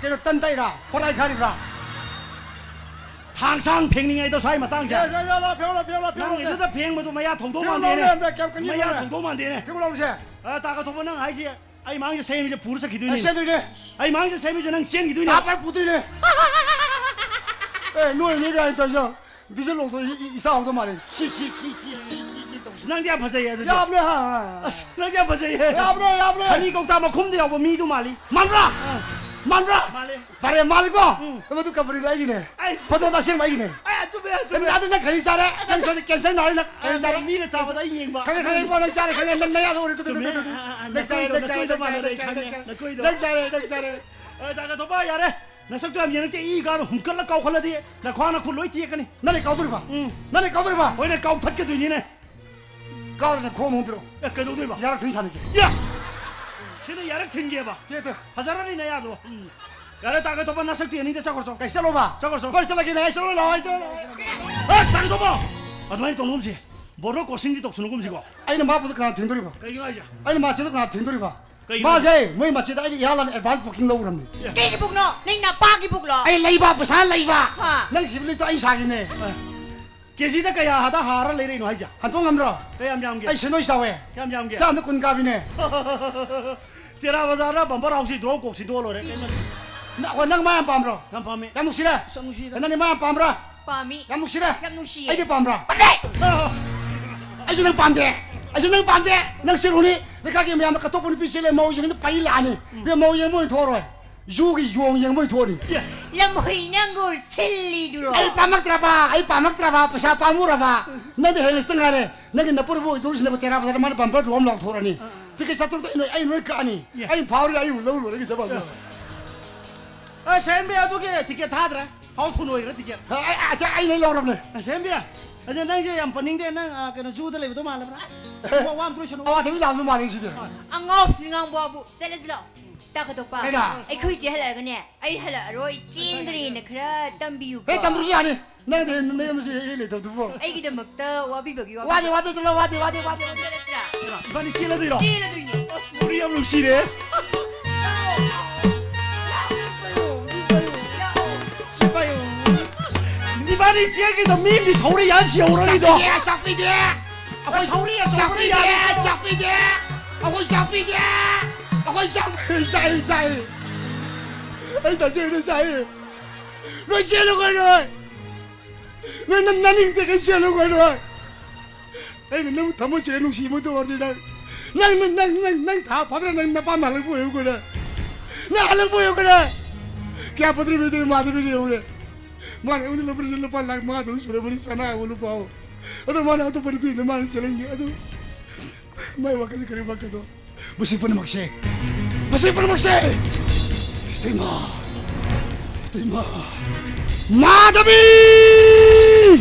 ꯀꯩꯅꯣ, ꯇꯟ ꯇꯛꯏꯔꯥ? ꯍꯣꯔꯥꯏ ꯈꯥꯔꯤꯕ꯭ꯔꯥ? ꯊꯥꯡꯁꯥꯡ ꯐꯦꯡꯅꯤꯡꯉꯩꯗꯣ ꯁ꯭ꯋꯥꯏ ꯃꯇꯥꯡꯁꯦ꯫ ꯌꯥ, ꯌꯥ, ꯌꯥ, ꯂꯥ, ꯐꯦꯡꯉꯣ, ꯂꯥ, ꯐꯦꯡꯉꯣ, ꯂꯥ, ꯐꯦꯡꯉꯣ, ꯅꯪꯒꯤꯗꯨꯗ ꯐꯦꯡꯕꯗꯨ ꯃꯌꯥ ꯊꯧꯗꯧ ꯐꯦꯡꯉꯣ, ꯃꯥꯟꯗꯦꯅꯦ꯫ ꯂꯥꯎꯅꯦ, ꯑꯝꯇ ꯀꯌꯥꯝ ꯀꯟꯒꯦ ꯃꯌꯥ ꯌꯦꯡꯉꯨꯅꯦ꯫ ꯊꯧꯗꯧ ꯃꯥꯟꯗꯦꯅꯦ꯫ ꯐꯦꯡꯉꯣ, ꯂꯥꯎꯁꯦ꯫ ꯑ, ꯇꯥ ꯀꯠꯊꯣꯛꯄ, ꯅꯪ ꯍꯥꯏꯁꯦ ꯑꯩ ꯃꯥꯡꯁꯦ ꯁꯦꯝꯃꯤꯁꯦ ꯄꯨꯔ ꯆꯠꯈꯤꯗꯣꯏꯅꯦ꯫ ꯑꯩ ꯆꯦꯟꯗꯣꯏꯅꯦ꯫ ꯑꯩ ꯃꯥꯡꯁꯦ ꯁꯦꯝꯃꯤꯁꯦ ꯅꯪ ꯆꯦꯟꯈꯤꯗꯣꯏꯅꯦ꯫ ꯇꯥ ꯄꯥꯏ ꯄꯨꯗꯣꯏꯅꯦ꯫ ꯑꯦ, ꯅꯣꯏ ꯃꯤ ꯀꯥꯏꯅ ꯇꯧꯔꯤꯁꯦ꯫ ꯗꯤꯖꯜ ꯂꯣꯛꯇꯣ ꯏ-, ꯏ-, ꯏꯁꯥ ꯍꯧꯗ ꯃꯥꯜꯂꯦ꯫ ꯈꯤ, ꯈꯤ, ꯈꯤ, ꯈꯤ, ꯈꯤ, ꯈꯤ, ꯈꯤ ꯇꯧ꯫ ꯑꯁ, ꯅꯪꯗꯤ ꯌꯥꯝ ꯐꯖꯩꯌꯦ ꯑꯗꯨꯗꯤ꯫ ꯌꯥꯕꯅꯦ, ꯍꯥ, ꯍꯥ꯫ ꯑꯁ, ꯅꯪꯗꯤ ꯌꯥꯝ ꯐꯖꯩꯌꯦ꯫ ꯌꯥꯕꯅꯦ, ꯌꯥꯕꯅꯦ꯫ ꯈꯅꯤ ꯀꯧꯇꯥ ꯃꯈꯨꯝꯗ ꯌꯥꯎꯕ ꯃꯤꯗꯨ ꯃꯥꯜꯂꯤ꯫ ꯃꯥꯟꯕ꯭ꯔꯥ? ꯑꯥ꯫ ꯃꯥꯟꯕ꯭ꯔꯥ? ꯃꯥꯜꯂꯦ꯫ ꯐꯔꯦ, ꯃꯥꯜꯂꯤꯀꯣ? ꯎꯝ꯫ ꯃꯗꯨ ꯀꯝꯄꯅꯤꯗꯣ ꯑꯩꯒꯤꯅꯦ꯫ ꯑꯩ ꯐꯣꯇꯣꯗꯣ ꯑꯁꯦꯡꯕ ꯑꯩꯒꯤꯅꯦ꯫ ꯑꯩ ꯑꯆꯨꯝꯕ, ꯑꯆꯨꯝꯕ꯫ ꯑꯗꯨ ꯅꯪ ꯈꯅꯤ ꯆꯥꯔꯦ꯫ ꯅꯪ ꯁꯣꯏꯗꯅ ꯀꯦꯟꯁꯔ ꯅꯥꯔꯦ ꯅꯪ꯫ ꯈꯅꯤ ꯑꯥ, ꯆꯥꯔꯦ꯫ ꯃꯤꯅ ꯆꯥꯕꯗ ꯑꯩ ꯌꯦꯡꯕ꯫ ꯈꯪꯉꯦ, ꯈꯪꯉꯦ, ꯏꯕꯣ, ꯅꯪ ꯆꯥꯔꯦ, ꯈꯪꯉꯦ꯫ ꯅꯪ ꯅꯌꯥꯗꯣ ꯎꯔꯦ꯫ ꯇꯨ, ꯇꯨ, ꯆꯨꯝꯃꯦ꯫ ꯇꯨ, ꯇꯨ, ꯇꯨ꯫ ꯑꯥ, ꯑꯥ, ꯑꯥ, ꯅꯪ ꯆꯥꯔꯦ, ꯅꯀꯣꯏꯗꯣ, ꯅꯪ ꯆꯥꯔꯦ, ꯅꯀꯣꯏꯗꯣ ꯅꯪ ꯆꯥꯔꯦ, ꯃꯥꯟꯅꯔꯦ, ꯅꯪ ꯆꯥꯔꯦ, ꯈꯪꯉꯦ, ꯅꯪ ꯆꯥꯔꯦ꯫ ꯅꯀꯣꯏꯗꯣ꯫ ꯅꯪ ꯆꯥꯔꯦ, ꯅꯪ ꯆꯥꯔꯦ꯫ ꯑ, ꯇꯥ ꯀꯠꯊꯣꯛꯄ, ꯌꯥꯔꯦ꯫ ꯅꯁꯛꯇꯣ ꯌꯥꯝ ꯌꯦꯡꯅꯤꯡꯗꯦ꯫ ꯏ ꯀꯥꯔꯣ ꯍꯨꯝꯀꯠꯂ ꯀꯥꯎꯈꯠꯂꯗꯤ ꯅꯈ꯭ꯋꯥꯡ ꯅꯈꯨꯠ ꯂꯣꯏ ꯇꯦꯛꯀꯅꯤ꯫ ꯅꯪ ꯂꯩ ꯀꯥꯎꯗꯣꯔꯤꯕ? ꯎꯝ꯫ ꯅꯪ ꯂꯩ ꯀꯥꯎꯗꯣꯔꯤꯕ? ꯍꯣꯏꯅꯦ, ꯀꯥꯎꯊꯠꯀꯗꯣꯏꯅꯤꯅꯦ꯫ ꯀꯥꯎꯗꯅ ꯈꯣꯡ ꯑꯃ ꯄꯤꯔꯛꯑꯣ꯫ ꯑꯦ, ꯀꯩꯗꯧꯗꯣꯏꯕ? ꯌꯥꯔꯛ ꯊꯤꯟ ꯁꯥꯟꯅꯒꯦ꯫ ꯌꯥ! ꯁꯤꯅ ꯌꯥꯔꯛ ꯊꯤꯟꯒꯦꯕ? ꯇꯦ, ꯇꯦ꯫ ꯐꯖꯔꯅꯤ ꯅꯌꯥꯗꯣ꯫ ꯎꯝ꯫ ꯌꯥꯔꯦ, ꯇꯥ ꯀꯠꯊꯣꯛꯄ, ꯅꯁꯛꯇꯨ ꯌꯦꯡꯅꯤꯡꯗꯦ, ꯆꯠꯈ꯭ꯔꯣ ꯆꯣ꯫ ꯀꯩ ꯆꯠꯂꯣꯕ? ꯆꯠꯈ꯭ꯔꯣ ꯆꯣ꯫ ꯀꯣꯏ ꯆꯠꯂꯒꯦꯅꯦ, ꯑꯩ ꯆꯠꯂꯣ ꯂꯥꯛꯑꯣ, ꯑꯩ ꯆꯠꯂꯣ ꯂꯥꯛꯑꯣ꯫ ꯑꯦ, ꯇꯥ ꯀꯠꯊꯣꯛꯄ! ꯑꯗꯨꯃꯥꯏꯅ ꯇꯧꯅꯨꯒꯨꯝꯁꯤ꯫ ꯕꯣꯔꯗꯔ ꯀ꯭ꯔꯣꯁꯤꯡꯗꯤ ꯇꯧꯁꯟꯅꯒꯨꯝꯁꯤꯀꯣ꯫ ꯑꯩꯅ ꯃꯥ ꯄꯨꯗ ꯀꯅꯥ ꯊꯤꯟꯗꯣꯔꯤꯕ? ꯀꯩꯒꯤꯅꯣ ꯍꯥꯏꯁꯦ? ꯑꯩꯅ ꯃꯥ ꯆꯦꯗ ꯀꯅꯥ ꯊꯤꯟꯗꯣꯔꯤꯕ? ꯀꯩꯒꯤꯅꯣ? ꯃꯥꯁꯦ ꯃꯣꯏ ꯃꯆꯦꯗ ꯑꯩꯅ ꯏꯍꯥꯟ ꯍꯥꯟꯅ advance booking ꯂꯧꯔꯝꯅꯤ꯫ ꯀꯩꯒꯤ bookꯅꯣ? ꯅꯪ ꯅꯄꯥꯒꯤ bookꯂꯣ? ꯑꯩ ꯂꯩꯕ, ꯄꯩꯁꯥ ꯂꯩꯕ꯫ ꯍꯥ꯫ ꯅꯪ ꯁꯤꯕ ꯂꯤꯛꯇꯣ ꯑꯩ ꯁꯥꯒꯤꯅꯦ꯫ ꯀꯦꯖꯤꯗ ꯀꯌꯥ ꯍꯥꯗ ꯍꯥꯔ ꯂꯩꯔꯛꯏꯅꯣ ꯍꯥꯏꯁꯦ? ꯍꯟꯗꯣꯛ ꯉꯝꯗ꯭ꯔꯣ? ꯀꯌꯥꯝ ꯌꯥꯝꯒꯦ? ꯑꯩ ꯁꯦꯟꯗꯣꯏ ꯆꯥꯎꯋꯦ꯫ ꯀꯌꯥꯝ ꯌꯥꯝꯒꯦ? ꯆꯥꯝꯗ ꯀꯨꯟ ꯀꯥꯕꯤꯅꯦ꯫ ꯇꯦꯔꯥ ꯕꯖꯥꯔꯗ ꯕꯝꯕꯔ ꯍꯥꯎꯁꯤ ꯗ꯭ꯔꯣ ꯀꯣꯛ ꯁꯤꯗꯣꯛꯑ ꯂꯣꯏꯔꯦ꯫ ꯀꯩꯅꯣ? ꯅ-, ꯑꯩꯈꯣꯏ ꯅꯪ ꯃꯥ ꯌꯥꯝ ꯄꯥꯝꯕ꯭ꯔꯣ? ꯌꯥꯝ ꯄꯥꯝꯃꯤ꯫ ꯌꯥꯝ ꯅꯨꯡꯁꯤꯔꯦ? ꯑꯁ, ꯌꯥꯝ ꯅꯨꯡꯁꯤꯗ꯫ ꯅꯪꯗꯤ ꯃꯥ ꯌꯥꯝ ꯄꯥꯝꯕ꯭ꯔꯥ? ꯄꯥꯝꯃꯤ꯫ ꯌꯥꯝ ꯅꯨꯡꯁꯤꯔꯦ? ꯌꯥꯝ ꯅꯨꯡꯁꯤꯌꯦ꯫ ꯑꯩꯗꯤ ꯄꯥꯝꯕ꯭ꯔꯥ? ꯄꯥꯝꯗꯦ! ꯑꯩꯁꯨ ꯅꯪ ꯄꯥꯝꯗꯦ꯫ ꯑꯩꯁꯨ ꯅꯪ ꯄꯥꯝꯗꯦ꯫ ꯅꯪ ꯆꯦꯜꯂꯨꯅꯤ꯫ ꯂꯩꯀꯥꯏꯒꯤ ꯃꯌꯥꯝꯅ ꯀꯠꯊꯣꯛꯄ ꯅꯨꯄꯤ ꯆꯦꯜꯂꯦ, ꯃꯧ ꯌꯦꯡꯉꯗꯤ ꯄꯩ ꯂꯥꯛꯑꯅꯤ꯫ ꯎꯝ꯫ ꯏꯕꯦꯝ, ꯃꯧ ꯌꯦꯡꯕ ꯑꯣꯏꯅ ꯊꯣꯛꯑꯔꯣꯏ꯫ ꯖꯨꯒꯤ ꯌꯣꯡ ꯌꯦꯡꯕ ꯑꯣꯏꯅ ꯊꯣꯛꯑꯅꯤ꯫ ꯑꯦ꯫ ꯂꯝꯍꯨꯏ ꯅꯪꯒꯨ ꯁꯤꯜꯂꯤꯗꯨꯔꯣ? ꯑꯩ ꯄꯥꯝꯃꯛꯇ꯭ꯔꯕ, ꯑꯩ ꯄꯥꯝꯃꯛꯇ꯭ꯔꯕ, ꯄꯩꯁꯥ ꯄꯥꯝꯃꯨꯔꯕ꯫ ꯅꯪꯗꯤ ꯍꯌꯦꯡ ꯂꯤꯁꯇ ꯉꯥꯏꯔꯦ꯫ ꯅꯪꯒꯤ ꯅꯄꯨꯔꯕꯨ ꯑꯣꯏꯗꯧꯔꯤꯁꯤꯅꯕꯨ ꯇꯦꯔꯥ ꯕꯖꯥꯔꯗ ꯃꯥꯅ ꯕꯝꯄꯔ ꯗ꯭ꯔꯣ ꯑꯃ ꯂꯥꯎꯊꯣꯔꯛꯑꯅꯤ꯫ ꯇꯤꯀꯦꯠ ꯆꯥꯇ꯭ꯔꯨꯛꯇꯣ ꯑꯩ ꯅꯣꯏ, ꯑꯩ ꯅꯣꯏ ꯀꯛꯑꯅꯤ꯫ ꯌꯦ꯫ ꯑꯩꯅ ꯐꯥꯎꯔꯗꯤ ꯑꯩ ꯂꯧ ꯂꯣꯏꯔꯦ ꯀꯩꯗꯧꯕ? ꯑꯁ, ꯁꯦꯝꯕꯤ, ꯑꯗꯨꯒꯤ ꯇꯤꯀꯦꯠ ꯊꯥꯗ꯭ꯔꯦ꯫ ꯍꯥꯎꯁꯐꯨꯜ ꯑꯣꯏꯈ꯭ꯔꯦ ꯇꯤꯀꯦꯠ꯫ ꯑ, ꯑꯩ, ꯑ, ꯑꯩ ꯂꯣꯏ ꯂꯧꯔꯕꯅꯦ꯫ ꯑꯁ, ꯁꯦꯝꯕꯤ, ꯑꯗ ꯅꯪꯁꯦ ꯌꯥꯝ ꯄꯟꯅꯤꯡꯗꯦ꯫ ꯅꯪ, ꯑ, ꯀꯩꯅꯣ, ꯖꯨꯗ ꯂꯩꯕꯗꯧ ꯃꯥꯜꯂꯕ꯭ꯔꯥ? ꯋꯥ, ꯋꯥ ꯑꯝꯇ ꯂꯣꯏꯁꯜꯂꯨ꯫ ꯑꯋꯥꯊꯕꯤ ꯂꯥꯕꯗꯣ ꯃꯥꯜꯂꯦ ꯁꯤꯗꯤ꯫ ꯑꯉꯥꯎꯕꯁꯤ ꯉꯥꯡꯕꯕꯨ꯫ ꯆꯠꯂꯁꯤ ꯂꯥꯛꯑꯣ꯫ ꯇꯥ ꯈꯗꯣꯛꯄ꯫ ꯀꯩꯅꯣ? ꯑꯩꯈꯣꯏ ꯆꯦ ꯍꯜꯂꯛꯑꯒꯅꯦ, ꯑꯩ ꯍꯜꯂꯛꯑꯔꯣꯏ, ꯆꯦꯟꯈ꯭ꯔꯦꯅ ꯈꯔ ꯇꯝꯕꯤꯌꯨꯀꯣ꯫ ꯍꯦ, ꯇꯝꯗ꯭ꯔꯁꯨ ꯌꯥꯅꯤ꯫ ꯅꯪꯗꯤ ꯅꯌꯨꯝꯗꯁꯨ ꯍꯦꯛ ꯍꯦꯛ ꯂꯩꯇꯕꯗꯨꯕꯨ꯫ ꯑꯩꯒꯤꯗꯃꯛꯇ ꯋꯥꯕꯤꯕꯒꯤ ꯋꯥꯕꯤ-꯫ ꯋꯥꯗꯦ, ꯋꯥꯗꯦ, ꯆꯠꯂꯣ, ꯋꯥꯗꯦ, ꯋꯥꯗꯦ, ꯋꯥꯗꯦ, ꯋꯥꯗꯦ꯫ ꯆꯠꯂꯁꯤꯔꯥ? ꯏꯕꯥꯅꯤ ꯆꯦꯜꯂꯗꯣꯏꯔꯣ? ꯆꯦꯜꯂꯗꯣꯏꯅꯦ꯫ ꯑꯁ, ꯋꯥꯔꯤ ꯌꯥꯝ ꯅꯨꯡꯁꯤꯔꯦ꯫ ꯁꯤ ꯄꯥꯏꯌꯨ꯫ ꯏꯕꯥꯅꯤ ꯆꯦꯟꯒꯤꯗꯣ ꯃꯤ ꯑꯃꯗꯤ ꯊꯧꯔꯤ ꯌꯥꯟ ꯁꯤꯍꯧꯔꯅꯤꯗꯣ꯫ ꯆꯥꯛꯄꯤꯗꯦ, ꯆꯥꯛꯄꯤꯗꯦ꯫ ꯑꯩꯈꯣꯏ ꯊꯧꯔꯤ ꯑꯆꯧꯕꯅ ꯆꯥꯛꯄꯤꯗꯦ, ꯌꯥꯜꯂꯦ꯫ ꯆꯥꯛꯄꯤꯗꯦ꯫ ꯑꯩꯈꯣꯏ ꯆꯥꯛꯄꯤꯗꯦ꯫ ꯑꯩꯈꯣꯏ ꯆꯥꯛ-, ꯆꯥꯛꯏ, ꯆꯥꯛꯏ꯫ ꯑꯩ ꯇꯁꯦꯡꯅ ꯆꯥꯛꯏ꯫ ꯅꯣꯏ ꯆꯦꯜꯂꯨ ꯀꯩꯅꯣ꯫ ꯅꯪ, ꯅꯪ ꯅꯅꯤꯡ ꯇꯦꯛꯀꯩ ꯆꯦꯜꯂꯨ ꯀꯩꯅꯣ꯫ ꯑꯩꯅ ꯅꯪ ꯊꯃꯣꯏ ꯁꯦꯡꯅ ꯅꯨꯡꯁꯤꯕ ꯑꯣꯏꯔꯗꯤ ꯅꯪ, ꯅꯪ, ꯅꯪ, ꯅꯪ, ꯅꯪ, ꯅꯪ ꯊꯥ ꯐꯥꯗ꯭ꯔꯥ ꯅꯪ ꯅꯄꯥꯝꯗ ꯍꯜꯂꯛꯄ ꯑꯣꯏꯌꯨ ꯀꯩꯅꯣ꯫ ꯅꯪ ꯍꯜꯂꯛꯄ ꯑꯣꯏꯌꯨ ꯀꯩꯅꯣ꯫ ꯀꯌꯥ ꯄꯗ꯭ꯔ ꯃꯤꯗꯤ ꯃꯥꯗ ꯃꯤꯗꯤ ꯌꯦꯡꯉꯨꯅꯦ꯫ ꯃꯥꯅ ꯑꯩꯉꯣꯟꯗ ꯂꯨꯄꯥ, ꯂꯨꯄꯥ ꯂꯥꯈ ꯃꯉꯥ ꯇꯔꯨꯛ ꯁꯨꯔꯕꯅꯤ ꯁꯅꯥ ꯑꯣꯏ ꯂꯨꯄꯥ ꯑꯣꯏ꯫ ꯑꯗꯣ ꯃꯥꯅ ꯑꯇꯣꯞꯄ ꯅꯨꯄꯤꯗ ꯃꯥꯅ ꯆꯦꯜꯍꯟꯈꯤ꯫ ꯑꯗꯨ ꯃꯥꯏ ꯋꯥꯈꯜꯁꯦ ꯀꯔꯤ ꯋꯥꯈꯜꯅꯣ? ꯃꯁꯤ ꯄꯨꯝꯅꯃꯛꯁꯦ, ꯃꯁꯤ ꯄꯨꯝꯅꯃꯛꯁꯦ ꯏꯃꯥ, ꯏꯃꯥ, ꯃꯥꯙꯕꯤ!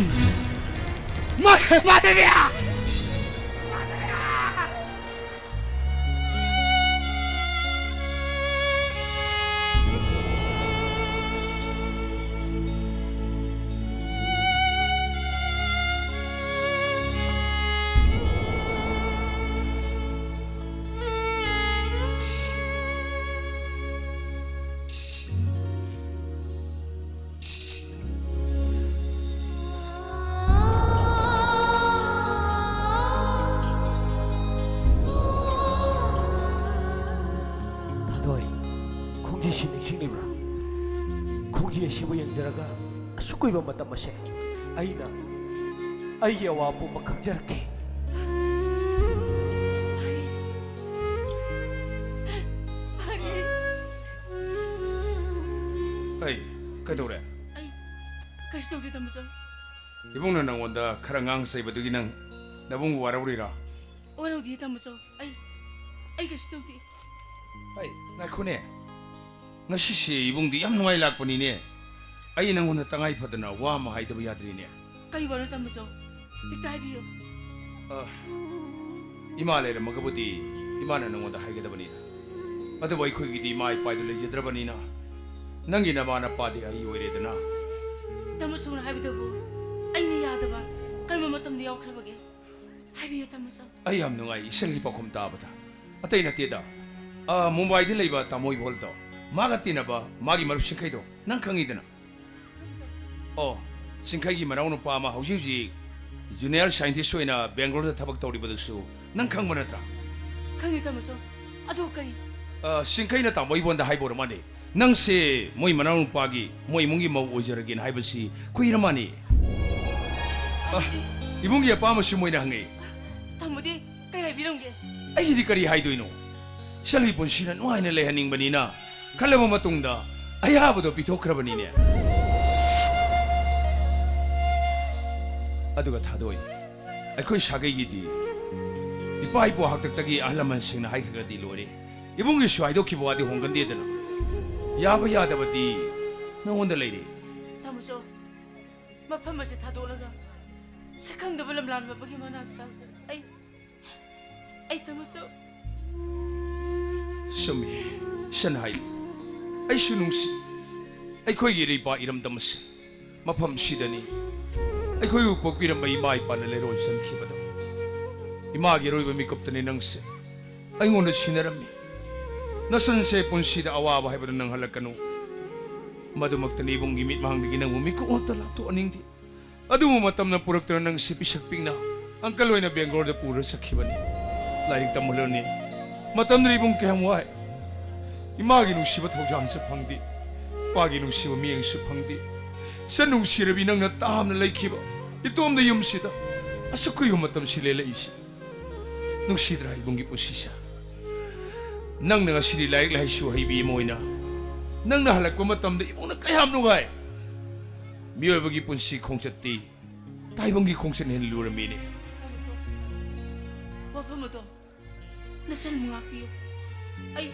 ꯃꯥ-, ꯃꯥꯙꯕꯤ! ꯊꯥꯗꯣꯏ, ꯈꯣꯡꯖꯤꯁꯤ ꯅꯤꯡꯁꯤꯡꯂꯤꯕ꯭ꯔꯥ? ꯈꯣꯡꯖꯤ ꯑꯁꯤꯕꯨ ꯌꯦꯡꯖꯔꯒ ꯑꯁꯨꯛ ꯀꯨꯏꯕ ꯃꯇꯝ ꯑꯁꯦ ꯑꯩꯅ ꯑꯩꯒꯤ ꯑꯋꯥ ꯄꯨꯝꯕ ꯈꯪꯖꯔꯛꯈꯤ꯫ ꯍꯩ, ꯀꯩꯗꯧꯔꯦ? ꯑꯩ ꯀꯩꯁꯨ ꯇꯧꯗꯦ, ꯇꯥꯃꯣꯆꯧ꯫ ꯏꯕꯨꯡꯅ ꯅꯪꯉꯣꯟꯗ ꯈꯔ ꯉꯥꯡ ꯆꯩꯕꯗꯨꯒꯤ ꯅꯪ ꯅꯕꯨꯡ ꯋꯥꯔꯧꯔꯤꯔꯥ? ꯋꯥꯔꯧꯗꯤꯌꯦ, ꯇꯥꯃꯣꯆꯧ꯫ ꯑꯩ, ꯑꯩ ꯀꯩꯁꯨ ꯇꯧꯗꯦ꯫ ꯑꯩ, ꯉꯥꯏꯈꯣꯅꯦ꯫ ꯉꯁꯤꯁꯦ ꯏꯕꯨꯡꯗꯤ ꯌꯥꯝ ꯅꯨꯡꯉꯥꯏ ꯂꯥꯛꯄꯅꯤꯅꯦ꯫ ꯑꯩ ꯅꯪꯉꯣꯟꯗ ꯇꯉꯥꯏ ꯐꯗꯅ ꯋꯥ ꯑꯃ ꯍꯥꯏꯗꯕ ꯌꯥꯗ꯭ꯔꯤꯅꯦ꯫ ꯀꯔꯤ ꯋꯥꯅꯣ, ꯇꯥꯃꯣꯆꯧ? ꯍꯦꯛꯇ ꯍꯥꯏꯕꯤꯌꯨ꯫ ꯑ, ꯏꯃꯥ ꯂꯩꯔꯝꯃꯒꯕꯨꯗꯤ ꯏꯃꯥꯅ ꯅꯪꯉꯣꯟꯗ ꯍꯥꯏꯒꯗꯕꯅꯤꯗ꯫ ꯑꯗꯨꯕꯨ ꯑꯩꯈꯣꯏꯒꯤꯗꯤ ꯏꯃꯥ ꯏꯄꯥꯗꯨ ꯂꯩꯖꯗ꯭ꯔꯕꯅꯤꯅ ꯅꯪꯒꯤ ꯅꯃꯥ ꯅꯄꯥꯗꯤ ꯑꯩ ꯑꯣꯏꯔꯦꯗꯅ꯫ ꯇꯥꯃꯣꯆꯧꯅ ꯍꯥꯏꯕꯗꯨꯕꯨ ꯑꯩꯅ ꯌꯥꯗꯕ ꯀꯔꯝꯕ ꯃꯇꯝꯗ ꯌꯥꯎꯈ꯭ꯔꯕꯒꯦ? ꯍꯥꯏꯕꯤꯌꯨ, ꯇꯥꯃꯣꯆꯧ꯫ ꯑꯩ ꯌꯥꯝ ꯅꯨꯡꯉꯥꯏ ꯏꯆꯜꯒꯤ ꯄꯥꯎꯈꯨꯝ ꯇꯥꯕꯗ꯫ ꯑꯇꯩ ꯅꯠꯇꯦꯗ, ꯑ, ꯃꯨꯝꯕꯥꯏꯗ ꯂꯩꯕ ꯇꯥꯃꯣ ꯏꯕꯣꯜꯗꯣ, ꯃꯥꯒ ꯇꯤꯟꯅꯕ ꯃꯥꯒꯤ ꯃꯔꯨꯞ ꯁꯤꯡꯈꯩꯗꯣ ꯅꯪ ꯈꯪꯉꯤꯗꯅ꯫ ꯑꯣ, ꯁꯤꯡꯈꯩꯒꯤ ꯃꯅꯥꯎꯅꯨꯄꯥ ꯑꯃ ꯍꯧꯖꯤꯛ ꯍꯧꯖꯤꯛ ꯖꯨꯅꯤꯌꯔ ꯁꯥꯏꯟꯇꯤꯁ ꯑꯣꯏꯅ ꯕꯦꯡꯒ꯭ꯂꯣꯔꯗ ꯊꯕꯛ ꯇꯧꯔꯤꯕꯗꯨꯁꯨ ꯅꯪ ꯈꯪꯕ ꯅꯠꯇ꯭ꯔꯥ? ꯈꯪꯉꯤ, ꯇꯥꯃꯣꯆꯧ꯫ ꯑꯗꯨ ꯀꯔꯤ? ꯑ, ꯁꯤꯡꯈꯩꯅ ꯇꯥꯃꯣ ꯏꯕꯣꯟꯗ ꯍꯥꯏꯕ ꯑꯣꯏꯔ ꯃꯥꯜꯂꯦ, ꯅꯪꯁꯦ ꯃꯣꯏ ꯃꯅꯥꯎꯅꯨꯄꯥꯒꯤ, ꯃꯣꯏ ꯏꯃꯨꯡꯒꯤ ꯃꯧ ꯑꯣꯏꯖꯔꯒꯦꯅ ꯍꯥꯏꯕꯁꯤ ꯀꯨꯏꯔ ꯃꯥꯜꯂꯦ꯫ ꯑ, ꯏꯃꯨꯡꯒꯤ ꯑꯄꯥꯝꯕꯁꯨ ꯃꯣꯏꯅ ꯍꯪꯉꯤ꯫ ꯇꯥꯃꯣꯗꯤ ꯀꯩ ꯍꯥꯏꯕꯤꯔꯝꯒꯦ? ꯑꯩꯒꯤꯗꯤ ꯀꯔꯤ ꯍꯥꯏꯗꯣꯏꯅꯣ? ꯏꯆꯜꯒꯤ ꯄꯨꯟꯁꯤꯅ ꯅꯨꯡꯉꯥꯏꯅ ꯂꯩꯍꯟꯅꯤꯡꯕꯅꯤꯅ ꯈꯜꯂꯕ ꯃꯇꯨꯡꯗ ꯑꯌꯥꯕꯗꯣ ꯄꯤꯊꯣꯛꯈ꯭ꯔꯕꯅꯤꯅꯦ꯫ ꯑꯗꯨꯒ ꯊꯥꯗꯣꯏ, ꯑꯩꯈꯣꯏ ꯁꯥꯒꯩꯒꯤꯗꯤ ꯏꯄꯥ ꯏꯄꯨ ꯍꯥꯛꯇꯛꯇꯒꯤ ꯑꯍꯜ ꯂꯃꯟꯁꯤꯡꯅ ꯍꯥꯏꯈ꯭ꯔꯒꯗꯤ ꯂꯣꯏꯔꯦ꯫ ꯏꯕꯨꯡꯒꯤꯁꯨ ꯍꯥꯏꯗꯣꯛꯈꯤꯕ ꯋꯥꯗꯤ ꯍꯣꯡꯒꯟꯗꯦꯗꯅ꯫ ꯌꯥꯕ ꯌꯥꯗꯕꯗꯤ ꯅꯉꯣꯟꯗ ꯂꯩꯔꯦ꯫ ꯇꯥꯃꯣꯆꯧ, ꯃꯐꯝ ꯑꯁꯤ ꯊꯥꯗꯣꯛꯂꯒ ꯁꯛꯈꯪꯗꯕ ꯂꯝꯂꯥꯟꯕ ꯑꯃꯒꯤ ꯃꯅꯥꯛꯇ ꯑꯩ, ꯑꯩ ꯇꯥꯃꯣꯆꯧ꯫ ꯆꯨꯝꯃꯤ, ꯏꯆꯟ ꯍꯥꯏ꯫ ꯑꯩꯁꯨ ꯅꯨꯡꯁꯤ꯫ ꯑꯩꯈꯣꯏꯒꯤ ꯏꯔꯩꯄꯥꯛ ꯏꯔꯝꯗꯝ ꯑꯁꯤ ꯃꯐꯝꯁꯤꯗꯅꯤ ꯑꯩꯈꯣꯏꯕꯨ ꯄꯣꯛꯄꯤꯔꯝꯕ ꯏꯃꯥ ꯏꯄꯥꯅ ꯂꯩꯔꯣꯟ ꯆꯟꯈꯤꯕꯗꯣ꯫ ꯏꯃꯥꯒꯤ ꯑꯔꯣꯏꯕ ꯃꯤꯀꯨꯞꯇꯅꯤ ꯅꯪꯁꯦ꯫ ꯑꯩꯉꯣꯟꯗ ꯁꯤꯟꯅꯔꯝꯃꯤ꯫ ꯅꯆꯟꯁꯦ ꯄꯨꯟꯁꯤꯗ ꯑꯋꯥꯕ ꯍꯥꯏꯕꯗꯨ ꯅꯪꯍꯜꯂꯛꯀꯅꯨ꯫ ꯃꯗꯨꯃꯛꯇꯅꯤ ꯏꯕꯨꯡꯒꯤ ꯃꯤꯠꯃꯥꯡꯗꯒꯤ ꯅꯪꯕꯨ ꯃꯤꯀꯨꯞ ꯑꯃꯠꯇ ꯂꯥꯞꯊꯣꯛꯍꯟꯅꯤꯡꯗꯦ꯫ ꯑꯗꯨꯕꯨ ꯃꯇꯝꯅ ꯄꯨꯔꯛꯇꯨꯅ ꯅꯪꯁꯤ ꯄꯤꯁꯛ ꯄꯤꯛꯅ ꯑꯪꯀꯜ ꯍꯣꯏꯅ ꯕꯦꯡꯒ꯭ꯂꯣꯔꯗ ꯄꯨꯔ ꯆꯠꯈꯤꯕꯅꯤ꯫ ꯂꯥꯏꯔꯤꯛ ꯇꯝꯍꯜꯂꯅꯤ꯫ ꯃꯇꯝꯗꯨꯗ ꯏꯕꯨꯡ ꯀꯌꯥꯝ ꯋꯥꯏ꯫ ꯏꯃꯥꯒꯤ ꯅꯨꯡꯁꯤꯕ ꯊꯧꯖꯥꯟꯁꯨ ꯐꯪꯗꯦ꯫ ꯏꯄꯥꯒꯤ ꯅꯨꯡꯁꯤꯕ ꯃꯤꯠꯌꯦꯡꯁꯨ ꯐꯪꯗꯦ꯫ ꯏꯆꯟ ꯅꯨꯡꯁꯤꯔꯕꯤ ꯅꯪꯅ ꯇꯥꯝꯅ ꯂꯩꯈꯤꯕ ꯏꯇꯣꯝꯗ ꯌꯨꯝꯁꯤꯗ ꯑꯁꯨꯛ ꯀꯨꯏꯕ ꯃꯇꯝꯁꯤ ꯂꯦꯜꯂꯛꯏꯁꯤ꯫ ꯅꯨꯡꯁꯤꯗ꯭ꯔꯥ ꯏꯕꯨꯡꯒꯤ ꯄꯨꯟꯁꯤꯁꯦ? ꯅꯪꯅ ꯉꯁꯤꯗꯤ ꯂꯥꯏꯔꯤꯛ ꯂꯥꯏꯁꯨ ꯍꯩꯕꯤ ꯑꯃ ꯑꯣꯏꯅ ꯅꯪꯅ ꯍꯜꯂꯛꯄ ꯃꯇꯝꯗ ꯏꯕꯨꯡꯅ ꯀꯌꯥꯝ ꯅꯨꯡꯉꯥꯏ꯫ ꯃꯤꯑꯣꯏꯕꯒꯤ ꯄꯨꯟꯁꯤ ꯈꯣꯡꯆꯠꯇꯤ ꯇꯥꯏꯕꯪꯒꯤ ꯈꯣꯡꯆꯠꯅ ꯍꯦꯟꯅ ꯂꯨꯔꯝꯃꯤꯅꯦ꯫ ꯋꯥꯐꯝ ꯑꯗꯣ ꯅꯆꯟꯕꯨ ꯉꯥꯛꯄꯤꯌꯨ꯫ ꯑꯩ,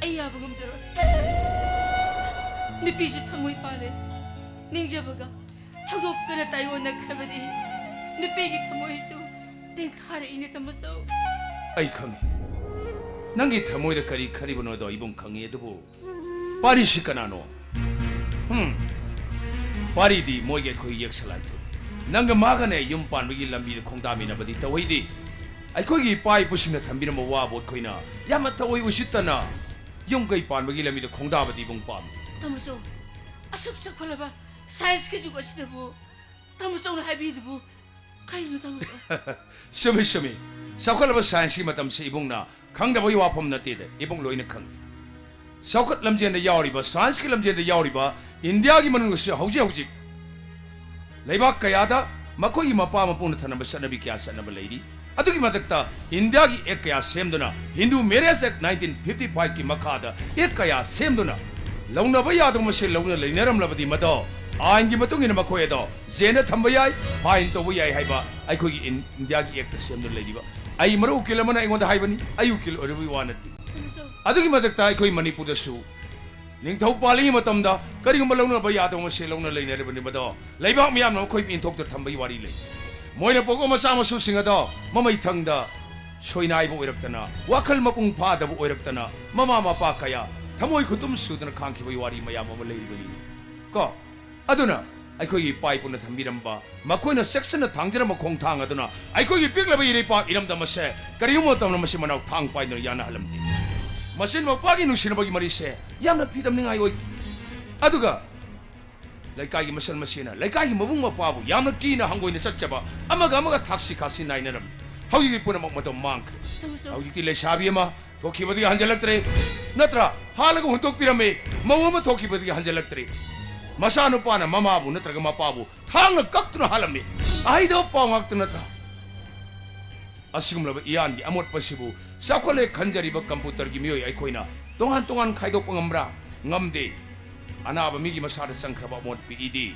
ꯑꯩ ꯌꯥꯕ ꯉꯝꯖꯔꯣꯏ꯫ ꯅꯨꯄꯤꯁꯨ ꯊꯃꯣꯏ ꯄꯥꯜꯂꯦ꯫ ꯅꯤꯡꯖꯕꯒ ꯊꯧꯗꯣꯛꯀꯅ ꯇꯥꯏꯑꯣꯟꯅꯈ꯭ꯔꯕꯗꯤ ꯅꯨꯄꯤꯒꯤ ꯊꯃꯣꯏꯁꯨ ꯇꯦꯡꯊꯥꯔꯛꯏꯅꯦ, ꯇꯥꯃꯣꯆꯧ꯫ ꯑꯩ ꯈꯪꯉꯤ꯫ ꯅꯪꯒꯤ ꯊꯃꯣꯏꯗ ꯀꯔꯤ ꯈꯜꯂꯤꯕꯅꯣꯗꯣ ꯏꯕꯨꯡ ꯈꯪꯉꯤ, ꯑꯗꯨꯕꯨ ꯄꯥꯔꯤꯁꯤ ꯀꯅꯥꯅꯣ? ꯍꯝ? ꯄꯥꯔꯤꯗꯤ ꯃꯣꯏꯒ ꯑꯩꯈꯣꯏ ꯌꯦꯛꯁꯂꯥꯏ ꯊꯣꯛꯏ꯫ ꯅꯪꯒ ꯃꯥꯒꯅꯦ ꯌꯨꯝ ꯄꯥꯟꯕꯒꯤ ꯂꯝꯕꯤꯗ ꯈꯣꯡꯗꯥꯃꯤꯟꯅꯕꯗꯤ ꯇꯧꯍꯩꯗꯦ꯫ ꯑꯩꯈꯣꯏꯒꯤ ꯏꯄꯥ ꯏꯄꯨꯁꯤꯡꯅ ꯊꯝꯕꯤꯔꯝꯕ ꯋꯥꯕꯨ ꯑꯩꯈꯣꯏꯅ ꯌꯥꯝꯅ ꯊꯑꯣꯏ ꯎꯁꯤꯠꯇꯅ ꯌꯨꯝ ꯀꯩ ꯄꯥꯟꯕꯒꯤ ꯂꯝꯕꯤꯗ ꯈꯣꯡꯗꯥꯕꯗꯤ ꯏꯕꯨꯡ ꯄꯥꯝꯃꯤ꯫ ꯇꯥꯃꯣꯆꯧ, ꯑꯁꯨꯛ ꯆꯥꯎꯈꯠꯂꯕ ꯁꯥꯏꯟꯁꯀꯤ ꯖꯨꯒ ꯑꯁꯤꯗꯕꯨ ꯇꯥꯃꯣꯆꯧꯅ ꯍꯥꯏꯕꯤꯗꯨꯕꯨ ꯀꯩꯅꯣ, ꯇꯥꯃꯣꯆꯧ? ꯆꯨꯝꯃꯤ, ꯆꯨꯝꯃꯤ꯫ ꯆꯥꯎꯈꯠꯂꯕ ꯁꯥꯏꯟꯁꯀꯤ ꯃꯇꯝꯁꯤ ꯏꯕꯨꯡꯅ ꯈꯪꯗꯕꯒꯤ ꯋꯥꯐꯝ ꯅꯠꯇꯦꯗ, ꯏꯕꯨꯡ ꯂꯣꯏꯅ ꯈꯪꯏ꯫ ꯆꯥꯎꯈꯠ ꯂꯝꯖꯦꯟꯗ ꯌꯥꯎꯔꯤꯕ, ꯁꯥꯏꯟꯁꯀꯤ ꯂꯝꯖꯦꯟꯗ ꯌꯥꯎꯔꯤꯕ ꯏꯟꯗꯤꯌꯥꯒꯤ ꯃꯅꯨꯡꯗꯁꯨ ꯍꯧꯖꯤꯛ ꯍꯧꯖꯤꯛ ꯂꯩꯕꯥꯛ ꯀꯌꯥꯗ ꯃꯈꯣꯏꯒꯤ ꯃꯄꯥ ꯃꯄꯨꯅ ꯊꯅꯝꯕ ꯆꯠꯅꯕꯤ ꯀꯌꯥ ꯆꯠꯅꯕ ꯂꯩꯔꯤ꯫ ꯑꯗꯨꯒꯤ ꯃꯊꯛꯇ ꯏꯟꯗꯤꯌꯥꯒꯤ ꯑꯦꯛ ꯀꯌꯥ ꯁꯦꯝꯗꯨꯅ, ꯍꯤꯟꯗꯨ ꯃꯦꯔꯦꯖ ꯑꯦꯛ ꯅꯥꯏꯟꯇꯤꯟ ꯐꯤꯐꯇꯤ ꯐꯥꯏꯚꯀꯤ ꯃꯈꯥꯗ ꯑꯦꯛ ꯀꯌꯥ ꯁꯦꯝꯗꯨꯅ, ꯂꯧꯅꯕ ꯌꯥꯗꯕ ꯃꯁꯦꯜ ꯂꯧꯅ ꯂꯩꯅꯔꯝꯂꯕꯗꯤ ꯃꯗꯣ ꯑꯥꯏꯟꯒꯤ ꯃꯇꯨꯡ ꯏꯟꯅ ꯃꯈꯣꯏ ꯑꯗꯣ ꯖꯦꯜꯗ ꯊꯝꯕ ꯌꯥꯏ, ꯐꯥꯏꯟ ꯇꯧꯕ ꯌꯥꯏ ꯍꯥꯏꯕ ꯑꯩꯈꯣꯏꯒꯤ ꯏꯟ-, ꯏꯟꯗꯤꯌꯥꯒꯤ ꯑꯦꯛꯇ ꯁꯦꯝꯗꯨꯅ ꯂꯩꯔꯤꯕ꯫ ꯑꯩ ꯃꯔꯨꯞ ꯎꯀꯤꯜ ꯑꯃꯅ ꯑꯩꯉꯣꯟꯗ ꯍꯥꯏꯕꯅꯤ, ꯑꯩ ꯎꯀꯤꯜ ꯑꯣꯏꯔꯨꯕꯒꯤ ꯋꯥ ꯅꯠꯇꯦ꯫ ꯑꯗꯨꯒꯤ ꯃꯊꯛꯇ ꯑꯩꯈꯣꯏ ꯃꯅꯤꯄꯨꯔꯗꯁꯨ ꯅꯤꯡꯊꯧ ꯄꯥꯜꯂꯤꯉꯩ ꯃꯇꯝꯗ ꯀꯔꯤꯒꯨꯝꯕ ꯂꯧꯅꯕ ꯌꯥꯗꯕ ꯃꯁꯦꯜ ꯂꯧꯅ ꯂꯩꯅꯔꯤꯕꯅꯤ, ꯃꯗꯣ ꯂꯩꯕꯥꯛ ꯃꯤꯌꯥꯝꯅ ꯃꯈꯣꯏ ꯏꯟꯊꯣꯛꯇ ꯊꯝꯕꯒꯤ ꯋꯥꯔꯤ ꯂꯩ꯫ ꯃꯣꯏꯅ ꯄꯣꯛꯄ ꯃꯆꯥ ꯃꯁꯨꯁꯤꯡ ꯑꯗꯣ ꯃꯃꯩꯊꯪꯗ ꯁꯣꯏꯅꯥꯏꯕ ꯑꯣꯏꯔꯛꯇꯅ, ꯋꯥꯈꯜ ꯃꯄꯨꯡ ꯐꯥꯗꯕ ꯑꯣꯏꯔꯛꯇꯅ, ꯃꯃꯥ ꯃꯄꯥ ꯀꯌꯥ ꯊꯃꯣꯏ ꯈꯨꯇꯨꯝ ꯁꯨꯗꯅ ꯈꯥꯡꯈꯤꯕꯒꯤ ꯋꯥꯔꯤ ꯃꯌꯥꯝ ꯑꯃ ꯂꯩꯔꯤꯕꯅꯤ ꯀꯣ꯫ ꯑꯗꯨꯅ ꯑꯩꯈꯣꯏꯒꯤ ꯏꯄꯥ ꯏꯄꯨꯅ ꯊꯝꯕꯤꯔꯝꯕ, ꯃꯈꯣꯏꯅ ꯆꯦꯛꯁꯤꯟꯅ ꯊꯥꯡꯖꯔꯝꯕ ꯈꯣꯡꯊꯥꯡ ꯑꯗꯨꯅ ꯑꯩꯈꯣꯏꯒꯤ ꯄꯤꯛꯂꯕ ꯏꯔꯩꯄꯥꯛ ꯏꯔꯝꯗꯝ ꯑꯁꯦ ꯀꯔꯤꯒꯨꯝꯕ ꯃꯇꯝꯗ ꯃꯁꯤ ꯃꯅꯥꯎ ꯊꯥꯡ ꯄꯥꯏꯗꯨꯅ ꯌꯥꯅꯍꯜꯂꯝꯗꯦ꯫ ꯃꯆꯤꯟ ꯃꯧꯄ꯭ꯋꯥꯒꯤ ꯅꯨꯡꯁꯤꯅꯕꯒꯤ ꯃꯔꯤꯁꯦ ꯌꯥꯝꯅ ꯐꯤꯗꯝꯅꯤꯡꯉꯥꯏ ꯑꯣꯏꯈꯤ꯫ ꯑꯗꯨꯒ ꯂꯩꯀꯥꯏꯒꯤ ꯃꯁꯜ ꯃꯁꯤꯅ ꯂꯩꯀꯥꯏꯒꯤ ꯃꯕꯨꯡ ꯃꯧꯄ꯭ꯋꯥꯕꯨ ꯌꯥꯝꯅ ꯀꯤꯅ ꯍꯪꯒꯣꯏꯅ ꯆꯠꯆꯕ, ꯑꯃꯒ ꯑꯃꯒ ꯊꯥꯛꯁꯤ ꯈꯥꯁꯤ ꯅꯥꯏꯅꯔꯝꯃꯤ꯫ ꯍꯧꯖꯤꯛꯇꯤ ꯄꯨꯝꯅꯃꯛ ꯃꯇꯝ ꯃꯥꯡꯈ꯭ꯔꯦ꯫ ꯇꯧꯁꯨ꯫ ꯍꯧꯖꯤꯛꯇꯤ ꯂꯩꯁꯥꯕꯤ ꯑꯃ ꯊꯣꯛꯈꯤꯕꯗꯒꯤ ꯍꯟꯖꯤꯜꯂꯛꯇ꯭ꯔꯦ, ꯅꯠꯇ꯭ꯔꯥ? ꯍꯥꯜꯂꯒ ꯍꯨꯟꯇꯣꯛꯄꯤꯔꯝꯃꯤ꯫ ꯃꯧ ꯑꯃ ꯊꯣꯛꯈꯤꯕꯗꯒꯤ ꯍꯟꯖꯤꯜꯂꯛꯇ꯭ꯔꯦ꯫ ꯃꯆꯥꯅꯨꯄꯥꯅ ꯃꯃꯥꯕꯨ ꯅꯠꯇ꯭ꯔꯒ ꯃꯄꯥꯕꯨ ꯊꯥꯡꯅ ꯀꯛꯇꯨꯅ ꯍꯥꯜꯂꯝꯃꯤ꯫ ꯑꯍꯩꯗꯕ ꯄꯥꯎ ꯉꯥꯛꯇ ꯅꯠꯇ꯭ꯔꯥ? ꯑꯁꯤꯒꯨꯝꯂꯕ ꯏꯌꯥꯟꯒꯤ ꯑꯃꯣꯠꯄꯁꯤꯕꯨ ꯆꯥꯎꯈꯠꯂꯦ ꯈꯟꯖꯔꯤꯕ ꯀꯝꯄ꯭ꯌꯨꯇꯔꯒꯤ ꯃꯤꯑꯣꯏ ꯑꯩꯈꯣꯏꯅ ꯇꯣꯉꯥꯟ ꯇꯣꯉꯥꯟ ꯈꯥꯏꯗꯣꯛꯄ ꯉꯝꯕ꯭ꯔꯥ? ꯉꯝꯗꯦ꯫ ꯑꯅꯥꯕ ꯃꯤꯒꯤ ꯃꯁꯥꯗ ꯆꯪꯈ꯭ꯔꯕ ꯑꯃꯣꯠ ꯄꯤꯛꯏꯗꯤ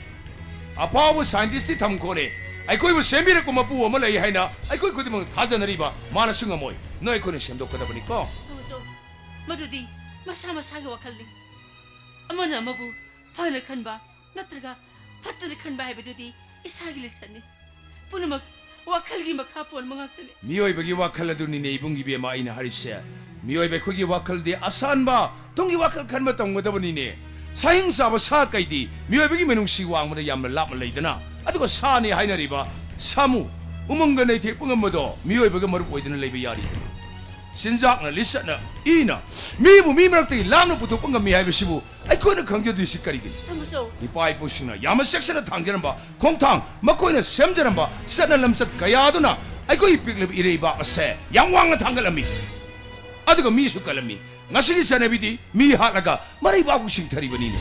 ꯑꯐꯥꯎꯕ ꯁꯥꯏꯟꯇꯤꯁꯇꯤ ꯊꯝꯈꯣꯅꯦ꯫ ꯑꯩꯈꯣꯏꯕꯨ ꯁꯦꯝꯕꯤꯔꯛꯄ ꯃꯄꯨ ꯑꯃ ꯂꯩ ꯍꯥꯏꯅ ꯑꯩꯈꯣꯏ ꯈꯨꯗꯤꯡꯃꯛ ꯊꯥꯖꯅꯔꯤꯕ ꯃꯥꯅꯁꯨ ꯉꯝꯃꯣꯏ꯫ ꯅꯣꯏ ꯑꯩꯈꯣꯏꯅ ꯁꯦꯝꯗꯣꯛꯀꯗꯕꯅꯤꯀꯣ꯫ ꯇꯥꯃꯣꯆꯧ, ꯃꯗꯨꯗꯤ ꯃꯁꯥ ꯃꯁꯥꯒꯤ ꯋꯥꯈꯜꯅꯤ꯫ ꯑꯃꯅ ꯑꯃꯕꯨ ꯐꯅ ꯈꯟꯕ ꯅꯠꯇ꯭ꯔꯒ ꯐꯠꯇꯅ ꯈꯟꯕ ꯍꯥꯏꯕꯗꯨꯗꯤ ꯏꯁꯥꯒꯤ ꯂꯤꯆꯠꯅꯤ꯫ ꯄꯨꯝꯅꯃꯛ ꯋꯥꯈꯜꯒꯤ ꯃꯈꯥ ꯄꯣꯟꯕ ꯉꯥꯛꯇꯅꯤ꯫ ꯃꯤꯑꯣꯏꯕꯒꯤ ꯋꯥꯈꯜ ꯑꯗꯨꯅꯤꯅꯦ ꯏꯕꯨꯡ ꯏꯕꯦꯝꯃ ꯑꯩꯅ ꯍꯥꯏꯔꯤꯁꯦ꯫ ꯃꯤꯑꯣꯏꯕ ꯑꯩꯈꯣꯏꯒꯤ ꯋꯥꯈꯜꯗꯤ ꯑꯁꯥꯟꯕ ꯇꯨꯡꯒꯤ ꯋꯥꯈꯜ ꯈꯟꯕ ꯇꯝꯒꯗꯕꯅꯤꯅꯦ꯫ ꯁꯥꯍꯤꯡ ꯆꯥꯕ ꯁꯥ ꯀꯩꯗꯤ ꯃꯤꯑꯣꯏꯕꯒꯤ ꯃꯤꯅꯨꯡꯁꯤ ꯋꯥꯡꯃꯗ ꯌꯥꯝꯅ ꯂꯥꯞꯅ ꯂꯩꯗꯅ꯫ ꯑꯗꯨꯒ ꯁꯥꯅꯤ ꯍꯥꯏꯅꯔꯤꯕ ꯁꯥꯃꯨ, ꯎꯃꯪꯒ ꯅꯩꯊꯦꯛꯄ ꯉꯝꯕꯗꯣ ꯃꯤꯑꯣꯏꯕꯒ ꯃꯔꯨꯞ ꯑꯣꯏꯗꯨꯅ ꯂꯩꯕ ꯌꯥꯔꯤ꯫ ꯆꯤꯟꯖꯥꯛꯅ, ꯂꯤꯆꯠꯅ, ꯏꯅ ꯃꯤꯕꯨ ꯃꯤ ꯃꯔꯛꯇꯒꯤ ꯂꯥꯞꯅ ꯄꯨꯊꯣꯛꯄ ꯉꯝꯃꯤ ꯍꯥꯏꯕꯁꯤꯕꯨ ꯑꯩꯈꯣꯏꯅ ꯈꯪꯖꯗ꯭ꯔꯤꯁꯤ ꯀꯔꯤꯒꯤꯅꯣ? ꯇꯥꯃꯣꯆꯧ꯫ ꯏꯄꯥ ꯏꯄꯨꯁꯤꯡꯅ ꯌꯥꯝꯅ ꯆꯦꯛꯁꯤꯟꯅ ꯊꯥꯡꯖꯔꯝꯕ ꯈꯣꯡꯊꯥꯡ, ꯃꯈꯣꯏꯅ ꯁꯦꯝꯖꯔꯝꯕ ꯆꯠꯅ ꯂꯝꯆꯠ ꯀꯌꯥꯗꯨꯅ ꯑꯩꯈꯣꯏꯒꯤ ꯄꯤꯛꯂꯤꯕ ꯏꯔꯩꯕꯥꯛ ꯑꯁꯦ ꯌꯥꯝ ꯋꯥꯡꯅ ꯊꯥꯡꯒꯠꯂꯝꯃꯤ꯫ ꯑꯗꯨꯒ ꯃꯤꯁꯨ ꯀꯜꯂꯝꯃꯤ꯫ ꯉꯁꯤꯒꯤ ꯆꯠꯅꯕꯤꯗꯤ ꯃꯤ ꯍꯥꯠꯂꯒ ꯃꯔꯩꯕꯥꯛꯄꯨ ꯁꯤꯡꯊꯔꯤꯕꯅꯤꯅꯦ꯫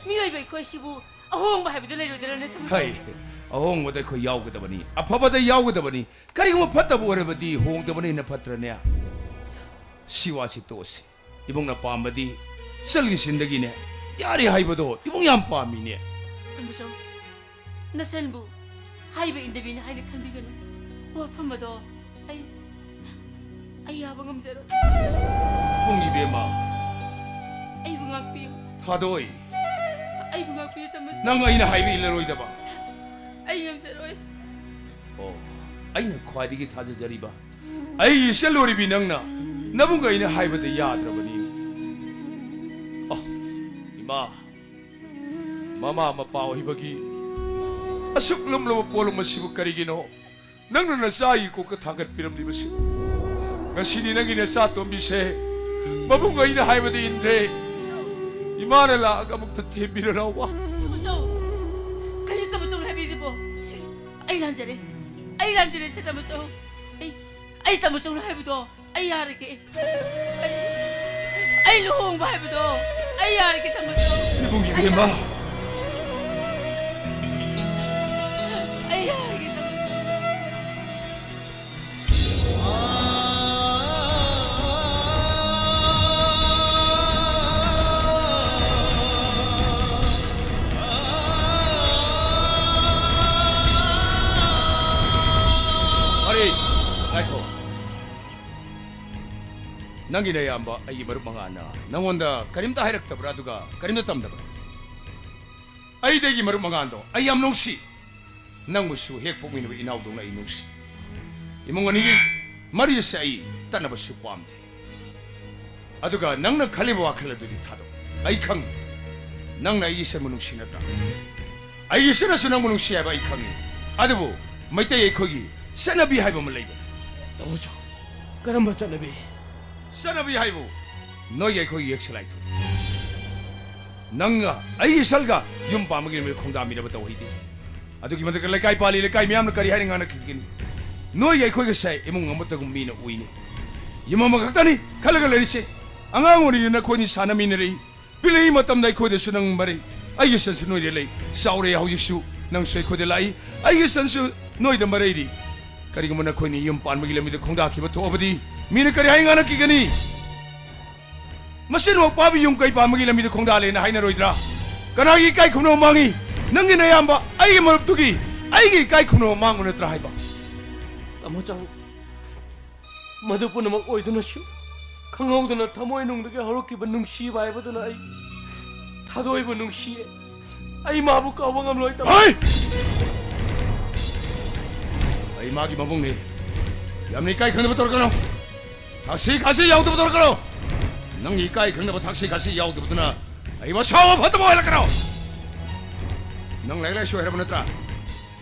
ꯃꯤꯑꯣꯏꯕ ꯑꯩꯈꯣꯏꯁꯤꯕꯨ ꯑꯍꯣꯡꯕ ꯍꯥꯏꯕꯗꯨ ꯂꯩꯔꯣꯏꯗ꯭ꯔꯅꯦ, ꯇꯥꯃꯣꯆꯧ? ꯍꯩ, ꯑꯍꯣꯡꯕꯗ ꯑꯩꯈꯣꯏ ꯌꯥꯎꯒꯗꯕꯅꯤ, ꯑꯐꯕꯗ ꯌꯥꯎꯒꯗꯕꯅꯤ꯫ ꯀꯔꯤꯒꯨꯝꯕ ꯐꯠꯇꯕ ꯑꯣꯏꯔꯕꯗꯤ ꯍꯣꯡꯗꯕꯅ ꯍꯦꯟꯅ ꯐꯠꯇ꯭ꯔꯅꯦ? ꯁꯤ ꯋꯥꯁꯤ ꯇꯣꯛꯑꯁꯤ꯫ ꯏꯕꯨꯡꯅ ꯄꯥꯝꯕꯗꯤ ꯏꯆꯜꯒꯤ ꯆꯤꯟꯗꯒꯤꯅꯦ ꯌꯥꯔꯦ ꯍꯥꯏꯕꯗꯣ ꯏꯕꯨꯡ ꯌꯥꯝ ꯄꯥꯝꯃꯤꯅꯦ꯫ ꯇꯥꯃꯣꯆꯧ, ꯅꯆꯟꯕꯨ ꯍꯥꯏꯕ ꯏꯟꯗꯕꯤꯅꯤ ꯍꯥꯏꯅ ꯈꯟꯕꯤꯒꯅꯨ꯫ ꯋꯥꯐꯝ ꯑꯗꯣ ꯑꯩ, ꯑꯩ ꯌꯥꯕ ꯉꯝꯖꯔꯣꯏ꯫ ꯏꯕꯨꯡ ꯏꯕꯦꯝꯃ, ꯑꯩꯕꯨ ꯉꯥꯛꯄꯤꯌꯨ꯫ ꯊꯥꯗꯣꯏ꯫ ꯑꯩꯕꯨ ꯉꯥꯛꯄꯤꯌꯨ, ꯇꯥꯃꯣꯆꯧ꯫ ꯅꯪ ꯑꯩꯅ ꯍꯥꯏꯕ ꯏꯜꯂꯔꯣꯏꯗꯕ? ꯑꯩ ꯉꯝꯖꯔꯣꯏ꯫ ꯑꯣ, ꯑꯩꯅ ꯈ꯭ꯋꯥꯏꯗꯒꯤ ꯊꯥꯖꯖꯔꯤꯕ ꯑꯩꯒꯤ ꯏꯆꯜ ꯑꯣꯏꯔꯤꯕꯤ ꯅꯪꯅ ꯅꯕꯨꯡ ꯑꯩꯅ ꯍꯥꯏꯕꯗ ꯌꯥꯗ꯭ꯔꯕꯅꯤ꯫ ꯑꯣ, ꯏꯃꯥ, ꯃꯃꯥ ꯃꯄꯥ ꯑꯣꯏꯕꯒꯤ ꯑꯁꯨꯛ ꯂꯨꯝꯂꯕ ꯄꯣꯠꯂꯨꯝ ꯑꯁꯤꯕꯨ ꯀꯔꯤꯒꯤꯅꯣ ꯅꯪꯅ ꯅꯆꯥꯒꯤ ꯀꯣꯛꯇ ꯊꯥꯡꯒꯠꯄꯤꯔꯝꯂꯤꯕꯁꯤ? ꯉꯁꯤꯗꯤ ꯅꯪꯒꯤ ꯅꯆꯥ ꯇꯣꯝꯕꯤꯁꯦ ꯃꯕꯨꯡ ꯑꯩꯅ ꯍꯥꯏꯕꯗ ꯏꯟꯗ꯭ꯔꯦ꯫ ꯏꯃꯥꯅ ꯂꯥꯛꯑꯒ ꯑꯃꯨꯛꯇ ꯊꯦꯝꯕꯤꯔꯣ ꯂꯥꯎꯕ꯫ ꯇꯥꯃꯣꯆꯧ, ꯀꯔꯤ ꯇꯥꯃꯣꯆꯧꯅ ꯍꯥꯏꯕꯤꯔꯤꯕꯣ? ꯁꯤ, ꯑꯩ ꯂꯥꯟꯖꯔꯦ, ꯑꯩ ꯂꯥꯟꯖꯔꯦ, ꯁꯦ ꯇꯥꯃꯣꯆꯧ꯫ ꯑꯩ, ꯑꯩ ꯇꯥꯃꯣꯆꯧꯅ ꯍꯥꯏꯕꯗꯣ ꯑꯩ ꯌꯥꯔꯒꯦ꯫ ꯑꯩ, ꯑꯩ ꯂꯨꯍꯣꯡꯕ ꯍꯥꯏꯕꯗꯣ ꯑꯩ ꯌꯥꯔꯒꯦ, ꯇꯥꯃꯣꯆꯧ꯫ ꯏꯕꯨꯡ ꯏꯕꯦꯝꯃ꯫ ꯑꯩ ꯌꯥꯔꯒꯦ, ꯇꯥꯃꯣꯆꯧ꯫ ꯑꯩ, ꯉꯥꯏꯈꯣ꯫ ꯅꯪꯒꯤ ꯅꯌꯥꯝꯕ, ꯑꯩꯒꯤ ꯃꯔꯨꯞ ꯃꯉꯥꯅ ꯅꯪꯉꯣꯟꯗ ꯀꯔꯤꯝꯇ ꯍꯥꯏꯔꯛꯇꯕ꯭ꯔꯥ? ꯑꯗꯨꯒ ꯀꯔꯤꯝꯇ ꯇꯝꯗꯕ꯭ꯔꯥ? ꯑꯩꯗꯤ ꯑꯩꯒꯤ ꯃꯔꯨꯞ ꯃꯉꯥꯗꯣ ꯑꯩ ꯌꯥꯝ ꯅꯨꯡꯁꯤ꯫ ꯅꯪꯕꯨꯁꯨ ꯍꯦꯛ ꯄꯣꯛꯃꯤꯟꯅꯕ ꯏꯅꯥꯎꯗꯧꯅ ꯑꯩ ꯅꯨꯡꯁꯤ꯫ ꯏꯃꯨꯡ ꯑꯅꯤꯒꯤ ꯃꯔꯤ ꯑꯁꯦ ꯑꯩ ꯇꯠꯅꯕꯁꯨ ꯄꯥꯝꯗꯦ꯫ ꯑꯗꯨꯒ ꯅꯪꯅ ꯈꯜꯂꯤꯕ ꯋꯥꯈꯜ ꯑꯗꯨꯗꯤ ꯊꯥꯗꯣꯛ꯫ ꯑꯩ ꯈꯪꯏ, ꯅꯪꯅ ꯑꯩꯒꯤ ꯏꯆꯟꯕꯨ ꯅꯨꯡꯁꯤ ꯅꯠꯇ꯭ꯔꯥ? ꯑꯩꯒꯤ ꯏꯆꯟꯅꯁꯨ ꯅꯪꯕꯨ ꯅꯨꯡꯁꯤ ꯍꯥꯏꯕ ꯑꯩ ꯈꯪꯏ꯫ ꯑꯗꯨꯕꯨ ꯃꯩꯇꯩ ꯑꯩꯈꯣꯏꯒꯤ ꯆꯠꯅꯕꯤ ꯍꯥꯏꯕ ꯑꯃ ꯂꯩꯕꯅꯤ꯫ ꯇꯥꯃꯣ ꯆꯥꯎ, ꯀꯔꯝꯕ ꯆꯠꯅꯕꯤ? ꯆꯠꯅꯕꯤ ꯍꯥꯏꯕꯨ ꯅꯣꯏꯒꯤ ꯑꯩꯈꯣꯏꯒꯤ ꯌꯦꯛꯁꯂꯥꯏ ꯊꯣꯛꯏ꯫ ꯅꯪꯒ ꯑꯩꯒꯤ ꯏꯆꯜꯒ ꯌꯨꯝ ꯄꯥꯟꯕꯒꯤ ꯅꯨꯃꯤꯠ ꯈꯣꯡꯗꯥꯃꯤꯟꯅꯕ ꯇꯧꯍꯩꯗꯦ꯫ ꯑꯗꯨꯒꯤ ꯃꯊꯛꯇ ꯂꯩꯀꯥꯏ ꯄꯥꯜꯂꯤ, ꯂꯩꯀꯥꯏ ꯃꯤꯌꯥꯝꯅ ꯀꯔꯤ ꯍꯥꯏꯅ ꯉꯥꯡꯅꯈꯤꯒꯅꯤ? ꯅꯣꯏꯒꯤ ꯑꯩꯈꯣꯏꯒꯁꯦ ꯏꯃꯨꯡ ꯑꯃꯠꯇꯒꯨꯝ ꯃꯤꯅ ꯎꯏꯅꯤ꯫ ꯌꯨꯝ ꯑꯃꯈꯛꯇꯅꯤ ꯈꯜꯂꯒ ꯂꯩꯔꯤꯁꯦ꯫ ꯑꯉꯥꯡ ꯑꯣꯏꯔꯤꯉꯩꯗ ꯅꯈꯣꯏꯅꯤ ꯁꯥꯟꯅꯃꯤꯟꯅꯔꯛꯏ꯫ ꯄꯤꯛꯂꯤꯉꯩ ꯃꯇꯝꯗ ꯑꯩꯈꯣꯏꯗꯁꯨ ꯅꯪ ꯃꯔꯩ꯫ ꯑꯩꯒꯤ ꯏꯆꯟꯁꯨ ꯅꯣꯏꯗ ꯂꯩ꯫ ꯆꯥꯎꯔꯦ ꯍꯧꯖꯤꯛꯁꯨ ꯅꯪꯁꯨ ꯑꯩꯈꯣꯏꯗ ꯂꯥꯛꯏ꯫ ꯑꯩꯒꯤ ꯏꯆꯟꯁꯨ ꯅꯣꯏꯗ ꯃꯔꯩꯔꯤ꯫ ꯀꯔꯤꯒꯨꯝꯕ ꯅꯈꯣꯏꯅꯤ ꯌꯨꯝ ꯄꯥꯟꯕꯒꯤ ꯂꯝꯕꯤꯗ ꯈꯣꯡꯗꯥꯈꯤꯕ ꯊꯣꯛꯑꯕꯗꯤ ꯃꯤꯅ ꯀꯔꯤ ꯍꯥꯏ ꯉꯥꯡꯅꯈꯤꯒꯅꯤ? ꯃꯁꯤ ꯅꯣꯛꯄꯥꯕꯤ ꯌꯨꯝ ꯀꯩ ꯄꯥꯟꯕꯒꯤ ꯂꯝꯕꯤꯗ ꯈꯣꯡꯗꯥꯂꯦꯅ ꯍꯥꯏꯅꯔꯣꯏꯗ꯭ꯔꯥ? ꯀꯅꯥꯒꯤ ꯏꯀꯥꯏ ꯈꯨꯝꯅꯕ ꯃꯥꯡꯉꯤ? ꯅꯪꯒꯤ ꯅꯌꯥꯝꯕ, ꯑꯩꯒꯤ ꯃꯔꯨꯞꯇꯨꯒꯤ ꯑꯩꯒꯤ ꯏꯀꯥꯏ ꯈꯨꯝꯅꯕ ꯃꯥꯡꯕ ꯅꯠꯇ꯭ꯔꯥ ꯍꯥꯏꯕ? ꯇꯥꯃꯣ ꯆꯥꯎ, ꯃꯗꯨ ꯄꯨꯝꯅꯃꯛ ꯑꯣꯏꯗꯨꯅꯁꯨ ꯈꯪꯍꯧꯗꯅ ꯊꯃꯣꯏ ꯅꯨꯡꯗꯒꯤ ꯍꯧꯔꯛꯈꯤꯕ ꯅꯨꯡꯁꯤꯕ ꯍꯥꯏꯕꯗꯨꯅ ꯑꯩ ꯊꯥꯗꯣꯛꯏꯕ ꯅꯨꯡꯁꯤꯌꯦ꯫ ꯑꯩ ꯃꯥꯕꯨ ꯀꯥꯎꯕ ꯉꯝꯂꯣꯏ, ꯇꯥꯃꯣ꯫ ꯍꯩ! ꯑꯩ ꯃꯥꯒꯤ ꯃꯕꯨꯡꯅꯤ꯫ ꯌꯥꯝꯅ ꯏꯀꯥꯏ ꯈꯪꯗꯕ ꯇꯧꯔꯛꯀꯅꯨ꯫ ꯊꯛꯁꯤ ꯈꯥꯁꯤ ꯌꯥꯎꯗꯕ ꯇꯧꯔꯛꯀꯅꯨ꯫ ꯅꯪꯒꯤ ꯏꯀꯥꯏ ꯈꯪꯗꯕ ꯊꯛꯁꯤ ꯈꯥꯁꯤ ꯌꯥꯎꯗꯕꯗꯨꯅ ꯑꯩꯕꯨ ꯑꯁꯥꯎꯕ ꯐꯠꯇꯕ ꯑꯣꯏꯍꯜꯂꯛꯀꯅꯨ꯫ ꯅꯪ ꯂꯥꯏꯔꯤꯛ ꯂꯥꯏꯁꯨ ꯍꯩꯔꯕ ꯅꯠꯇ꯭ꯔꯥ?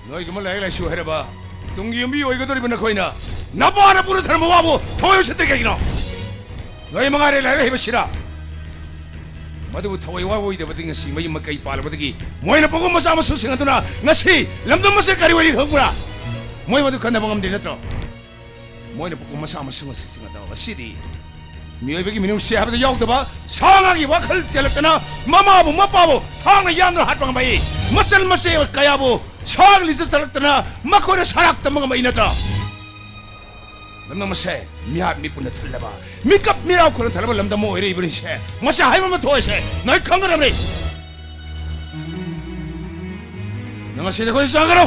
ꯅꯣꯏꯒꯨꯝꯕ ꯂꯥꯏꯔꯤꯛ ꯂꯥꯏꯁꯨ ꯍꯩꯔꯕ, ꯇꯨꯡꯒꯤ ꯌꯨꯝꯕꯤ ꯑꯣꯏꯒꯗꯧꯔꯤꯕ ꯅꯈꯣꯏꯅ ꯅꯄꯥꯅ ꯄꯨꯔ ꯊꯔꯝꯕ ꯋꯥꯕꯨ ꯊꯑꯣꯏ ꯎꯁꯤꯠꯇꯦ ꯀꯩꯒꯤꯅꯣ? ꯅꯣꯏ ꯃꯉꯥꯏꯔꯦ ꯂꯥꯏꯔꯤꯛ ꯍꯩꯕ ꯁꯤꯔꯥ? ꯃꯗꯨꯕꯨ ꯊꯑꯣꯏ ꯋꯥꯑꯣꯏꯗꯕꯗꯤ ꯉꯁꯤ ꯃꯌꯨꯝ ꯃꯀꯩ ꯄꯥꯜꯂꯕꯗꯒꯤ ꯃꯣꯏꯅ ꯄꯣꯛꯄ ꯃꯆꯥ ꯃꯁꯨꯁꯤꯡ ꯑꯗꯨꯅ ꯉꯁꯤ ꯂꯝꯗꯝ ꯑꯁꯦ ꯀꯔꯤ ꯑꯣꯏꯔꯤ ꯈꯪꯕ꯭ꯔꯥ? ꯃꯣꯏ ꯃꯗꯨ ꯈꯟꯅꯕ ꯉꯝꯗꯦ ꯅꯠꯇ꯭ꯔꯣ? ꯃꯣꯏꯅ ꯄꯣꯛꯄ ꯃꯆꯥ ꯃꯁꯨ ꯃꯁꯤꯁꯤꯡ ꯑꯗꯣ ꯉꯁꯤꯗꯤ ꯃꯤꯑꯣꯏꯕꯒꯤ ꯃꯤꯅꯨꯡꯁꯤ ꯍꯥꯏꯕꯗꯨ ꯌꯥꯎꯗꯕ, ꯁꯥ ꯉꯥꯒꯤ ꯋꯥꯈꯜ ꯆꯦꯜꯂꯛꯇꯅ ꯃꯃꯥꯕꯨ ꯃꯄꯥꯕꯨ ꯊꯥꯡꯅ ꯌꯥꯟꯗꯨꯅ ꯍꯥꯠꯄ ꯉꯝꯃꯛꯏ꯫ ꯃꯆꯜ ꯃꯆꯦ ꯀꯌꯥꯕꯨ ꯁꯥꯒ ꯂꯤꯆꯠ ꯆꯠꯂꯛꯇꯅ ꯃꯈꯣꯏꯅ ꯁꯔꯥꯛ ꯇꯝꯕ ꯉꯝꯃꯛꯏ ꯅꯠꯇ꯭ꯔꯥ? ꯂꯝꯗꯝ ꯑꯁꯦ ꯃꯤꯍꯥꯠ ꯃꯤꯄꯨꯟꯅ ꯊꯜꯂꯕ, ꯃꯤꯀꯞ ꯃꯤꯔꯥꯎ ꯈꯨꯅ ꯊꯜꯂꯕ ꯂꯝꯗꯝ ꯑꯃ ꯑꯣꯏꯔꯛꯏꯕꯅꯤꯁꯦ ꯃꯁꯤ ꯍꯥꯏꯕ ꯑꯃ ꯊꯣꯛꯏꯁꯦ ꯅꯣꯏ ꯈꯪꯒꯗꯕꯅꯤ꯫ ꯅꯪ ꯉꯁꯤꯗꯤ ꯑꯩꯈꯣꯏ ꯆꯪꯒꯅꯨ꯫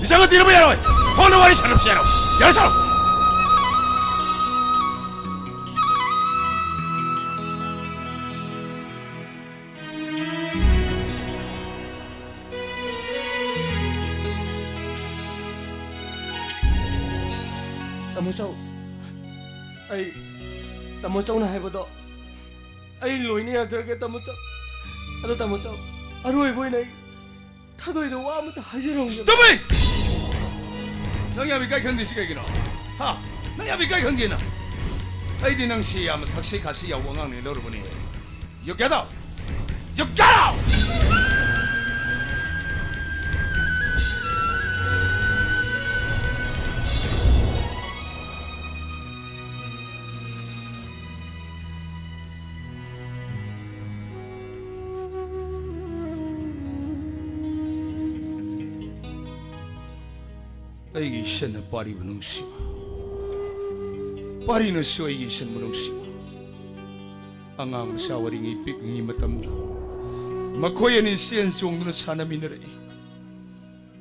ꯏꯆꯪꯒ ꯊꯤꯔꯕ ꯌꯥꯔꯣꯏ꯫ ꯐꯣꯟꯗ ꯋꯥꯔꯤ ꯁꯥꯟꯅꯔꯁꯤ ꯍꯥꯏꯔꯣ? ꯌꯥꯔꯦ, ꯁꯥꯔꯣ꯫ ꯇꯥꯃꯣ ꯆꯧ, ꯑꯩ, ꯇꯥꯃꯣ ꯆꯧꯅ ꯍꯥꯏꯕꯗꯣ ꯑꯩ ꯂꯣꯏꯅ ꯌꯥꯖꯔꯒꯦ, ꯇꯥꯃꯣ ꯆꯧ꯫ ꯑꯗꯣ ꯇꯥꯃꯣ ꯆꯧ, ꯑꯔꯣꯏꯕ ꯑꯣꯏꯅ ꯑꯩ ꯊꯥꯗꯣꯏꯗ ꯋꯥ ꯑꯃꯇ ꯍꯥꯏꯖꯔꯝꯒꯦ꯫ ꯆꯨꯝꯃꯤ! ꯅꯪ ꯌꯥꯝ ꯏꯀꯥꯏ ꯈꯪꯗ꯭ꯔꯤꯁꯤ ꯀꯩꯒꯤꯅꯣ? ꯍꯥ? ꯅꯪ ꯌꯥꯝ ꯏꯀꯥꯏ ꯈꯪꯗꯦꯅ? ꯑꯩꯗꯤ ꯅꯪꯁꯤ ꯌꯥꯝꯅ ꯊꯛꯁꯤ ꯈꯥꯁꯤ ꯌꯥꯎꯕ ꯑꯉꯥꯡꯅꯤ ꯂꯧꯔꯨꯕꯅꯤ꯫ You get out! You get out! ꯑꯩꯒꯤ ꯏꯆꯟꯅ ꯄꯥꯔꯤꯕ ꯅꯨꯡꯁꯤꯕ, ꯄꯥꯔꯤꯅꯁꯨ ꯑꯩꯒꯤ ꯏꯆꯟꯕꯨ ꯅꯨꯡꯁꯤꯕ꯫ ꯑꯉꯥꯡ ꯃꯆꯥ ꯑꯣꯏꯔꯤꯉꯩ ꯄꯤꯛꯂꯤꯉꯩ ꯃꯇꯝꯗ ꯃꯈꯣꯏ ꯑꯅꯤ ꯆꯦꯟ ꯆꯣꯡꯗꯨꯅ ꯁꯥꯟꯅꯃꯤꯟꯅꯔꯛꯏ꯫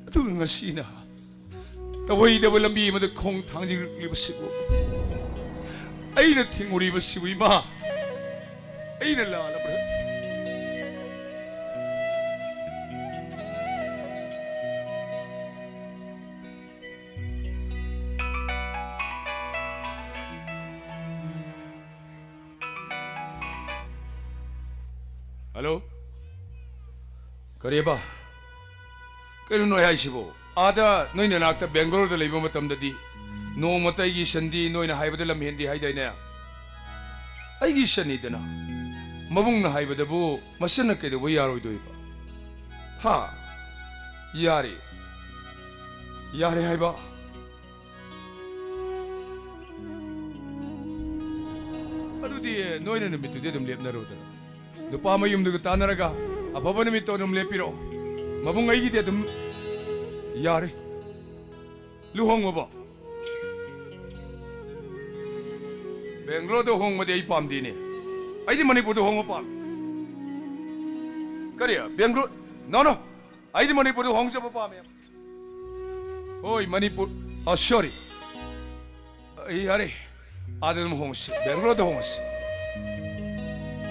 ꯑꯗꯨꯒ ꯉꯁꯤꯅ ꯇꯧꯍꯩꯗꯕ ꯂꯝꯕꯤ ꯑꯃꯗ ꯈꯣꯡ ꯊꯥꯡꯖꯤꯜꯂꯛꯂꯤꯕꯁꯤꯕꯨ ꯑꯩꯅ ꯊꯤꯡꯉꯨꯔꯤꯕꯁꯤꯕꯨ, ꯏꯃꯥ, ꯑꯩꯅ ꯂꯥꯜꯂꯕ꯭ꯔꯥ? ꯍꯜꯂꯣ? ꯀꯔꯤꯕ? ꯀꯩꯅꯣ ꯅꯣꯏ ꯍꯥꯏꯁꯤꯕꯣ? ꯑꯥꯗ ꯅꯣꯏ ꯅꯅꯥꯛꯇ ꯕꯦꯡꯒꯂꯣꯔꯗ ꯂꯩꯕ ꯃꯇꯝꯗꯗꯤ ꯅꯣꯡꯃꯇ ꯑꯩꯒꯤ ꯏꯆꯟꯗꯤ ꯅꯣꯏꯅ ꯍꯥꯏꯕꯗ ꯂꯝ ꯍꯦꯟꯗꯦ ꯍꯥꯏꯗꯥꯏꯅꯦ? ꯑꯩꯒꯤ ꯏꯆꯟꯅꯤꯗꯅ꯫ ꯃꯕꯨꯡꯅ ꯍꯥꯏꯕꯗꯕꯨ ꯃꯆꯟꯅ ꯀꯩꯗꯧꯕ ꯌꯥꯔꯣꯏꯗꯣꯏꯕ? ꯍꯥ? ꯌꯥꯔꯦ꯫ ꯌꯥꯔꯦ ꯍꯥꯏꯕ? ꯑꯗꯨꯗꯤ ꯅꯣꯏꯅ ꯅꯨꯃꯤꯠꯇꯨꯗꯤ ꯑꯗꯨꯝ ꯂꯦꯞꯅꯔꯣꯗꯅ꯫ ꯅꯨꯄꯥ ꯃꯌꯨꯝꯗꯨꯒ ꯇꯥꯟꯅꯔꯒ ꯑꯐꯕ ꯅꯨꯃꯤꯠꯇꯣ ꯑꯗꯨꯝ ꯂꯦꯞꯄꯤꯔꯛꯑꯣ꯫ ꯃꯕꯨꯡ, ꯑꯩꯒꯤꯗꯤ ꯑꯗꯨꯝ ꯌꯥꯔꯦ꯫ ꯂꯨꯍꯣꯡꯉꯕꯣ? ꯕꯦꯡꯒ꯭ꯂꯣꯔꯗ ꯍꯣꯡꯕꯗꯤ ꯑꯩ ꯄꯥꯝꯗꯦꯅꯦ꯫ ꯑꯩꯗꯤ ꯃꯅꯤꯄꯨꯔꯗ ꯍꯣꯡꯕ ꯄꯥꯝꯃꯤ꯫ ꯀꯔꯤ? ꯕꯦꯡꯒ꯭ꯂꯣꯔ? No, no. ꯑꯩꯗꯤ ꯃꯅꯤꯄꯨꯔꯗ ꯍꯣꯡꯖꯕ ꯄꯥꯝꯃꯦ꯫ ꯍꯣꯏ, ꯃꯅꯤꯄꯨꯔ, ꯑ, ꯁꯣꯔꯤ꯫ ꯑꯩ ꯌꯥꯔꯦ, ꯑꯥꯗ ꯑꯗꯨꯝ ꯍꯣꯡꯉꯁꯤ, ꯕꯦꯡꯒ꯭ꯂꯣꯔꯗ ꯍꯣꯡꯉꯁꯤ꯫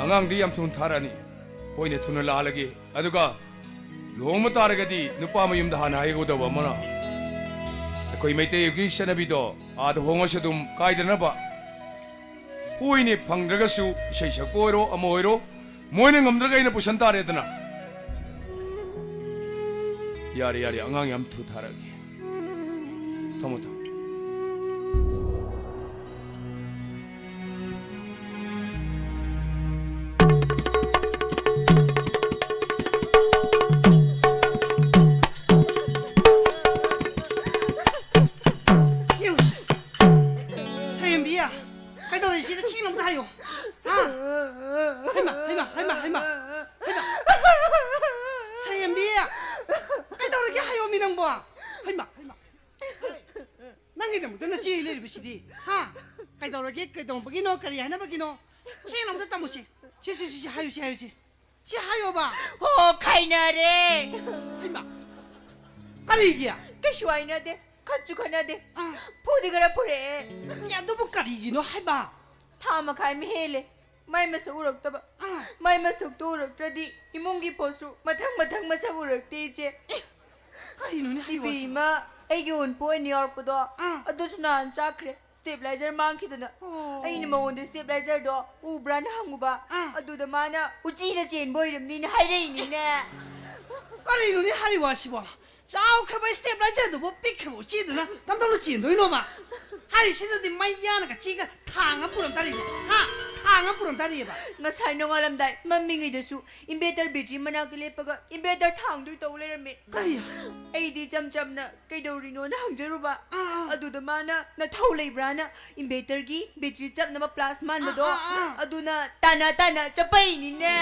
ꯑꯉꯥꯡꯗꯤ ꯌꯥꯝ ꯊꯨꯅ ꯊꯥꯔꯛꯑꯅꯤ꯫ ꯍꯣꯏꯅꯦ, ꯊꯨꯅ ꯂꯥꯛꯍꯜꯂꯒꯦ꯫ ꯑꯗꯨꯒ ꯂꯨꯍꯣꯡꯕ ꯇꯥꯔꯒꯗꯤ ꯅꯨꯄꯥ ꯃꯌꯨꯝꯗ ꯍꯥꯟꯅ ꯍꯥꯏꯒꯗꯧꯕ ꯑꯃꯅ, ꯑꯩꯈꯣꯏ ꯃꯩꯇꯩꯒꯤ ꯆꯠꯅꯕꯤꯗꯣ ꯑꯥꯗ ꯍꯣꯡꯉꯁꯨ ꯑꯗꯨꯝ ꯀꯥꯏꯗꯅꯕ꯫ ꯍꯣꯏꯅꯦ, ꯐꯪꯗ꯭ꯔꯒꯁꯨ ꯏꯁꯩ ꯁꯛꯄ ꯑꯣꯏꯔꯣ, ꯑꯃ ꯑꯣꯏꯔꯣ, ꯃꯣꯏꯅ ꯉꯝꯗ꯭ꯔꯒ ꯑꯩꯅ ꯄꯨꯁꯟ ꯇꯥꯔꯦꯗꯅ꯫ ꯌꯥꯔꯦ, ꯌꯥꯔꯦ, ꯑꯉꯥꯡ ꯌꯥꯝ ꯊꯨ ꯊꯥꯔꯛꯑꯒꯦ꯫ ꯊꯝꯃꯣ, ꯊꯝꯃꯣ꯫ ꯌꯦꯡꯉꯨꯁꯦ꯫ ꯁꯌꯦꯝꯕꯤ, ꯀꯩꯗꯧꯔꯦ? ꯁꯤꯗ ꯆꯦꯡ ꯑꯝꯇ ꯍꯥꯏꯌꯣ꯫ ꯍꯥ? ꯍꯩꯃ, ꯍꯩꯃ, ꯍꯩꯃ, ꯍꯩꯃ꯫ ꯍꯩꯃ꯫ ꯁꯌꯦꯝꯕꯤ, ꯀꯩꯗꯧꯔꯒꯦ ꯍꯥꯏꯌꯣꯃꯤ ꯅꯪꯕꯣ? ꯍꯩꯃ, ꯍꯩꯃ꯫ ꯅꯪꯒꯤꯗꯃꯛꯇ ꯅꯆꯦ ꯂꯩꯔꯤꯕꯁꯤꯗꯤ, ꯍꯥ? ꯀꯩꯗꯧꯔꯒꯦ? ꯀꯩꯗꯧꯕꯒꯤꯅꯣ? ꯀꯔꯤ ꯍꯥꯏꯅꯕꯒꯤꯅꯣ? ꯆꯦꯡ ꯑꯝꯇ ꯇꯝꯃꯨꯁꯤ꯫ ꯁꯤ, ꯁꯤ, ꯁꯤ, ꯁꯤ, ꯍꯥꯏꯌꯨ, ꯁꯤ, ꯍꯥꯏꯌꯨ, ꯁꯤ꯫ ꯁꯤ ꯍꯥꯏꯌꯣꯕ꯫ ꯍꯣ, ꯈꯥꯏꯅꯔꯦ꯫ ꯍꯩꯃ꯫ ꯀꯔꯤꯒꯤ? ꯀꯩꯁꯨ ꯍꯥꯏꯅꯗꯦ꯫ ꯈꯠꯁꯨ ꯈꯠꯅꯗꯦ꯫ ꯑꯥ꯫ ꯐꯨꯗꯤ ꯈꯔ ꯐꯨꯔꯛꯑꯦ꯫ ꯅꯠꯇꯦ, ꯑꯗꯨꯕꯨ ꯀꯔꯤꯒꯤꯅꯣ ꯍꯥꯏꯕ? ꯊꯥ ꯃꯈꯥꯏ ꯑꯃ ꯍꯦꯜꯂꯦ꯫ ꯃꯥꯏ ꯃꯁꯛ ꯎꯔꯛꯇꯕ꯫ ꯑꯥ꯫ ꯃꯥꯏ ꯃꯁꯛꯇꯣ ꯎꯔꯛꯇ꯭ꯔꯗꯤ ꯏꯃꯨꯡꯒꯤ ꯄꯣꯠꯁꯨ ꯃꯊꯪ ꯃꯊꯪ ꯃꯁꯛ ꯎꯔꯛꯇꯦ, ꯏꯆꯦ꯫ ꯑꯦ, ꯀꯔꯤꯅꯣꯅꯦ ꯍꯥꯏꯔꯤꯕ ꯋꯥꯁꯤꯕꯣ? ꯏꯕꯦꯝꯃ, ꯑꯩꯒꯤ ꯑꯣꯟꯄꯣ ꯑꯣꯏꯅ ꯌꯥꯎꯔꯛꯄꯗꯣ, ꯑꯥ꯫ ꯑꯗꯨꯁꯨ ꯅꯍꯥꯟ ꯆꯥꯛꯈ꯭ꯔꯦ꯫ ꯁ꯭ꯇꯦꯕꯤꯂꯥꯏꯖꯔ ꯃꯥꯡꯈꯤꯗꯅ꯫ ꯑꯣ꯫ ꯑꯩꯅ ꯃꯉꯣꯟꯗ ꯁ꯭ꯇꯦꯕꯤꯂꯥꯏꯖꯔꯗꯣ ꯎꯕ꯭ꯔꯥꯅ ꯍꯪꯉꯨꯕ꯫ ꯑꯥ꯫ ꯑꯗꯨꯗ ꯃꯥꯅ ꯎꯆꯤꯅ ꯆꯦꯟꯕ ꯑꯣꯏꯔꯝꯅꯤꯅ ꯍꯥꯏꯔꯛꯏꯅꯤꯅꯦ꯫ ꯀꯔꯤꯅꯣꯅꯦ ꯍꯥꯏꯔꯤ ꯋꯥꯁꯤꯕꯣ? ꯆꯥꯎꯈ꯭ꯔꯕ ꯁ꯭ꯇꯦꯕꯤꯂꯥꯏꯖꯔꯗꯨꯕꯨ ꯄꯤꯛꯈ꯭ꯔꯕ ꯎꯆꯤꯗꯨꯅ ꯀꯝꯗꯧꯅ ꯆꯦꯟꯗꯣꯏꯅꯣꯕ? ꯍꯥꯏꯔꯤꯁꯤꯗꯗꯤ ꯃꯩ ꯌꯥꯅꯒ ꯆꯦꯒ ꯊꯥꯡ ꯑꯃ ꯄꯨꯔꯝ ꯇꯥꯔꯤꯅꯦ꯫ ꯍꯥ? ꯊꯥꯡ ꯑꯃ ꯄꯨꯔꯝ ꯇꯥꯔꯤꯑꯕ꯫ ꯉꯁꯥꯏ ꯅꯣꯡꯉꯥꯜꯂꯝꯗꯥꯏ ꯃꯝꯃꯤꯉꯩꯗꯁꯨ inverter battery ꯃꯅꯥꯛꯇ ꯂꯦꯞꯄꯒ inverter ꯊꯥꯡꯗꯣꯏ ꯇꯧ ꯂꯩꯔꯝꯃꯦ꯫ ꯀꯔꯤ? ꯑꯩꯗꯤ ꯏꯆꯝ ꯆꯝꯅ ꯀꯩꯗꯧꯔꯤꯅꯣꯅ ꯍꯪꯖꯔꯨꯕ꯫ ꯑꯥ, ꯑꯥ꯫ ꯑꯗꯨꯗ ꯃꯥꯅ ꯅꯊꯧ ꯂꯩꯕ꯭ꯔꯥꯅ inverterꯒꯤ battery ꯆꯞꯅꯕ plus ꯃꯥꯟꯕꯗꯣ, ꯑꯥ, ꯑꯥ, ꯑꯥ꯫ ꯑꯗꯨꯅ ꯇꯥꯅ ꯇꯥꯅ ꯆꯞꯄꯛꯏꯅꯤꯅꯦ꯫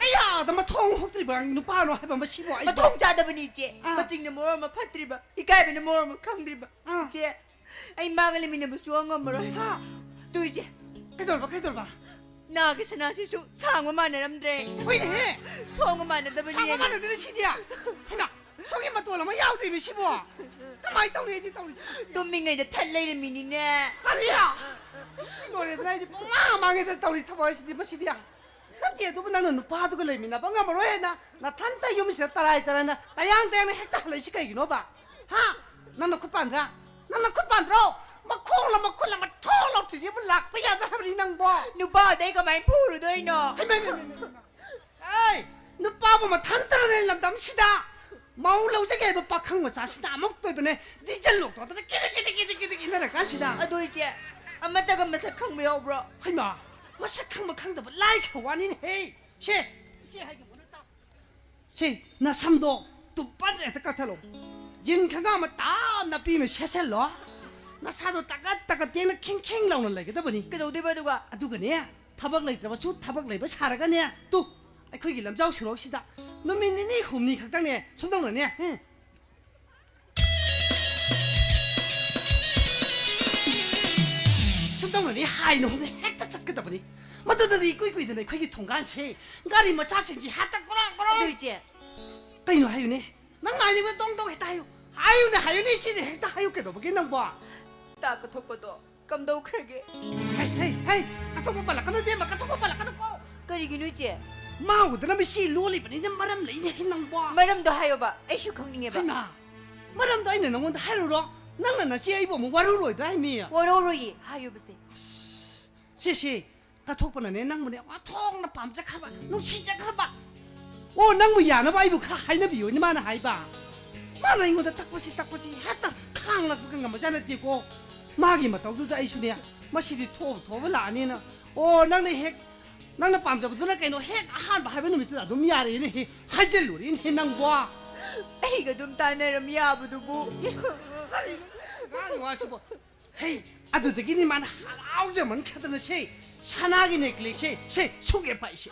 ꯀꯌꯥꯗ ꯃꯊꯣꯡ ꯍꯨꯛꯇ꯭ꯔꯤꯕ ꯅꯨꯄꯥꯅꯣ ꯍꯥꯏꯕ ꯃꯁꯤꯕꯨ ꯑꯩꯕꯨ? ꯃꯊꯣꯡ ꯆꯥꯗꯕꯅꯤ, ꯏꯆꯦ꯫ ꯑꯥ꯫ ꯃꯆꯤꯡꯅ ꯃꯔꯣꯟ ꯑꯃ ꯐꯠꯇ꯭ꯔꯤꯕ, ꯏꯀꯥꯏꯕꯅ ꯃꯔꯣꯟ ꯑꯃ ꯈꯪꯗ꯭ꯔꯤꯕ꯫ ꯑꯥ꯫ ꯏꯆꯦ, ꯑꯩ ꯃꯥꯒ ꯂꯩꯃꯤꯟꯅꯕꯁꯨ ꯉꯝꯃꯔꯣꯏ꯫ ꯍꯥ? ꯇꯨ, ꯏꯆꯦ꯫ ꯀꯩꯗꯧꯔꯕ, ꯀꯩꯗꯧꯔꯕ? ꯅꯥꯒꯤ ꯁꯅꯥꯁꯤꯁꯨ ꯁꯥꯡꯕ ꯃꯥꯟꯅꯔꯝꯗ꯭ꯔꯦ꯫ ꯍꯣꯏꯅꯦꯍꯦ꯫ ꯁꯣꯡꯕ ꯃꯥꯟꯅꯗꯕꯅꯤ꯫ ꯁꯥꯡꯕ ꯃꯥꯟꯅꯗ꯭ꯔꯦ ꯁꯤꯗꯤ꯫ ꯍꯩꯃꯥ꯫ ꯁꯣꯝꯒꯤ ꯃꯇꯣꯜ ꯑꯃ ꯌꯥꯎꯗ꯭ꯔꯤꯕ ꯁꯤꯕꯣ? ꯀꯃꯥꯏꯅ ꯇꯧꯅꯤ ꯑꯩꯗꯤ ꯇꯧꯔꯤꯁꯦ? ꯇꯨꯝꯃꯤꯉꯩꯗ ꯊꯠ ꯂꯩꯔꯝꯃꯤꯅꯤꯅꯦ꯫ ꯀꯔꯤ? ꯁꯤ ꯂꯣꯏꯔꯦꯗꯅ ꯑꯩꯗꯤ ꯄꯨꯡꯃꯥꯡ ꯃꯥꯡꯉꯦꯗꯅ ꯇꯧꯔꯤ ꯊꯕꯛ ꯑꯁꯤꯗꯤ ꯃꯁꯤꯗꯤ꯫ ꯅꯠꯇꯦ, ꯑꯗꯨꯕꯨ ꯅꯪꯅ ꯅꯨꯄꯥꯗꯨꯒ ꯂꯩꯃꯤꯟꯅꯕ ꯉꯝꯃꯔꯣꯏ ꯍꯥꯏꯅ ꯅꯊꯟꯇ ꯌꯨꯝꯁꯤꯗ ꯇꯔꯥꯏ ꯇꯔꯥꯏꯅ ꯇꯌꯥꯡ ꯇꯌꯥꯡꯅ ꯍꯦꯛꯇ ꯍꯜꯂꯛꯏꯁꯤ ꯀꯩꯒꯤꯅꯣꯕ? ꯍꯥ? ꯅꯪ ꯅꯈꯨꯠ ꯄꯥꯟꯗ꯭ꯔꯥ? ꯅꯪ ꯅꯈꯨꯠ ꯄꯥꯟꯗ꯭ꯔꯣ? ꯃꯈꯣꯡꯂ ꯃꯈꯨꯠꯂ ꯃꯊꯣꯡ ꯂꯧꯊꯤꯁꯤꯕꯨ ꯂꯥꯛꯄ ꯌꯥꯗ꯭ꯔꯥ ꯍꯥꯏꯕꯅꯤ ꯅꯪꯕꯣ? ꯅꯨꯄꯥꯗꯩ ꯀꯃꯥꯏꯅ ꯐꯨꯔꯨꯗꯣꯏꯅꯣ? ꯍꯩꯃꯥ, ꯍꯩꯃꯥ, ꯍꯩꯃꯥ, ꯍꯩꯃꯥ꯫ ꯑꯩ ꯅꯨꯄꯥꯕꯨ ꯃꯊꯟꯇꯅꯅꯦ ꯂꯝꯗꯝꯁꯤꯗ ꯃꯧ ꯂꯧꯖꯒꯦ ꯍꯥꯏꯕ ꯄꯥꯈꯪ ꯃꯆꯥꯁꯤꯅ ꯑꯃꯨꯛꯇꯣꯏꯕꯅꯦ ꯗꯤꯖꯜ ꯂꯣꯛꯇꯣꯛꯇꯅ ꯀꯤꯔꯤ ꯀꯤꯔꯤ ꯀꯤꯔꯤ ꯀꯤꯔꯤ ꯏꯟꯅꯔ ꯀꯥꯟꯁꯤꯗ꯫ ꯑꯗꯣ ꯏꯆꯦ, ꯑꯃꯠꯇꯒ ꯃꯁꯛ ꯈꯪꯕ ꯌꯥꯎꯕ꯭ꯔꯣ? ꯍꯩꯃꯥ, ꯃꯁꯛ ꯈꯪꯕ ꯈꯪꯗꯕ ꯂꯥꯏꯈ꯭ꯔ ꯋꯥꯅꯤꯅꯦ ꯍꯦ꯫ ꯁꯦ, ꯏꯆꯦ ꯍꯥꯏꯒꯦ ꯃꯨꯟꯅ ꯇꯥꯎ꯫ ꯁꯤ ꯅꯁꯝꯗꯣ ꯇꯨꯞꯄꯟ ꯍꯦꯛꯇ ꯀꯛꯊꯠꯂꯣ꯫ ꯖꯤꯟ ꯈꯪꯒꯥ ꯑꯃ ꯇꯥ ꯅꯥꯄꯤ ꯑꯃ ꯁꯦꯠꯆꯜꯂꯣ꯫ ꯅꯁꯥꯗꯣ ꯇꯀꯠ ꯇꯀꯠ ꯇꯦꯡꯅ ꯈꯤꯡ ꯈꯤꯡ ꯂꯥꯎꯅ ꯂꯩꯒꯗꯕꯅꯤ꯫ ꯀꯩꯗꯧꯗꯣꯏꯕ ꯑꯗꯨꯒ? ꯑꯗꯨꯒꯅꯦ, ꯊꯕꯛ ꯂꯩꯇ꯭ꯔꯕꯁꯨ ꯊꯕꯛ ꯂꯩꯕ ꯁꯥꯔꯒꯅꯦ, ꯇꯨ, ꯑꯩꯈꯣꯏꯒꯤ ꯂꯝꯖꯥꯎ ꯁꯣꯔꯣꯛꯁꯤꯗ ꯅꯨꯃꯤꯠ ꯅꯤꯅꯤ ꯍꯨꯝꯅꯤ ꯈꯛꯇꯪꯅꯦ ꯁꯨꯝꯗꯧꯅꯅꯦ, ꯎꯝ꯫ ꯁꯨꯝꯗꯧꯅꯅꯦ ꯍꯥꯏꯅ ꯍꯨꯝꯅ ꯍꯦꯛꯇ ꯆꯠꯀꯗꯕꯅꯤ꯫ ꯃꯗꯨꯗꯗꯤ ꯏꯀꯨꯏ ꯀꯨꯏꯗꯅ ꯑꯩꯈꯣꯏꯒꯤ ꯊꯣꯡꯒꯥꯟꯁꯦ ꯒꯥꯔꯤ ꯃꯆꯥꯁꯤꯡꯒꯤ ꯍꯦꯛꯇ ꯒ꯭ꯔꯣꯡ ꯒ꯭ꯔꯣꯡ꯫ ꯑꯗꯨ ꯏꯆꯦ꯫ ꯀꯩꯅꯣ ꯍꯥꯏꯌꯨꯅꯦ? ꯅꯪ ꯍꯥꯏꯅꯤꯡꯕ ꯇꯣꯡ ꯇꯣꯡ ꯍꯦꯛꯇ ꯍꯥꯏꯌꯨ꯫ ꯍꯥꯏꯌꯨꯅꯦ, ꯍꯥꯏꯌꯨꯅꯦ, ꯏꯆꯦꯅꯦ ꯍꯦꯛꯇ ꯍꯥꯏꯌꯨ꯫ ꯀꯩꯗꯧꯕꯒꯦ ꯅꯪꯕꯣ? ꯇꯥ ꯀꯊꯣꯛꯄꯗꯣ ꯀꯝꯗꯧꯈ꯭ꯔꯒꯦ? ꯍꯩ, ꯍꯩ, ꯍꯩ! ꯀꯠꯊꯣꯛꯄ ꯄꯜꯂꯛꯀꯅꯨ, ꯏꯕꯦꯝꯃ, ꯀꯠꯊꯣꯛꯄ ꯄꯜꯂꯛꯀꯅꯨꯀꯣ! ꯀꯔꯤꯒꯤꯅꯣ, ꯏꯆꯦ? ꯃꯥ ꯎꯗꯅꯕ ꯁꯤ ꯂꯣꯜꯂꯤꯕꯅꯤꯅꯦ, ꯃꯔꯝ ꯂꯩꯅꯦ ꯅꯪꯕꯣ꯫ ꯃꯔꯝꯗꯣ ꯍꯥꯏꯌꯣꯕ, ꯑꯩꯁꯨ ꯈꯪꯅꯤꯡꯉꯦꯕ꯫ ꯍꯩꯃꯥ! ꯃꯔꯝꯗꯣ ꯑꯩꯅ ꯅꯪꯉꯣꯟꯗ ꯍꯥꯏꯔꯨꯔꯣ? ꯅꯪꯅ ꯅꯆꯦ ꯑꯩꯕꯨ ꯑꯃꯨꯛ ꯋꯥꯔꯧꯔꯣꯏꯗ꯭ꯔꯥ ꯍꯥꯏꯃꯤ? ꯋꯥꯔꯧꯔꯣꯏꯌꯦ, ꯍꯥꯏꯌꯣꯕꯁꯦ꯫ ꯁꯦ, ꯁꯦ, ꯀꯠꯊꯣꯛꯄꯅꯅꯦ ꯅꯪꯕꯨꯅꯦ ꯑꯣꯟꯊꯣꯛꯅ ꯄꯥꯝꯖꯈ꯭ꯔꯕ, ꯅꯨꯡꯁꯤꯖꯈ꯭ꯔꯕ꯫ ꯑꯣ, ꯅꯪꯕꯨ ꯌꯥꯅꯕ ꯑꯩꯕꯨ ꯈꯔ ꯍꯥꯏꯅꯕꯤꯌꯨꯅꯦ ꯃꯥꯅ ꯍꯥꯏꯕ꯫ ꯃꯥꯅ ꯑꯩꯉꯣꯟꯗ ꯇꯛꯄꯁꯤ, ꯇꯛꯄꯁꯤ ꯍꯦꯛꯇ ꯈꯥꯡꯂꯛꯄꯒ ꯉꯝꯕꯖꯥꯠ ꯅꯠꯇꯦꯀꯣ꯫ ꯃꯥꯒꯤ ꯃꯇꯧꯗꯨꯗ ꯑꯩꯁꯨꯅꯦ, ꯃꯁꯤꯗꯤ ꯊꯣꯛꯑꯕ ꯊꯣꯛꯑꯕ ꯂꯥꯛꯑꯅꯤꯅ꯫ ꯑꯣ, ꯅꯪꯅ ꯍꯦꯛ, ꯅꯪꯅ ꯄꯥꯝꯖꯕꯗꯨꯅ ꯀꯩꯅꯣ, ꯍꯦꯛ ꯑꯍꯥꯟꯕ ꯍꯥꯏꯕ ꯅꯨꯃꯤꯠꯇꯨꯗ ꯑꯗꯨꯝ ꯌꯥꯔꯦꯅꯦ ꯍꯦ, ꯍꯥꯏꯖꯜꯂꯨꯔꯦꯅꯦ ꯍꯦ ꯅꯪꯕꯣ꯫ ꯑꯩꯒ ꯑꯗꯨꯝ ꯇꯥꯟꯅꯔꯝ ꯌꯥꯕꯗꯨꯕꯨ꯫ ꯀꯔꯤꯅꯣ ꯑꯉꯥꯡꯒꯤ ꯋꯥꯁꯤꯕꯣ? ꯍꯦ, ꯑꯗꯨꯗꯒꯤꯅꯤ ꯃꯥꯅ ꯍꯔꯥꯎꯖꯃꯟꯈ꯭ꯔꯗꯅ ꯁꯦ, ꯁꯅꯥꯒꯤ ꯅꯦꯀ꯭ꯂꯦꯁꯁꯦ, ꯁꯦ, ꯁꯨꯛ ꯌꯦꯛꯄ ꯑꯩꯁꯦ꯫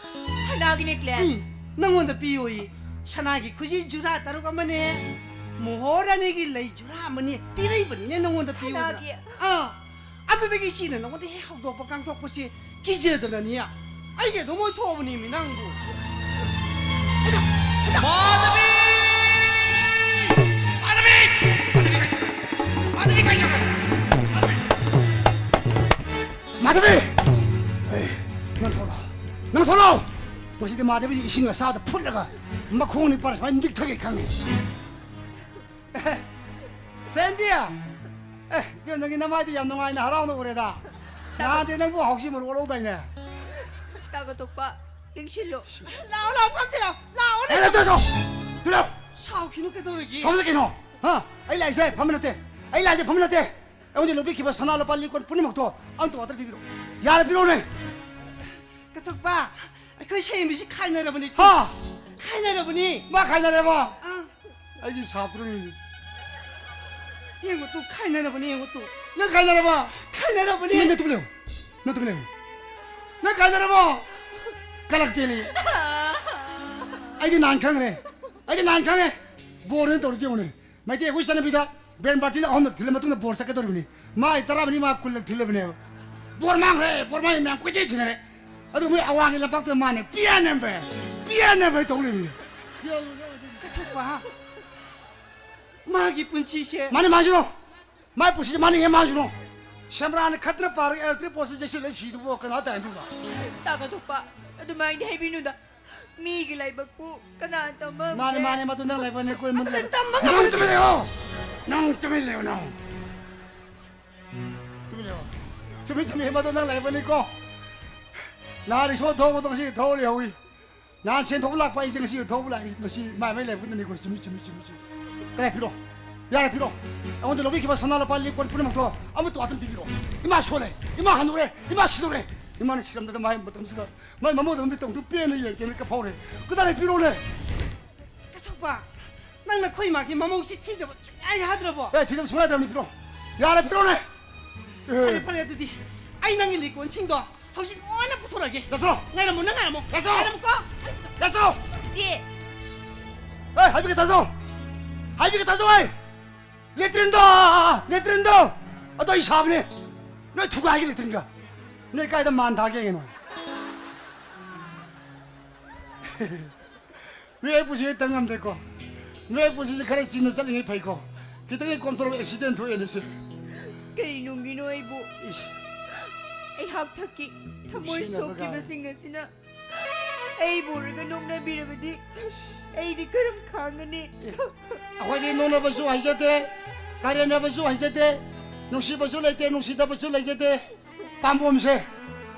ꯁꯅꯥꯒꯤ ꯅꯦꯀ꯭ꯂꯦꯁ? ꯎꯝ, ꯅꯪꯉꯣꯟꯗ ꯄꯤꯌꯣꯌꯦ꯫ ꯁꯅꯥꯒꯤ ꯈꯨꯖꯤ ꯖꯨꯔꯥ ꯇꯔꯨꯛ ꯑꯃꯅꯦ, ꯃꯣꯍꯣꯔꯥꯅꯤꯒꯤ ꯂꯩ ꯖꯨꯔꯥ ꯑꯃꯅꯦ ꯄꯤꯔꯛꯏꯕꯅꯤꯅꯦ ꯅꯪꯉꯣꯟꯗ ꯄꯤꯌꯣꯗꯅ꯫ ꯁꯅꯥꯒꯤ? ꯑꯥ, ꯑꯗꯨꯗꯒꯤ ꯏꯆꯦꯅ ꯅꯪꯉꯣꯟꯗ ꯍꯦꯛ ꯍꯧꯗꯣꯛꯄ ꯀꯥꯡꯊꯣꯛꯄꯁꯦ ꯀꯤꯖꯗꯅꯅꯦ꯫ ꯑꯩꯒꯤ ꯑꯗꯨꯝ ꯑꯣꯏꯊꯣꯛꯑꯕꯅꯦꯃꯤ ꯅꯪꯕꯨ꯫ ꯃꯥꯙꯕꯤ! ꯕꯦꯕꯤ! ꯑꯦ, ꯅꯪ ꯊꯣꯛꯂꯛꯑꯣ꯫ ꯅꯪ ꯊꯣꯛꯂꯛꯑꯣ! ꯉꯁꯤꯗꯤ ꯃꯍꯥꯗꯦꯕꯒꯤ ꯏꯁꯤꯡ ꯑꯁꯥꯕꯗ ꯐꯨꯠꯂꯒ ꯃꯈꯣꯡ ꯅꯤꯄꯥꯟ ꯁꯨꯃꯥꯏꯅ ꯅꯤꯛꯊꯒꯦ ꯈꯪꯉꯤ꯫ ꯖꯌꯟꯇꯤ! ꯑꯦ, ꯏꯕꯦꯝ, ꯅꯪꯒꯤ ꯅꯃꯥꯏꯗꯤ ꯌꯥꯝ ꯅꯨꯡꯉꯥꯏꯅ ꯍꯔꯥꯎꯅ ꯎꯔꯦꯗ꯫ ꯅꯍꯥꯟꯗꯤ ꯅꯪꯕꯨ ꯍꯥꯎꯁꯤ ꯃꯔꯨ ꯑꯣꯜꯍꯧꯗꯥꯏꯅꯦ? ꯇꯥꯒ ꯊꯣꯛꯄ, ꯂꯦꯡꯁꯤꯜꯂꯨ꯫ ꯂꯥꯛꯑꯣ, ꯂꯥꯛꯑꯣ, ꯐꯝꯁꯤ ꯂꯥꯛꯑꯣ, ꯂꯥꯛꯑꯣꯅꯦ꯫ ꯑꯦ, ꯅꯠꯇꯦ, ꯅꯠꯇꯦ, ꯅꯠꯇꯦ꯫ ꯁꯥꯎꯈꯤꯅꯨ, ꯀꯩꯗꯧꯔꯒꯦ? ꯁꯥꯎꯕꯗ ꯀꯩꯅꯣ? ꯍꯥ? ꯑꯩ ꯂꯥꯛꯏꯁꯦ ꯐꯝꯕ ꯅꯠꯇꯦ꯫ ꯑꯩ ꯂꯥꯛꯏꯁꯦ ꯐꯝꯕ ꯅꯠꯇꯦ꯫ ꯑꯩꯉꯣꯟꯗ ꯂꯧꯕꯤꯈꯤꯕ ꯁꯅꯥ ꯂꯨꯄꯥ ꯂꯤꯛ ꯀꯣꯟ ꯄꯨꯝꯅꯃꯛꯇꯣ ꯑꯝꯇ ꯋꯥꯇꯔ ꯄꯤꯕꯤꯔꯛꯑꯣ꯫ ꯌꯥꯔꯦ, ꯄꯤꯔꯛꯑꯣꯅꯦ꯫ ꯀꯊꯣꯛꯄ, ꯑꯩꯈꯣꯏ ꯁꯦꯝꯕꯤꯁꯤ ꯈꯥꯏꯅꯔꯕꯅꯤ꯫ ꯍꯥ? ꯈꯥꯏꯅꯔꯕꯅꯤ꯫ ꯃꯥ ꯈꯥꯏꯅꯔꯦꯕ? ꯑꯥ꯫ ꯑꯩꯒꯤ ꯁꯥꯇ꯭ꯔꯅꯤ꯫ ꯌꯦꯡꯉꯨ ꯇꯨ, ꯈꯥꯏꯅꯔꯕꯅꯤ, ꯌꯦꯡꯉꯨ ꯇꯨ꯫ ꯅꯪ ꯈꯥꯏꯅꯔꯕ? ꯈꯥꯏꯅꯔꯕꯅꯤ꯫ ꯅꯪ ꯇꯨꯃꯤꯟ ꯂꯩꯌꯨ꯫ ꯅꯪ ꯇꯨꯃꯤꯟ ꯂꯩꯌꯨ꯫ ꯅꯪ ꯈꯥꯏꯅꯔꯕꯣ? ꯀꯂꯛ ꯄꯦꯜꯂꯤ꯫ ꯑꯩꯗꯤ ꯅꯍꯥꯟ ꯈꯪꯈ꯭ꯔꯦ꯫ ꯑꯩꯗꯤ ꯅꯍꯥꯟ ꯈꯪꯉꯦ꯫ ꯕꯣꯔꯅ ꯇꯧꯔꯤꯗꯤ ꯌꯦꯡꯉꯨꯅꯦ꯫ ꯃꯩꯇꯩ ꯑꯩꯈꯣꯏ ꯆꯠꯅꯕꯤꯗ ꯕꯦꯟ ꯕꯥꯔꯇꯤꯟ ꯑꯍꯨꯝꯂꯛ ꯊꯤꯜꯂ ꯃꯇꯨꯡꯗ ꯕꯣꯔ ꯆꯠꯀꯗꯧꯔꯤꯕꯅꯤ꯫ ꯃꯥꯏ ꯇꯔꯥꯃꯔꯤ ꯃꯥ ꯀꯨꯟꯂꯛ ꯊꯤꯜꯂꯕꯅꯦꯕ꯫ ꯕꯣꯔ ꯃꯥꯡꯈ꯭ꯔꯦ, ꯕꯣꯔ ꯃꯥꯡꯈ꯭ꯔꯦ ꯃꯌꯥꯝ ꯀꯣꯏꯆꯦꯟ ꯊꯤꯅꯔꯦ꯫ ꯑꯗꯨ ꯃꯣꯏ ꯑꯋꯥꯡꯒꯤ ꯂꯝꯄꯥꯛꯇ ꯃꯥꯅ ꯄꯤꯌꯥꯅꯦꯝꯕ, ꯄꯤꯌꯥꯅꯦꯝꯕ ꯇꯧ ꯂꯩꯕꯅꯤ꯫ ꯀꯊꯣꯛꯄ, ꯃꯥꯒꯤ ꯄꯨꯟꯁꯤꯁꯦ꯫ ꯃꯥꯅꯤ ꯃꯥꯡꯁꯤꯅꯣ꯫ ꯃꯥꯏ ꯄꯨꯟꯁꯤꯁꯦ ꯃꯥꯅ ꯍꯦꯟ ꯃꯥꯡꯁꯤꯅꯣ꯫ ꯁꯦꯝꯕ꯭ꯔꯥꯅ ꯈꯠꯇꯅ ꯄꯥꯔꯒ ꯑꯦꯂꯦꯛꯇ꯭ꯔꯤꯛ ꯄꯣꯁꯇ ꯌꯩꯁꯤꯜꯂꯒ ꯁꯤꯗꯨꯕꯨ ꯀꯅꯥ ꯇꯥꯏꯅꯗꯣꯏꯕ? ꯇꯥꯒ ꯊꯣꯛꯄ, ꯑꯗꯨꯃꯥꯏꯅꯗꯤ ꯍꯥꯏꯕꯤꯅꯨꯗ꯫ ꯃꯤꯒꯤ ꯂꯥꯏꯕꯛꯄꯨ ꯀꯅꯥ ꯇꯝꯕ ꯉꯝꯒꯦ? ꯃꯥꯅꯦ, ꯃꯥꯅꯦ, ꯃꯗꯨ ꯅꯪ ꯂꯥꯏꯕꯛꯅꯦ, ꯀꯣꯏ ꯃꯗꯨ ꯃꯗꯨ ꯅꯪ ꯇꯝꯕ ꯅꯪ ꯉꯝꯕ ꯇꯨꯃꯤꯟ ꯂꯩꯌꯣ! ꯅꯪ ꯇꯨꯃꯤꯟ ꯂꯩꯌꯣ, ꯅꯪ! ꯇꯨꯃꯤꯟ ꯂꯩꯌꯣ꯫ ꯆꯨꯝꯃꯤ, ꯆꯨꯝꯃꯤ, ꯃꯗꯨ ꯅꯪ ꯂꯥꯏꯕꯛꯅꯤꯀꯣ꯫ ꯅꯍꯥꯟ ꯏꯁꯣꯔ ꯊꯧꯕꯗꯣ ꯉꯁꯤ ꯊꯧ ꯂꯩꯍꯧꯏ꯫ ꯅꯍꯥꯟ ꯁꯦꯟ ꯊꯧꯕ ꯂꯥꯛꯄ ꯑꯩꯁꯦ ꯉꯁꯤ ꯊꯧꯕ ꯂꯥꯛꯏ꯫ ꯉꯁꯤ ꯃꯥꯏ ꯃꯥꯏ ꯂꯥꯏꯕꯛꯇꯅꯤꯀꯣ꯫ ꯆꯨꯝꯃꯤ, ꯆꯨꯝꯃꯤ, ꯆꯨꯝꯃꯤ, ꯆꯨꯝꯃꯤ꯫ ꯀꯗꯥꯏ ꯄꯤꯔꯣ? ꯌꯥꯔꯦ, ꯄꯤꯔꯣ꯫ ꯑꯩꯉꯣꯟꯗ ꯂꯧꯕꯤꯈꯤꯕ ꯁꯅꯥ ꯂꯨꯄꯥ ꯂꯤꯛ ꯀꯣꯟ ꯄꯨꯝꯅꯃꯛꯇꯣ ꯑꯃꯠꯇ ꯋꯥꯇꯟ ꯄꯤꯕꯤꯔꯣ꯫ ꯏꯃꯥ ꯁꯣꯜꯂꯦ꯫ ꯏꯃꯥ ꯍꯟꯅꯨꯔꯦ꯫ ꯏꯃꯥꯅ ꯁꯤꯗꯧꯔꯦ꯫ ꯏꯃꯥꯅ ꯁꯤꯔꯝꯗꯗ ꯃꯥꯏ ꯃꯇꯝꯁꯤꯗ ꯃꯥꯏ ꯃꯃꯧꯗ ꯃꯤꯠꯇꯣꯡꯗꯨ ꯄꯦꯟꯅ ꯌꯦꯡꯒꯦꯅ ꯀꯞꯐꯧꯔꯦ꯫ ꯀꯗꯥꯏꯗ ꯄꯤꯔꯣꯅꯦ? ꯀꯆꯧꯕ, ꯅꯪ ꯅꯈꯣꯏ ꯏꯃꯥꯒꯤ ꯃꯃꯧꯁꯤ ꯊꯤꯗꯕ ꯁꯨꯡꯌꯥ ꯌꯥꯗ꯭ꯔꯕꯣ? ꯑꯦ, ꯊꯤꯗꯕ ꯁꯨꯡꯌꯥ ꯌꯥꯗ꯭ꯔꯕꯅꯤ, ꯄꯤꯔꯣ꯫ ꯌꯥꯔꯦ, ꯄꯤꯔꯣꯅꯦ꯫ ꯑꯦ꯫ ꯐꯔꯦ, ꯐꯔꯦ, ꯑꯗꯨꯗꯤ ꯑꯩ ꯅꯪꯒꯤ ꯂꯤꯛꯀꯣꯟꯁꯤꯡꯗꯣ ꯍꯧꯖꯤꯛ ꯂꯣꯏꯅ ꯄꯨꯊꯣꯔꯛꯑꯒꯦ꯫ ꯌꯥꯁꯣ! ꯉꯥꯏꯔꯝꯃꯣ, ꯅꯪ ꯉꯥꯏꯔꯝꯃꯣ꯫ ꯌꯥꯁꯣ! ꯉꯥꯏꯔꯝꯃꯨꯀꯣ꯫ ꯌꯥꯁꯣ! ꯏꯆꯦ! ꯑꯦ, ꯍꯥꯏꯕꯤꯒꯦ ꯇꯥꯖꯧ! ꯍꯥꯏꯕꯤꯒꯦ ꯇꯥꯖꯧ ꯑꯩ! ꯂꯦꯇ꯭ꯔꯤꯟꯗꯣ! ꯂꯦꯇ꯭ꯔꯤꯟꯗꯣ! ꯑꯗꯣ ꯑꯩ ꯁꯥꯕꯅꯦ꯫ ꯅꯣꯏ ꯊꯨꯒꯥꯏꯒꯦ ꯂꯦꯇ꯭ꯔꯤꯟꯒ꯫ ꯅꯣꯏ ꯀꯥꯏꯗ ꯃꯥꯟ ꯊꯥꯒꯦ ꯌꯦꯡꯉꯦ ꯅꯣꯏ꯫ ꯃꯤ ꯑꯩ ꯄꯨꯟꯁꯤ ꯇꯝ ꯉꯝꯗꯦꯀꯣ꯫ ꯃꯤ ꯑꯩ ꯄꯨꯟꯁꯤꯁꯦ ꯈꯔ ꯆꯤꯟꯅ ꯆꯠꯂꯤꯉꯩ ꯐꯩꯀꯣ꯫ ꯈꯤꯇꯪ ꯍꯦꯛ ꯀꯣꯝꯊꯣꯔꯛꯄ ꯑꯦꯛꯁꯤꯗꯦꯟ ꯊꯣꯛꯑꯦꯅꯦ ꯁꯤ꯫ ꯀꯔꯤ ꯅꯨꯡꯒꯤꯅꯣ ꯑꯩꯕꯨ? ꯏꯁ꯫ ꯑꯩꯍꯥꯛ ꯊꯛꯀꯤ ꯊꯃꯣꯏ ꯅꯨꯡꯁꯤꯅꯕ ꯁꯣꯛꯈꯤꯕꯁꯤꯡ ꯑꯁꯤꯅ ꯑꯩꯕꯨ ꯎꯔꯒ ꯅꯣꯛꯅꯕꯤꯔꯕꯗꯤ ꯑꯩꯗꯤ ꯀꯔꯝ ꯈꯥꯡꯒꯅꯤ? ꯑꯩꯈꯣꯏꯗꯤ ꯅꯣꯛꯅꯕꯁꯨ ꯍꯩꯖꯗꯦ, ꯀꯔꯦꯝꯅꯕꯁꯨ ꯍꯩꯖꯗꯦ, ꯅꯨꯡꯁꯤꯕꯁꯨ ꯂꯩꯇꯦ, ꯅꯨꯡꯁꯤꯗꯕꯁꯨ ꯂꯩꯖꯗꯦ꯫ ꯄꯥꯝꯕꯣꯝꯁꯦ,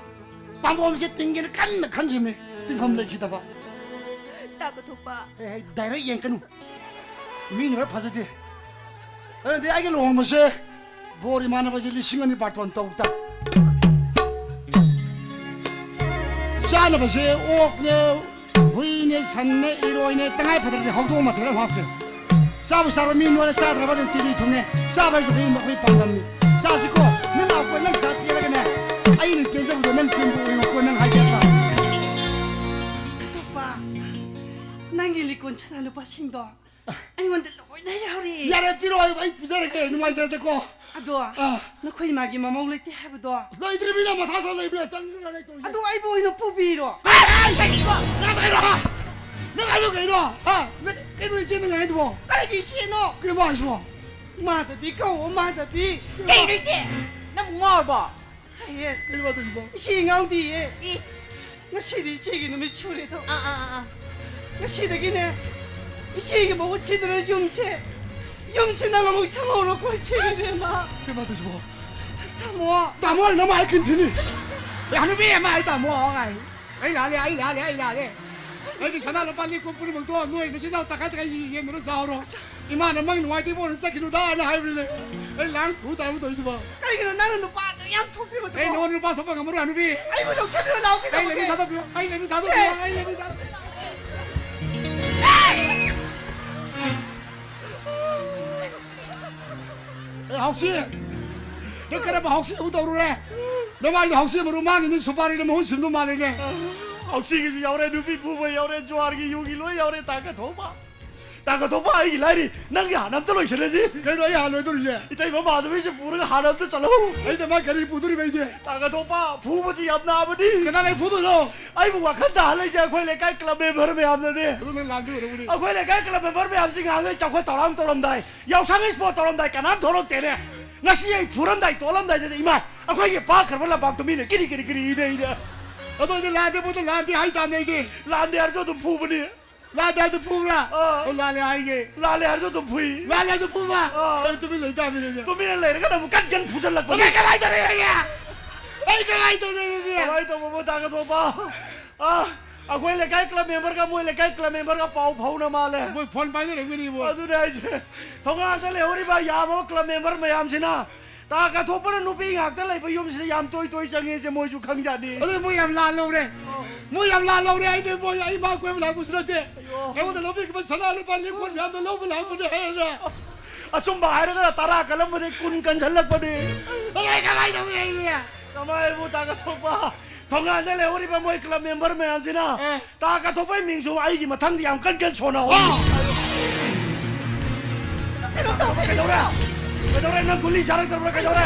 ꯄꯥꯝꯕꯣꯝꯁꯦ ꯇꯤꯡꯒꯦꯅ ꯀꯟꯅ ꯈꯟꯈꯤꯕꯅꯤ, ꯇꯤꯡꯐꯝ ꯂꯩꯈꯤꯗꯕ꯫ ꯇꯥ ꯀꯣꯊꯣꯛꯄ꯫ ꯑꯦ, ꯑꯩ direct ꯌꯦꯡꯀꯅꯨ, ꯃꯤꯅ ꯈꯔ ꯐꯖꯗꯦ꯫ ꯑꯗꯨꯗꯤ ꯑꯩꯒꯤ ꯂꯨꯍꯣꯡꯕꯁꯦ ꯕꯣꯔ ꯏꯃꯥꯟꯅꯕꯁꯦ ꯂꯤꯁꯤꯡ ꯑꯅꯤ ꯕꯥꯔꯇꯣꯟ ꯇꯧ ꯇꯥ꯫ ꯆꯥꯅꯕꯁꯦ ꯑꯣꯛꯅꯦ, ꯍꯨꯏꯅꯦ, ꯁꯟꯅꯦ, ꯏꯔꯣꯏꯅꯦ, ꯇꯉꯥꯏ ꯐꯗ꯭ꯔꯗꯤ ꯍꯧꯗꯣꯡ ꯃꯊꯦꯜ ꯑꯃ ꯍꯥꯞꯀꯦ꯫ ꯆꯥꯕ ꯆꯥꯕ ꯃꯤ ꯅꯣꯏꯔ ꯆꯥꯗ꯭ꯔꯕ ꯑꯗꯨꯝ ꯇꯤꯚꯤ ꯊꯨꯡꯉꯦ꯫ ꯆꯥꯕ ꯍꯥꯏꯁꯤꯗꯤ ꯑꯩꯈꯣꯏ ꯄꯥꯡꯒꯜꯅꯤ꯫ ꯆꯥꯁꯤꯀꯣ, ꯅꯪ ꯂꯥꯛꯄ ꯅꯪ ꯆꯥ ꯄꯤꯔꯒꯅꯦ, ꯑꯩꯅ ꯄꯦꯟꯖꯕꯗꯣ ꯅꯪ ꯄꯦꯟꯕ ꯑꯣꯏꯌꯨꯀꯣ, ꯅꯪ ꯍꯥꯏꯒꯦ ꯅꯠꯇ꯭ꯔꯥ? ꯀꯣꯊꯣꯛꯄ, ꯅꯪꯒꯤ ꯂꯤꯛꯀꯣꯟ ꯁꯅꯥ ꯂꯨꯄꯥꯁꯤꯡꯗꯣ ꯑꯩꯉꯣꯟꯗ ꯂꯣꯏꯅ ꯌꯥꯎꯔꯤ꯫ ꯌꯥꯔꯦ, ꯄꯤꯔꯛꯑꯣ, ꯑꯩ, ꯑꯩ ꯄꯨꯖꯔꯒꯦ, ꯅꯨꯡꯉꯥꯏꯖꯔꯗꯀꯣ꯫ ꯑꯗꯣ ꯑꯥ꯫ ꯅꯈꯣꯏ ꯏꯃꯥꯒꯤ ꯃꯃꯧ ꯂꯩꯇꯦ ꯍꯥꯏꯕꯗꯣ? ꯂꯩꯇ꯭ꯔꯤꯃꯤꯅ ꯃꯊꯥ ꯁꯥ ꯂꯩꯕꯅꯦ, ꯇꯟꯗꯅ ꯂꯩꯇꯧꯔꯤꯁꯦ꯫ ꯑꯗꯣ ꯑꯩꯕꯨ ꯑꯣꯏꯅ ꯄꯨꯕꯤꯔꯣ꯫ ꯑꯦ, ꯑꯦ, ꯀꯩꯅꯣ? ꯅꯪ ꯀꯩꯅꯣ? ꯅꯪ ꯍꯥꯏꯗꯣ ꯀꯩꯅꯣ? ꯍꯥ? ꯅꯪ ꯀꯩꯅꯣ ꯏꯆꯦ ꯅꯪ ꯍꯥꯏꯗꯨꯕꯣ? ꯀꯔꯤꯒꯤ ꯏꯆꯦꯅꯣ? ꯀꯩꯅꯣ ꯍꯥꯏꯁꯤꯕꯣ? ꯃꯥꯙꯕꯤ ꯀꯧ, ꯃꯥꯙꯕꯤ꯫ ꯀꯩꯅꯣ ꯏꯆꯦ? ꯅꯪ ꯉꯥꯎꯔꯕꯣ? ꯁꯍꯦꯠ꯫ ꯀꯩꯅꯣ ꯃꯥꯙꯕꯤꯕꯣ? ꯏꯆꯦ ꯉꯥꯎꯗꯤꯌꯦ꯫ ꯏ꯫ ꯉꯁꯤꯗꯤ ꯏꯆꯦꯒꯤ ꯅꯨꯃꯤꯠ ꯁꯨꯔꯦꯗꯣ꯫ ꯑꯥ, ꯑꯥ, ꯑꯥ, ꯑꯥ꯫ ꯉꯁꯤꯗꯒꯤꯅꯦ, ꯏꯆꯦꯒꯤ ꯃꯍꯨꯠ ꯁꯤꯗꯅ ꯌꯨꯝꯁꯦ, ꯌꯨꯝꯁꯦ ꯅꯪ ꯑꯃꯨꯛ ꯁꯪꯍꯧꯔꯣꯀꯣ, ꯏꯆꯦꯒꯤ ꯏꯕꯦꯝꯃ꯫ ꯀꯩꯅꯣ ꯃꯥꯙꯕꯤꯕꯣ? ꯇꯥꯃꯣ꯫ ꯇꯥꯃꯣ, ꯅꯃꯥꯏ ꯀꯤꯟꯊꯤꯅꯤ꯫ ꯌꯥ, ꯅꯨꯄꯤ ꯑꯃ ꯍꯥꯏ ꯇꯥꯃꯣ ꯍꯥꯏ꯫ ꯑꯩ ꯂꯥꯜꯂꯦ, ꯑꯩ ꯂꯥꯜꯂꯦ, ꯑꯩ ꯂꯥꯜꯂꯦ꯫ ꯑꯩꯒꯤ ꯁꯅꯥ ꯂꯨꯄꯥ ꯂꯤꯛ ꯀꯨꯝ ꯄꯨꯝꯅꯃꯛꯇꯣ ꯅꯣꯏ ꯅꯆꯤꯟ ꯅꯅꯥꯎ ꯇꯪꯈꯥꯏ ꯇꯪꯈꯥꯏ ꯌꯦꯟꯗꯨꯅ ꯆꯥꯍꯧꯔꯣ꯫ ꯏꯃꯥꯅ ꯃꯪ ꯅꯨꯡꯉꯥꯏꯇꯦ ꯏꯕꯣꯅ ꯆꯠꯈꯤꯅꯨꯗ ꯍꯥꯏꯅ ꯍꯥꯏꯕꯅꯤꯅꯦ꯫ ꯑꯩ ꯂꯥꯡ ꯊꯨ ꯇꯥꯔꯕ ꯇꯧꯔꯤꯁꯤꯕꯣ꯫ ꯀꯔꯤꯒꯤꯅꯣ ꯅꯪꯅ ꯅꯨꯄꯥ ꯑꯗꯨ ꯌꯥꯝ ꯊꯣꯛꯇ꯭ꯔꯤꯕꯗꯨꯕꯣ? ꯑꯩ ꯅꯉꯣꯟꯗ ꯅꯨꯄꯥ ꯊꯣꯛꯄ ꯉꯝꯃꯔꯣꯏ, ꯍꯅꯨꯕꯤ꯫ ꯑꯩꯕꯨ ꯂꯧꯁꯤꯟꯕꯤꯔꯣ ꯂꯥꯎ ꯑꯩ ꯂꯩꯃꯤ ꯀꯩꯗꯧꯔꯒꯦ? ꯊꯥꯗꯣꯛꯄꯤꯌꯣ, ꯑꯩ ꯂꯩꯃꯤ ꯊꯥꯗꯣꯛꯄꯤꯌꯣ, ꯁꯦ! ꯑꯩ ꯂꯩꯃꯤ ꯊꯥꯗꯣꯛꯄꯤꯌꯣ꯫ ꯑꯦ, ꯍꯥꯎꯁꯤ! ꯅꯪ ꯀꯔꯝꯕ ꯍꯥꯎꯁꯤ ꯑꯃꯨꯛ ꯇꯧꯔꯨꯔꯦ? ꯅꯃꯥꯏꯗꯣ ꯍꯥꯎꯁꯤ ꯃꯔꯨ ꯃꯥꯡꯉꯤꯅꯤ, ꯁꯨꯄꯥꯔꯤꯅ ꯃꯍꯨꯠ ꯁꯤꯟꯕ ꯃꯥꯜꯂꯤꯅꯦ꯫ ꯍꯥꯎꯁꯤꯒꯤꯁꯨ ꯌꯥꯎꯔꯦ, ꯅꯨꯄꯤ ꯐꯨꯕ ꯌꯥꯎꯔꯦ, ꯖꯨꯋꯥꯔꯒꯤ ꯌꯨꯒꯤ ꯂꯣꯏ ꯌꯥꯎꯔꯦ, ꯇꯥ ꯀꯣꯊꯣꯛꯄ꯫ ꯇꯥ ꯀꯣꯊꯣꯛꯄ, ꯑꯩꯒꯤ ꯂꯥꯏꯔꯤ, ꯅꯪꯒꯤ ꯍꯥꯟꯅ ꯑꯝꯇ ꯂꯣꯏꯁꯤꯜꯂꯁꯤ꯫ ꯀꯩꯅꯣ ꯑꯩ ꯍꯥꯟꯅ ꯂꯣꯏꯗꯣꯔꯤꯁꯦ? ꯏꯇꯩꯃ ꯃꯥꯙꯕꯤꯁꯦ ꯄꯨꯔꯒ ꯍꯥꯟꯅ ꯑꯝꯇ ꯆꯠꯂꯧ꯫ ꯑꯩꯅ ꯃꯥ ꯒꯥꯔꯤ ꯄꯨꯗꯣꯔꯤꯕ ꯑꯩꯗꯤ꯫ ꯇꯥ ꯀꯣꯊꯣꯛꯄ, ꯐꯨꯕꯁꯤ ꯌꯥꯝ ꯅꯥꯕꯅꯤ꯫ ꯀꯅꯥ ꯂꯩ ꯐꯨꯗꯣꯏꯅꯣ? ꯑꯩꯕꯨ ꯋꯥꯈꯜ ꯇꯥꯍꯜꯂꯤꯁꯦ ꯑꯩꯈꯣꯏ ꯂꯩꯀꯥꯏ club member ꯃꯌꯥꯝꯅꯅꯦ꯫ ꯑꯗꯨ ꯅꯪ ꯂꯥꯟꯕ ꯑꯣꯏꯔꯝꯒꯅꯤ꯫ ꯑꯩꯈꯣꯏ ꯂꯩꯀꯥꯏ club member ꯃꯌꯥꯝꯁꯤ ꯉꯍꯥꯟꯈꯩ ꯆꯥꯎꯈꯠ ꯊꯧꯔꯥꯡ ꯇꯧꯔꯝꯗꯥꯏ, ꯌꯥꯎꯁꯪꯒꯤ sport ꯇꯧꯔꯝꯗꯥꯏ ꯀꯅꯥꯝ ꯊꯣꯛꯂꯛꯇꯦꯅꯦ꯫ ꯉꯁꯤ ꯑꯩ ꯐꯨꯔꯝꯗꯥꯏ ꯇꯣꯠꯂꯝꯗꯥꯏꯗꯗꯤ, ꯏꯃꯥ, ꯑꯩꯈꯣꯏꯒꯤ ꯄꯥꯛꯈ꯭ꯔꯕ ꯂꯝꯄꯥꯛꯇꯣ ꯃꯤꯅ ꯀꯤꯔꯤ ꯀꯤꯔꯤ ꯀꯤꯔꯤ ꯏꯅꯩꯅꯦ꯫ ꯑꯗꯣ ꯑꯩꯗꯤ ꯂꯥꯟꯗꯦ ꯄꯣꯠꯇꯣ ꯂꯥꯟꯗꯦ ꯍꯥꯏꯇꯥꯅꯦ ꯑꯩꯗꯤ꯫ ꯂꯥꯟꯗꯦ ꯍꯥꯏꯔꯁꯨ ꯑꯗꯨꯝ ꯐꯨꯕꯅꯤ꯫ ꯂꯥꯟꯗꯦ ꯍꯥꯏꯔꯁꯨ ꯐꯨꯕ꯭ꯔꯥ? ꯑꯥ꯫ ꯑꯣ, ꯂꯥꯜꯂꯦ ꯍꯥꯏꯒꯦ꯫ ꯂꯥꯜꯂꯦ ꯍꯥꯏꯔꯁꯨ ꯑꯗꯨꯝ ꯐꯨꯏ꯫ ꯂꯥꯜꯂꯦ ꯍꯥꯏꯔꯁꯨ ꯐꯨꯕ? ꯑꯥ꯫ ꯑꯩ ꯇꯨꯃꯤꯟ ꯂꯩꯇꯥꯕꯅꯤꯅꯦ꯫ ꯇꯨꯃꯤꯟꯅ ꯂꯩꯔꯒꯅ ꯑꯃꯨꯛ ꯀꯟ ꯀꯟ ꯐꯨꯖꯜꯂꯛꯄꯅꯤ꯫ ꯑꯗꯩ ꯀꯃꯥꯏꯅ ꯇꯧꯔꯦ ꯑꯩꯗꯤ? ꯑꯩ ꯀꯃꯥꯏꯅ ꯇꯧꯕꯕꯨ ꯇꯥꯒꯗꯧꯕ? ꯑꯥ, ꯑꯩꯈꯣꯏ ꯂꯩꯀꯥꯏ club memberꯒ ꯃꯣꯏ ꯂꯩꯀꯥꯏ club memberꯒ ꯄꯥꯎ ꯐꯥꯎꯅ ꯃꯥꯜꯂꯦ꯫ ꯃꯣꯏ phone ꯄꯥꯏꯅꯔꯝꯒꯅꯤꯕꯣ꯫ ꯑꯗꯨꯅꯦ ꯍꯥꯏꯁꯦ꯫ ꯊꯣꯡꯒꯥꯟꯗ ꯂꯩꯍꯧꯔꯤꯕ ꯌꯥꯝꯃꯕ club member ꯃꯌꯥꯝꯁꯤꯅ ꯇꯥ ꯀꯥꯊꯣꯛꯄꯅ ꯅꯨꯄꯤ ꯉꯥꯛꯇ ꯂꯩꯕ ꯌꯨꯝꯁꯤꯗ ꯌꯥꯝ ꯇꯣꯏ ꯇꯣꯏ ꯆꯪꯉꯦꯁꯦ ꯃꯣꯏꯁꯨ ꯈꯪꯖꯥꯠꯅꯤ꯫ ꯑꯗꯨꯅ ꯃꯣꯏ ꯌꯥꯝ ꯂꯥꯜ ꯂꯧꯔꯦ꯫ ꯃꯣꯏ ꯌꯥꯝ ꯂꯥꯜ ꯂꯧꯔꯦ꯫ ꯑꯩꯗꯤ ꯃꯣꯏ ꯑꯩ ꯃꯥ ꯀꯣꯏꯕ ꯂꯥꯛꯄꯁꯨ ꯅꯠꯇꯦ꯫ ꯑꯩꯉꯣꯟꯗ ꯂꯧꯕꯤꯈꯤꯕ ꯁꯅꯥ ꯂꯨꯄꯥ ꯂꯤꯛꯀꯣꯟ ꯃꯌꯥꯝꯗꯣ ꯂꯧꯕ ꯂꯥꯛꯄꯅꯦ ꯍꯥꯏꯔꯒ꯫ ꯑꯆꯨꯝꯕ ꯍꯥꯏꯔꯒꯅ ꯇꯔꯥ ꯀꯜꯂꯝꯕꯗꯒꯤ ꯀꯨꯟ ꯀꯟꯁꯤꯜꯂꯛꯄꯅꯦ꯫ ꯑꯗꯩ ꯀꯃꯥꯏꯅ ꯇꯧꯅꯤ ꯑꯩꯗꯤ? ꯀꯃꯥꯏꯕꯨ ꯇꯥ ꯀꯥꯊꯣꯛꯄ? ꯊꯣꯡꯒꯥꯟꯗ ꯂꯩꯍꯧꯔꯤꯕ ꯃꯣꯏ club member ꯃꯌꯥꯝꯁꯤꯅ ꯑꯦ꯫ ꯇꯥ ꯀꯥꯊꯣꯛꯄꯒꯤ ꯃꯤꯡꯁꯨ ꯑꯩꯒꯤ ꯃꯊꯪꯗ ꯌꯥꯝ ꯀꯟ ꯀꯟ ꯁꯣꯟꯅꯍꯧ꯫ ꯑꯥ꯫ ꯀꯩꯅꯣ ꯇꯧ, ꯀꯩꯗꯧꯔꯦ? ꯀꯩꯗꯧꯔꯦ? ꯅꯪ ꯒꯨꯂꯤ ꯆꯥꯔꯛꯇꯕ꯭ꯔꯥ? ꯀꯩꯗꯧꯔꯦ?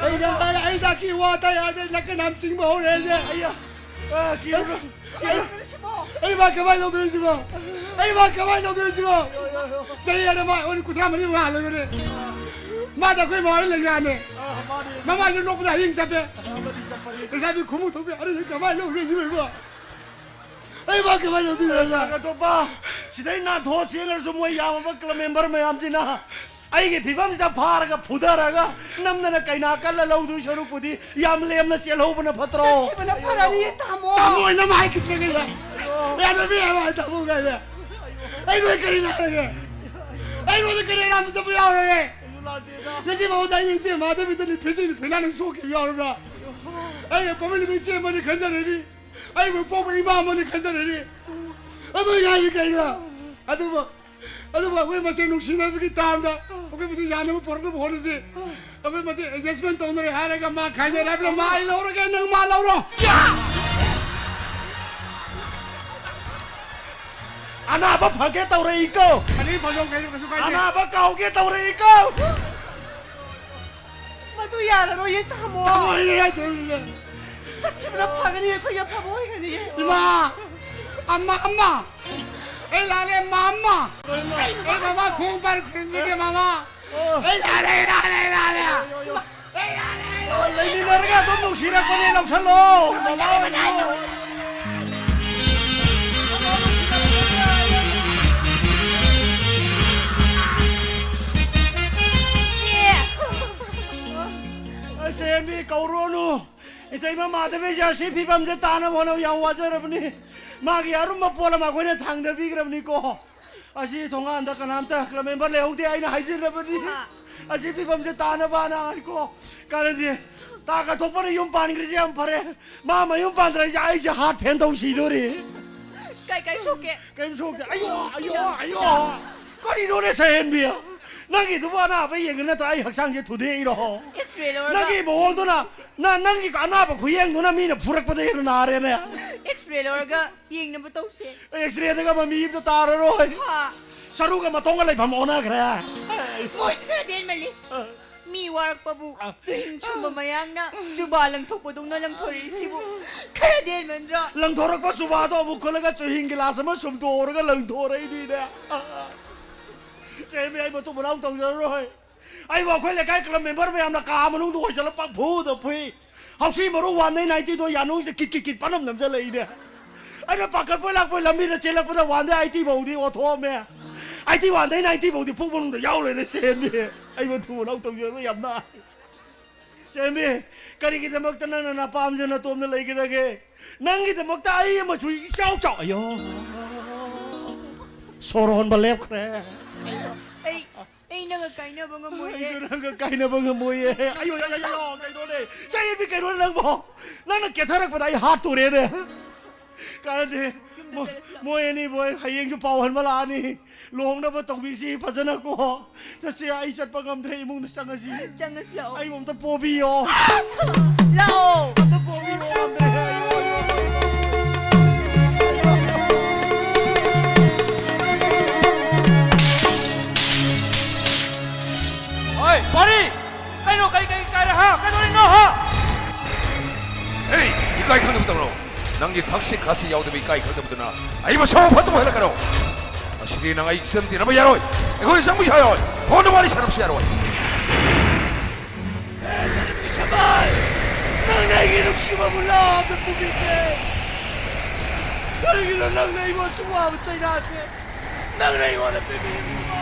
ꯑꯩ, ꯑꯩ, ꯑꯩ ꯗꯥꯛꯀꯤ ꯋꯥ ꯇꯥꯏ ꯌꯥꯗꯦ, ꯅꯥꯀꯟ ꯌꯥꯝ ꯆꯤꯡꯕ ꯍꯧꯔꯦ ꯑꯩꯁꯦ꯫ ꯑꯩꯌꯥ, ꯑ, ꯀꯤꯔꯨꯅꯨ, ꯀꯤꯔꯨꯅꯨ꯫ ꯑꯩ ꯃꯥ ꯀꯃꯥꯏꯅ ꯂꯧꯗꯣꯏꯁꯤꯕꯣ? ꯑꯩ ꯃꯥ ꯀꯃꯥꯏꯅ ꯂꯧꯗꯣꯏꯁꯤꯕꯣ? ꯆꯍꯤ ꯑꯃ ꯃꯥ ꯑꯩꯈꯣꯏ ꯀꯨꯟꯊ꯭ꯔꯥ ꯃꯔꯤ ꯃꯉꯥ ꯂꯩꯕꯅꯦ꯫ ꯃꯥꯗ ꯑꯩꯈꯣꯏ ꯃꯥ ꯍꯣꯏ ꯂꯩꯉꯥꯅꯦ꯫ ꯑ, ꯃꯥꯅꯦ꯫ ꯃꯃꯥꯏꯁꯨ ꯅꯣꯛꯄꯗ ꯍꯌꯤꯡ ꯆꯠꯄꯦ꯫ ꯑ, ꯃꯔꯤ ꯆꯠꯄꯅꯤ꯫ ꯂꯩꯁꯥꯕꯤ ꯈꯨꯃꯨꯛ ꯊꯣꯛꯄꯤ ꯑꯗꯨꯗꯤ ꯀꯃꯥꯏꯅ ꯂꯧꯗꯣꯏꯁꯤꯕꯣ? ꯑꯩ ꯃꯥ ꯀꯃꯥꯏꯅ ꯂꯧꯗꯣꯏꯅꯣ? ꯇꯥ ꯀꯥꯊꯣꯛꯄ, ꯁꯤꯗꯩ ꯅꯥꯟꯊꯣꯛꯑ ꯆꯦꯟꯈ꯭ꯔꯁꯨ ꯃꯣꯏ ꯌꯥꯝꯃꯕ club member ꯃꯌꯥꯝꯁꯤꯅ ꯑꯩꯒꯤ ꯐꯤꯕꯝꯁꯤꯗ ꯐꯥꯔꯒ ꯐꯨꯊꯔꯒ ꯅꯝꯗꯅ ꯀꯩꯅꯥ ꯀꯜꯂ ꯂꯧꯗꯣꯏ ꯁꯔꯨꯛꯄꯨꯗꯤ ꯌꯥꯝ ꯂꯦꯝꯅ ꯆꯦꯜꯍꯧꯕꯅ ꯐꯠꯇ꯭ꯔꯣ? ꯆꯠꯈꯤꯕꯅ ꯐꯔꯅꯤ, ꯇꯥꯃꯣ꯫ ꯇꯥꯃꯣ ꯑꯣꯏꯅ ꯑꯃ ꯍꯥꯏꯈꯤꯗ꯭ꯔꯦ ꯀꯩꯅꯣ? ꯌꯥꯗꯕꯤ ꯍꯥꯏꯕ ꯇꯥꯃꯣ ꯀꯥꯏꯅ꯫ ꯑꯩꯉꯣꯟꯗ ꯀꯔꯤ ꯂꯥꯛꯑꯒꯦ? ꯑꯩꯉꯣꯟꯗ ꯀꯔꯤ ꯑꯔꯥꯟꯕ ꯆꯠꯄ ꯌꯥꯎꯔꯒꯦ? ꯉꯁꯤ ꯐꯥꯎꯗ ꯑꯩꯅ ꯏꯆꯦ ꯃꯥꯙꯕꯤꯗ ꯐꯤꯖꯤꯟ ꯐꯤꯅꯥꯅ ꯁꯣꯛꯈꯤꯕ ꯌꯥꯎꯔꯕ꯭ꯔꯥ? ꯑꯩꯅ ꯄꯣꯛꯃꯤꯟꯅꯕ ꯏꯆꯦ ꯑꯃꯅꯤ ꯈꯟꯖꯔꯅꯤ꯫ ꯑꯩꯕꯨ ꯄꯣꯛꯄ ꯏꯃꯥ ꯑꯃꯅꯤ ꯈꯟꯖꯔꯅꯤ꯫ ꯑꯗꯨ ꯌꯥꯏ ꯀꯩꯅꯣ? ꯑꯗꯨꯕꯨ, ꯑꯗꯨꯕꯨ ꯑꯩꯈꯣꯏ ꯃꯁꯦꯟ ꯅꯨꯡꯁꯤꯅꯕꯒꯤ ꯇꯥꯝꯗ ꯑꯩꯈꯣꯏ ꯃꯁꯦꯟ ꯌꯥꯅꯕ ꯄꯨꯔꯛꯅꯕ ꯍꯣꯠꯅꯁꯤ꯫ ꯑꯩꯈꯣꯏ ꯃꯁꯦꯟ adjustment ꯇꯧꯅꯔꯦ ꯍꯥꯏꯔꯒ ꯃꯥ ꯈꯥꯏꯅꯔꯦ ꯍꯥꯏꯕꯅ ꯃꯥ ꯑꯩ ꯂꯧꯔꯒꯦ, ꯅꯪ ꯃꯥ ꯂꯧꯔꯣ꯫ ꯑꯅꯥꯕ ꯐꯒꯦ ꯇꯧꯔꯛꯏꯀꯣ꯫ ꯑꯅꯤ ꯐꯖꯧ ꯀꯩꯅꯣ, ꯀꯩꯁꯨ ꯀꯥꯏꯗꯦ꯫ ꯑꯅꯥꯕ ꯀꯥꯎꯒꯦ ꯇꯧꯔꯛꯏꯀꯣ꯫ ꯃꯗꯨ ꯌꯥꯔꯔꯣꯏꯌꯦ, ꯇꯥꯃꯣ꯫ ꯇꯥꯃꯣ, ꯑꯩꯅ ꯌꯥꯗꯧꯔꯤꯅꯦ꯫ ꯆꯠꯈꯤꯕꯅ ꯐꯒꯅꯤ, ꯑꯩꯈꯣꯏꯒꯤ ꯑꯐꯕ ꯑꯣꯏꯒꯅꯤꯌꯦ꯫ ꯏꯃꯥ! ꯑꯝꯃ, ꯑꯝꯃ! ꯑꯩ ꯂꯥꯜꯂꯦ, ꯃꯥ, ꯑꯝꯃ! ꯑꯩ ꯃꯃꯥ ꯈꯣꯡ ꯄꯥꯏꯔ ꯈꯨꯔꯨꯝꯖꯒꯦ, ꯃꯃꯥ! ꯑꯩ ꯂꯥꯜꯂꯦ, ꯑꯩ ꯂꯥꯜꯂꯦ, ꯑꯩ ꯂꯥꯜꯂꯦ꯫ ꯑꯩ ꯂꯥꯜꯂꯦ, ꯑꯩ ꯂꯥꯜꯂꯦ꯫ ꯂꯩꯃꯤꯟꯅꯔꯒ ꯑꯗꯨꯝ ꯅꯨꯡꯁꯤꯔꯛꯄꯅꯦ, ꯂꯧꯁꯜꯂꯣ꯫ ꯃꯃꯥ ꯑꯣꯏꯔꯁꯨ꯫ ꯑꯁ, ꯁꯦꯟꯕꯤ ꯀꯧꯔꯨꯔꯅꯨ꯫ ꯏꯇꯩꯃ ꯃꯥꯙꯕꯤꯁꯦ ꯑꯁꯤ ꯐꯤꯕꯝꯁꯦ ꯇꯥꯅꯕ ꯍꯣꯠꯅꯕ ꯌꯥꯝ ꯋꯥꯖꯔꯕꯅꯤ꯫ ꯃꯥꯒꯤ ꯑꯔꯨꯝꯕ ꯄꯣꯠ ꯑꯃ ꯑꯩꯈꯣꯏꯅ ꯊꯥꯡꯗꯕꯤꯈ꯭ꯔꯕꯅꯤꯀꯣ꯫ ꯑꯁꯤ ꯊꯣꯡꯒꯥꯟꯗ ꯀꯅꯥꯝꯇ ꯀ꯭ꯂꯕ ꯃꯦꯝꯕꯔ ꯂꯩꯍꯧꯗꯦ, ꯑꯩꯅ ꯍꯥꯏꯖꯤꯜꯂꯕꯅꯤ꯫ ꯑꯥ꯫ ꯑꯁꯤ ꯐꯤꯕꯝꯁꯦ ꯇꯥꯅꯕꯅ ꯍꯥꯏꯀꯣ꯫ ꯀꯥꯟꯅꯗꯦ꯫ ꯇꯥ ꯀꯠꯊꯣꯛꯄꯅ ꯌꯨꯝ ꯄꯥꯟꯈ꯭ꯔꯤꯁꯦ ꯌꯥꯝ ꯐꯔꯦ꯫ ꯃꯥ ꯃꯌꯨꯝ ꯄꯥꯟꯗ꯭ꯔꯤꯁꯦ ꯑꯩꯁꯦ ꯍꯥꯔꯠ ꯐꯦꯟ ꯇꯧ ꯁꯤꯗꯣꯔꯤ꯫ ꯀꯩ, ꯀꯩ ꯁꯣꯛꯀꯦ? ꯀꯩꯝ ꯁꯣꯛꯇꯦ꯫ ꯑꯌꯣ, ꯑꯌꯣ, ꯑꯌꯣ꯫ ꯀꯔꯤꯅꯣꯅꯦ ꯁꯍꯦꯟꯕꯤ? ꯅꯪꯒꯤꯗꯨꯕꯨ ꯑꯅꯥꯕ ꯌꯦꯡꯉꯦ ꯅꯠꯇ꯭ꯔꯥ ꯑꯩ ꯍꯛꯆꯥꯡꯁꯦ ꯊꯨꯗꯦꯛꯏꯔꯣ? X-ray ꯂꯧꯔꯒ꯫ ꯅꯪꯒꯤ ꯃꯑꯣꯡꯗꯨꯅ, ꯅ-, ꯅꯪꯒꯤ ꯑꯅꯥꯕ ꯈꯨꯌꯦꯡꯗꯨꯅ ꯃꯤꯅ ꯐꯨꯔꯛꯄꯗ ꯍꯦꯟꯅ ꯅꯥꯔꯦꯅꯦ꯫ X-ray ꯂꯧꯔꯒ ꯌꯦꯡꯅꯕ ꯇꯧꯁꯦ꯫ X-rayꯗꯒ ꯃꯃꯤ ꯑꯝꯇ ꯇꯥꯔꯔꯣꯏ꯫ ꯍꯥ꯫ ꯁꯔꯨꯒ ꯃꯇꯣꯡꯒ ꯂꯩꯐꯝ ꯑꯣꯟꯅꯈ꯭ꯔꯦ꯫ ꯃꯣꯏꯁꯨ ꯈꯔ ꯇꯦꯟꯃꯜꯂꯤ꯫ ꯑ꯫ ꯃꯤ ꯋꯥꯔꯛꯄꯕꯨ ꯑ꯫ ꯆꯨꯍꯤꯡ ꯁꯨꯝꯕ ꯃꯌꯥꯡꯅ ꯖꯨꯕꯥ ꯂꯪꯊꯣꯛꯄꯗꯧꯅ ꯂꯪꯊꯣꯔꯛꯏꯁꯤꯕꯨ ꯈꯔ ꯇꯦꯟꯃꯟꯗ꯭ꯔꯣ? ꯂꯪꯊꯣꯔꯛꯄ ꯖꯨꯕꯥꯗꯣ ꯑꯃꯨꯛ ꯈꯨꯜꯂꯒ ꯆꯨꯍꯤꯡ ꯒꯤꯂꯥꯁ ꯑꯃ ꯁꯨꯝꯗꯣꯛꯍꯧꯔꯒ ꯂꯪꯊꯣꯔꯛꯏꯅꯤꯅꯦ꯫ ꯑ, ꯑ꯫ ꯆꯦꯃꯤ, ꯑꯩ ꯃꯇꯨꯡ ꯃꯅꯥꯎ ꯇꯧꯖꯔꯔꯣꯏ꯫ ꯑꯩꯕꯨ ꯑꯩꯈꯣꯏ ꯂꯩꯀꯥꯏ ꯀ꯭ꯂꯕ ꯃꯦꯝꯕꯔ ꯃꯌꯥꯝꯅ ꯀꯥ ꯃꯅꯨꯡꯗ ꯍꯣꯏꯖꯜꯂ ꯄꯪꯐꯨꯗ ꯐꯨꯏ꯫ ꯍꯧꯁꯤ ꯃꯔꯨ one day ninetyꯗꯣ ꯌꯥꯅꯨꯡꯁꯤꯗ ꯀꯤꯠ ꯀꯤꯠ ꯀꯤꯠ ꯄꯅꯝ ꯅꯝꯖꯜꯂꯛꯏꯅꯦ꯫ ꯑꯩꯅ ꯄꯥꯈꯠꯄꯣꯏ ꯂꯥꯛꯄꯣꯏ ꯂꯝꯕꯤꯗ ꯆꯦꯜꯂꯛꯄꯗ one day eighty ꯐꯥꯎꯗꯤ ꯑꯣꯊꯣꯛꯑꯝꯃꯦ꯫ Eighty one day ninety ꯐꯥꯎꯗꯤ ꯄꯨꯛ ꯃꯅꯨꯡꯗ ꯌꯥꯎ ꯂꯩꯔꯦ ꯆꯦꯟꯕꯤ꯫ ꯑꯩꯕꯨ ꯊꯨꯅ ꯂꯧ ꯇꯧꯖꯔꯣ ꯌꯥꯝ ꯅꯥꯏ꯫ ꯆꯦꯟꯕꯤ, ꯀꯔꯤꯒꯤꯗꯃꯛꯇ ꯅꯪꯅ ꯅꯄꯥꯝꯁꯦ ꯅꯇꯣꯝꯗ ꯂꯩꯒꯗꯒꯦ? ꯅꯪꯒꯤꯗꯃꯛꯇ ꯑꯩ ꯑꯃꯁꯨ ꯏꯆꯥꯎ ꯆꯥꯎ-, ꯑꯌꯣ꯫ ꯁꯣꯔ ꯍꯣꯟꯕ ꯂꯦꯞꯈ꯭ꯔꯦ꯫ ꯑꯩ ꯑꯩ ꯅꯪꯒ ꯀꯥꯏꯅꯕ ꯉꯝꯃꯣꯏꯌꯦ꯫ ꯑꯩꯁꯨ ꯅꯪꯒ ꯀꯥꯏꯅꯕ ꯉꯝꯃꯣꯏꯌꯦ꯫ ꯑꯌꯣ, ꯑꯌꯣ, ꯑꯌꯣ, ꯑꯌꯣ, ꯀꯩꯅꯣꯅꯦ? ꯆꯌꯦꯠꯄꯤ ꯀꯩꯅꯣꯅꯦ ꯅꯪꯕꯣ? ꯅꯪꯅ ꯀꯦꯊꯔꯛꯄꯗ ꯑꯩ ꯍꯥꯠꯇꯣꯔꯦꯅꯦ꯫ ꯀꯥꯟꯅꯗꯦ꯫ ꯌꯨꯝꯗ ꯃꯣꯏ, ꯆꯠꯂꯁꯤ ꯂꯥꯎ꯫ ꯃꯣꯏ ꯑꯅꯤꯕꯨ ꯑꯩ ꯍꯌꯦꯡꯁꯨ ꯄꯥꯎ ꯍꯟꯕ ꯂꯥꯛꯑꯅꯤ꯫ ꯂꯨꯍꯣꯡꯅꯕ ꯇꯧꯕꯤꯁꯤ ꯐꯖꯅꯀꯣ꯫ ꯆꯠꯁꯤ, ꯑꯩ ꯆꯠꯄ ꯉꯝꯗ꯭ꯔꯦ, ꯏꯃꯨꯡꯗ ꯆꯪꯉꯁꯤ꯫ ꯆꯪꯉꯁꯤ ꯂꯥꯛꯑꯣ꯫ ꯑꯩꯕꯨ ꯑꯝꯇ ꯄꯣꯕꯤꯌꯣ꯫ ꯂꯥꯛꯑꯣ꯫ ꯑꯝꯇ ꯄꯣꯕꯤꯌꯣ, ꯉꯝꯗ꯭ꯔꯦ꯫ ꯍꯣꯏ, ꯄꯥꯔꯤ! ꯀꯩꯅꯣ, ꯀꯩ, ꯀꯩ ꯀꯥꯏꯔꯦ, ꯍꯥ? ꯀꯩꯗꯧꯔꯤꯅꯣ, ꯍꯥ? ꯑꯦ, ꯏꯀꯥꯏ ꯈꯪꯗꯕ ꯇꯧꯔꯣ꯫ ꯅꯪꯒꯤ ꯊꯛꯁꯤ ꯈꯥꯁꯤ ꯌꯥꯎꯗꯕ ꯏꯀꯥꯏ ꯈꯪꯗꯕꯗꯨꯅ ꯑꯩꯕꯨ ꯁꯣꯔ ꯐꯠꯇꯕ ꯍꯜꯂꯛꯀꯅꯣ꯫ ꯁꯤꯗꯤ ꯅꯪ ꯑꯩ ꯆꯪꯗꯅꯕ ꯌꯥꯔꯣꯏ꯫ ꯑꯩꯈꯣꯏ ꯆꯪꯕꯁꯨ ꯌꯥꯔꯣꯏ꯫ ꯐꯣꯟꯗ ꯋꯥꯔꯤ ꯁꯥꯟꯅꯕꯁꯨ ꯌꯥꯔꯣꯏ꯫ ꯅꯪꯅ ꯑꯩꯒꯤ ꯅꯨꯡꯁꯤꯕꯕꯨ ꯂꯥꯞꯅ ꯄꯨꯕꯤꯒꯦ꯫ ꯀꯔꯤꯒꯤꯅꯣ ꯅꯪꯅ ꯑꯩꯉꯣꯟꯗ ꯋꯥꯕ ꯆꯩꯔꯥꯁꯦ? ꯅꯪꯅ ꯑꯩꯉꯣꯟꯗ ꯄꯤꯕꯤꯔꯤꯕ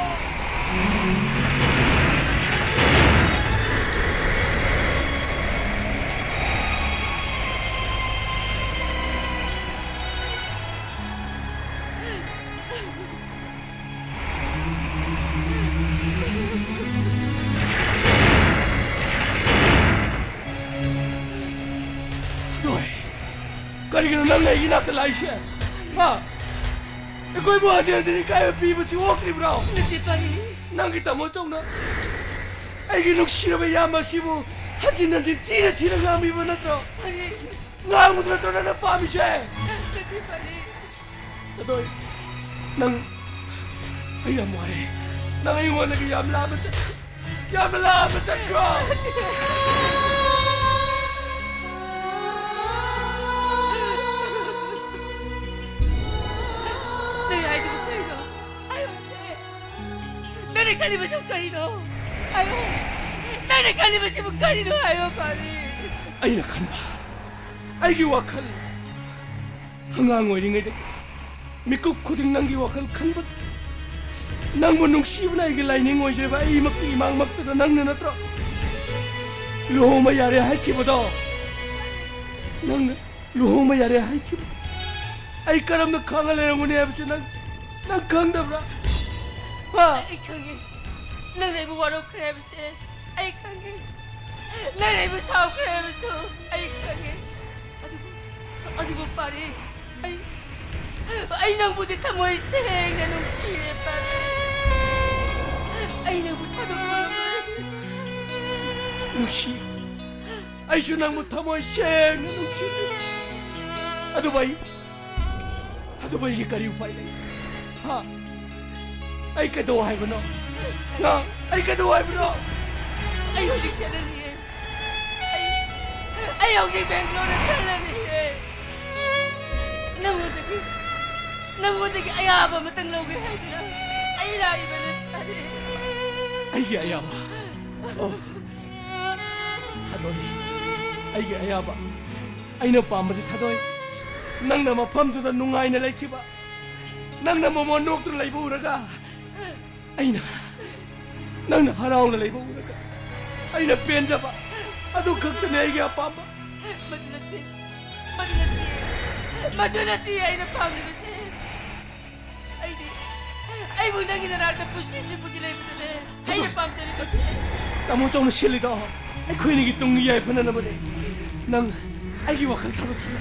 ꯅꯣꯏ, ꯀꯔꯤꯒꯤꯅꯣ ꯅꯪꯅ ꯑꯩꯒꯤ ꯅꯥꯛꯇ ꯂꯥꯛꯏꯁꯦ? ꯍꯥ? ꯑꯩꯈꯣꯏꯕꯨ ꯍꯟꯖꯤꯟ ꯍꯟꯖꯤꯟ ꯏꯀꯥꯏꯕ ꯄꯤꯕꯁꯤ ꯑꯣꯛꯇ꯭ꯔꯤꯕ꯭ꯔꯣ? ꯅꯠꯇꯦ, ꯄꯥꯔꯤ꯫ ꯅꯪꯒꯤ ꯇꯥꯃꯣ ꯆꯧꯅ ꯑꯩꯒꯤ ꯅꯨꯡꯁꯤꯔꯕ ꯏꯌꯥꯝꯕ ꯑꯁꯤꯕꯨ ꯍꯟꯖꯤꯟ ꯍꯟꯖꯤꯟ ꯊꯤꯅ ꯊꯤꯅ ꯉꯥꯡꯕꯤꯕ ꯅꯠꯇ꯭ꯔꯣ? ꯄꯥꯔꯤ꯫ ꯉꯥꯡꯕꯗꯨ ꯅꯠꯇ꯭ꯔꯣ ꯅꯪꯅ ꯄꯥꯝꯃꯤꯁꯦ? ꯅꯠꯇꯦ, ꯄꯥꯔꯤ꯫ ꯑꯗꯣ ꯑꯩ, ꯅꯪ, ꯑꯩ ꯌꯥꯝ ꯋꯥꯔꯦ꯫ ꯅꯪ ꯑꯩꯉꯣꯟꯗꯒꯤ ꯌꯥꯝ ꯂꯥꯞꯅ ꯆꯠ-, ꯌꯥꯝꯅ ꯂꯥꯞꯅ ꯆꯠꯈ꯭ꯔꯣ꯫ ꯅꯪ ꯍꯥꯏꯗꯨꯕꯨ ꯀꯩꯅꯣ? ꯍꯥꯏꯌꯨꯁꯦ꯫ ꯅꯪꯅ ꯈꯜꯂꯤꯕꯁꯤꯕꯨ ꯀꯔꯤꯅꯣ? ꯍꯥꯏꯌꯣ꯫ ꯅꯪꯅ ꯈꯜꯂꯤꯕꯁꯤꯕꯨ ꯀꯔꯤꯅꯣ? ꯍꯥꯏꯌꯣ, ꯄꯥꯔꯤ꯫ ꯑꯩꯅ ꯈꯟꯕ, ꯑꯩꯒꯤ ꯋꯥꯈꯜ, ꯑꯉꯥꯡ ꯑꯣꯏꯔꯤꯉꯩꯗꯒꯤ ꯃꯤꯀꯨꯞ ꯈꯨꯗꯤꯡ ꯅꯪꯒꯤ ꯋꯥꯈꯜ ꯈꯟꯕ, ꯅꯪꯕꯨ ꯅꯨꯡꯁꯤꯕꯅ ꯑꯩꯒꯤ ꯂꯥꯏꯅꯤꯡ ꯑꯣꯏꯖꯕ ꯑꯩꯃꯛꯀꯤ ꯏꯃꯥꯡꯃꯛꯇꯗ ꯅꯪꯅ ꯅꯠꯇ꯭ꯔꯣ ꯂꯨꯍꯣꯡꯕ ꯌꯥꯔꯦ ꯍꯥꯏꯈꯤꯕꯗꯣ? ꯅꯪꯅ ꯂꯨꯍꯣꯡꯕ ꯌꯥꯔꯦ ꯍꯥꯏꯈꯤꯕꯗꯣ ꯑꯩ ꯀꯔꯝꯅ ꯈꯪꯉ ꯂꯩꯔꯝꯒꯅꯤ ꯍꯥꯏꯕꯁꯤ ꯅꯪ, ꯅꯪ ꯈꯪꯗꯕ꯭ꯔꯥ? ꯍꯥ? ꯑꯩ ꯈꯪꯉꯤ꯫ ꯅꯪꯅ ꯑꯩꯕꯨ ꯋꯥꯔꯧꯈ꯭ꯔꯦ ꯍꯥꯏꯕꯁꯦ ꯑꯩ ꯈꯪꯉꯤ꯫ ꯅꯪꯅ ꯑꯩꯕꯨ ꯁꯥꯎꯈ꯭ꯔꯦ ꯍꯥꯏꯕꯁꯨ ꯑꯩ ꯈꯪꯉꯤ꯫ ꯑꯗꯨꯕꯨ, ꯑꯗꯨꯕꯨ ꯄꯥꯔꯤ, ꯑꯩ, ꯑꯩ ꯅꯪꯕꯨꯗꯤ ꯊꯃꯣꯏ ꯁꯦꯡꯅ ꯅꯨꯡꯁꯤꯌꯦ, ꯄꯥꯔꯤ꯫ ꯑꯩ ꯅꯪꯕꯨ ꯊꯥꯗꯣꯛꯄ ꯉꯝꯂꯣꯏ꯫ ꯅꯨꯡꯁꯤ꯫ ꯑꯩꯁꯨ ꯅꯪꯕꯨ ꯊꯃꯣꯏ ꯁꯦꯡꯅ ꯅꯨꯡꯁꯤ꯫ ꯑꯗꯨꯕꯨ ꯑꯩ ꯑꯗꯨꯕꯨ ꯑꯩꯒꯤ ꯀꯔꯤ ꯎꯄꯥꯏ ꯂꯩ? ꯍꯥ? ꯑꯩ ꯀꯩꯗꯧ ꯍꯥꯏꯕꯅꯣ? ꯅꯪ, ꯑꯩ ꯀꯩꯗꯧ ꯍꯥꯏꯕꯅꯣ? ꯑꯩ ꯍꯧꯖꯤꯛ ꯆꯠꯂꯅꯤꯌꯦ꯫ ꯑꯩ, ꯑꯩ ꯍꯧꯖꯤꯛ ꯕꯦꯡꯒ꯭ꯂꯣꯔꯗ ꯆꯠꯂꯅꯤꯌꯦ꯫ ꯅꯪꯉꯣꯟꯗꯒꯤ, ꯅꯪꯉꯣꯟꯗꯒꯤ ꯑꯌꯥꯕ ꯑꯃꯇꯪ ꯂꯧꯒꯦ ꯍꯥꯏꯗꯨꯅ ꯑꯩ ꯂꯥꯛꯏꯕꯅꯦ꯫ ꯑꯩꯒꯤ ꯑꯌꯥꯕ? ꯑꯣ, ꯊꯥꯗꯣꯏ, ꯑꯩꯒꯤ ꯑꯌꯥꯕ꯫ ꯑꯩꯅ ꯄꯥꯝꯕꯗꯤ, ꯊꯥꯗꯣꯏ, ꯅꯪꯅ ꯃꯐꯝꯗꯨꯗ ꯅꯨꯡꯉꯥꯏꯅ ꯂꯩꯈꯤꯕ, ꯅꯪꯅ ꯃꯃꯣꯟ ꯅꯣꯛꯇꯨꯅ ꯂꯩꯕ ꯎꯔꯒ ꯑꯩꯅ ꯅꯪꯅ ꯍꯔꯥꯎꯅ ꯂꯩꯕ ꯎꯔꯒ ꯑꯩꯅ ꯄꯦꯟꯖꯕ, ꯑꯗꯨ ꯈꯛꯇꯅꯦ ꯑꯩꯒꯤ ꯑꯄꯥꯝꯕ꯫ ꯃꯗꯨ ꯅꯠꯇꯦ, ꯃꯗꯨ ꯅꯠꯇꯦ, ꯃꯗꯨ ꯅꯠꯇꯦ ꯑꯩꯅ ꯄꯥꯝꯂꯤꯕꯁꯦ꯫ ꯑꯩꯗꯤ ꯑꯩꯕꯨ ꯅꯪꯒꯤ ꯅꯅꯥꯛꯇ ꯄꯨꯟꯁꯤ ꯆꯨꯞꯄꯒꯤ ꯂꯩꯕꯗꯨꯅꯦ ꯑꯩꯅ ꯄꯥꯝꯖꯔꯤꯕꯁꯦ꯫ ꯇꯥꯃꯣ ꯆꯧꯅ ꯁꯤꯜꯂꯤꯗꯣ ꯑꯩꯈꯣꯏꯅꯤꯒꯤ ꯇꯨꯡꯒꯤ ꯌꯥꯏꯐꯅꯅꯕꯅꯦ꯫ ꯅꯪ ꯑꯩꯒꯤ ꯋꯥꯈꯜ ꯊꯥꯗꯣꯛꯈꯤꯕ,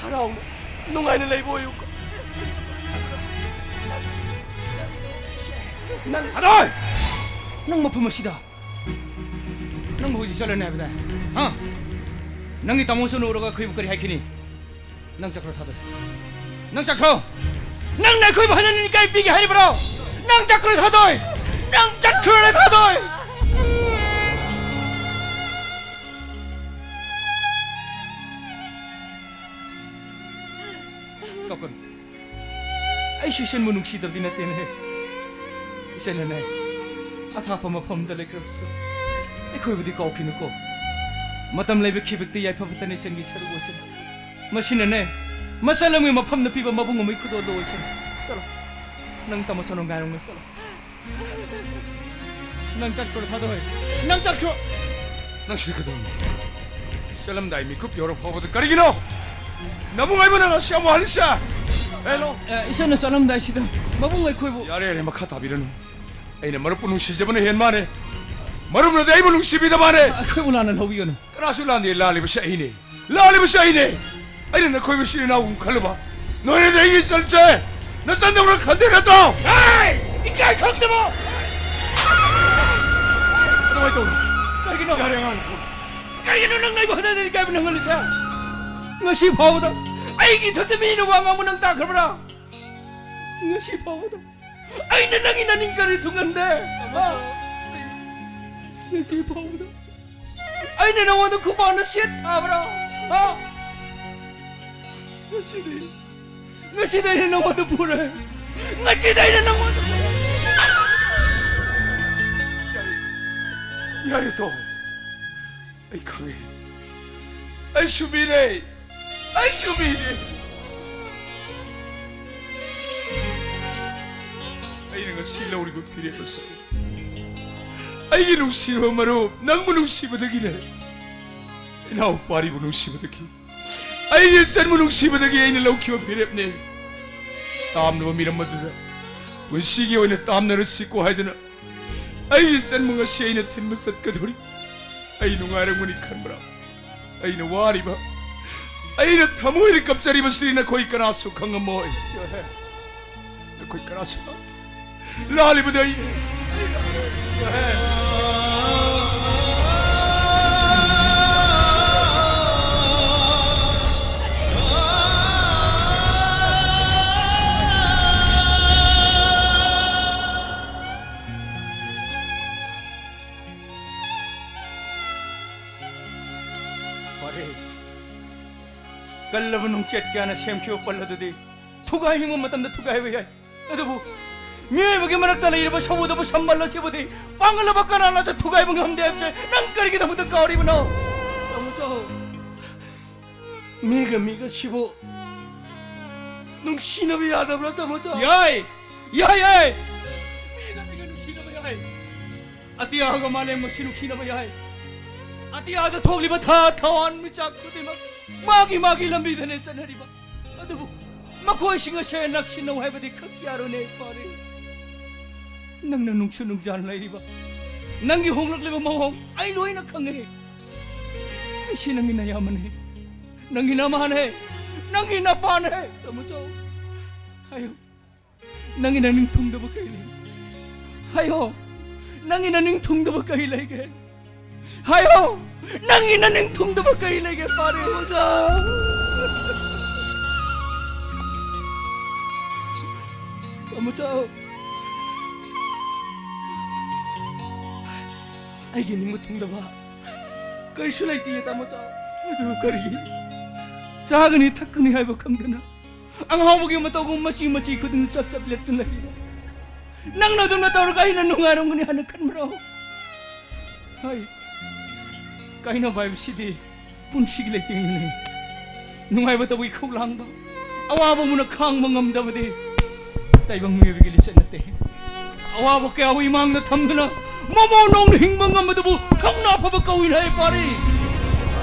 ꯍꯔꯥꯎꯅ ꯅꯨꯡꯉꯥꯏꯅ ꯂꯩꯕ ꯑꯣꯏꯌꯨꯀꯣ꯫ ꯅꯪ ꯊꯥꯗꯣꯏ! ꯅꯪ ꯃꯐꯝ ꯑꯁꯤꯗ ꯅꯪꯕꯨ ꯍꯧꯖꯤꯛ ꯆꯠꯂꯅꯤ ꯍꯥꯏꯕꯗꯥꯏ? ꯍꯥ? ꯅꯪꯒꯤ ꯇꯥꯃꯣꯁꯨ ꯎꯔꯒ ꯑꯩꯈꯣꯏꯕꯨ ꯀꯔꯤ ꯍꯥꯏꯈꯤꯅꯤ? ꯅꯪ ꯆꯠꯈ꯭ꯔꯣ, ꯊꯥꯗꯣꯏ꯫ ꯅꯪ ꯆꯠꯈ꯭ꯔꯣ꯫ ꯅꯪꯅ ꯑꯩꯈꯣꯏꯕꯨ ꯍꯟꯅ ꯏꯀꯥꯏ ꯄꯤꯒꯦ ꯍꯥꯏꯔꯤꯕ꯭ꯔꯣ? ꯅꯪ ꯆꯠꯈ꯭ꯔꯣ, ꯊꯥꯗꯣꯏ꯫ ꯅꯪ ꯆꯠꯈ꯭ꯔꯣ, ꯊꯥꯗꯣꯏ꯫ ꯀꯞꯀꯅꯨ꯫ ꯑꯩꯁꯨ ꯏꯆꯟꯕꯨ ꯅꯨꯡꯁꯤꯗꯕꯗꯤ ꯅꯠꯇꯦꯅꯦ꯫ ꯏꯆꯟꯅꯅꯦ, ꯑꯊꯥꯞꯄ ꯃꯐꯝꯗ ꯂꯩꯈ꯭ꯔꯕꯁꯨ ꯑꯩꯈꯣꯏꯕꯨꯗꯤ ꯀꯥꯎꯈꯤꯅꯨꯀꯣ꯫ ꯃꯇꯝ ꯂꯩꯕ ꯈꯤꯕꯤꯛꯇ ꯌꯥꯏꯐꯕꯇꯅ ꯏꯆꯟꯒꯤ ꯁꯔꯨꯛ ꯑꯣꯏꯁꯅꯨ꯫ ꯃꯁꯤꯅꯅꯦ, ꯃꯆꯜ ꯑꯃꯒꯤ ꯃꯐꯝꯗ ꯄꯤꯕ ꯃꯕꯨꯡ ꯑꯃꯒꯤ ꯈꯨꯗꯣꯜꯗꯣ ꯑꯣꯏꯁꯅꯨ꯫ ꯆꯠꯂꯣ, ꯅꯪ ꯇꯥꯃꯣ ꯁꯣꯅꯣ ꯉꯥꯏꯔꯝꯒꯅꯤ, ꯆꯠꯂꯣ꯫ ꯅꯪ ꯆꯠꯈ꯭ꯔꯣ, ꯊꯥꯗꯣꯏ꯫ ꯅꯪ ꯆꯠꯈ꯭ꯔꯣ꯫ ꯅꯪ ꯁꯤꯗ ꯀꯩꯗꯧꯔꯝꯃꯤ? ꯆꯠꯂꯝꯗꯥꯏ ꯃꯤꯀꯨꯞ ꯌꯧꯔ ꯐꯥꯎꯕꯗ ꯀꯔꯤꯒꯤꯅꯣ ꯅꯕꯨꯡ ꯑꯩꯕꯨ ꯅꯪ ꯑꯁꯤ ꯌꯥꯝ ꯋꯥꯍꯜꯂꯤꯁꯦ? ꯍꯦꯂꯣ꯫ ꯑꯦ, ꯏꯆꯟꯅ ꯆꯠꯂꯝꯗꯥꯏꯁꯤꯗ ꯃꯕꯨꯡ ꯑꯩꯈꯣꯏꯕꯨ ꯌꯥꯔꯦ, ꯌꯥꯔꯦ, ꯃꯈꯥ ꯇꯥꯕꯤꯔꯅꯨ꯫ ꯑꯩꯅ ꯃꯔꯨꯞꯄꯨ ꯅꯨꯡꯁꯤꯖꯕꯅ ꯍꯦꯟ ꯃꯥꯅꯦ꯫ ꯃꯔꯨꯞꯅꯗꯤ ꯑꯩꯕꯨ ꯅꯨꯡꯁꯤꯕꯤꯗ ꯃꯥꯅꯦ꯫ ꯑꯩꯈꯣꯏꯕꯨ ꯂꯥꯟꯅ ꯂꯧꯕꯤꯒꯅꯨ꯫ ꯀꯅꯥꯁꯨ ꯂꯥꯟꯗꯦ, ꯂꯥꯜꯂꯤꯕꯁꯤ ꯑꯩꯅꯦ꯫ ꯂꯥꯜꯂꯤꯕꯁꯤ ꯑꯩꯅꯦ꯫ ꯑꯩꯅ ꯅꯈꯣꯏꯕꯨ ꯏꯆꯤꯜ ꯏꯅꯥꯎꯒꯨꯝ ꯈꯜꯂꯨꯕ ꯅꯣꯏꯅꯗꯤ ꯑꯩꯒꯤ ꯏꯆꯜꯁꯦ ꯅꯆꯟꯗꯧꯅ ꯈꯟꯗꯦ ꯅꯠꯇ꯭ꯔꯣ? ꯍꯦ! ꯏꯀꯥꯏ ꯈꯪꯗꯕ! ꯑꯗꯨꯃꯥꯏꯅ ꯇꯧꯅꯨ꯫ ꯀꯔꯤꯒꯤꯅꯣ? ꯌꯥꯔꯦ, ꯑꯉꯥꯡ꯫ ꯀꯔꯤꯒꯤꯅꯣ ꯅꯪ ꯑꯩꯕꯨ ꯍꯟꯊꯅ ꯏꯀꯥꯏꯕ ꯅꯪꯍꯜꯂꯤꯁꯦ? ꯉꯁꯤ ꯐꯥꯎꯕꯗ ꯑꯩꯒꯤ ꯏꯊꯛꯇ ꯃꯤꯅ ꯋꯥ ꯉꯥꯡꯕ ꯅꯪ ꯇꯥꯈ꯭ꯔꯕ꯭ꯔꯥ? ꯉꯁꯤ ꯐꯥꯎꯕꯗ ꯑꯩꯅ ꯅꯪꯒꯤ ꯅꯅꯤꯡ ꯀꯔꯤ ꯊꯨꯡꯍꯟꯗꯦ? ꯍꯥ? ꯉꯁꯤ ꯐꯥꯎꯕꯗ ꯑꯩꯅ ꯅꯉꯣꯟꯗ ꯈꯨꯄꯥꯛꯅ ꯁꯦꯠ ꯊꯥꯕ꯭ꯔꯥ? ꯍꯥ? ꯉꯁꯤꯗꯤ ꯉꯁꯤꯗꯩ ꯑꯩꯅ ꯅꯉꯣꯟꯗ ꯐꯨꯔꯦ꯫ ꯉꯁꯤꯗꯩ ꯑꯩꯅ ꯅꯉꯣꯟꯗ ꯐꯨꯔꯦ꯫ ꯌꯥꯔꯦ, ꯇꯣꯛꯑꯣ꯫ ꯑꯩ ꯈꯪꯉꯦ꯫ ꯑꯩꯁꯨ ꯃꯤꯅꯦ꯫ ꯑꯩꯁꯨ ꯃꯤꯅꯦ꯫ ꯑꯩꯅ ꯉꯁꯤ ꯂꯧꯔꯤꯕ ꯐꯤꯔꯦꯞ ꯑꯁꯤ ꯑꯩꯒꯤ ꯅꯨꯡꯁꯤꯔꯕ ꯃꯔꯨꯞ, ꯅꯪꯕꯨ ꯅꯨꯡꯁꯤꯕꯗꯒꯤꯅꯦ꯫ ꯏꯅꯥꯎꯄꯥꯔꯤꯕꯨ ꯅꯨꯡꯁꯤꯕꯗꯒꯤ, ꯑꯩꯒꯤ ꯏꯆꯟꯕꯨ ꯅꯨꯡꯁꯤꯕꯗꯒꯤ ꯑꯩꯅ ꯂꯧꯈꯤꯕ ꯐꯤꯔꯦꯞꯅꯦ꯫ ꯇꯥꯝꯅꯕ ꯃꯤꯔꯝ ꯑꯗꯨꯗ ꯄꯨꯟꯁꯤꯒꯤ ꯑꯣꯏꯅ ꯇꯥꯝꯅꯔꯁꯤꯀꯣ ꯍꯥꯏꯗꯨꯅ ꯑꯩꯒꯤ ꯏꯆꯟꯕꯨ ꯉꯁꯤ ꯑꯩꯅ ꯊꯤꯟꯕ ꯆꯠꯀꯗꯧꯔꯤ꯫ ꯑꯩ ꯅꯨꯡꯉꯥꯏꯔꯝꯒꯅꯤ ꯈꯟꯕ꯭ꯔꯥ? ꯑꯩꯅ ꯋꯥꯔꯤꯕ, ꯑꯩꯅ ꯊꯃꯣꯏꯗ ꯀꯞꯆꯔꯤꯕꯁꯤꯗꯤ ꯅꯈꯣꯏ ꯀꯅꯥꯁꯨ ꯈꯪꯉꯝꯃꯣꯏ꯫ ꯅꯈꯣꯏ ꯀꯅꯥꯁꯨ ꯂꯥꯜꯂꯤꯕꯗꯤ ꯑꯩ꯫ ꯐꯔꯦ꯫ ꯀꯜꯂꯕ ꯅꯨꯡꯆꯦꯠ ꯀꯌꯥꯅ ꯁꯦꯝꯈꯤꯕ ꯄꯜ ꯑꯗꯨꯗꯤ ꯊꯨꯒꯥꯏꯅꯤꯡꯕ ꯃꯇꯝꯗ ꯊꯨꯒꯥꯏꯕ ꯌꯥꯏ꯫ ꯑꯗꯨꯕꯨ ꯃꯤꯑꯣꯏꯕꯒꯤ ꯃꯔꯛꯇ ꯂꯩꯔꯤꯕ ꯁꯃꯨꯗ꯭ꯔꯕꯨ ꯁꯝꯕꯜ ꯑꯁꯤꯕꯨꯗꯤ ꯄꯥꯡꯒꯜ ꯑꯃ ꯀꯅꯥꯅꯁꯨ ꯊꯨꯒꯥꯏꯕ ꯉꯝꯗꯦ ꯍꯥꯏꯕꯁꯦ ꯅꯪ ꯀꯔꯤꯒꯤꯗꯃꯛꯇ ꯀꯥꯎꯔꯤꯕꯅꯣ? ꯇꯥꯃꯣꯆꯧ, ꯃꯤꯒ ꯃꯤꯒ ꯁꯤꯕꯨ ꯅꯨꯡꯁꯤꯅꯕ ꯌꯥꯗꯕ꯭ꯔꯥ, ꯇꯥꯃꯣꯆꯧ? ꯌꯥꯏ! ꯌꯥꯏ, ꯌꯥꯏ! ꯃꯤꯒ ꯃꯤꯒ ꯅꯨꯡꯁꯤꯅꯕ ꯌꯥꯏ꯫ ꯑꯇꯤꯌꯥꯒ ꯃꯥꯂꯦꯝꯒꯁꯤ ꯅꯨꯡꯁꯤꯅꯕ ꯌꯥꯏ꯫ ꯑꯇꯤꯌꯥꯗ ꯊꯣꯛꯂꯤꯕ ꯊꯥ, ꯊꯋꯥꯟ ꯃꯤꯆꯥꯛ ꯈꯨꯗꯤꯡꯃꯛ ꯃꯥꯒꯤ ꯃꯥꯒꯤ ꯂꯝꯕꯤꯗꯅꯦ ꯆꯠꯅꯔꯤꯕ꯫ ꯑꯗꯨꯕꯨ ꯃꯈꯣꯏꯁꯤꯡ ꯑꯁꯦ ꯅꯛꯁꯤꯟꯅꯧ ꯍꯥꯏꯕꯗꯤ ꯈꯛ ꯌꯥꯔꯣꯏꯅꯦ, ꯐꯔꯦ꯫ ꯅꯪꯅ ꯅꯨꯡꯁꯨ ꯅꯨꯡꯖꯥꯟ ꯂꯩꯔꯤꯕ, ꯅꯪꯒꯤ ꯍꯣꯡꯂꯛꯂꯤꯕ ꯃꯑꯣꯡ ꯑꯩ ꯂꯣꯏꯅ ꯈꯪꯉꯦ꯫ ꯑꯩꯁꯤ ꯅꯪꯒꯤ ꯅꯌꯥꯝꯕꯅꯦ, ꯅꯪꯒꯤ ꯅꯃꯥꯅꯦ, ꯅꯪꯒꯤ ꯅꯄꯥꯅꯦ꯫ ꯇꯥꯃꯣꯆꯧ, ꯍꯥꯏꯌꯨ, ꯅꯪꯒꯤ ꯅꯅꯤꯡ ꯊꯨꯡꯗꯕ ꯀꯔꯤ ꯂꯩ? ꯍꯥꯏꯌꯣ, ꯅꯪꯒꯤ ꯅꯅꯤꯡ ꯊꯨꯡꯗꯕ ꯀꯔꯤ ꯂꯩꯒꯦ? ꯍꯥꯏꯌꯣ, ꯅꯪꯒꯤ ꯅꯅꯤꯡ ꯊꯨꯡꯗꯕ ꯀꯔꯤ ꯂꯩꯒꯦ? ꯐꯔꯦ, ꯇꯥꯃꯣꯆꯧ꯫ ꯇꯥꯃꯣꯆꯧ꯫ ꯑꯩꯒꯤ ꯅꯤꯡꯕ ꯊꯨꯡꯗꯕ ꯀꯔꯤꯁꯨ ꯂꯩꯇꯤꯌꯦ, ꯇꯥꯃꯣꯆꯧ꯫ ꯑꯗꯨ ꯀꯔꯤꯒꯤ ꯆꯥꯒꯅꯤ ꯊꯛꯀꯅꯤ ꯍꯥꯏꯕ ꯈꯪꯗꯅ ꯑꯉꯥꯎꯕꯒꯤ ꯃꯇꯧꯒꯨꯝ ꯃꯆꯤ ꯃꯆꯤ ꯈꯨꯗꯤꯡ ꯆꯞ ꯆꯞ ꯂꯦꯞꯇꯨꯅ ꯂꯩ꯫ ꯅꯪꯅ ꯑꯗꯨꯝꯅ ꯇꯧꯔꯒ ꯑꯩꯅ ꯅꯨꯡꯉꯥꯏꯔꯝꯒꯅꯤ ꯍꯥꯏꯅ ꯈꯟꯕ꯭ꯔꯣ? ꯍꯩ, ꯀꯥꯏꯅꯕ ꯍꯥꯏꯕꯁꯤꯗꯤ ꯄꯨꯟꯁꯤꯒꯤ ꯂꯩꯇꯦꯡꯅꯤ꯫ ꯅꯨꯡꯉꯥꯏꯕ ꯇꯧꯕꯒꯤ ꯈꯧꯂꯥꯡꯕ, ꯑꯋꯥꯕ ꯃꯨꯟꯅ ꯈꯥꯡꯕ ꯉꯝꯗꯕꯗꯤ ꯇꯥꯏꯕꯪ ꯃꯤꯑꯣꯏꯕꯒꯤ ꯂꯤꯆꯠ ꯅꯠꯇꯦ꯫ ꯑꯋꯥꯕ ꯀꯌꯥꯕꯨ ꯏꯃꯥꯡꯗ ꯊꯝꯗꯨꯅ ꯃꯃꯧ ꯅꯧꯅ ꯍꯤꯡꯕ ꯉꯝꯕꯗꯨꯕꯨ ꯊꯧꯅꯥ ꯐꯕ ꯀꯧꯏ ꯍꯥꯏ ꯄꯥꯔꯤ꯫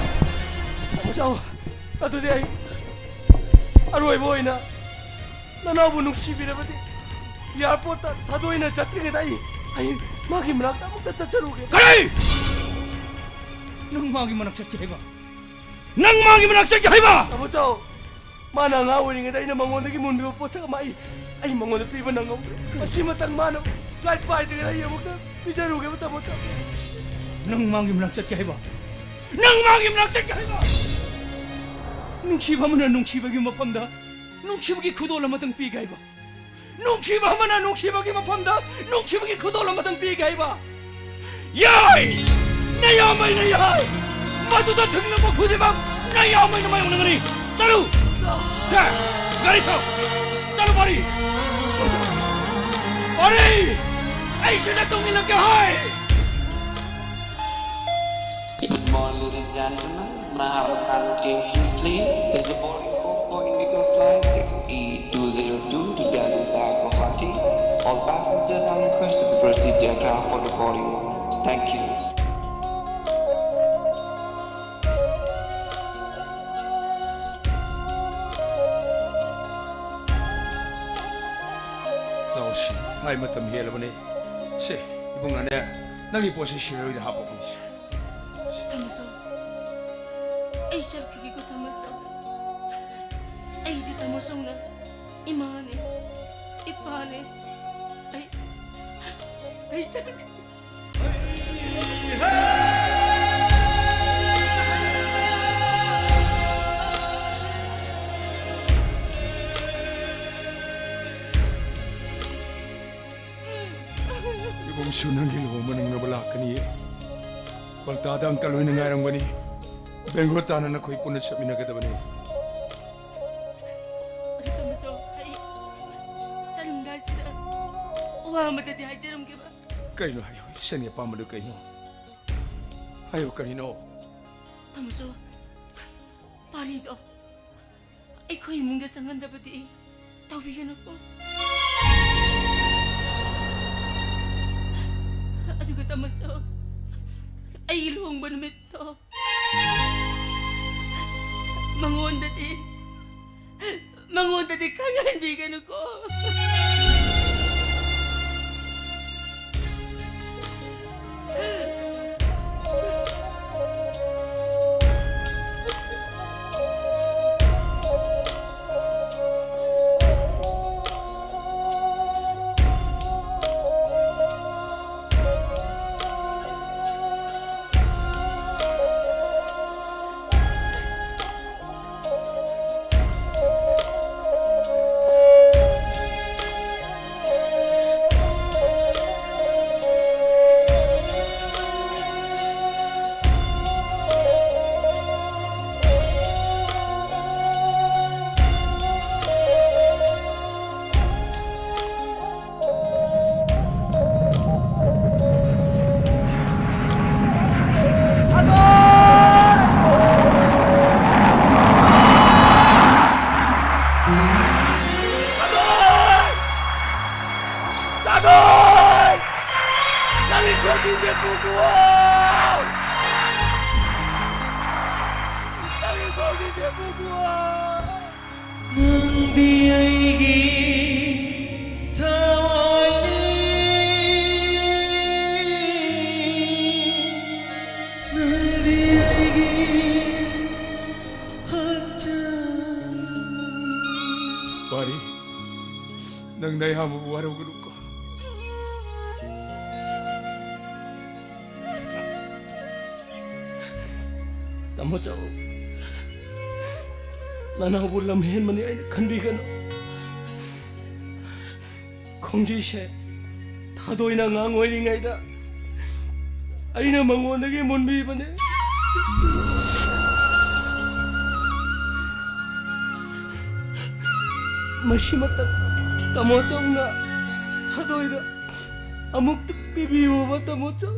ꯇꯥꯃꯣ ꯆꯥꯎ, ꯑꯗꯨꯗꯤ ꯑꯩ ꯑꯔꯣꯏꯕ ꯑꯣꯏꯅ ꯅꯅꯥꯎꯕꯨ ꯅꯨꯡꯁꯤꯕꯤꯔꯕꯗꯤ ꯏꯌꯥꯔꯄꯣꯔꯠꯇ ꯊꯥꯗꯣꯛꯏꯅ ꯆꯠꯇ꯭ꯔꯤꯉꯩꯗ ꯑꯩ, ꯑꯩ ꯃꯥꯒꯤ ꯃꯅꯥꯛꯇ ꯑꯃꯨꯛꯇ ꯆꯠꯆꯔꯨꯒꯦ꯫ ꯀꯔꯤ? ꯅꯪ ꯃꯥꯒꯤ ꯃꯅꯥꯛ ꯆꯠꯀꯦ ꯍꯥꯏꯕ? ꯅꯪ ꯃꯥꯒꯤ ꯃꯅꯥꯛ ꯆꯠꯀꯦ ꯍꯥꯏꯕ? ꯇꯥꯃꯣ ꯆꯥꯎ, ꯃꯥꯅ ꯑꯉꯥꯡ ꯑꯣꯏꯔꯤꯉꯩꯗ ꯑꯩꯅ ꯃꯉꯣꯟꯗꯒꯤ ꯃꯨꯟꯈꯤꯕ ꯄꯣꯠꯁꯛ ꯑꯃ ꯑꯩ, ꯑꯩ ꯃꯉꯣꯟꯗ ꯄꯤꯕ ꯅꯪꯍꯧꯗ꯭ꯔꯦ꯫ ꯃꯁꯤꯃꯇꯪ ꯃꯥꯅ ꯐ꯭ꯂꯥꯏꯠ ꯄꯥꯏꯗ꯭ꯔꯤꯉꯩꯗ ꯑꯩ ꯑꯃꯨꯛꯇ ꯄꯤꯖꯔꯨꯒꯦꯕ, ꯇꯥꯃꯣ ꯆꯥꯎ꯫ ꯅꯪ ꯃꯥꯒꯤ ꯃꯅꯥꯛ ꯆꯠꯀꯦ ꯍꯥꯏꯕ? ꯅꯪ ꯃꯥꯒꯤ ꯃꯅꯥꯛ ꯆꯠꯀꯦ ꯍꯥꯏꯕ? ꯅꯨꯡꯁꯤꯕ ꯑꯃꯅ ꯅꯨꯡꯁꯤꯕꯒꯤ ꯃꯐꯝꯗ, ꯅꯨꯡꯁꯤꯕꯒꯤ ꯈꯨꯗꯣꯜ ꯑꯃꯇꯪ ꯄꯤꯒꯦ ꯍꯥꯏꯕ? ꯅꯨꯡꯁꯤꯕ ꯑꯃꯅ ꯅꯨꯡꯁꯤꯕꯒꯤ ꯃꯐꯝꯗ ꯅꯨꯡꯁꯤꯕꯒꯤ ꯈꯨꯗꯣꯜ ꯑꯃꯇꯪ ꯄꯤꯒꯦ ꯍꯥꯏꯕ? ꯌꯥꯏ! ꯅꯌꯥꯝꯕꯩꯅ ꯌꯥꯏ! ꯃꯗꯨꯗ ꯊꯨꯡꯂꯕ ꯈꯨꯗꯤꯡꯃꯛ ꯅꯌꯥꯝꯕꯩꯅ ꯃꯥꯌꯣꯛꯅꯒꯅꯤ꯫ ꯆꯠꯂꯨ! ꯁꯦ, ꯒꯥꯔꯤ ꯁꯥꯎ! ꯆꯠꯂꯨ, ꯄꯥꯔꯤ! ꯄꯥꯔꯤ! ꯑꯩꯁꯨ ꯅꯇꯨꯡ ꯏꯜꯂꯛꯀꯦ ꯍꯥꯏ! Good morning, ladies and gentlemen. May I have a kind attention, please? There's a boarding call for Indigo Flight six E two zero two to Delhi via Guwahati. All passengers are requested to proceed their craft for the boarding. Thank you. ꯂꯥꯛꯑꯣꯁꯤ, ꯃꯥꯏ ꯃꯇꯝ ꯍꯦꯜꯂꯕꯅꯤ꯫ ꯁꯦ, ꯏꯕꯨꯡꯉꯣꯅꯦ, ꯅꯪꯒꯤ ꯄꯣꯠꯁꯤ ꯁꯤꯔꯣꯏꯗ ꯍꯥꯞꯄꯛꯄꯅꯤ꯫ ꯇꯥꯃꯣꯆꯧ, ꯑꯩ ꯆꯠꯈꯤꯒꯦꯀꯣ, ꯇꯥꯃꯣꯆꯧ꯫ ꯑꯩꯗꯤ ꯇꯥꯃꯣꯆꯧꯅ ꯏꯃꯥꯅꯦ, ꯏꯄꯥꯅꯦ꯫ ꯑꯩ, ꯑꯩ ꯆꯠꯈꯤ- ꯏꯕꯨꯡꯁꯨ ꯅꯪꯒꯤ ꯂꯨꯍꯣꯡꯕ ꯅꯪꯅꯕ ꯂꯥꯛꯀꯅꯤꯌꯦ꯫ ꯀꯣꯜꯀꯇꯥꯗ ꯑꯪꯀꯜ ꯍꯣꯏꯅ ꯉꯥꯏꯔꯝꯒꯅꯤ꯫ ꯕꯦꯡꯒ꯭ꯂꯣꯔ ꯇꯥꯟꯅ ꯅꯈꯣꯏ ꯄꯨꯟꯅ ꯆꯠꯃꯤꯟꯅꯒꯗꯕꯅꯤ꯫ ꯑꯗꯨ ꯋꯥ ꯑꯃꯇꯗꯤ ꯍꯥꯏꯖꯔꯝꯒꯦꯕ꯫ ꯀꯩꯅꯣ ꯍꯥꯏꯌꯨ, ꯏꯆꯟꯒꯤ ꯑꯄꯥꯝꯕꯗꯨ ꯀꯩꯅꯣ? ꯍꯥꯏꯌꯨ, ꯀꯩꯅꯣ? ꯇꯥꯃꯣꯆꯧ, ꯄꯥꯔꯤꯗꯣ ꯑꯩꯈꯣꯏ ꯏꯃꯨꯡꯗ ꯆꯪꯍꯟꯗꯕꯗꯤ ꯇꯧꯕꯤꯒꯅꯨꯀꯣ꯫ ꯑꯗꯨꯒ ꯇꯥꯃꯣꯆꯧ, ꯑꯩꯒꯤ ꯂꯨꯍꯣꯡꯕ ꯅꯨꯃꯤꯠꯇꯣ ꯃꯉꯣꯟꯗꯗꯤ, ꯃꯉꯣꯟꯗꯗꯤ ꯈꯪꯍꯟꯕꯤꯒꯅꯨꯀꯣ꯫ ꯊꯥꯗꯣꯏ! ꯅꯪꯒꯤ ꯈꯣꯡꯖꯤꯟꯁꯦ ꯄꯨꯈꯣ! ꯅꯪꯒꯤ ꯈꯣꯡꯖꯤꯟꯁꯦ ꯄꯨꯈꯣ! ꯅꯪꯗꯤ ꯑꯩꯒꯤ ꯊꯋꯥꯏꯅꯤ, ꯅꯪꯗꯤ ꯑꯩꯒꯤ ꯍꯛꯆꯥꯡ꯫ ꯄꯥꯔꯤ, ꯅꯪ ꯅꯌꯥꯝꯕꯕꯨ ꯋꯥꯔꯧꯒꯅꯨꯀꯣ꯫ ꯇꯥꯃꯣ ꯆꯧ, ꯅꯅꯥꯎꯕꯨ ꯂꯝ ꯍꯦꯟꯕꯅꯤ ꯑꯩꯅ ꯈꯟꯕꯤꯒꯅꯨ꯫ ꯈꯣꯡꯖꯤꯁꯦ ꯊꯥꯗꯣꯏꯅ ꯑꯉꯥꯡ ꯑꯣꯏꯔꯤꯉꯩꯗ ꯑꯩꯅ ꯃꯉꯣꯟꯗꯒꯤ ꯃꯨꯟꯕꯤꯕꯅꯦ꯫ ꯃꯁꯤꯃꯛꯇ ꯇꯥꯃꯣ ꯆꯧꯅ ꯊꯥꯗꯣꯏꯗ ꯑꯃꯨꯛꯇ ꯄꯤꯕꯤꯌꯨꯕ, ꯇꯥꯃꯣꯆꯧ꯫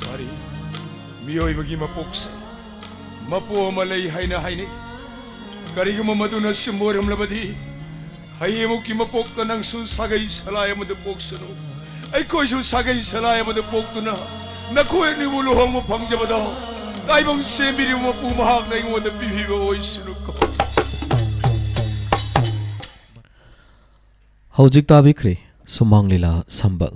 ꯃꯥꯔꯤ, ꯃꯤꯑꯣꯏꯕꯒꯤ ꯃꯄꯣꯛꯁꯦ ꯃꯄꯨ ꯑꯃ ꯂꯩ ꯍꯥꯏꯅ ꯍꯥꯏꯅꯩ꯫ ꯀꯔꯤꯒꯨꯝꯕ ꯃꯗꯨꯅ ꯆꯨꯝꯕ ꯑꯣꯏꯔꯝꯂꯕꯗꯤ, ꯍꯌꯦꯡꯃꯨꯛꯀꯤ ꯃꯄꯣꯛꯇ ꯅꯪꯁꯨ ꯁꯥꯒꯩ ꯁꯂꯥꯏ ꯑꯃꯗ ꯄꯣꯛꯁꯅꯨ, ꯑꯩꯈꯣꯏꯁꯨ ꯁꯥꯒꯩ ꯁꯂꯥꯏ ꯑꯃꯗ ꯄꯣꯛꯇꯨꯅ ꯅꯈꯣꯏ ꯑꯅꯤꯕꯨ ꯂꯨꯍꯣꯡꯕ ꯐꯪꯖꯕꯗ ꯇꯥꯏꯕꯪ ꯁꯦꯝꯕꯤꯔꯤꯕ ꯃꯄꯨ ꯃꯍꯥꯛꯅ ꯑꯩꯉꯣꯟꯗ ꯄꯤꯕꯤꯕ ꯑꯣꯏꯁꯅꯨꯀꯣ꯫ ꯍꯧꯖꯤꯛ ꯇꯥꯕꯤꯈ꯭ꯔꯦ ꯁꯨꯃꯥꯡ ꯂꯤꯂꯥ ꯁꯝꯕꯜ꯫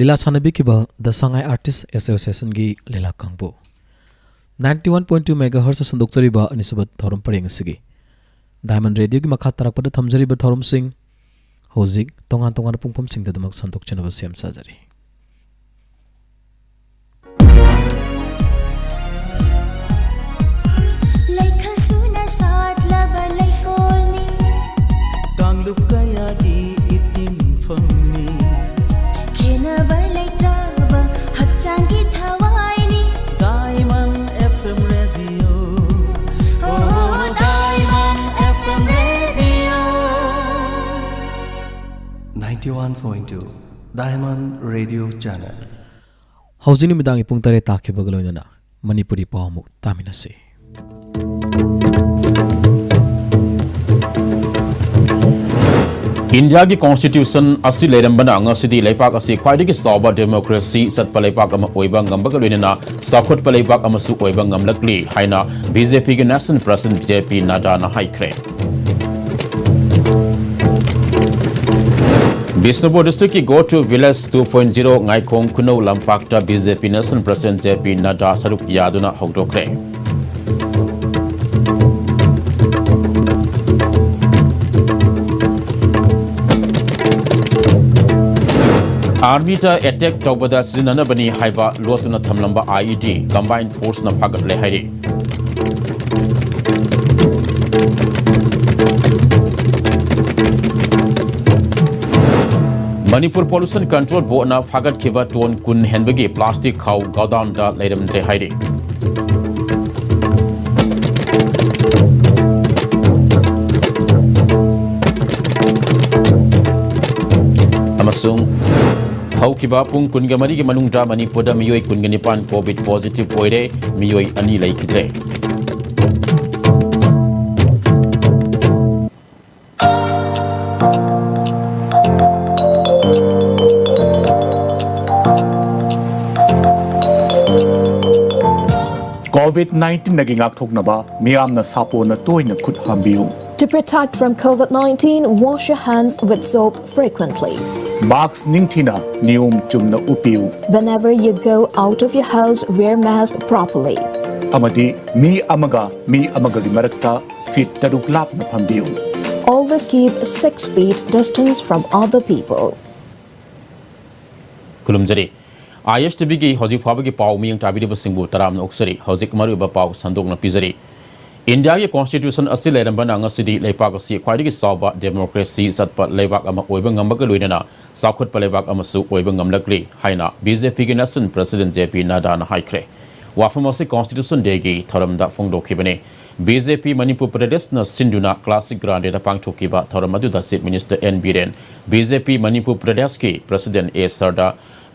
ꯂꯤꯂꯥ ꯁꯥꯟꯅꯕꯤꯈꯤꯕ ꯗ ꯁꯉꯥꯏ ꯑꯥꯔꯇꯤꯁ ꯑꯦꯁꯣꯁꯤꯌꯦꯁꯟꯒꯤ ꯂꯤꯂꯥ ꯀꯥꯡꯕꯨ꯫ Ninety one point two megahertz ꯁꯟꯗꯣꯛꯆꯔꯤꯕ ꯑꯅꯤꯁꯨꯕ ꯊꯧꯔꯝ ꯄꯔꯦꯡ ꯑꯁꯤꯒꯤ ꯗꯥꯏꯃꯟ ꯔꯦꯗꯤꯑꯣꯒꯤ ꯃꯈꯥ ꯇꯥꯔꯛꯄꯗ ꯊꯝꯖꯔꯤꯕ ꯊꯧꯔꯝꯁꯤꯡ ꯍꯧꯖꯤꯛ ꯇꯣꯉꯥꯟ ꯇꯣꯉꯥꯟꯕ ꯄꯨꯡꯐꯝꯁꯤꯡꯗ ꯑꯗꯨꯃꯛ ꯁꯟꯗꯣꯛꯆꯅꯕ ꯁꯦꯝ ꯁꯥꯖꯔꯤ꯫ ꯂꯩꯈꯜ ꯁꯨꯅ ꯁꯥꯠꯂꯕ ꯂꯩꯀꯣꯜꯅꯤ꯫ ꯀꯥꯡꯂꯨꯞ ꯀꯌꯥꯒꯤ ꯏꯇꯤꯟꯐꯝꯅꯤ꯫ ꯈꯦꯟꯅꯕ ꯂꯩꯇ꯭ꯔꯕ ꯍꯛꯆꯥꯡꯒꯤ ꯊꯋꯥꯏꯅꯤ꯫ Diamond F M Radio. Oh, Diamond F M Radio. Ninety one point two Diamond Radio Channel. ꯍꯧꯖꯤꯛ ꯅꯨꯃꯤꯗꯥꯡꯒꯤ ꯄꯨꯡ ꯇꯔꯦꯠ ꯇꯥꯈꯤꯕꯒ ꯂꯣꯏꯅꯅ ꯃꯅꯤꯄꯨꯔꯤ ꯄꯥꯎ ꯑꯃꯨꯛ ꯇꯥꯃꯤꯟꯅꯁꯤ꯫ ꯏꯟꯗꯤꯌꯥꯒꯤ ꯀꯣꯟꯁꯇꯤꯇ꯭ꯌꯨꯁꯟ ꯑꯁꯤ ꯂꯩꯔꯝꯕꯅ ꯉꯁꯤꯗꯤ ꯂꯩꯄꯥꯛ ꯑꯁꯤ ꯈ꯭ꯋꯥꯏꯗꯒꯤ ꯆꯥꯎꯕ ꯗꯦꯃꯣꯀ꯭ꯔꯦꯁꯤ ꯆꯠꯄ ꯂꯩꯄꯥꯛ ꯑꯃ ꯑꯣꯏꯕ ꯉꯝꯕꯒ ꯂꯣꯏꯅꯅ ꯆꯥꯎꯈꯠꯄ ꯂꯩꯄꯥꯛ ꯑꯃꯁꯨ ꯑꯣꯏꯕ ꯉꯝꯂꯛꯂꯤ ꯍꯥꯏꯅ ꯕꯤ ꯖꯦ ꯄꯤꯒꯤ ꯅꯦꯁꯅꯦꯜ ꯄ꯭ꯔꯁꯤꯗꯦꯟꯠ ꯖꯦ ꯄꯤ ꯅꯗ꯭ꯗꯥꯅ ꯍꯥꯏꯈ꯭ꯔꯦ꯫ ꯕꯤꯁꯅꯨꯄꯨꯔ ꯗꯤꯁꯇ꯭ꯔꯤꯛꯀꯤ Go to Village two point zero ꯉꯥꯏꯈꯣꯡ ꯈꯨꯅꯧ ꯂꯝꯄꯥꯛꯇ ꯕꯤ ꯖꯦ ꯄꯤ ꯅꯦꯁꯅꯦꯜ ꯄ꯭ꯔꯁꯤꯗꯦꯟꯠ ꯖꯦ ꯄꯤ ꯅꯗ꯭ꯗꯥ ꯁꯔꯨꯛ ꯌꯥꯗꯨꯅ ꯍꯧꯗꯣꯛꯈ꯭ꯔꯦ꯫ ꯑꯥꯔꯃꯤꯗ ꯑꯦꯇꯦꯛ ꯇꯧꯕꯗ ꯁꯤꯖꯤꯟꯅꯅꯕꯅꯤ ꯍꯥꯏꯕ ꯂꯣꯠꯇꯨꯅ ꯊꯝꯂꯝꯕ ꯑꯥꯏ ꯏ ꯗꯤ ꯀꯝꯕꯥꯏꯟ ꯐꯣꯔꯁꯅ ꯐꯥꯒꯠꯂꯦ ꯍꯥꯏꯔꯤ꯫ ꯃꯅꯤꯄꯨꯔ ꯄꯣꯂꯨꯁꯟ ꯀꯟꯇ꯭ꯔꯣꯜ ꯕꯣꯔꯗꯅ ꯐꯥꯒꯠꯈꯤꯕ ꯇꯣꯟ ꯀꯨꯟ ꯍꯦꯟꯕꯒꯤ ꯄ꯭ꯂꯥꯁꯇꯤꯛ ꯈꯥꯎ ꯒꯣꯗꯥꯎꯟꯗ ꯂꯩꯔꯝꯗ꯭ꯔꯦ ꯍꯥꯏꯔꯤ꯫ ꯑꯃꯁꯨꯡ ꯍꯧꯈꯤꯕ ꯄꯨꯡ ꯀꯨꯟꯒ ꯃꯔꯤꯒꯤ ꯃꯅꯨꯡꯗ ꯃꯅꯤꯄꯨꯔꯗ ꯃꯤꯑꯣꯏ ꯀꯨꯟꯒ ꯅꯤꯄꯥꯟ ꯀꯣꯚꯤꯗ ꯄꯣꯖꯤꯇꯤꯚ ꯑꯣꯏꯔꯦ, ꯃꯤꯑꯣꯏ ꯑꯅꯤ ꯂꯩꯈꯤꯗ꯭ꯔꯦ꯫ ꯀꯣꯚꯤꯗ ꯅꯥꯏꯟꯇꯤꯟꯗꯒꯤ ꯉꯥꯛꯊꯣꯛꯅꯕ ꯃꯤꯌꯥꯝꯅ ꯁꯥꯄꯣꯟꯅ ꯇꯣꯏꯅ ꯈꯨꯠ ꯍꯥꯝꯕꯤꯌꯨ꯫ To protect from COVID nineteen, wash your hands with soap frequently. ꯃꯥꯛꯁ ꯅꯤꯡꯊꯤꯅ ꯅꯤꯌꯣꯝ ꯆꯨꯝꯅ ꯎꯞꯄꯤꯌꯨ꯫ Whenever you go out of your house, wear mask properly. ꯑꯃꯗꯤ ꯃꯤ ꯑꯃꯒ ꯃꯤ ꯑꯃꯒꯒꯤ ꯃꯔꯛꯇ ꯐꯤꯠ ꯇꯔꯨꯛ ꯂꯥꯞꯅ ꯐꯝꯕꯤꯌꯨ꯫ Always keep six feet distance from other people. ꯈꯨꯔꯨꯝꯖꯔꯤ꯫ ꯑꯥꯏ ꯑꯦꯁ ꯇꯤ ꯚꯤꯒꯤ ꯍꯧꯖꯤꯛ ꯐꯥꯎꯕꯒꯤ ꯄꯥꯎ ꯃꯤꯠꯌꯦꯡ ꯇꯥꯕꯤꯔꯤꯕꯁꯤꯡꯕꯨ ꯇꯔꯥꯝꯅ ꯑꯣꯛꯆꯔꯤ꯫ ꯍꯧꯖꯤꯛ ꯃꯔꯨꯑꯣꯏꯕ ꯄꯥꯎ ꯁꯟꯗꯣꯛꯅ ꯄꯤꯖꯔꯤ꯫ ꯏꯟꯗꯤꯌꯥꯒꯤ ꯀꯣꯟꯁꯇꯤꯇ꯭ꯌꯨꯁꯟ ꯑꯁꯤ ꯂꯩꯔꯝꯕꯅ ꯉꯁꯤꯗꯤ ꯂꯩꯄꯥꯛ ꯑꯁꯤ ꯈ꯭ꯋꯥꯏꯗꯒꯤ ꯆꯥꯎꯕ ꯗꯦꯃꯣꯀ꯭ꯔꯦꯁꯤ ꯆꯠꯄ ꯂꯩꯕꯥꯛ ꯑꯃ ꯑꯣꯏꯕ ꯉꯝꯕꯒ ꯂꯣꯏꯅꯅ ꯆꯥꯎꯈꯠꯄ ꯂꯩꯕꯥꯛ ꯑꯃꯁꯨ ꯑꯣꯏꯕ ꯉꯝꯂꯛꯂꯤ ꯍꯥꯏꯅ ꯕꯤ ꯖꯦ ꯄꯤꯒꯤ ꯅꯦꯁꯅꯦꯜ ꯄ꯭ꯔꯁꯤꯗꯦꯟꯠ ꯖꯦ ꯄꯤ ꯅꯗꯥꯅ ꯍꯥꯏꯈ꯭ꯔꯦ꯫ ꯋꯥꯐꯝ ꯑꯁꯤ ꯀꯣꯟꯁꯇꯤꯇ꯭ꯌꯨꯁꯟ ꯗꯦꯒꯤ ꯊꯧꯔꯝꯗ ꯐꯣꯡꯗꯣꯛꯈꯤꯕꯅꯤ꯫ ꯕꯤ ꯖꯦ ꯄꯤ ꯃꯅꯤꯄꯨꯔ ꯄ꯭ꯔꯗꯦꯁꯅ ꯁꯤꯟꯗꯨꯅ ꯀ꯭ꯂꯥꯁꯤꯛ ꯒ꯭ꯔꯥꯟꯗꯦꯗ ꯄꯥꯡꯊꯣꯛꯈꯤꯕ ꯊꯧꯔꯝ ꯑꯗꯨꯗ chief minister N Biren, B J P Manipur ꯄ꯭ꯔꯗꯦꯁꯀꯤ ꯄ꯭ꯔꯁꯤꯗꯦꯟꯠ ꯑꯦ ꯁꯔꯗꯥ,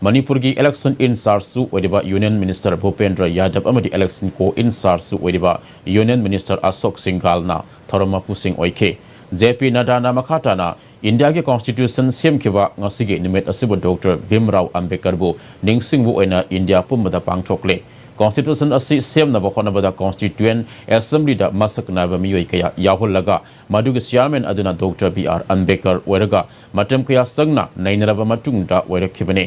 ꯃꯅꯤꯄꯨꯔꯒꯤ ꯏꯂꯦꯛꯁꯟ ꯏꯟꯆꯥꯔꯖꯁꯨ ꯑꯣꯏꯔꯤꯕ ꯌꯨꯅꯤꯌꯟ ꯃꯤꯅꯤꯁꯇꯔ ꯚꯨꯄꯦꯟꯗ꯭ꯔ ꯌꯥꯗꯕ ꯑꯃꯗꯤ ꯏꯂꯦꯛꯁꯟ ꯀꯣ ꯏꯟꯆꯥꯔꯖꯁꯨ ꯑꯣꯏꯔꯤꯕ ꯌꯨꯅꯤꯌꯟ ꯃꯤꯅꯤꯁꯇꯔ ꯑꯁꯣꯛ ꯁꯤꯡꯒꯥꯜꯅ ꯊꯧꯔꯝ ꯃꯄꯨꯁꯤꯡ ꯑꯣꯏꯈꯤ꯫ ꯖꯦ ꯄꯤ ꯅꯗꯥꯅ ꯃꯈꯥ ꯇꯥꯅ ꯏꯟꯗꯤꯌꯥꯒꯤ ꯀꯣꯟꯁꯇꯤꯇ꯭ꯌꯨꯁꯟ ꯁꯦꯝꯈꯤꯕ ꯉꯁꯤꯒꯤ ꯅꯨꯃꯤꯠ ꯑꯁꯤꯕꯨ ꯗꯣꯛꯇꯔ ꯚꯤꯝꯔꯥꯎ ꯑꯝꯕꯦꯗꯀꯔꯕꯨ ꯅꯤꯡꯁꯤꯡꯕ ꯑꯣꯏꯅ ꯏꯟꯗꯤꯌꯥ ꯄꯨꯝꯕꯗ ꯄꯥꯡꯊꯣꯛꯂꯦ꯫ ꯀꯣꯟꯁꯇꯤꯇ꯭ꯌꯨꯁꯟ ꯑꯁꯤ ꯁꯦꯝꯅꯕ ꯍꯣꯠꯅꯕꯗ ꯀꯣꯟꯁꯇꯤꯇ꯭ꯌꯨꯌꯦꯟꯠ ꯑꯦꯁꯦꯝꯕ꯭ꯂꯤꯗ ꯃꯁꯛ ꯅꯥꯏꯕ ꯃꯤꯑꯣꯏ ꯀꯌꯥ ꯌꯥꯎꯍꯜꯂꯒ ꯃꯗꯨꯒꯤ ꯆꯤꯌꯥꯔꯃꯦꯟ ꯑꯗꯨꯅ ꯗꯣꯛꯇꯔ ꯕꯤ ꯑꯥꯔ ꯑꯝꯕꯦꯗꯀꯔ ꯑꯣꯏꯔꯒ ꯃꯇꯝ ꯀꯌꯥ ꯆꯪꯅ ꯅꯩꯅꯔꯕ ꯃꯇꯨꯡꯗ ꯑꯣꯏꯔꯛꯈꯤꯕꯅꯤ꯫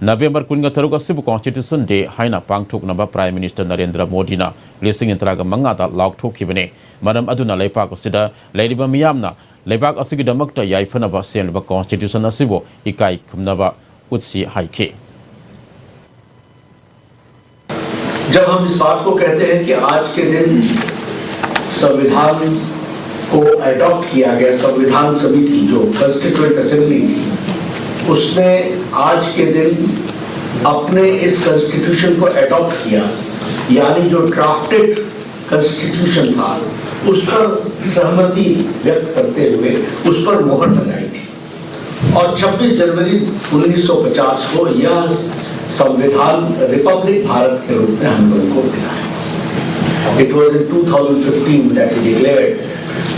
ꯅꯕꯦꯝꯕꯔ ꯀꯨꯟꯒ ꯇꯔꯨꯛ ꯑꯁꯤꯕꯨ ꯀꯣꯟꯁꯇꯤꯇ꯭ꯌꯨꯁꯟ ꯗꯦ ꯍꯥꯏꯅ ꯄꯥꯡꯊꯣꯛꯅꯕ ꯄ꯭ꯔꯥꯏꯝ ꯃꯤꯅꯤꯁꯇꯔ ꯅꯔꯦꯟꯗ꯭ꯔ ꯃꯣꯗꯤꯅ ꯂꯤꯁꯤꯡ ꯇꯔꯥꯒ ꯃꯉꯥꯗ ꯂꯥꯎꯊꯣꯛꯈꯤꯕꯅꯤ꯫ ꯃꯔꯝ ꯑꯗꯨꯅ ꯂꯩꯄꯥꯛ ꯑꯁꯤꯗ ꯂꯩꯔꯤꯕ ꯃꯤꯌꯥꯝꯅ ꯂꯩꯕꯥꯛ ꯑꯁꯤꯒꯤꯗꯃꯛꯇ ꯌꯥꯏꯐꯅꯕ ꯁꯦꯝꯂꯤꯕ ꯀꯣꯟꯁꯇꯤꯇ꯭ꯌꯨꯁꯟ ꯑꯁꯤꯕꯨ ꯏꯀꯥꯏ ꯈꯨꯝꯅꯕ ꯎꯠꯁꯤ ꯍꯥꯏꯈꯤ꯫ जब हम इस बात को कहते हैं कि आज के दिन संविधान को अडॉप्ट किया गया, संविधान समिति जो कॉन्स्टिट्यूएंट असेंबली थी, उसने आज के दिन अपने इस कॉन्स्टिट्यूशन को अडॉप्ट किया, यानी जो ड्राफ्टेड कॉन्स्टिट्यूशन था, उस पर सहमति व्यक्त करते हुए उस पर मोहर लगाई थी। और छब्बीस जनवरी उन्नीस सौ पचास को यह संविधान रिपब्लिक भारत के रूप में हम लोगों को मिला है। It was in two thousand fifteen that he declared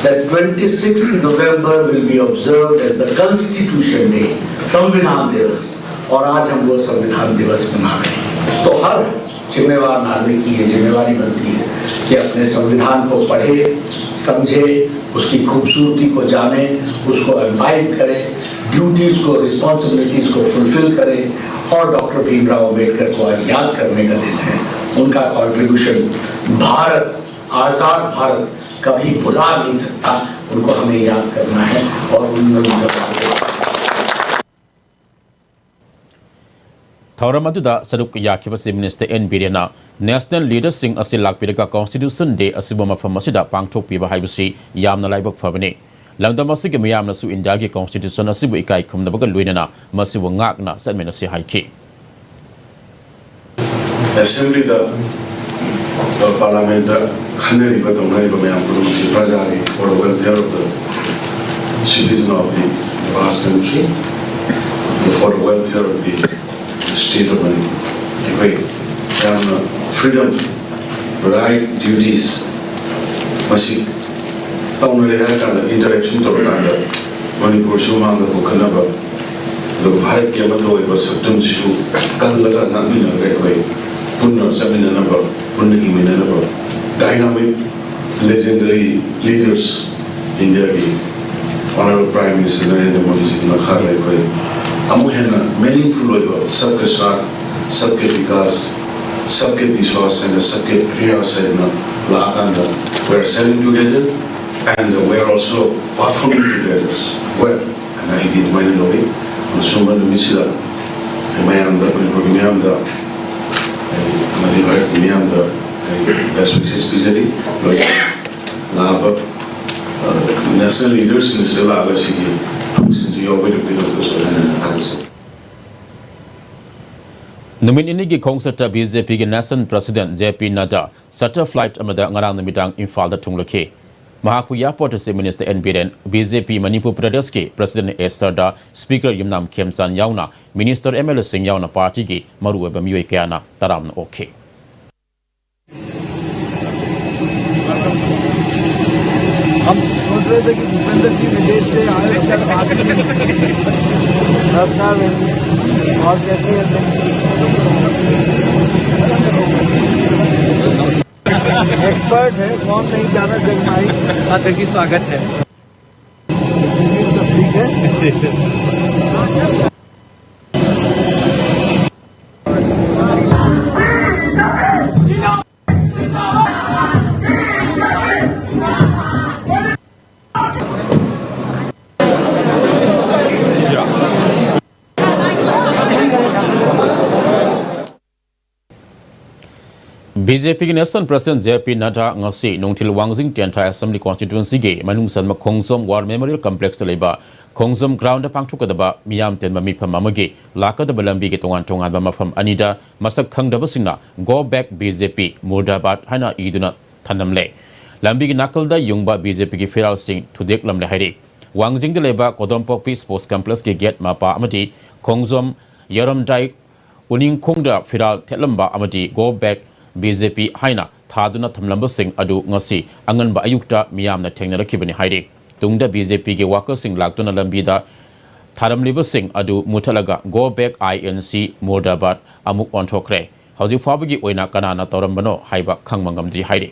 that twenty-sixth November will be observed as the Constitution Day, संविधान दिवस। और आज हम वो संविधान दिवस मना रहे हैं। तो हर जिम्मेवार नागरिक की ये जिम्मेवारी बनती है कि अपने संविधान को पढ़े, समझे, उसकी खूबसूरती को जाने, उसको एम्बाइब करें, ड्यूटीज को, रिस्पॉन्सिबिलिटीज को फुलफिल करें। और डॉक्टर भीमराव अंबेडकर को आज याद करने का दिन है। उनका कॉन्ट्रीब्यूशन भारत, आजाद भारत कभी भुला नहीं सकता। उनको हमें याद करना है और उन ꯊꯧꯔꯝ ꯑꯗꯨꯗ ꯁꯔꯨꯛ ꯌꯥꯈꯤꯕꯁꯤ ꯃꯤꯅꯤꯁꯇꯔ ꯑꯦꯟ ꯕꯤꯔꯦꯟꯅ ꯅꯦꯁꯅꯦꯜ ꯂꯤꯗꯔꯁꯤꯡ ꯑꯁꯤ ꯂꯥꯛꯄꯤꯔꯒ ꯀꯣꯟꯁꯇꯤꯇ꯭ꯌꯨꯁꯟ ꯗꯦ ꯑꯁꯤꯕꯨ ꯃꯐꯝ ꯑꯁꯤꯗ ꯄꯥꯡꯊꯣꯛꯄꯤꯕ ꯍꯥꯏꯕꯁꯤ ꯌꯥꯝꯅ ꯂꯥꯏꯕꯛ ꯐꯕꯅꯤ꯫ ꯂꯝꯗꯝ ꯑꯁꯤꯒꯤ ꯃꯤꯌꯥꯝꯅꯁꯨ ꯏꯟꯗꯤꯌꯥꯒꯤ ꯀꯣꯟꯁꯇꯤꯇ꯭ꯌꯨꯁꯟ ꯑꯁꯤꯕꯨ ꯏꯀꯥꯏ ꯈꯨꯝꯅꯕꯒ ꯂꯣꯏꯅꯅ ꯃꯁꯤꯕꯨ ꯉꯥꯛꯅ ꯆꯠꯃꯤꯟꯅꯁꯤ ꯍꯥꯏꯈꯤ꯫ ꯑꯦꯁꯦꯝꯕ꯭ꯂꯤꯗ, ꯄꯥꯔꯂꯥꯃꯦꯟꯗ ꯈꯟꯅꯔꯤꯕ ꯇꯧꯅꯔꯤꯕ ꯃꯌꯥꯝ ꯄꯨꯝꯅꯃꯛꯁꯤ ꯄ꯭ꯔꯖꯥꯒꯤ, for the welfare of the citizen of the vast country, for the welfare of the state of Manipur. ꯑꯩꯈꯣꯏ ꯌꯥꯝꯅ freedom, right, duties ꯃꯁꯤ ꯇꯧꯅꯔꯦ ꯍꯥꯏꯔ ꯀꯥꯟꯗ, ꯏꯟꯇꯔꯦꯛꯁꯟ ꯇꯧꯔꯀꯥꯟꯗ ꯃꯅꯤꯄꯨꯔꯁꯨ ꯃꯥꯡꯗ ꯄꯨꯈꯠꯅꯕ, ꯑꯗꯨꯒ ꯚꯥꯔꯠꯀꯤ ꯑꯃꯠꯇ ꯑꯣꯏꯕ ꯁꯛꯇꯝꯁꯤꯕꯨ ꯀꯜꯂꯒ ꯉꯥꯛꯃꯤꯟꯅꯔꯒ ꯑꯩꯈꯣꯏ ꯄꯨꯟꯅ ꯆꯠꯃꯤꯟꯅꯅꯕ, ꯄꯨꯟꯅ ꯍꯤꯡꯃꯤꯟꯅꯅꯕ dynamic legendary leaders ꯏꯟꯗꯤꯌꯥꯒꯤ Honorable Prime Minister Narendra Modi ꯖꯤꯒꯤ ꯃꯈꯥꯗ ꯑꯩꯈꯣꯏ ꯑꯃꯨꯛ ꯍꯦꯟꯅ meaningful ꯑꯣꯏꯕ Sabka Saath, Sabka Vikas, Sabka Vishwas and Sabka Prayas ꯍꯥꯏꯗꯅ ꯂꯥꯛꯑꯀꯥꯟꯗ we are standing together and we are also performing together well. ꯑꯩꯗꯤ ꯑꯗꯨꯃꯥꯏꯅ ꯂꯧꯏ꯫ ꯑꯁꯨꯝꯕ ꯅꯨꯃꯤꯠꯁꯤꯗ ꯑꯩ ꯃꯌꯥꯝꯗ, ꯃꯅꯤꯄꯨꯔꯒꯤ ꯃꯤꯌꯥꯝꯗ, ꯑꯩ ꯑꯃꯗꯤ ꯚꯥꯔꯠꯀꯤ ꯃꯤꯌꯥꯝꯗ ꯑꯩ best wishes ꯄꯤꯖꯔꯤ꯫ ꯂꯣꯏꯅ ꯂꯥꯛꯄ national leaderꯁꯤꯡꯁꯤꯗ ꯂꯥꯛꯑꯒ ꯁꯤꯒꯤ Listen to your way to build up the soul and the palace. ꯅꯨꯃꯤꯠ ꯅꯤꯅꯤꯒꯤ ꯈꯣꯡꯆꯠꯇ ꯕꯤ ꯖꯦ ꯄꯤꯒꯤ National President J P Nadda charter flight ꯑꯃꯗ ꯉꯔꯥꯡ ꯅꯨꯃꯤꯗꯥꯡ ꯏꯝꯐꯥꯜꯗ ꯊꯨꯡꯂꯈꯤ꯫ ꯃꯍꯥꯛꯄꯨ airport Chief Minister N Biren, B J P Manipur ꯄ꯭ꯔꯗꯦꯁꯀꯤ President A Sardar, Speaker ꯌꯨꯝꯅꯥꯝ ꯈꯦꯝꯆꯥꯟ ꯌꯥꯎꯅ Minister, M L Aꯁꯤꯡ ꯌꯥꯎꯅ ꯄꯥꯔꯇꯤꯒꯤ ꯃꯔꯨꯑꯣꯏꯕ ꯃꯤꯑꯣꯏ ꯀꯌꯥꯅ ꯇꯔꯥꯝꯅ ꯑꯣꯛꯈꯤ꯫ हम सोच रहे थे कि भूपेंद्र जी विदेश से आए, उनका बात नहीं। नमस्कार बेन जी, और कैसी है? एक्सपर्ट है, कौन नहीं जाना जगमाई। हाँ, देखिए, स्वागत है। सब ठीक है। B J Pꯒꯤ National President J P Nadda ꯉꯁꯤ ꯅꯨꯡꯊꯤꯜ ꯋꯥꯡꯖꯤꯡ ꯇꯦꯟꯊꯥ Assembly Constituencyꯒꯤ ꯃꯅꯨꯡ ꯆꯟꯕ ꯈꯣꯡꯖꯣꯝ War Memorial Complexꯇ ꯂꯩꯕ ꯈꯣꯡꯖꯣꯝ Groundꯗ ꯄꯥꯡꯊꯣꯛꯀꯗꯕ ꯃꯤꯌꯥꯝ ꯇꯤꯟꯕ ꯃꯤꯐꯝ ꯑꯃꯒꯤ ꯂꯥꯛꯀꯗꯕ ꯂꯝꯕꯤꯒꯤ ꯇꯣꯉꯥꯟ ꯇꯣꯉꯥꯟꯕ ꯃꯐꯝ ꯑꯅꯤꯗ ꯃꯁꯛ ꯈꯪꯗꯕꯁꯤꯡꯅ "Go back B J P, Murdabad" ꯍꯥꯏꯅ ꯏꯗꯨꯅ ꯊꯅꯝꯂꯦ꯫ ꯂꯝꯕꯤꯒꯤ ꯅꯥꯀꯜꯗ ꯌꯨꯡꯕ B J Pꯒꯤ ꯐꯤꯔꯥꯜꯁꯤꯡ ꯊꯨꯗꯦꯛꯂꯝꯂꯦ ꯍꯥꯏꯔꯤ꯫ ꯋꯥꯡꯖꯤꯡꯗ ꯂꯩꯕ ꯀꯣꯗꯣꯝꯄꯣꯛꯄꯤ Sports Complexꯀꯤ gate ꯃꯄꯥ ꯑꯃꯗꯤ ꯈꯣꯡꯖꯣꯝ ꯌꯥꯔꯝꯗꯥꯏ ꯎꯅꯤꯡꯈꯣꯡꯗ ꯐꯤꯔꯥꯜ ꯊꯦꯠꯂꯝꯕ ꯑꯃꯗꯤ "Go back B J P" ꯍꯥꯏꯅ ꯊꯥꯗꯨꯅ ꯊꯝꯂꯝꯕꯁꯤꯡ ꯑꯗꯨ ꯉꯁꯤ ꯑꯉꯟꯕ ꯑꯌꯨꯛꯇ ꯃꯤꯌꯥꯝꯅ ꯊꯦꯡꯅꯔꯛꯈꯤꯕꯅꯤ ꯍꯥꯏꯔꯤ꯫ ꯇꯨꯡꯗ B J Pꯒꯤ workerꯁꯤꯡ ꯂꯥꯛꯇꯨꯅ ꯂꯝꯕꯤꯗ ꯊꯥꯔꯝꯂꯤꯕꯁꯤꯡ ꯑꯗꯨ ꯃꯨꯊꯠꯂꯒ "Go back I N C, Murdabad" ꯑꯃꯨꯛ ꯑꯣꯟꯊꯣꯛꯈ꯭ꯔꯦ꯫ ꯍꯧꯖꯤꯛ ꯐꯥꯎꯕꯒꯤ ꯑꯣꯏꯅ ꯀꯅꯥꯅ ꯇꯧꯔꯝꯕꯅꯣ ꯍꯥꯏꯕ ꯈꯪꯕ ꯉꯝꯗ꯭ꯔꯤ ꯍꯥꯏꯔꯤ꯫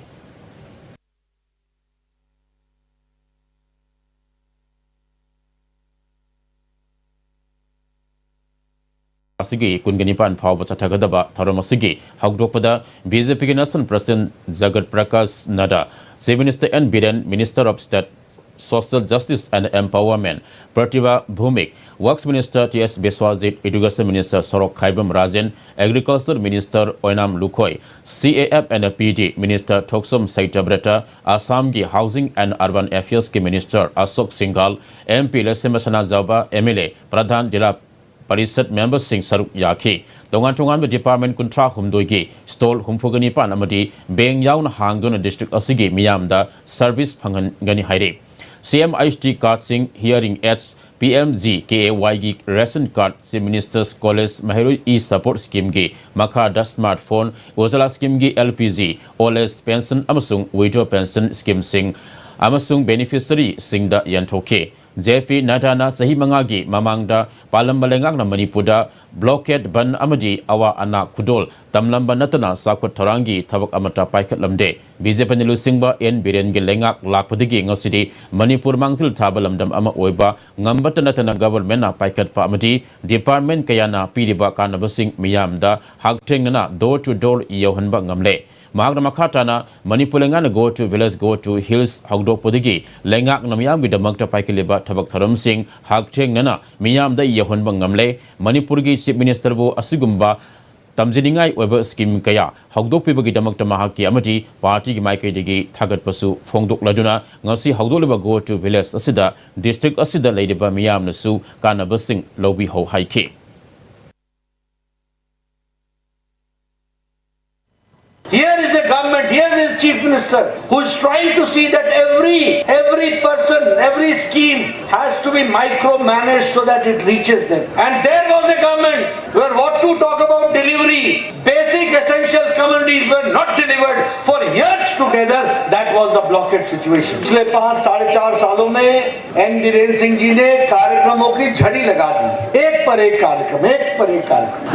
ꯑꯁꯤꯒꯤ ꯀꯨꯟꯒ ꯅꯤꯄꯥꯟ ꯐꯥꯎꯕ ꯆꯠꯊꯒꯗꯕ ꯊꯧꯔꯝ ꯑꯁꯤꯒꯤ ꯍꯧꯗꯣꯛꯄꯗ B J Pꯒꯤ National President Jagat Prakash Nadda, Chief Minister N Biren, Minister of State Social Justice and Empowerment Pratibha Bhumik, Works Minister T S Biswajit, Education Minister Sorok Khaibam Rajan, Agriculture Minister Oinam Lukhoi, C A F and P D Minister Thoksom Saitabrata, Assam ki Housing and Urban Affairs ki Minister Ashok Singhal, M P Leshema Sanajaoba, M L A Pradhan Jila Parishad member sing ꯁꯔꯨꯛ ꯌꯥꯈꯤ꯫ ꯇꯣꯉꯥꯟ ꯇꯣꯉꯥꯟꯕ department ꯀꯨꯟꯊ꯭ꯔꯥ ꯍꯨꯝꯗꯣꯏꯒꯤ stall ꯍꯨꯝꯐꯨꯒ ꯅꯤꯄꯥꯟ ꯑꯃꯗꯤ bank ꯌꯥꯎꯅ ꯍꯥꯡꯗꯨꯅ district ꯑꯁꯤꯒꯤ ꯃꯤꯌꯥꯝꯗ service ꯐꯪꯍꯟꯒꯅꯤ ꯍꯥꯏꯔꯤ꯫ C M H T card ꯁꯤꯡ, hearing aids, P M G K A Y ꯒꯤ ration card, Chief Minister's College ꯃꯍꯩꯔꯣꯏ e-support scheme ꯒꯤ ꯃꯈꯥꯗ smartphone, Ujjwala scheme ꯒꯤ L P G, old age pension ꯑꯃꯁꯨꯡ widow pension scheme ꯁꯤꯡ ꯑꯃꯁꯨꯡ beneficiary ꯁꯤꯡꯗ ꯌꯦꯟꯊꯣꯛꯈꯤ꯫ J P Nadda ꯅ ꯆꯍꯤ ꯃꯉꯥꯒꯤ ꯃꯃꯥꯡꯗ ꯄꯥꯜꯂꯝꯕ ꯂꯩꯉꯥꯛꯅ ꯃꯅꯤꯄꯨꯔꯗ blockade ꯕꯟ ꯑꯃꯗꯤ ꯑꯋꯥ ꯑꯅꯥ ꯈꯨꯗꯣꯜ ꯇꯝꯂꯝꯕ ꯅꯠꯇꯅ ꯆꯥꯎꯈꯠ ꯊꯧꯔꯥꯡꯒꯤ ꯊꯕꯛ ꯑꯃꯠꯇ ꯄꯥꯏꯈꯠꯂꯝꯗꯦ꯫ B J P ꯅ ꯂꯨꯆꯤꯡꯕ N ꯕꯤꯔꯦꯟꯒꯤ ꯂꯩꯉꯥꯛ ꯂꯥꯛꯄꯗꯒꯤ ꯉꯁꯤꯗꯤ ꯃꯅꯤꯄꯨꯔ ꯃꯥꯡꯖꯤꯜ ꯊꯥꯕ ꯂꯝꯗꯝ ꯑꯃ ꯑꯣꯏꯕ ꯉꯝꯕꯇ ꯅꯠꯇꯅ government ꯅ ꯄꯥꯏꯈꯠꯄ ꯑꯃꯗꯤ department ꯀꯌꯥꯅ ꯄꯤꯔꯤꯕ ꯀꯥꯟꯅꯕꯁꯤꯡ ꯃꯤꯌꯥꯝꯗ ꯍꯛꯊꯦꯡꯅꯅ door to door ꯌꯧꯍꯟꯕ ꯉꯝꯂꯦ꯫ ꯃꯍꯥꯛꯅ ꯃꯈꯥ ꯇꯥꯅ ꯃꯅꯤꯄꯨꯔ ꯂꯩꯉꯥꯛꯅ Go to Village, Go to Hills ꯍꯧꯗꯣꯛꯄꯗꯒꯤ ꯂꯩꯉꯥꯛꯅ ꯃꯤꯌꯥꯝꯒꯤꯗꯃꯛꯇ ꯄꯥꯏꯈꯠꯂꯤꯕ ꯊꯕꯛ ꯊꯧꯔꯝꯁꯤꯡ ꯍꯛꯊꯦꯡꯅꯅ ꯃꯤꯌꯥꯝꯗ ꯌꯧꯍꯟꯕ ꯉꯝꯂꯦ꯫ ꯃꯅꯤꯄꯨꯔꯒꯤ Chief Minister ꯕꯨ ꯑꯁꯤꯒꯨꯝꯕ ꯇꯝꯖꯅꯤꯡꯉꯥꯏ ꯑꯣꯏꯕ scheme ꯀꯌꯥ ꯍꯧꯗꯣꯛꯄꯤꯕꯒꯤꯗꯃꯛꯇ ꯃꯍꯥꯛꯀꯤ ꯑꯃꯗꯤ party ꯒꯤ ꯃꯥꯏꯀꯩꯗꯒꯤ ꯊꯥꯒꯠꯄꯁꯨ ꯐꯣꯡꯗꯣꯛꯂꯗꯨꯅ ꯉꯁꯤ ꯍꯧꯗꯣꯛꯂꯤꯕ Go to Village ꯑꯁꯤꯗ district ꯑꯁꯤꯗ ꯂꯩꯔꯤꯕ ꯃꯤꯌꯥꯝꯅꯁꯨ ꯀꯥꯟꯅꯕꯁꯤꯡ ꯂꯧꯕꯤꯍꯧ ꯍꯥꯏꯈꯤ꯫ Here is a government, here is a chief minister who is trying to see that every, every person, every scheme has to be micromanaged so that it reaches them. And there was a government where what to talk about delivery, basic essential commodities were not delivered for years together. That was the blockade situation. पिछले पाँच, साढ़े चार सालों में N Birendra Singh ji ने कार्यक्रमों की झड़ी लगा दी, एक पर एक कार्यक्रम, एक पर एक कार्यक्रम।